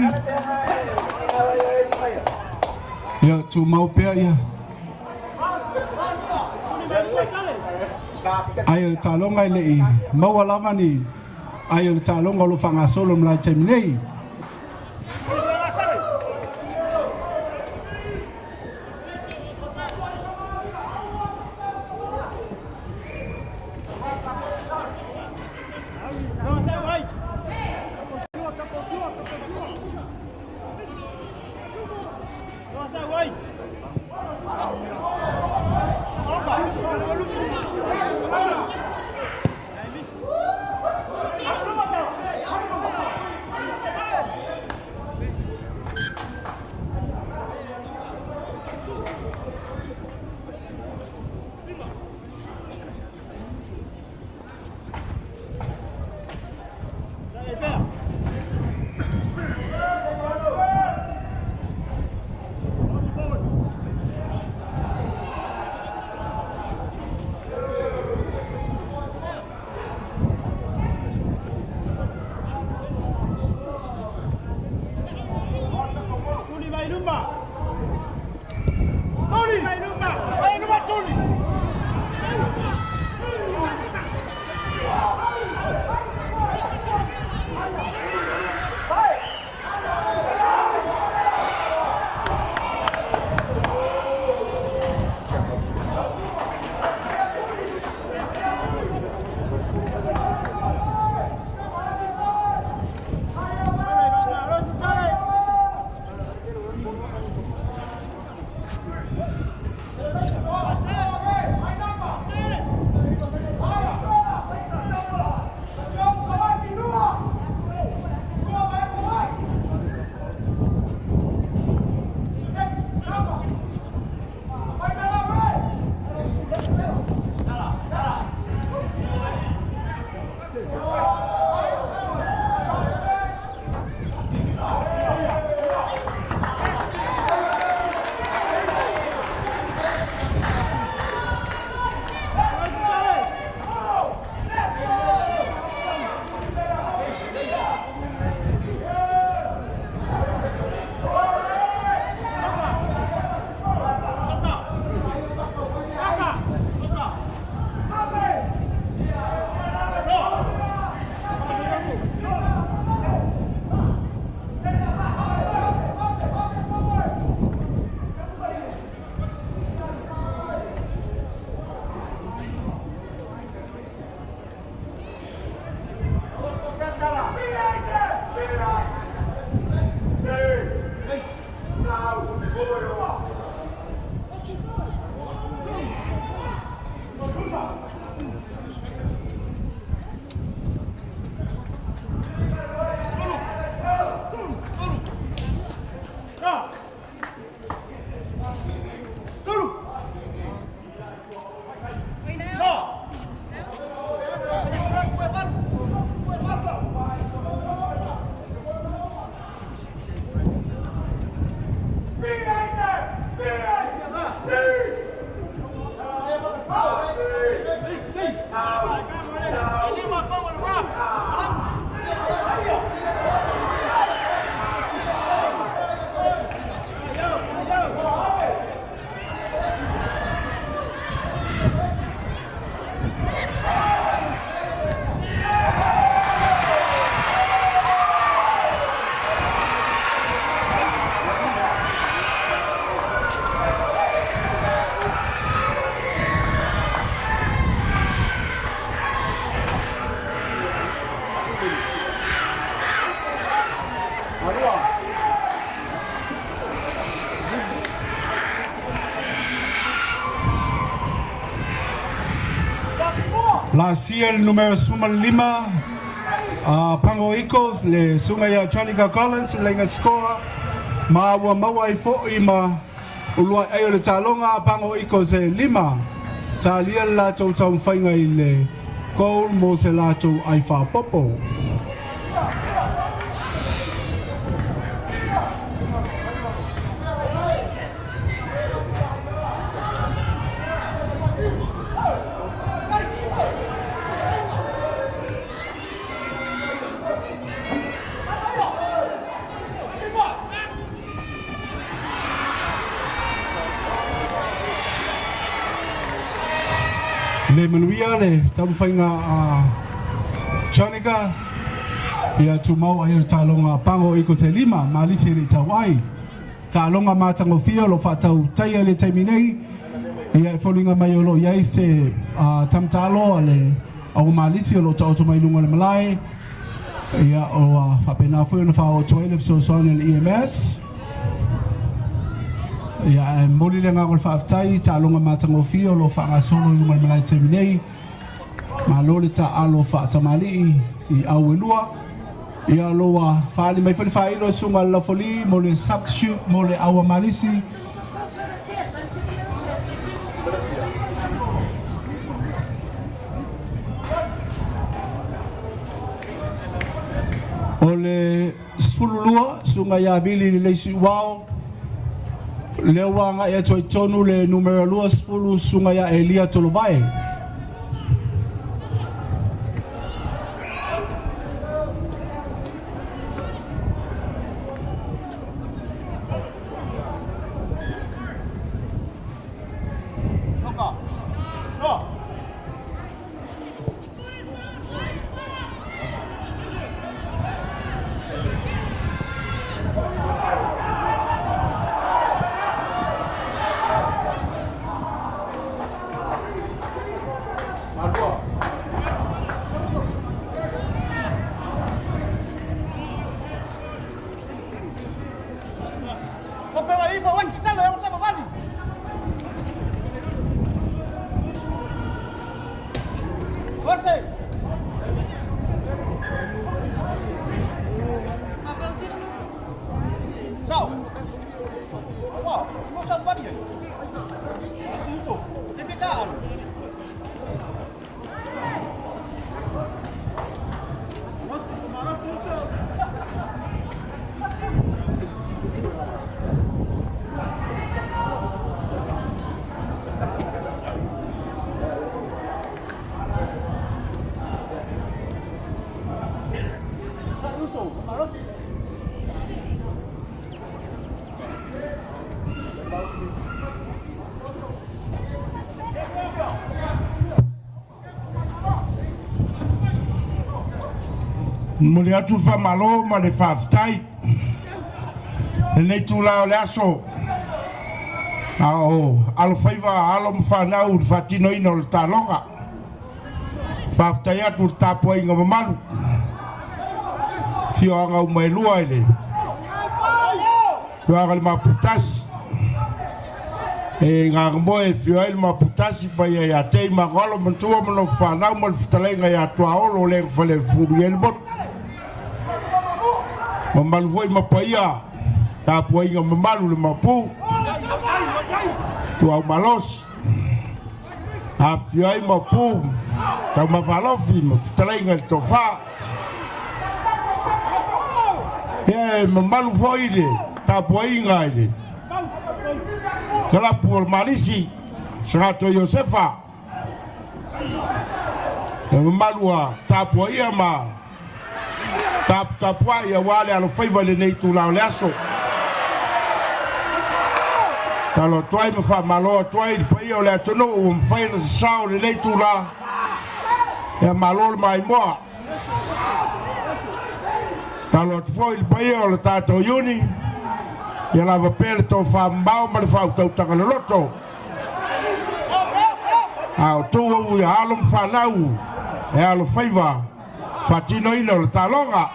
Ia tumau pea ia. Ai o le taloga e le'i maua lava ni ai o le taloga o lo faagasolo ma lai taimi nei. Laasia le numera 15 a Pango Eagles le susuga ia Jonica Collins le laiga sikoa ma ua maua ai fo'i ma uluai ai o le taaloga a Pango Eagles e 5 talia le latou taumafaiga i le goal mo se latou ai faaopoopo. Le manuia le taumafaiga a Jonica ia tumau ai o le taaloga a Pango Eagles e 5 malisi e le i tau ai. Taaloga matagofie o lo o faatautaia i le taimi nei, ia e foliga mai o lo o i ai se tamatalo a le auamalisi o lo o taoto mai i luga o le malae, ia ua faapena foi ona faaoo atu ai le fesoasoani a le EMS. Ia ae momoli le agaga o le faafetai i taaloga matagofie o lo o faagasolo i luga o le malae i le taimi nei. Malo le taaalo faatamalii i au e lua. Ia lo ua faaali mai foi le faailo e susuga le Lafoli mo le substitute mo le Auamalisi. O le 12 susuga ia Vili Lelei Siuao, lea ua agai atu ai tonu le numera 20 susuga ia Elia Tolovae. Momoli atu le faamalo ma le faafetai lenei itula o le aso a o alofaiva alo ma fanau i le faatinoina o le taaloga. Faafetai atu i le tapuaiga mamalu afioaga uma e lua i le afioaga i le Maputasi e Gagamoe e afio ai le Maputasi paia ia Tei Magoalo Matua ma Nofo Fanau ma le fetalaiga ia Tuaolo le fale fulu i ai le motu. Mamalu foi ma paia tapuaiga mamalu le Mapu Tuau Malosi afifio ai Mapu Taumafa Alofi ma fetalaiga i le Tofa. Ia e mamalu foi le tapuaiga i le kalapu o le Malisi, Sagato Iosefa. E mamalu a tapuaia ma taputapuai aua le alofaiva i lenei itula o le aso. Talo atu ai ma faamalo atu ai i le paia o le atunuu ua mafai ona sasao i lenei itula. Ia malo le maimoa. Talo atu foi i le paia o le tatou Iuni, ia lava pea le tofamamao ma le faautautaga loloto. A o tou au ia alo ma fanau e alofaiva faatinoina o le taaloga.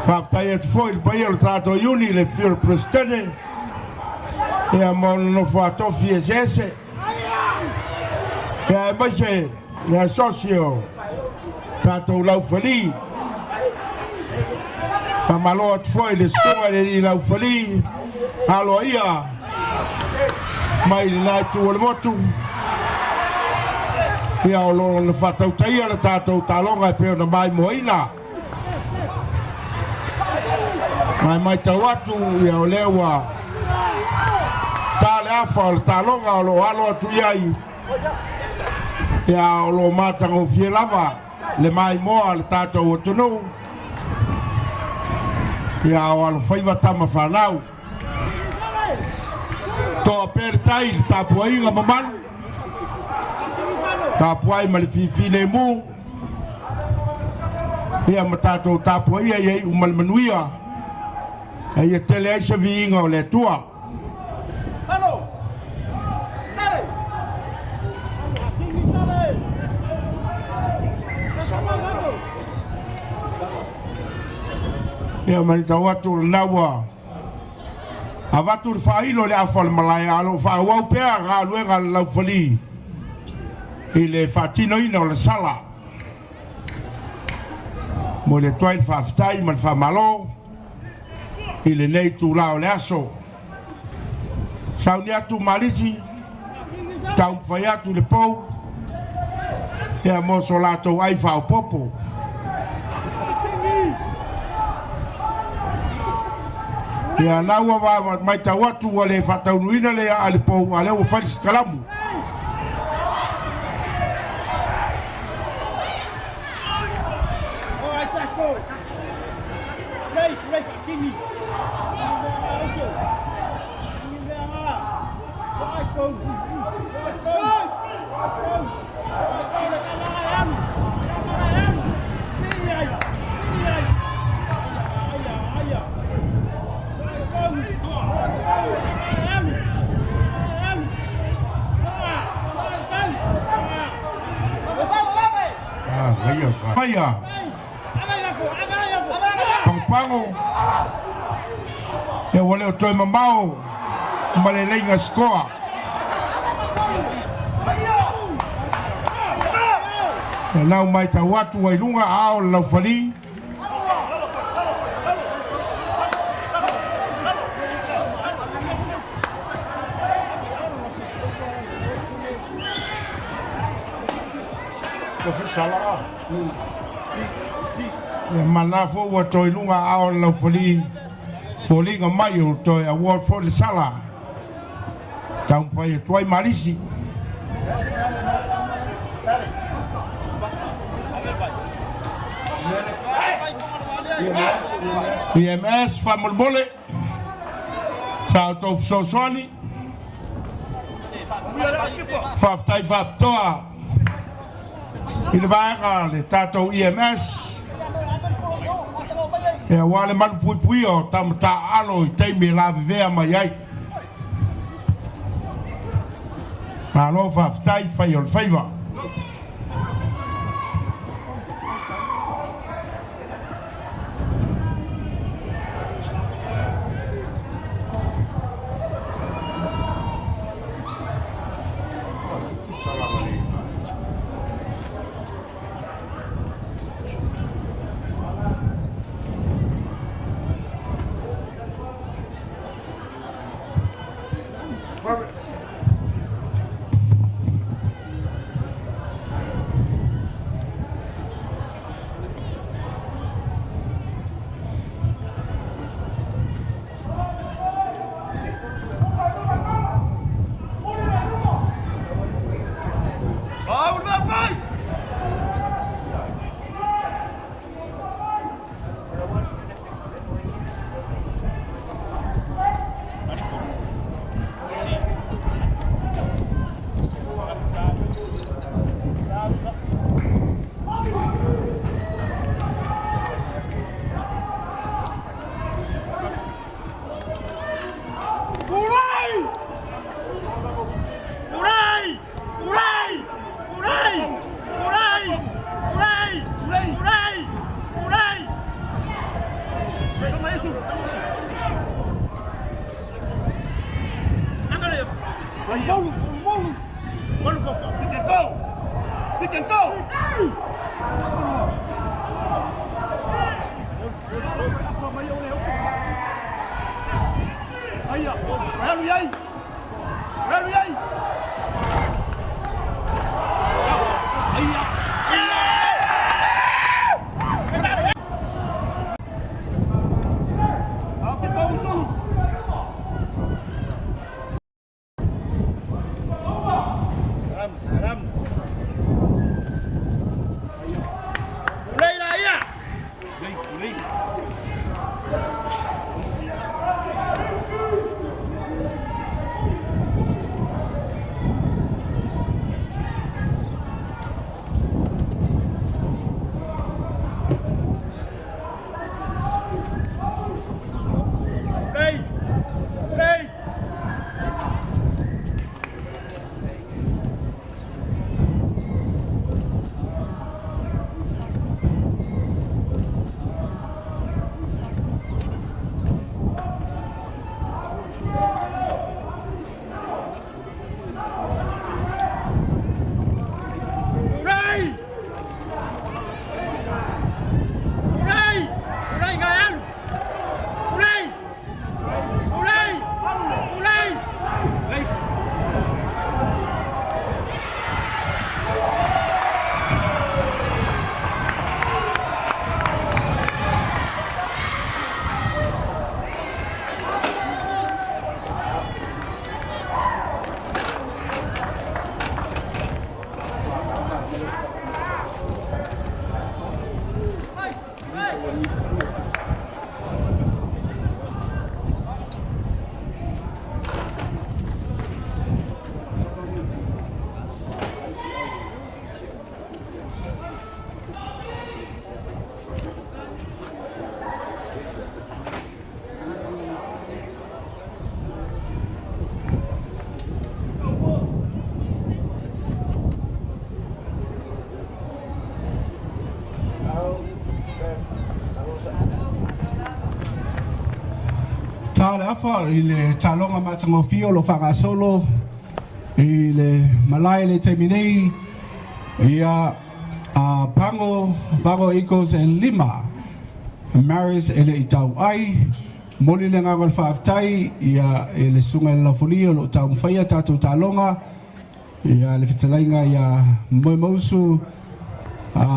Faafetai atu foi i le paia o le tatou iuni i le afio o le Peresetene ia ma ona nofo a tofi eseese ia aemaise le asosi o tatou laufali. Faamalo atu foi i le susuga i le alii laufali aloaia mai lena itu o le motu ia o lo o na faatautaia le tatou taaloga e pei ona maimoaina. Ma e matau atu ia o lea ua ta le afa o le taaloga o lo o alo atu i ai ia o lo o matagofie lava le maimoa a le tatou atunuu ia o alofaiva tama fanau. Toa pea le tai i le tapuaiga mamalu, tapuai ma le fifilemu, ia ma tatou tapuaia ia iu ma le manuia, a ia tele ai se viiga o le Atua. Ia ma le tau atu lena ua avatu le faailo i le afa o le malae, a o lo o faaauau pea galuega a le laufali i le faatinoina o le sala. Momoli atu ai le faafetai ma le faamalo i lenei itula o le aso. Sauni atu Malisi, taumafai atu le pou ia mo so latou ai faaopoopo. Ia na ua matau atu ua le faataunuuina le aa le pou, a lea ua fai le sikalamu. Faia Pagopago ia ua le o toe mamao ma le leiga sikoa. Ia nau matau atu ai luga aao le laufali. Ia mana foi ua toe luga aao le laufali foliga mai o toe award foi le sala taumafai atu ai Malisi. EMS faamolemole sa outou fesoasoani. Faafetai faapitoa i le vaega le tatou EMS aua le malupuipuia o tama taaalo i taimi e lavevea mai ai. Malo faafetai i fai o le faiva. Ta le afa i le taaloga matagofie o lo faagasolo i le malae le taimi nei ia a Pago Pago Eagles e 5 Maris e le i tau ai moli le agaga o le faafetai ia i le susuga i le Laufolia o lo o taumafai tatou taaloga ia le fetalaiga ia Moemausu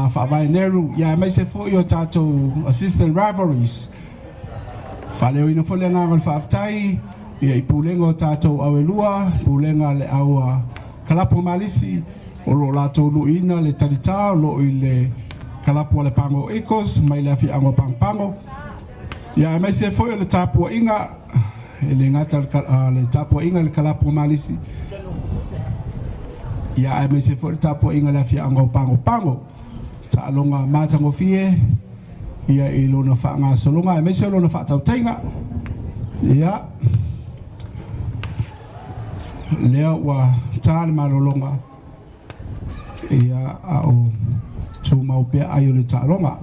Faavae Neru ia aemaise foi o tatou assistant rivalries. Faaleoina foi le agaga o le faafetai ia i pulega o tatou au e lua, pulega le au kalapu malisi o lo o latou luiina le talitā o lo o i le kalapu a le Pago Eagles mai le afioaga o Pagopago. Ia aemaise foi o le tapuaiga e le gata le tapuaiga i le kalapu malisi ia aemaise foi le tapuaiga i le afioaga o Pagopago. Taaloga matagofie ia i lona faagasologa aemaise o lona faatautaiga. Ia lea ua ta le malologa ia a o tumau pea ai o le taaloga.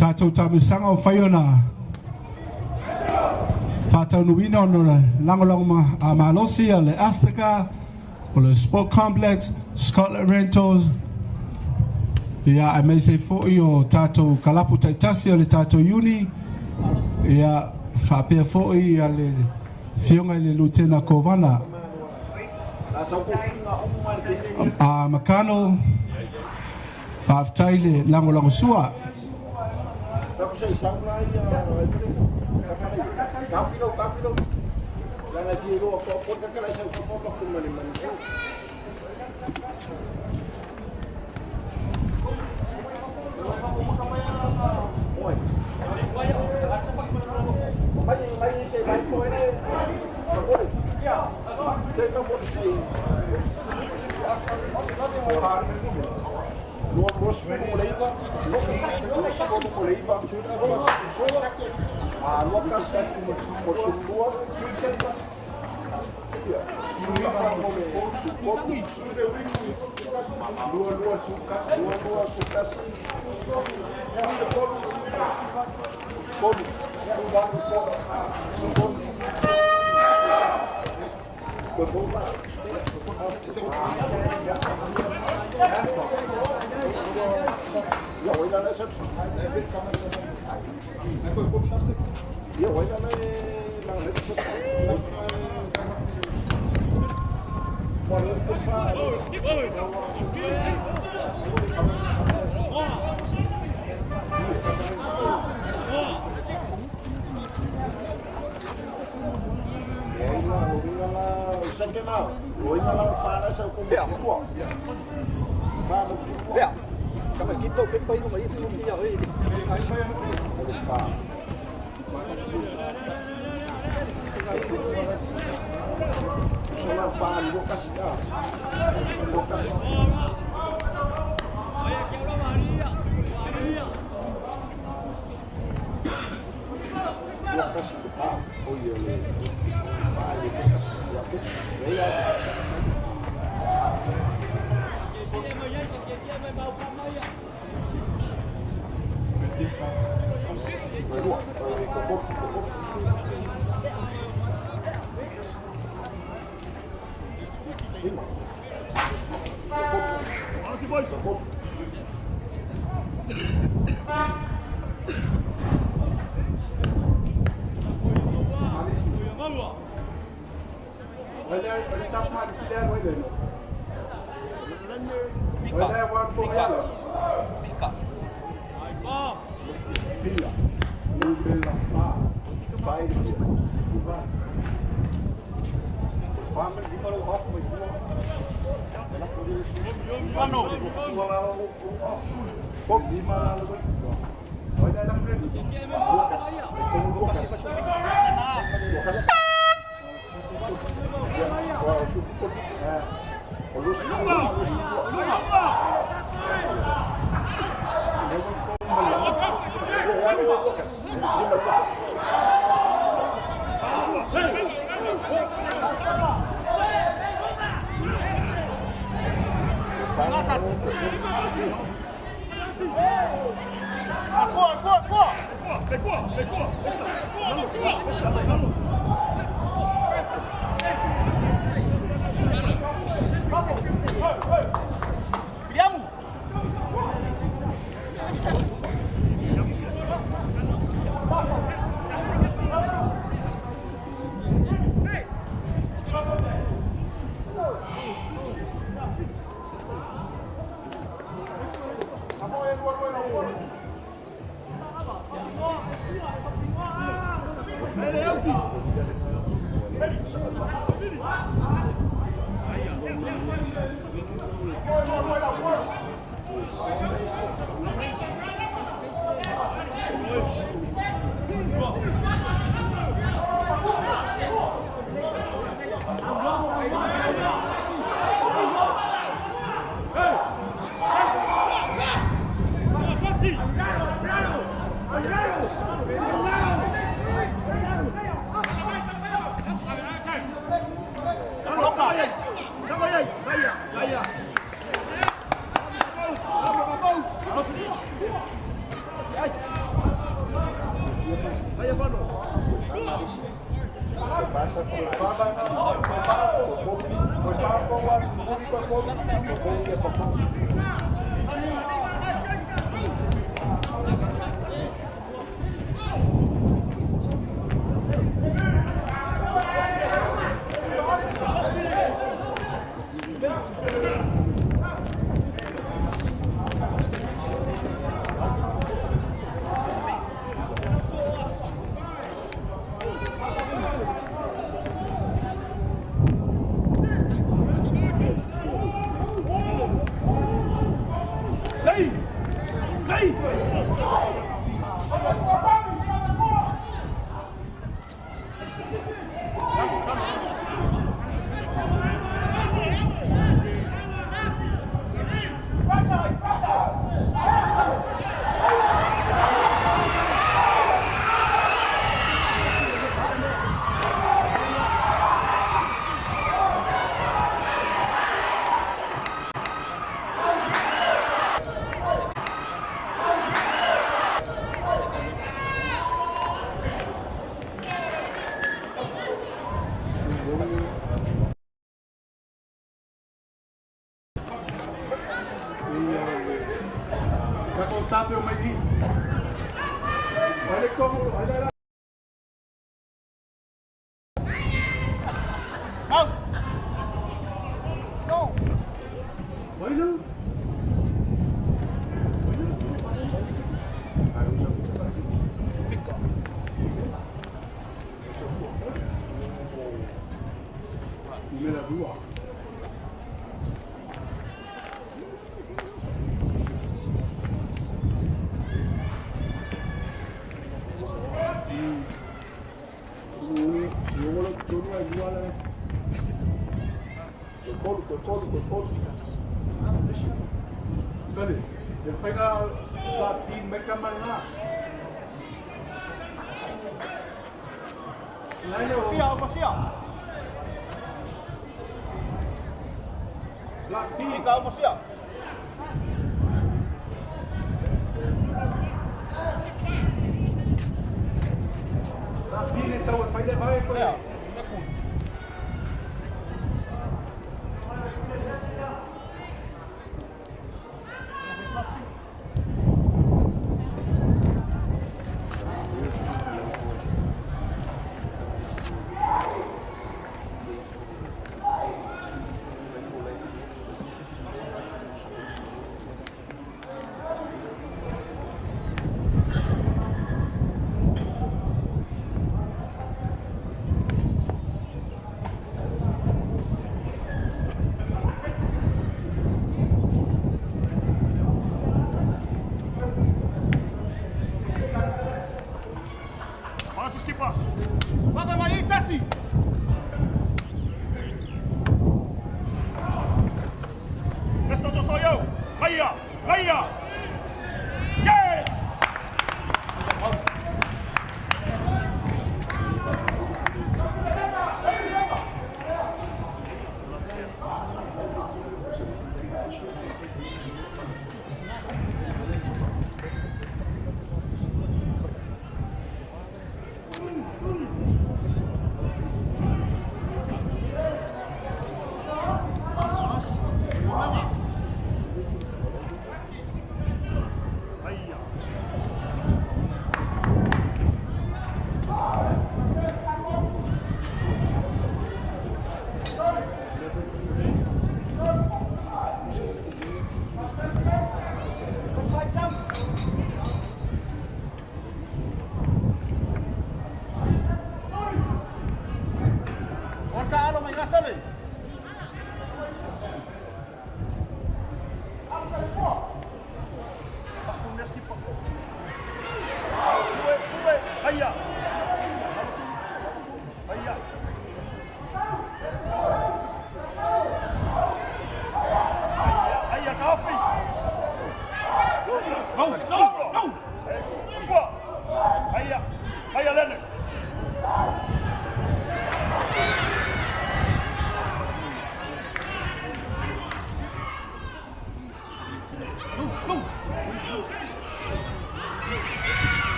Tatou taamilosaga o fai ona faataunuuina ona o le lagolago malosi a le Astika, o le Sport Complex, Scotland Rentals, ia aemaise ai foi o tatou kalapu taitasi o le tatou uni, ia faapea foi le Afioga i le Lutena Kovana Makano, faafetai le lagolagosua.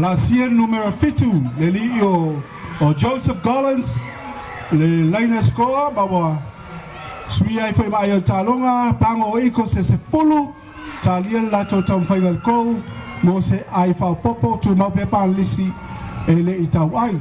Lasia numero 7 le alii o Joseph Collins le laina scoa ma ua suia ai foi ma ai o le taaloga Pago Eagles e 10 talia le latou taumafaiga i le goal mo se ai faaopoopo tumau pea Palisi e le i tauai.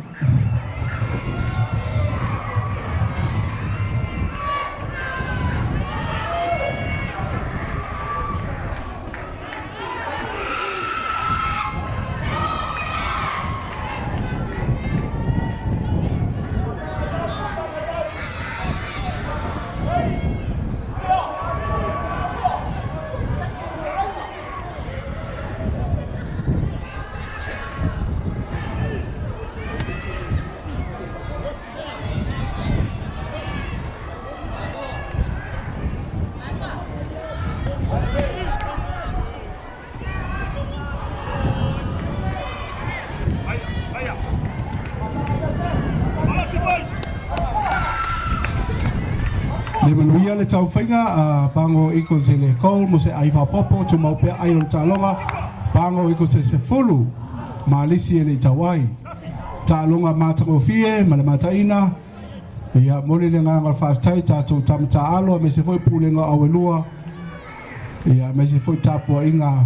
Le manuia le taumafaiga a Pago Eagles i le goal mo se ai faaopoopo tumau pea ai o le taaloga Pago Eagles e 10 Malisi e le i tauai. Taaloga matagofie ma le mataina ia momoli le agaga o le faafetai tatou tama taaalo aemaise foi pulega o auelua ia aemaise foi tapuaiga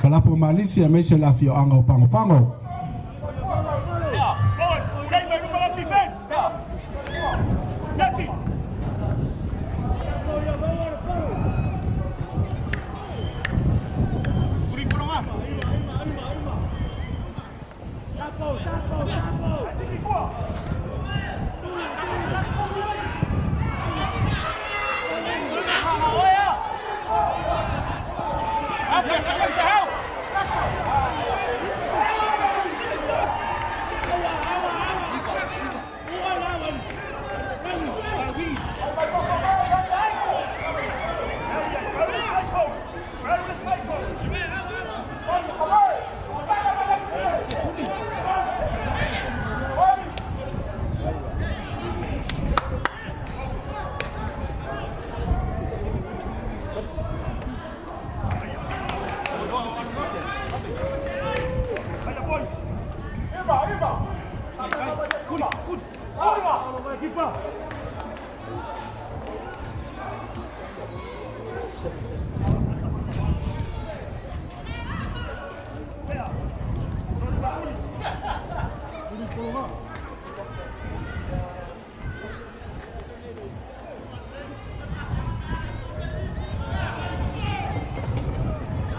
kalapu o Malisi aemaise le afioaga o Pagopago.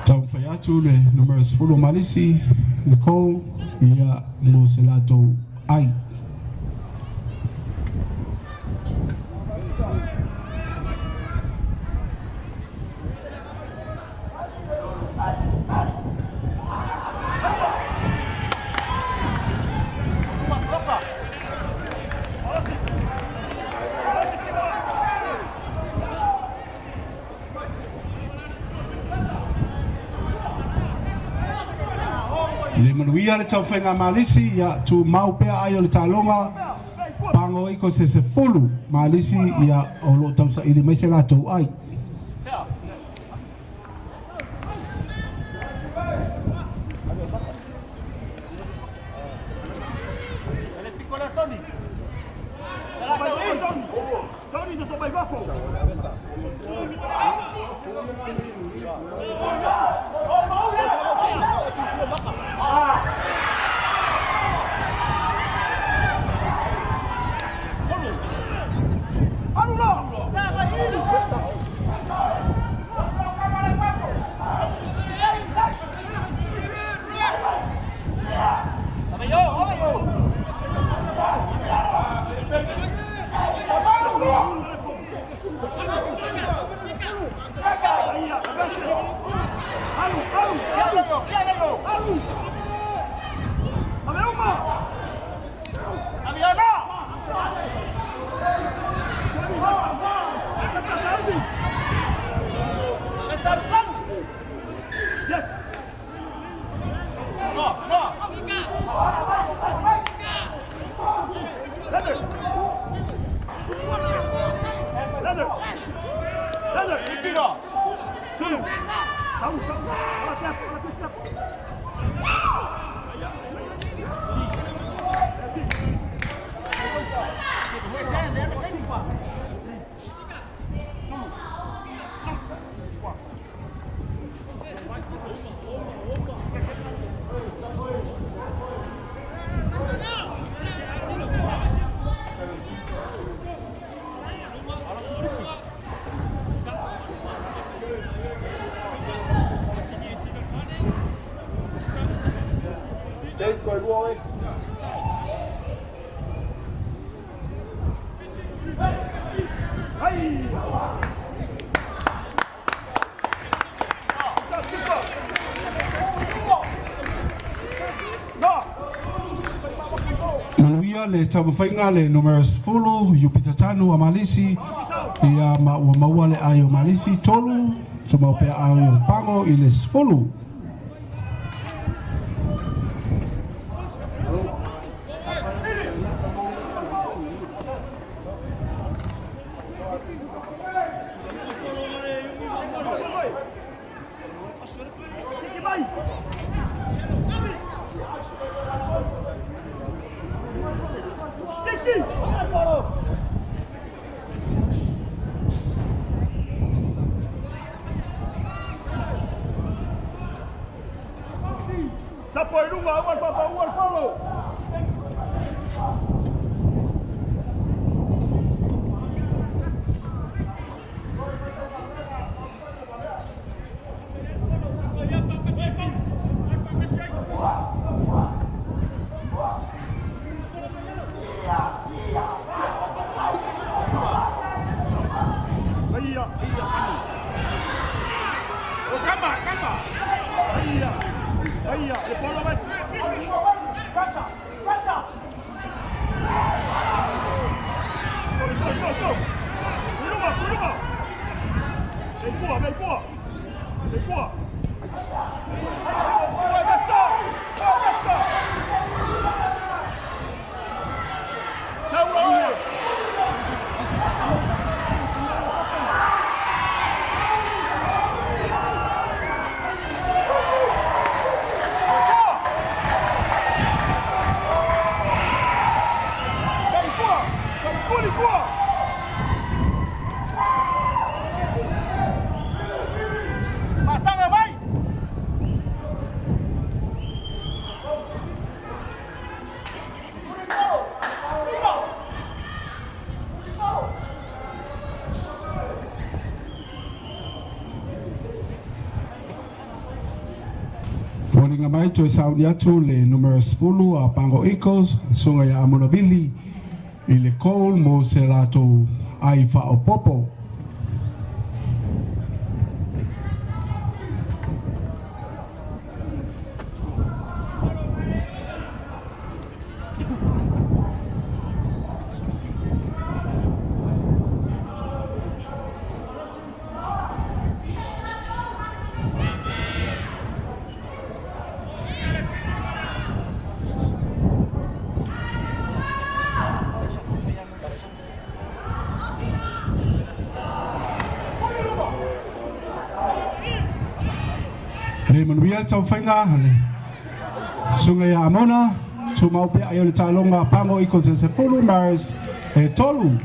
Taumafai atu le numera 10 o Malisi, Nicole, ia mo se latou ai. Le manuia le taufaiga Malisi ia tumau pea ai o le taaloga Pago Eagles se 10 Malisi ia o loo tausaili mai se latou ai. Manuia le taumafaiga le numera 10 Yupita Tanu a Malisi ia ma ua maua le ai o Malisi 3 tumau pea ai o Pago i le 10. Foliga mai toe sauni atu le numera 10 a Pango Eagles, susuga ia Amonavili i le goal mo se latou ai faaopopo. Le manuia le taufaiga le susuga ia Amona tumau pea ai o le taaloga Pago Eagles e 10 Maris e 3.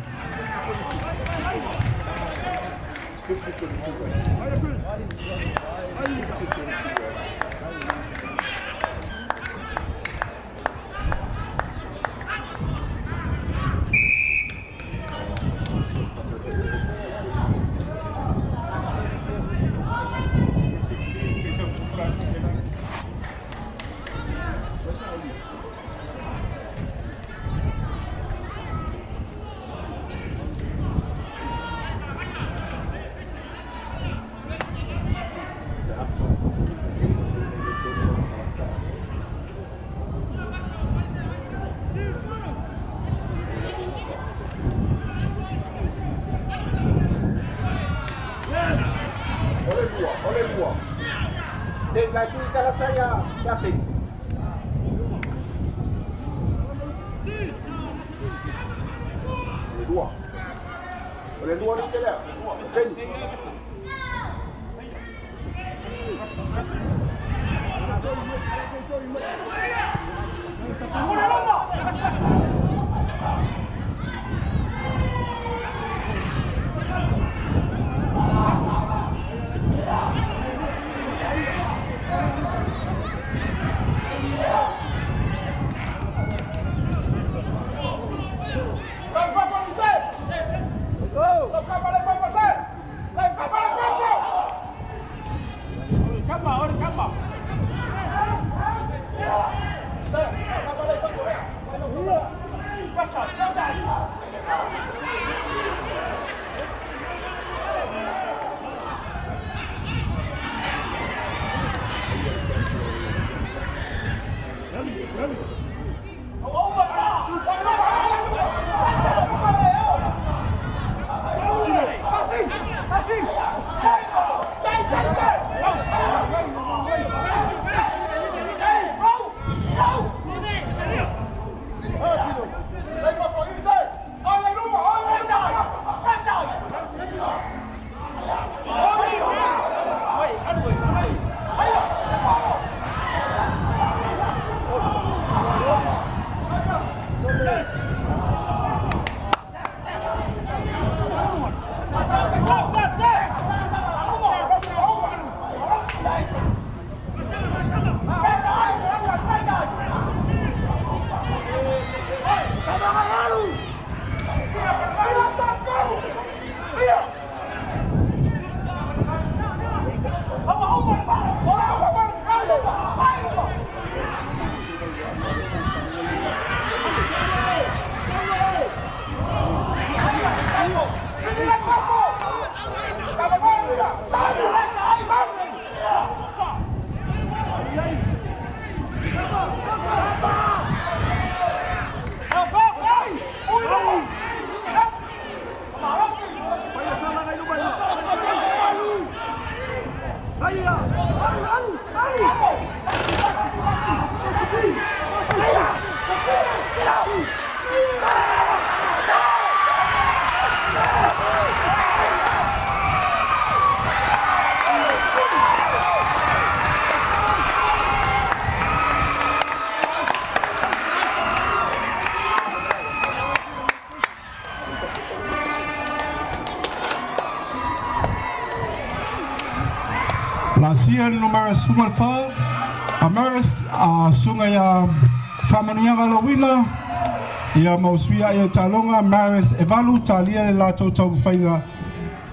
Come on, come on. Asia le numera 14 a Maris a suga ia Faamanuiaga Lowina ia ma usuia ai o taaloga Maris e valu talia le latou taumafaiga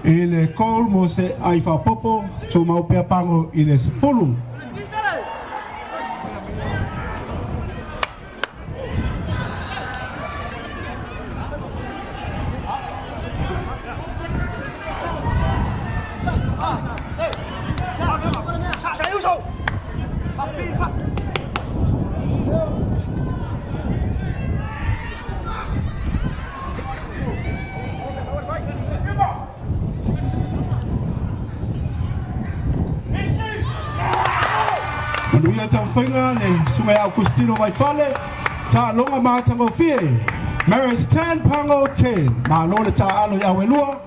i le goal mo se ai faapopo tumau pea pago i le 10. Manuia taumafaiga le suga ia Augustino Vaifale, taaloga ma atagofie. Maris 10, Pago 10. Malo le taalo i Awelua.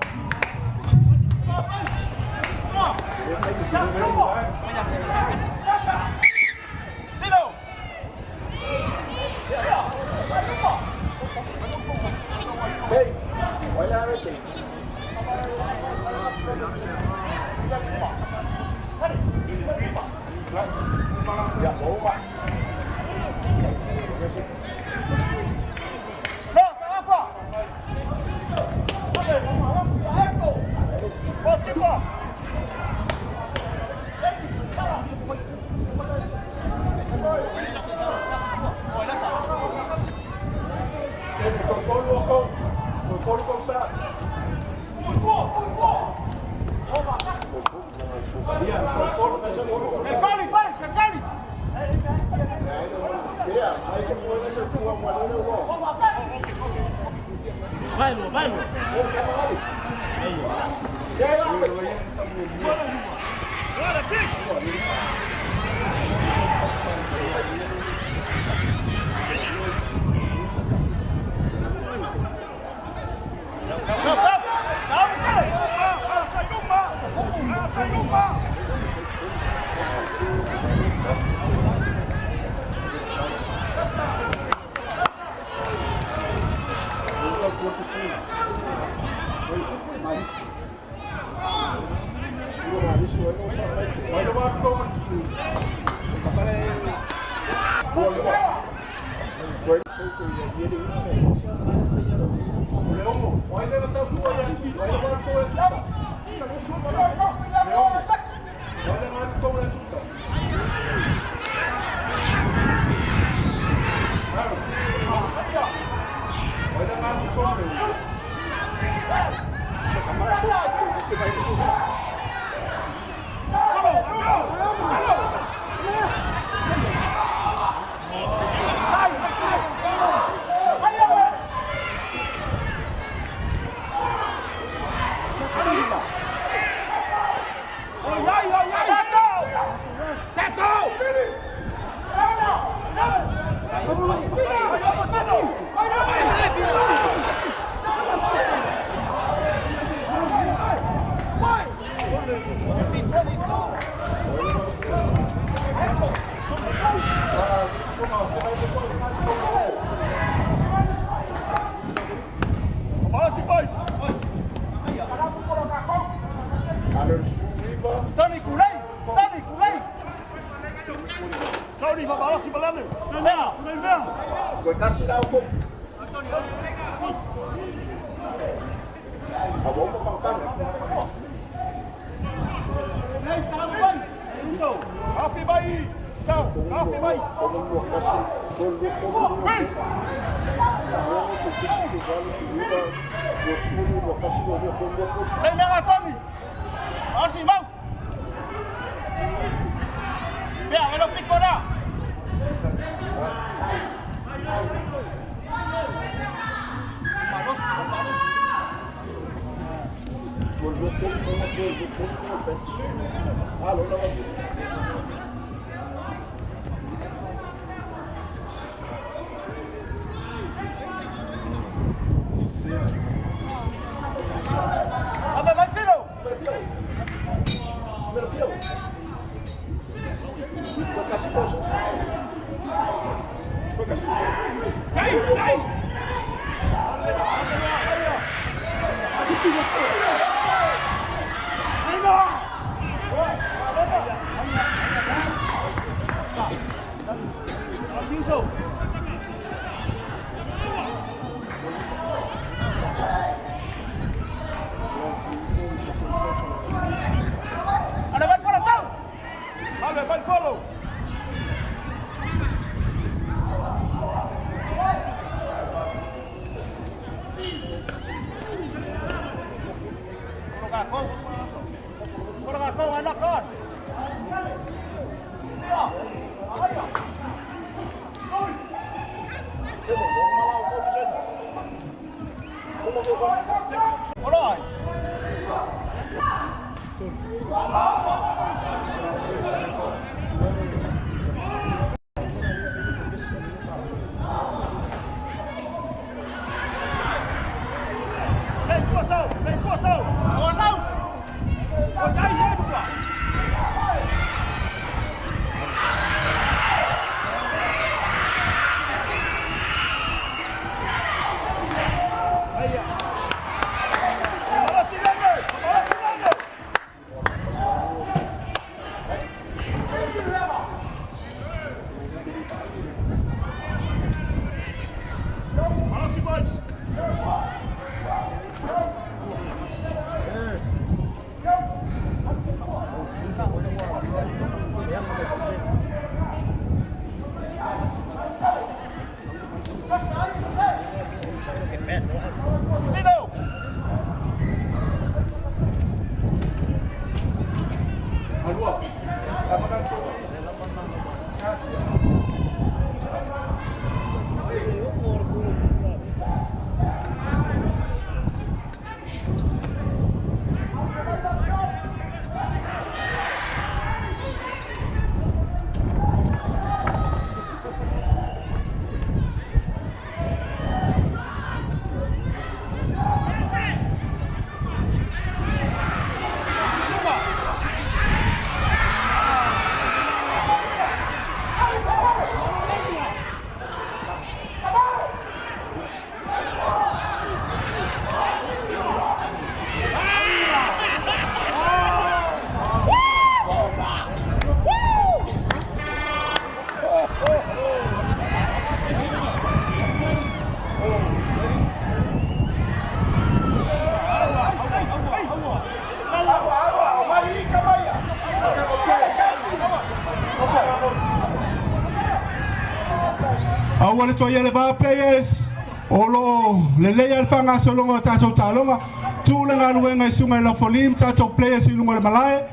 Aua le toia le va players o lo le lei al fanga solongo tatou taloga tu le galuega i suga i lafolim tatou players i luga o le malae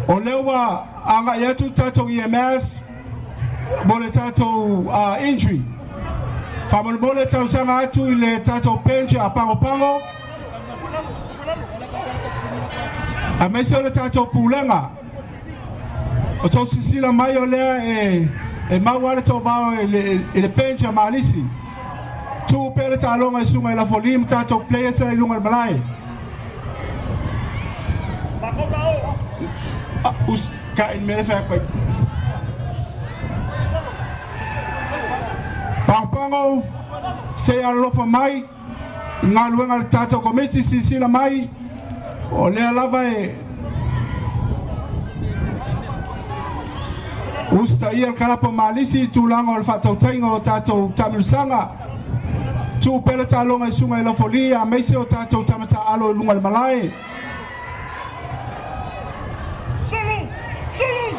o lea ua agai atu tatou EMS mo le tatou injury. Faamolemole tausaga atu i le tatou bench a pagopago aemaise o le tatou pulega o tou sisila mai o lea e maua le tovao i le bench a Malisi. Tuu pea le taaloga i suga i lafoli ma tatou players i luga o le malae. Us ka in mele fa kwai. Pagopago se alofa mai galuega le tatou komiti sisila mai o lea lava e usitaia le kalapa Malisi i tulaga o le faatautaiga o tatou taamilosaga. Tuu pea le taaloga i suga i lafoli aemaise o tatou tamataaalo i luga o le malae.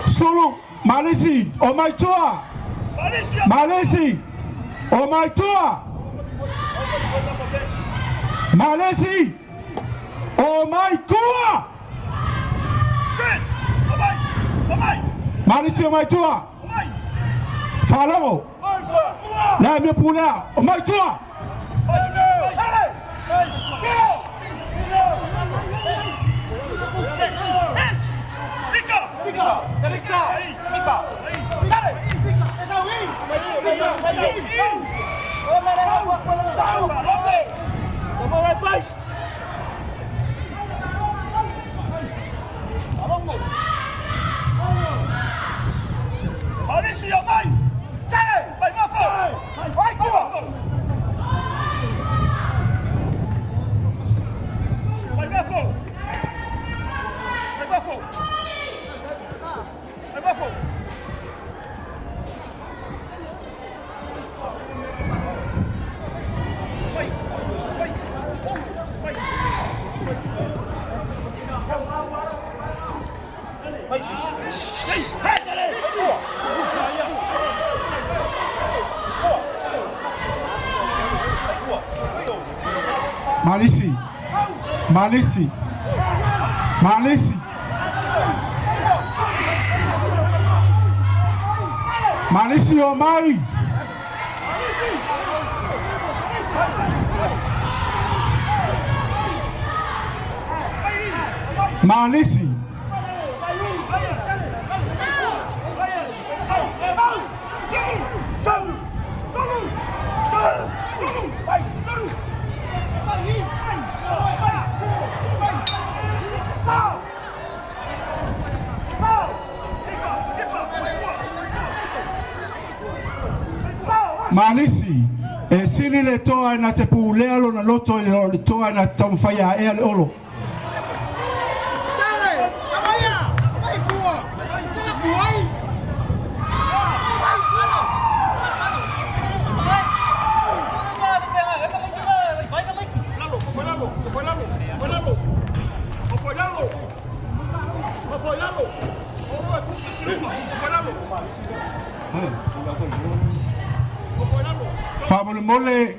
Sulu Malisi o mai tua. Malisi o mai tua. Malisi o mai tua. Malisi o mai tua. Faalogo. La mea pulea o mai tua. Malisi. Malisi. Malisi. Malisi o mai. Malisi. Malisi. E sili le toa na te pulea lona loto i le toa na taumafai a ea le olo. Faamolemole.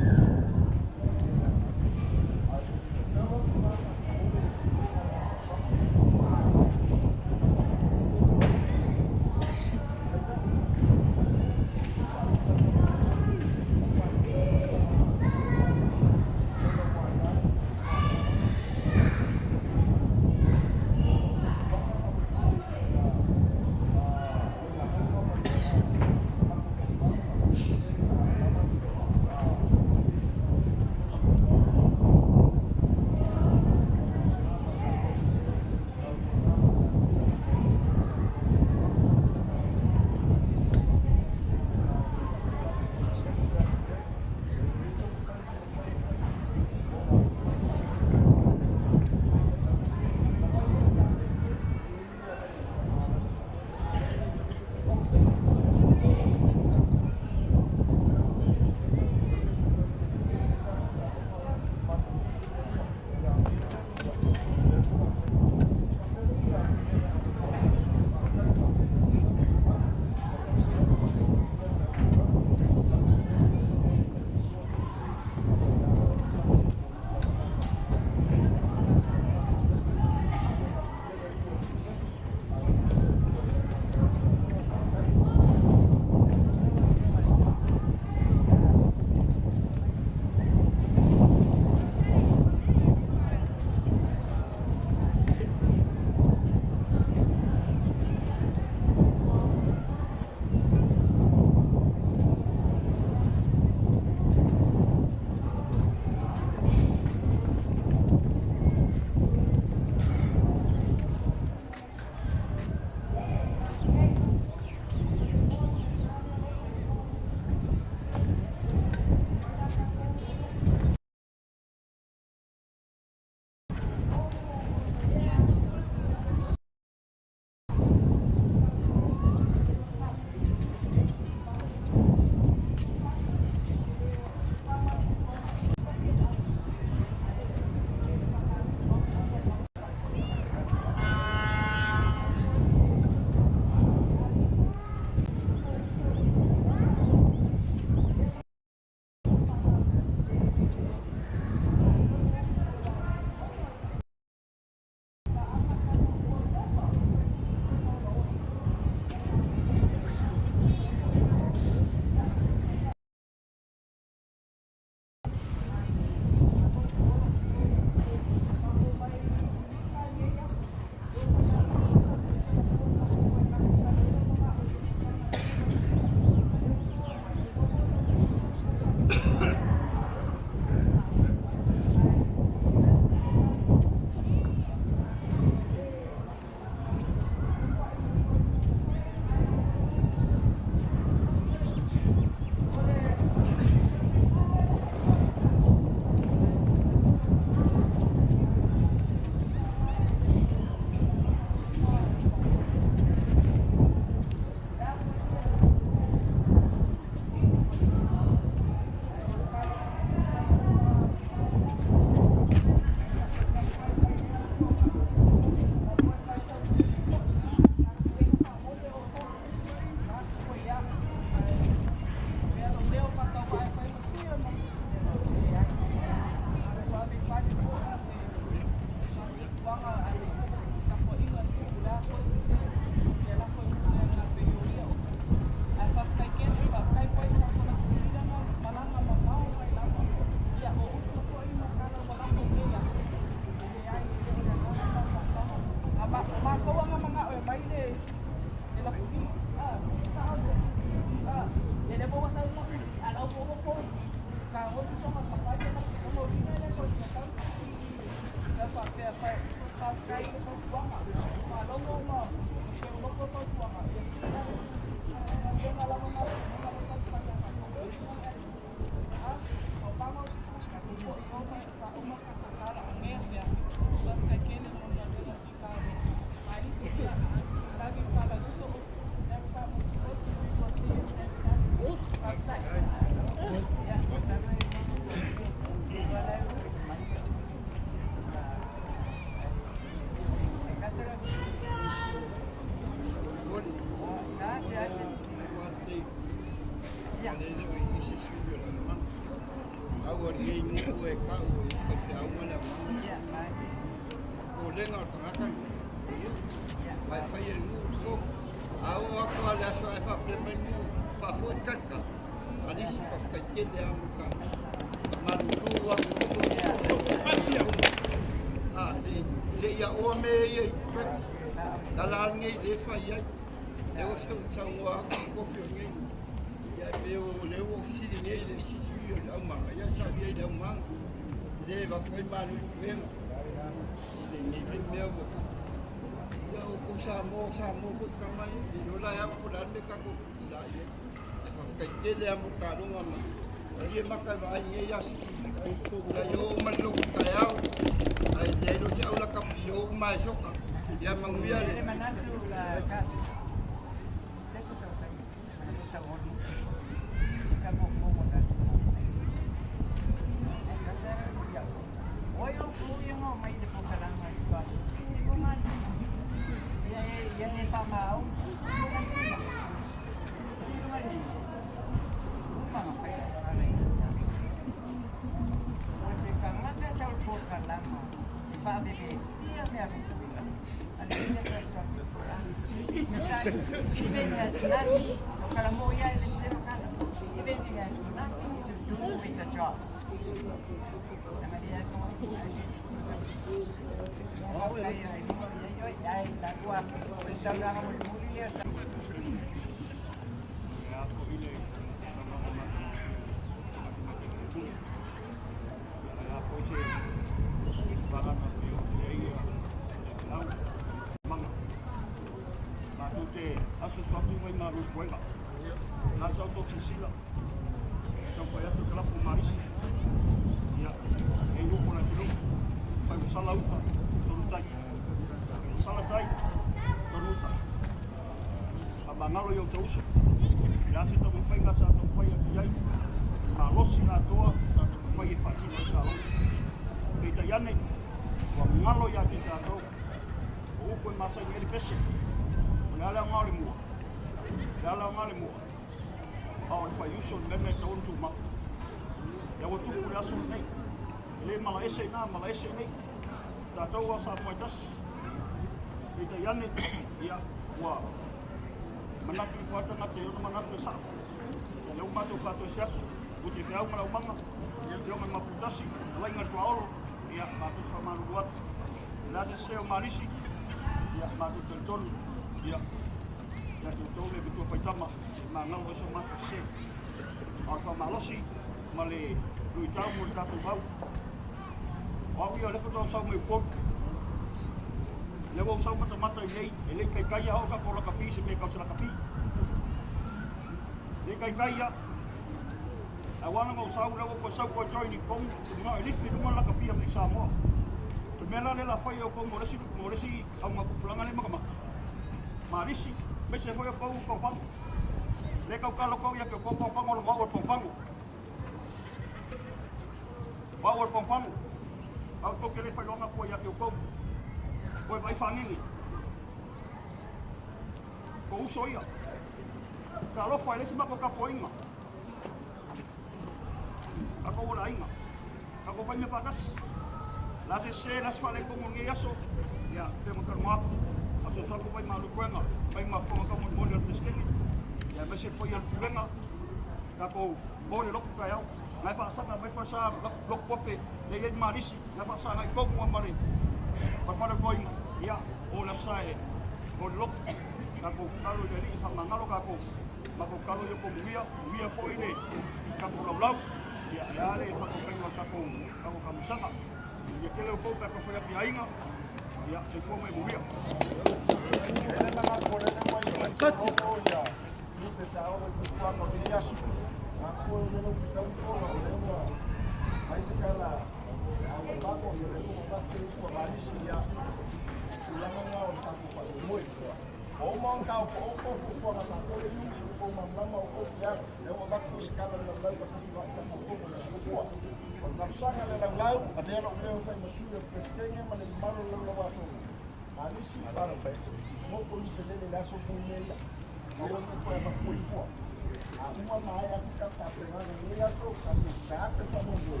A uma maea atu tatou tapenaga i lenei aso, tatou taata faamoemoe,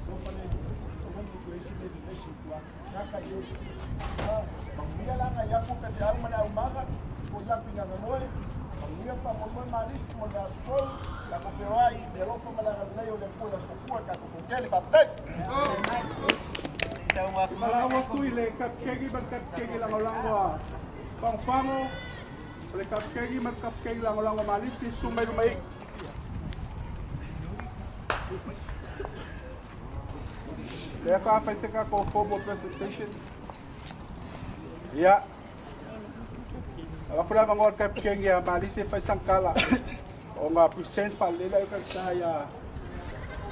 alofa le Alii, aua ne i toe i ai se mea e vevesi i tua atu. Gata i e. Manuia la agai atu o faifeau ma le aumaga, foi atu i Gaganoe, manuia le faamoemoe malisi mo le vaiaso fou, tatou feoai i le alofa ma le agalelei o le Atua i le Aso Gafua, tatou fonotele. Faafetai. Valaau atu i le kapikeni ma le kapikeni lagolago a Pagopago, o le kapikeni ma le kapikeni lagolago a Malisi, susu mai luma i i. Lea faatoa fai se tatou formal presentation. Ia, avatu le avanoa i le kapikeni a Malisi e fai sana tala ona present faalelei lea o kanisa ia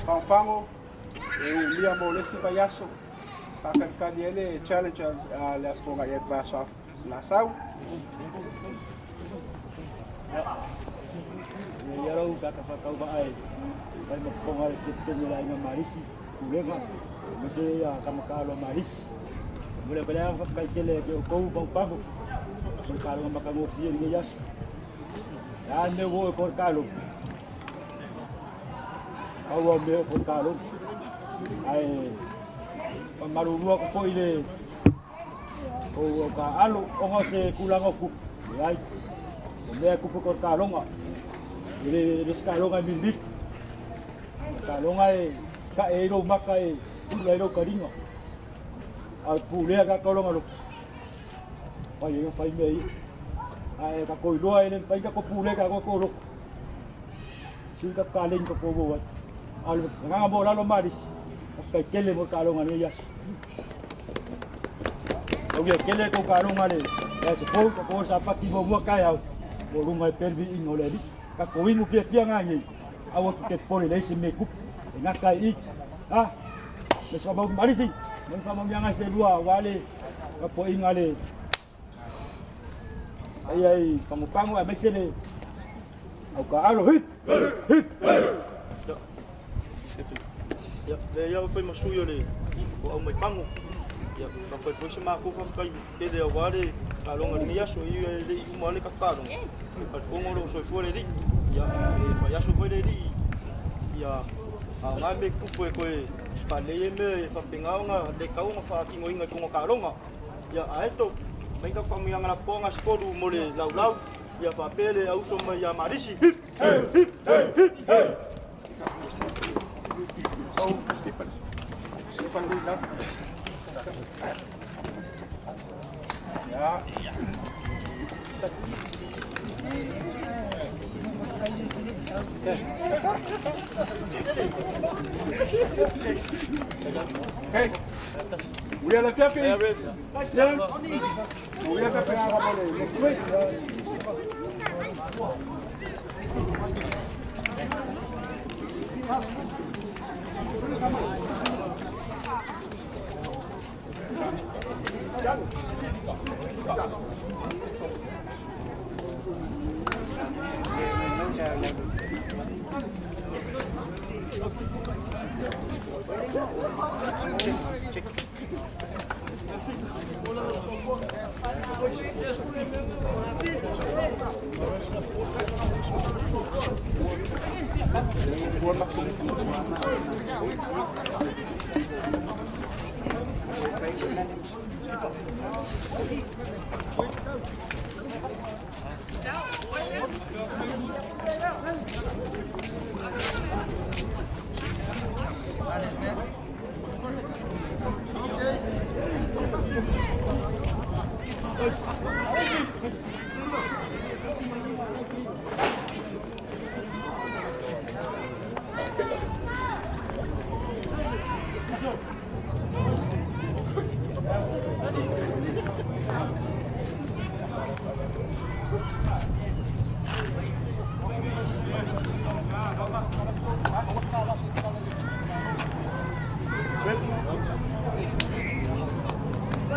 Pagopago e umia mo le isi vaiaso faatalitali ai le challengers a le Aso Toonai ai le vaiaso Lasau. Ia lau kaka whakaumaa e whai mapoponga le President o le Aiga Marisi, Pulega, aemaise ia Tamakalo Marisi. Mo le pele whakakai tele ke o kou pagopago, mo le kaloga makagofie i lenei aso. E a le mea ua oo e ko le kaloga? Pau au mea o ko le kaloga. Ae whamalulua ko foi le o ka alo ona o se tulaga o tupe. Leai, o mea e tupu i ko le kaloga. E le se kaloga e mimiti. O kaloga e tae ai lou maka e pula ai lou taliga. A o pulea ka kaloga loto. Fai ai ona fai mea ia. Ae tatou iloa e le mafai ona tatou pulea tatou ko loto. Sui tatou taleni tatou ouou ai. A o le agaga maualalo malisi, faafetai tele mo le kaloga i lenei aso. Au ia tele tou kaloga le aso fou, tatou o sapati muamua taeao, mo luga e pea le viiga o le Alii. Tatou inu fiafia nga nei, aua tou te popole leai se mea e tupu, e gata ai i i. Ha? Me se faamau malisi, mo ni faamanuiaga se lua aua le tapuaiga a le paia i Pagopago aemaise le au taaalo. Hip! Hip! Ia, leai au e fai ma sui o le o au mai pago. Ia, faafetai foi se matou faafetai tele aua le kaloga i lenei aso. Ia e le i uma le tatou kaloga. Talitonu o lo o soifua le Alii. Ia, e fai aso foi le Alii. Ia, a o nga mea e tupu e toe faalelei ai mea e faapena ona le tatau ona faatinoina i totonu o kaloga. Ia, ae to, mai tatou faamanuiaga lapopoa ga se tolu mo le laulau. Ia faapea le auso mai ia Malisi. Hip! Hip! Hip! Hip! Okay. Manuia le afiafi. Yeah. Manuia le afiafi mo le next week.